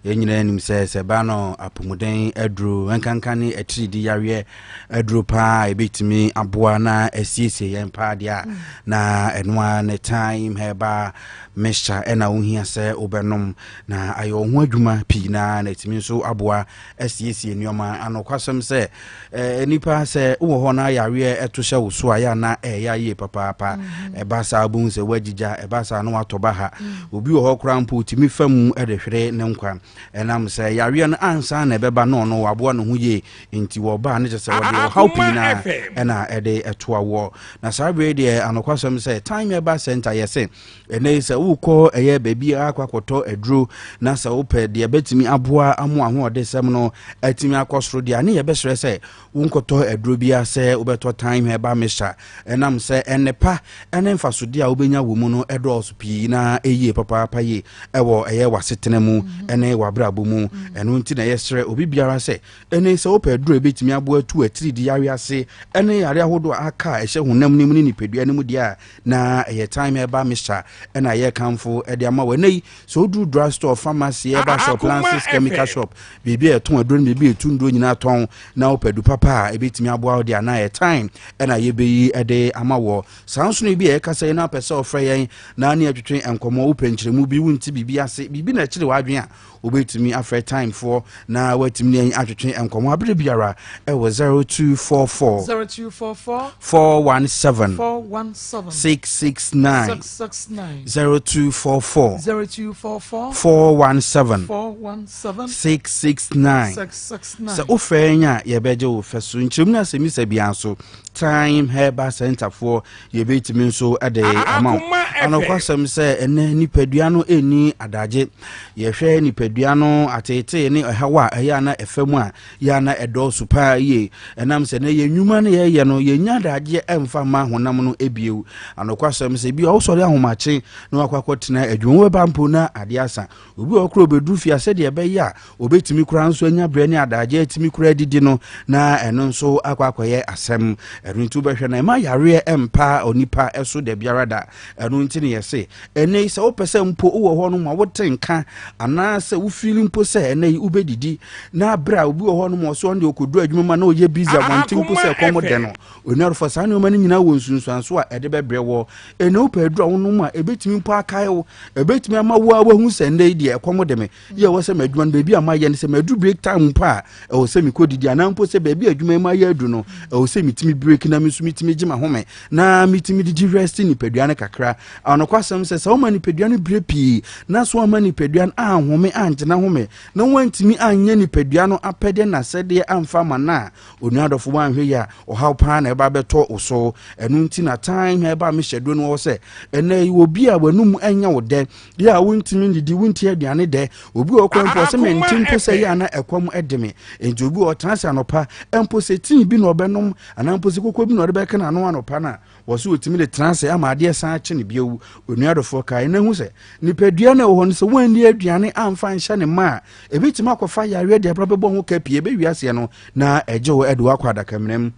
[SPEAKER 17] yɛn nyinaa nim sɛ sɛ ba no apɔmuden aduro nkanka ne atiridi yareɛ aduro paa a ɛbɛtumi aboa na asiesie yɛn paa deɛ a na ɛno ara ne Time Herbal Mixture ɛna wohia sɛ wobɛnom na ayɛ wo ho adwuma pii na na ɛtumi nso aboa asiesie nneɛma. Anokwasɛm sɛ nipa sɛ wowɔ hɔ na yareɛ ɛto hyɛ wo so a yɛ ana ɛyɛ ayie papaapa. Ɛba saa wobɛhu sɛ woagyigya ɛba saa na woatɔ ba ha. Obi wɔ hɔ koraa mpo ɔtumi fa mu de hwere ne nkwa ɛnam sɛ yareɛ no ansa na ɛbɛba na ɔno waboa ne ho yie nti wɔbaa ne kyɛ sɛ wɔde ɔhaw pii
[SPEAKER 5] Akoma
[SPEAKER 17] na
[SPEAKER 5] FM.
[SPEAKER 17] ɛna ɛde ɛtoa woɔ. Na saa berɛ yi deɛ anokwasɛm sɛ Time Herbal Center yɛ sɛ ɛnɛ yi sɛ wokɔ ɛyɛ baabi akɔ akɔtɔ aduro na sɛ wopɛ deɛ bɛtumi aboa amo ahoɔdesɛm no atumi akɔ soro deɛ a ne yɛbɛsrɛ sɛ wonkɔtɔ aduro biara sɛ wobɛtɔ Time Herbal Mixture ɛnam sɛ ɛnnepa ɛne mfasodeɛ a wobɛnya wɔ mu no ɛdɔɔso pii na ɛyie papaapa yie ɛwɔ ɛyɛ w'asetena mu ɛne w'abrabɔ mu. Ɛno nti na yɛsrɛ obi biara sɛ ɛne sɛ wopɛ aduro a ɛbɛtumi aboa tu atiridi yare ase ɛne yare ahodoɔ a aka a ɛhyɛ honam no mu ne nipadua no mu deɛ a na ɛyɛ Time Herbal Mixture ɛna yɛkamfo ɛde ama wɔ. Ɛnɛ yi sɛ woduru drug store, pharmacy, herbal shop,
[SPEAKER 5] Akoma
[SPEAKER 17] Lances Chemical
[SPEAKER 5] FM.
[SPEAKER 17] shop, biribi a ɛtɔn aduro no biribi a ɛtu nduro nyinaa tɔn na wopɛ du papa a ɛbɛtumi aboa wo deɛ a na ɛyɛ Time ɛna yɛbɛyi de ama wɔ. Saa nso na ebi a yɛkasa yi na apɛ sɛ ɔfrɛ yɛn na ne yɛtwetwe nkɔmmɔ, wopɛ nkyerɛmu bi, wonte biribi ase, biribi na ɛkyere w'adwene a, wobɛtumi afrɛ Timefoɔ na woatumi ne yɛn atwetwe nkɔmmɔ aberɛ biara ɛwɔ 0244
[SPEAKER 3] 0244
[SPEAKER 17] 417
[SPEAKER 3] 417
[SPEAKER 17] 669
[SPEAKER 3] 669
[SPEAKER 17] 0244
[SPEAKER 3] 0244
[SPEAKER 17] 417
[SPEAKER 3] 417
[SPEAKER 17] 669
[SPEAKER 3] 669
[SPEAKER 17] Sɛ wofrɛ yɛn a yɛbɛgye wo fɛ so nkyerɛmu no asɛmmisa biara nso Time Herbal Center foɔ yɛbɛtumi nso de ama wo. Anokwasɛm sɛ ɛnɛ nipadua no ɛnni adagye. Yɛhwɛ nipadua no ateetee ne ɛhaw a ɛyɛ ana ɛfa mu a yɛ ana ɛdɔɔso paa yie. Ɛnam sɛ nɛ yɛn nnwuma no yɛyɛ no yɛnya adagyeɛ ɛmfa ma honam no ebiew. Anokwasɛm sɛ bi a wosɔre ahomakye na wakɔ akɔtena adwuma wobɛba mpo na adeɛ asa. Obi wɔ hɔ koraa ɔbɛduru fie a sɛdeɛ ɛbɛyɛ a ɔbɛtumi koraa nso anya berɛ ne adagyeɛ atumi koraa adidi no na ɛno nso akɔ akɔyɛ asɛm. Ɛno nti wobɛhwɛ no ɛma yareɛ mpa onipa so da biara da. Ɛno nti ne yɛse ɛnɛ yi sɛ wopɛ sɛ mpo wowɔ hɔ no ma wote nka anaasɛ wofili mpo sɛ ɛnɛ yi wobɛdidi na berɛ a obi wɔ hɔ no ma ɔso ɔno deɛ ɔkɔduru adwuma mu a na ɔyɛ busy a wɔnte mpo sɛ ɛkɔm dɛ no. Onuadɔfoɔ saa nneɛma no nyinaa wɔ nsunsuanso a ɛde bɛbrɛ wɔ. Ɛnɛ wopɛ aduru a wonom a ɛbɛtumi mpo akae wo Ɛbɛtumi ama wo ara woahu sɛ nnɛ yi deɛ ɛkɔm de me. Yɛ ɛwɔ sɛ m'adwuma no baabi a mayɛ no sɛ maduru break time mpo a ɛwɔ sɛ mekɔdidi anaa mpo sɛ baabi a adwuma yi mayɛ adu no ɛwɔ sɛ metumi break na me nso metumi gye m'ahome na metumi didi rest nipadua no kakra. Anokwasɛm sɛ sɛ woma nipadua no berɛ pii na so amma nipadua no anhome angyina home na woantumi anyɛ nipadua no apɛdeɛ n'asɛdeɛ amfa ama no a, Onua dɔfo woanhwɛ yie a, ɔhaw paa na ɛba bɛtɔ wo so. Ɛno nti na tan na ɛba mehyɛ duro no wɔ sɛ, ɛnɛ yi obi a w'anum nyɛ wo dɛ, yɛ a wontumi nnidi, wonti aduane dɛ. Obi wɔ kora mpo ɔsɛ mente mpo sɛ yɛ a na ɛkɔm de me. Enti obi wɔ ɔtena ase anɔpa, mpo sɛ tii bi na ɔbɛnom, anaa mpo sɛ koko bi na ɔde bɛka n'ano anɔpa no a, Wɔ so wɔtumi de tena ase ama adeɛ san akye no bio. Onua dɔfoɔ kae na hu sɛ nipadua no ɛwɔ hɔ no sɛ woanni aduane amfa nhyɛ ne ma a, ɛbɛtumi akɔfa yareɛ de abra bɛbɔ ho ka pii. Ɛbɛwie aseɛ no na ɛgye wo ɛde wo akɔ adakamena mu.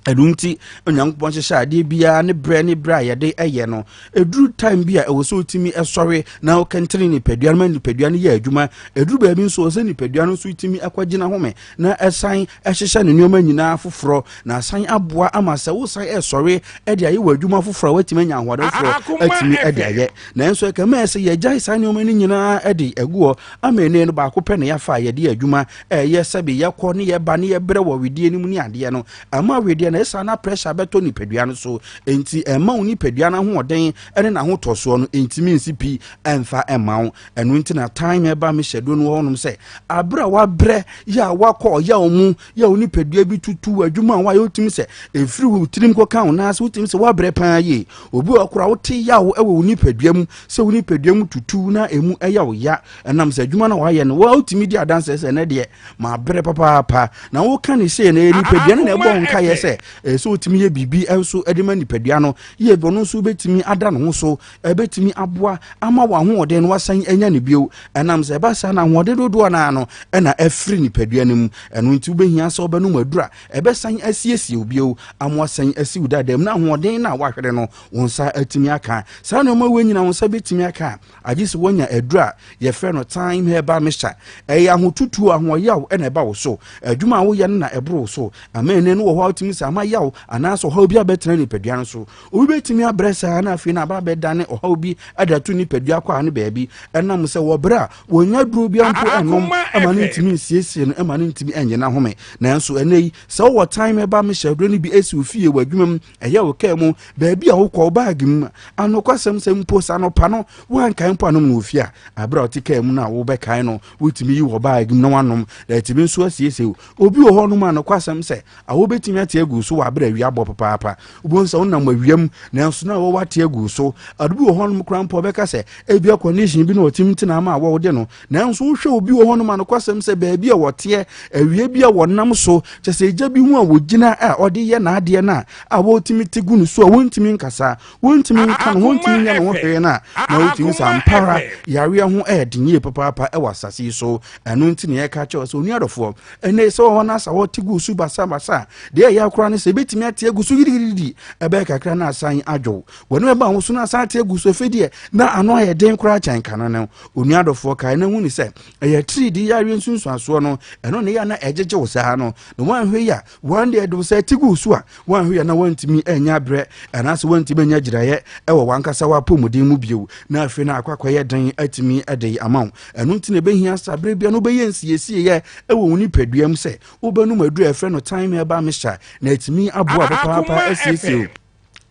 [SPEAKER 17] Ɛno nti Onyankopɔn hyehyɛ adeɛ biara ne berɛ ne berɛ a yɛde ɛyɛ no. Ɛduru time bi a ɛwɔ sɛ wotumi ɛsɔre na wokɛntene nipadua no ma nipadua no yɛ adwuma. Ɛduru baabi nso wɔ sɛ nipadua no nso tumi ɛkɔgyina home na ɛsan ɛhyehyɛ ne nneɛma nyinaa foforɔ na asan aboa ama sɛ wosan ɛsɔre ɛde ayɛ wɔ adwuma foforɔ a watumi anya ahoɔden foforɔ atumi ɛde ayɛ. Nanso ɛkɛmɛ sɛ yɛgyae saa nneɛma no nyinaa ɛde agu hɔ ama ɛnɛ no baako pɛ na yɛafa a yɛde yɛ adwuma ɛyɛ sɛbe yɛkɔ ne yɛba ne yɛbrɛ wɔ wedeɛ no mu ne adeɛ no ɛma wedeɛ no ɛsan na pressure bɛtɔ nipadua no so enti ɛma wo nipadua no ahoɔden ɛne n'ahotɔsoɔ no ɛntumi nsi pi ɛmfa ɛma wo. Ɛno nti na time ɛba me hyɛ do no wɔ hɔnom sɛ aberɛ a wabrɛ yɛ a wakɔ ɔyaw mu yɛ a wo nipadua bi tutu adwuma a wayɛ wotumi sɛ ɛfiri wo tirim kɔka wo nan ase wotumi sɛ wabrɛ paa yie. Obi wɔ koraa wote yaw wɔ wo nipadua mu sɛ wo nipadua mu tutu na ɛmu ɛyɛ wo ya ɛnam sɛ adwuma no a wayɛ no wotumi di adanseɛ sɛ ɛnɛ deɛ mabrɛ papaapa na woka ne sei na ɛyɛ nipadua no na ɛbɔ wo nkaeɛ sɛ ɛyɛ sɛ wotumi yɛ biribi nso de ma nipadua no yie ɔno nso wobɛtumi ada ne ho so ɛbɛtumi aboa ama w'ahoɔden no wasan anya no bio. Ɛnam sɛ ɛba saa na ahoɔden dodoɔ no ara no ɛna afiri nipadua no mu. Ɛno nti wobɛhia sɛ wobɛnom aduru a ɛbɛsan asiesie wo bio ama wasan asi wo dada mu na ahoɔden no a wahwere no wo nsa atumi aka. Saa nneɛma wei nyina wo nsa bɛtumi aka a, agye sɛ woanya aduru a yɛfrɛ no thyme herbal mixture. Ɛyɛ ahotutuo, ahoɔyaw na ɛba wo so. Adwuma a woyɛ no na ɛboro wo so. Ama ɛnɛ no wɔ hɔ a wotumi sɛ ama yaw anaasɛ ɔhaw bi abɛtena nipadua no so. Obi betumi abrɛ saa na afei na aba abɛdane ɔhaw bi de ato nipadua kwaa no baabi ɛnam sɛ wɔ bere a wɔnnya aduro biara mpo nnom ma no ntumi nsiesie no ma no ntumi nnye n'ahome. Nanso ɛnnɛ yi, sɛ wowɔ tan mɛba mehyɛ aduro no bi asi wo fie, w'adwuma mu, ɛyɛ wo kaa mu, baabi a wokɔ, wo baage mu. Anokwasɛm sɛ mpo sɛ anɔpa no woankae mpo anom no wɔ fie a, bere a wote kaa mu no a wobɛkae no, wotumi yi wɔ baage mu na woanom, na atumi nso asiesie wo. Obi wɔ hɔnom a nokwasɛm sɛ Awɔ betumi ate agu wo so wɔ bere a awia abɔ papaapa. Wobɛhu sɛ wonam awia mu, nanso na awɔw ate agu wo so. Ade bi wɔ hɔnom koraa mpo a wɔbɛka sɛ ebia condition bi na ɔte mu nti na ama awɔw de no. Nanso wohwɛ obi wɔ hɔnom a nokwasɛm sɛ baabi a wɔteɛ, awia bi a wɔnam so, kyɛ sɛ egya bi ho a wɔgyina a ɔde yɛ n'adeɛ no a awɔw tumi te gu no so a wɔntumi nkasa, wɔntumi nka no, wɔntumi nyɛ ne ho hwee no a, na wotumi sɛ ampa ara yareɛ ho yɛ den yie papaapa wɔ asase yi so. Ɛno nti na yɛka kyerɛ wo sɛ onua dɔfoɔ, Ɛnnɛ yi sɛ wɔn asa wɔte gu so basabasa a, deɛ ɛyɛ koraa ne sɛ ebetumi ate agu so gidigidi, ɛbɛyɛ kakra na asan adwow. W'ani bɛba ho so na asan ate agu so afei deɛ na ano ayɛ den koraa kyɛn kane no. Onua dɔfoɔ, kae na hu ne sɛ ɛyɛ atiridii yareɛ nsunsuansoɔ no, ɛno na ɛyɛ a na ɛgyegye wo saa no. Na woanhwɛ yi a, wɔn deɛ ɛde wo sɛ ti gu so a, woanhwɛ yi a na woantumi anya berɛ anaasɛ woantumi anya gyinaeɛ wɔ w'ankasa w'apɔmuden mu bio, na afei na akɔ akɔyɛ den atumi de ama wo. Ɛno nti na ɛbɛhia sɛ berɛ biara no wobɛyɛ nsiesieɛ wɔ wo nipadua mu sɛ wobɛnom aduru a ɛfrɛ no thyme herbal mixture na atumi aboa papaapa asiesie wo.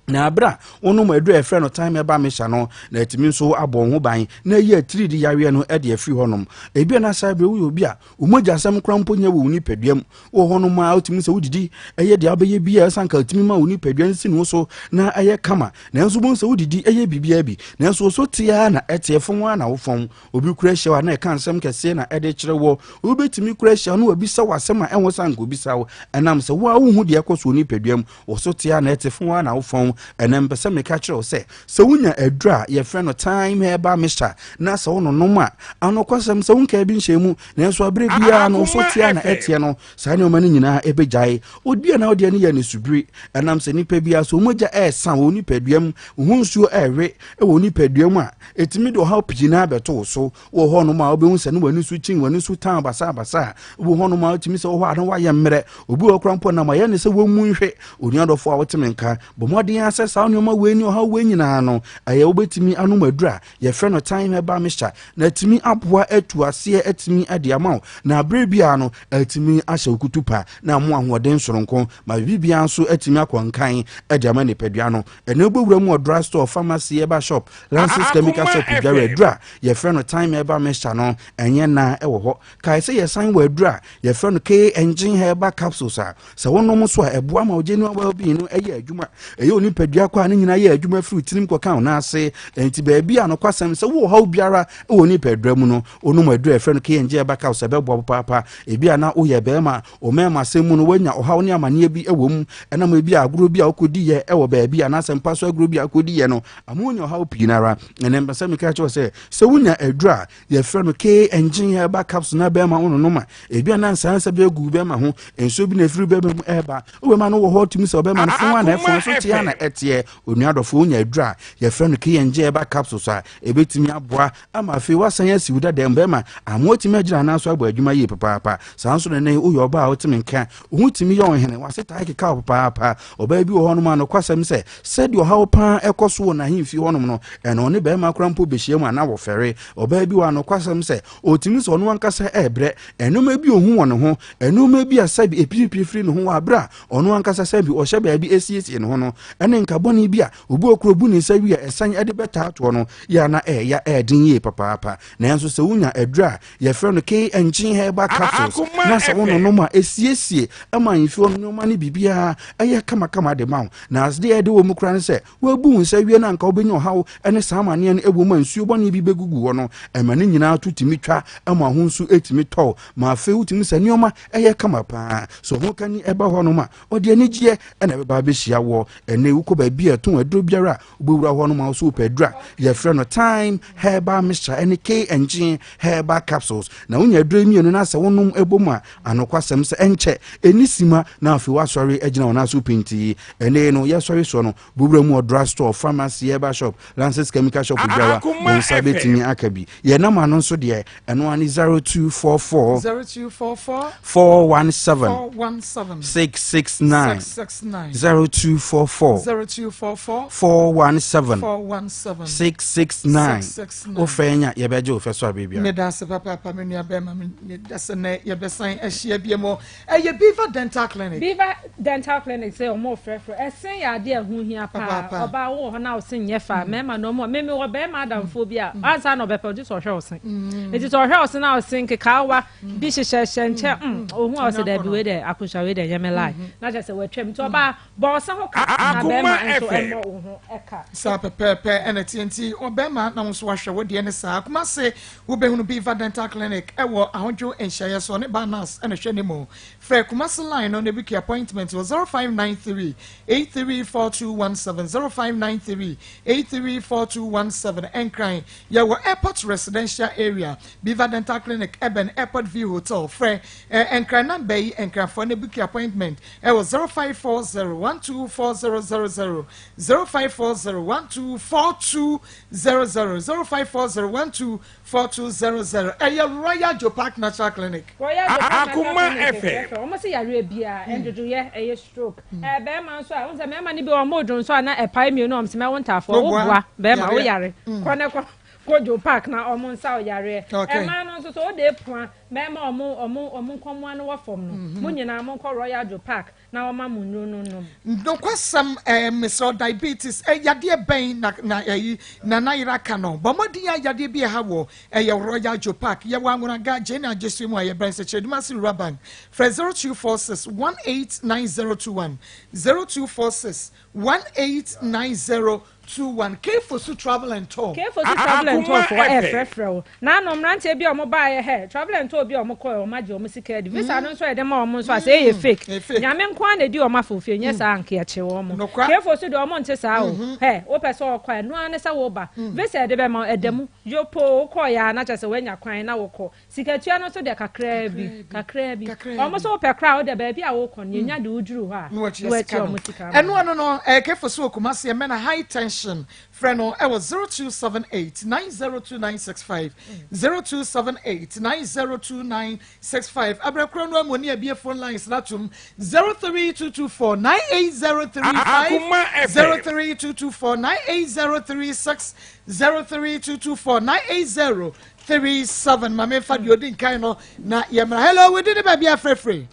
[SPEAKER 17] Na bere a wonom aduru a yɛfrɛ no thyme herbal mixture no, na atumi nso abɔ wo ho ban na ayi atiridii yareɛ no de afiri hɔnom. Ebia na saa bere woyɛ obi a wo mogyasɛm koraa mpo nyɛ wɔ wo nipadua mu. Wɔ hɔnom a wotumi sɛ wodidi ɛyɛ deɛ wobɛyɛ bi a ɛsɛ anka ɛtumi ma wo nipadua no si ne wo so na ɛyɛ kama. Nanso wobɛhu sɛ wodidi ɛyɛ biribiara bi, nanso wo so te ara na ɛteɛ, fɔn ara na wofɔn. Obi kura hyia wo a na ɛka nsɛm kɛseɛ na ɛde kyerɛ wɔ. Obi bɛtumi kura hyia wo na wabisa wo asɛm a ɛnwo sɛ anka obisa wo, ɛnam sɛ wo a wonhu deɛ ɛkɔ so wɔ nipadua mu. Wo so te a na ɛte fon ara na wofɔn. Ɛnnɛ mepɛ sɛ meka kyerɛ wo sɛ, sɛ wonya aduru a yɛfrɛ no thyme herbal mixture na sɛ wononom a, anokwasɛm sɛ wonkaa bi nhyɛɛ mu, nanso aberɛ biara no wo so te a na ɛteɛ no, saa nneɛma no nyinaa ɛbɛgyae. Obi a na wodeɛ no yɛ no subiri, ɛnam sɛ nnipa biara sɛ wɔn mogya ɛresa wɔ nipadua mu, wo ho nsuo ɛrewe wɔ nipadua mu a, ɛtumi de ɔhaw pii no ara bɛto wo so. Wɔ hɔnom a wobɛhu sɛ ne w'ani so kyin, w'ani so tan basabasa. Wɔ hɔnom a wotumi sɛ wɔ hɔ a na woayɛ mmerɛ. Obi wɔ hɔ koraa mpo nam ayɛ ne sɛ wɔmmu nhwe. Onua dɔfo a wote me nka, bɔ mmɔden ara sɛ saa nneɛma wei ne ɔhaw wei nyinaa no, ɛyɛ wobɛtumi anom aduru a yɛfrɛ no thyme herbal mixture na atumi aboa atu aseɛ atumi de ama wo, na berɛ biara no atumi ahyɛ wo kutupa na ama ahoɔden soronko ma biribiara nso atumi akɔ nkan de ama nipadua no. Ɛnɛ wobɛwura mu wɔ drug store, pharmacy, herbal shop, Lances Chemical Shop biara aduru a yɛfrɛ no Thyme Herbal Mixture no ɛnyɛ na ɛwɔ hɔ. Kae sɛ yɛsan wɔ aduru a yɛfrɛ no K Engine Herbal Capsules a sɛ wonom nso a ɛboa ma wo genuine well-being no ɛyɛ adwuma. Ɛyɛ onipadua kɔ a ne nyinaa yɛ adwuma firi tirim kɔka wo nan ase. Enti baabi a nokwasɛm sɛ wowɔ haw biara wɔ nipadua mu no, wonom aduru a yɛfrɛ no K Engine Herbal Capsules ɛbɛboa papaapa. Ebi a na woyɛ barima Wo mmarimasɛm mu no, woanya ɔhaw ne amanneɛ bi wɔ mu, ɛnam ebi a agorɔ bi a wokɔdiiɛ wɔ baabi anaasɛ mpa so agorɔ bi a wokɔdiiɛ no ama wonya ɔhaw pii no ara. Ɛnɛ mpɛ sɛ meka kyerɛ wo sɛ, sɛ wonya aduro a yɛfrɛ no K engine herbal capsule na bɛrima wononom a, ebi a na nsansa bi agu bɛrima ho, nsuo bi na ɛfiri bɛrima mu ɛreba. Wo bɛrima no wɔ hɔ tumi sɛ ɔbɛrima no fon a na ɛfon so teɛ a na ɛteɛ. Onua dɔfo wonya aduro a yɛfrɛ no K engine herbal capsules a ɛbɛtumi aboa ama afei woasan asi wo dada mu bɛrima ama woatumi agyina anan so abɔ adwuma yie papaapa. Saa nso na nnɛ yi woyɛ ɔbaa a wotumi nka, wo ho tumi yɛ wo hene, w'ase taa keka wo papaapa. Ɔbaa bi wɔ hɔnom a nokwasɛm sɛ sɛdeɛ ɔhaw paa ɛkɔ so wɔ n'ahemfie hɔnom no, ɛno ɔne bɛrima koraa mpo bɛhyia mu a na wɔfɛre. Ɔbaa bi wɔ a nokwasɛm sɛ ɔtumi sɛ ɔno ankasa ɛrebrɛ, nneɛma bi ɔhu wɔ ne ho, nneɛma bi a sɛbi ɛpirepire firi ne ho wɔ aberɛ a ɔno ankasa sɛbi ɔhyɛ baabi ɛsiesie ne ho no, ɛne nka bɔne bi a Obi wɔ koro bu ne nsa wie a ɛsan de bɛtaa toɔ no yɛ a na ɛyɛ ɛyɛ den yie papaapa. Nanso sɛ wonya aduro a yɛfrɛ no K Nkyen Herbal Capsules na sɛ wononom a ɛsiesie ma ahemfie hɔ nneɛma ne biribiara ɛyɛ kamakama de ma wo. Na adeɛ a ɛde wɔ mu koraa ne sɛ woabu wo nsa wie no anka wobɛnya ɔhaw ne saa amaneɛ no ɛwɔ mu a nsuo bɔne bi bɛgugu hɔ no ɛma ne nyinaa to tumi twa ma ho nso ɛtumi tɔ ma afei wotumi sɛ nneɛma ɛyɛ kama paa. Sɛ ɔho kani ɛba hɔnom a ɔde anigyeɛ na ɛbɛba abɛhyia woɔ. Ɛnnɛ wokɔ baabi a ɛtɔn aduro biara a, wobɛwura hɔ nom a wo so wopɛ aduro a yɛfrɛ no Thyme Herbal Mixture ɛne K Engine Herbal Capsules. Na wonya aduro yi mmienu na sɛ wonom ɛbɔ mu a, anokwasɛm sɛ ɛnkyɛ, ɛnni sima na afei woasɔre agyina wo nan so pintii. Ɛnnɛ yi no, yɛsɔre soɔ no, bɛwura mu wɔ drug store, pharmacy, herbal shop, Lances Chemical Shop biara, wo nsa bɛtumi aka bi. Yɛn nama no nso deɛ, ɛno ara ne 0244
[SPEAKER 3] 0244
[SPEAKER 17] 417
[SPEAKER 3] 417
[SPEAKER 17] 669
[SPEAKER 3] 669
[SPEAKER 17] 0244
[SPEAKER 3] 0244
[SPEAKER 17] 417
[SPEAKER 3] 417
[SPEAKER 17] 669
[SPEAKER 3] 669.
[SPEAKER 17] Wofrɛ yɛn a yɛbɛgye wo fɛ so abere biara.
[SPEAKER 3] Meda ase papaapa me nua bɛrima meda sɛ nɛ yɛbɛsan ahyia bio mu. Ɛyɛ Beaver Dental Clinic.
[SPEAKER 13] Beaver Dental Clinic sɛ ɔmo frɛfrɛ ɛsen yɛ adeɛ a ɛho hia paa ɔbaa wowɔ hɔ na wo se nyɛ fa mɛɛma na ɔmo me me wɔ bɛɛma adamfoɔ bi a ansa na ɔbɛpɛ ɔgye sɛ ɔhwɛ wo se nti sɛ ɔhwɛ wo se na wo se nkekaawa bi hyehyɛ hyɛ nkyɛn mm ohun a ɔsɛ dɛbi wei dɛ akosua wei dɛ nyɛ me lie na kyerɛ sɛ watwam nti ɔbaa bɔ wo se ho ka na bɛɛma. bɛrima nso mmɔ wo ho ka.
[SPEAKER 3] Saa pɛpɛɛpɛ ɛna ɛteɛ nti ɔbɛrima na wo nso wahwɛ wo deɛ ne saa. Kumase wobɛhunu Beaver Dental Clinic ɛwɔ Ahodwo nhyiaeɛ so ɔne baa nurse ɛna ɛhwɛ ne mu. Frɛ Kumase line no na book appointment wɔ 0593 834217 0593 834217 Nkran yɛwɔ Airport Residential Area Beaver Dental Clinic ɛbɛn Airport View Hotel. Frɛ Nkran number yi Nkranfoɔ na book appointment ɛwɔ 0540 124000 0540 124200 0540 124200 Ɛyɛ Royal Joe Park Natural Clinic.
[SPEAKER 13] Royal Joe Park Natural Clinic frɛfrɛ wɔn se yareɛ biara ɛndwodwoyɛ ɛyɛ stroke ɛɛ bɛɛma nso a wohu sɛ mɛɛma no bi wɔn mo dwo nso a na ɛpae mmienu wɔn se mɛwo ntaafoɔ wo boa bɛɛma wo yare kɔ ne kɔ kɔ Joe Park na wɔn nsa wo yareɛ ɛmaa no nso so wode pua mɛɛma wɔn wɔn wɔn nkɔmoa no wɔ fam no mo nyinaa mo nkɔ Royal Joe Park na wɔma mo nnuro no nom.
[SPEAKER 3] Nokwasɛm eh, mesrɛ wo diabetes eh, yadeɛ bɛn na na ɛyi na na yera ka no bɔ mmɔden a yadeɛ bi ɛha wɔ ɛyɛ Royal Joe Park yɛwɔ Anwonaga Jane Agyesua mu a yɛbɛn Sɛkyerɛdumase Rural Bank frɛ 0246 189021 0246 1890 21 K-Fosu Travel and Tour.
[SPEAKER 13] K-Fosu Travel and Tour foɔ ɛɛfrɛfrɛ wo. Naano mmeranteɛ bi a wɔn baeɛ hɛ, travel and tour bi a wɔn kɔɛ wɔn agye wɔn sika adi. Visa no nso a yɛde ma wɔn nso a sɛ ɛyɛ fake. Nyame nko ara na ɛdi wɔn afofie, nyɛ saa anka yɛkye wɔn. K-Fosu deɛ wɔn nte saa o. Hɛ, wopɛ sɛ ɔkɔ a, ɛno ara ne sɛ woba. Visa a yɛde bɛma wo, ɛda mu. Yopoo, wokɔeɛ ara na kyerɛ sɛ woanya kwan na wokɔ. Sikatua no nso deɛ kakraa bi, kakraa bi. Wɔn nso wopɛ koraa a, wode baabi a wokɔ no, yɛnya de wo duru hɔ a, na watua sika no.
[SPEAKER 3] Ɛno ano no, ɛyɛ Kefo so wɔ Kumasi, ɛmɛ na High Tension. Frɛ no ɛwɔ 0278 902965, 0278 902965. Abrɛ korɔ no amu ne abie phone lines no atom 03224 98035, 03224 98036, 03224 980 37 ma memfa deɛ ɔdi nkan no na yɛmmra hello wodi ne baabi afrɛfrɛ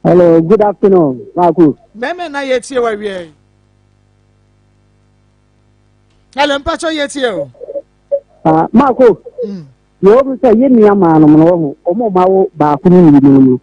[SPEAKER 18] hello good afternoon Marco
[SPEAKER 3] mɛmɛ na yɛtie wɔ awiɛ hello mpakyɛ yɛtie o
[SPEAKER 18] ah, Marco mm. deɛ wɔn sɛ yɛ nua maa nom no wɔho wɔn a wɔawo baako ne mmienu no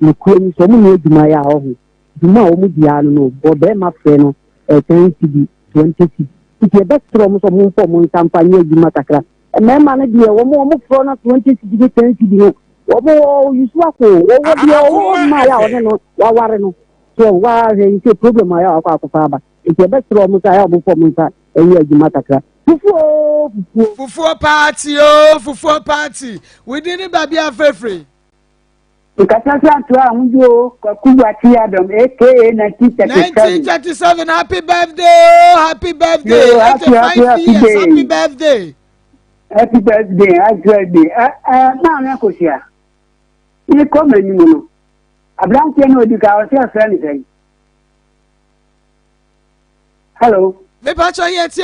[SPEAKER 18] nokorɛ ni sɛ wɔn nyɛ adwuma yɛ a wɔho dwuma a wɔn di ara no no bɔ bɛrima frɛ no ten cedi 20 cedi nti ɛbɛserɛ wɔn sɛ wɔn mfa wɔn nsa mfa nyɛ adwuma kakra Mmarima no deɛ wɔn wɔn frɔ na 20 cedi ne 10 cedi no wɔn wɔ yusu ako wɔwɔ deɛ ɔwɔ mmaa yɛ a ɔne no waware no so wahwɛ yi sɛ problem ayɛ a wakɔ akɔfa aba nti ɛbɛsrɛ wɔn sɛ ayɛ a wɔn fɔ wɔn nsa ɛyɛ adwuma kakra fufuo fufuo.
[SPEAKER 3] Fufuo party oo fufuo party within ne baabi afrɛfrɛ.
[SPEAKER 18] Nkasase Antoa Ahodwo Kwaku Boakye Yiadom aka 1937.
[SPEAKER 3] 1937 happy birthday oh happy birthday
[SPEAKER 18] Yo, happy, happy,
[SPEAKER 3] 85
[SPEAKER 18] happy
[SPEAKER 3] years
[SPEAKER 18] day.
[SPEAKER 3] happy birthday.
[SPEAKER 18] Happy birthday, happy birthday. Ɛ ɛ maame Akosua, ne kɔ m'anim no, aberanteɛ no odi ka ɔsɛ ɛfrɛ ne sɛn? Hello.
[SPEAKER 3] Mepa kyɛ yɛ tie.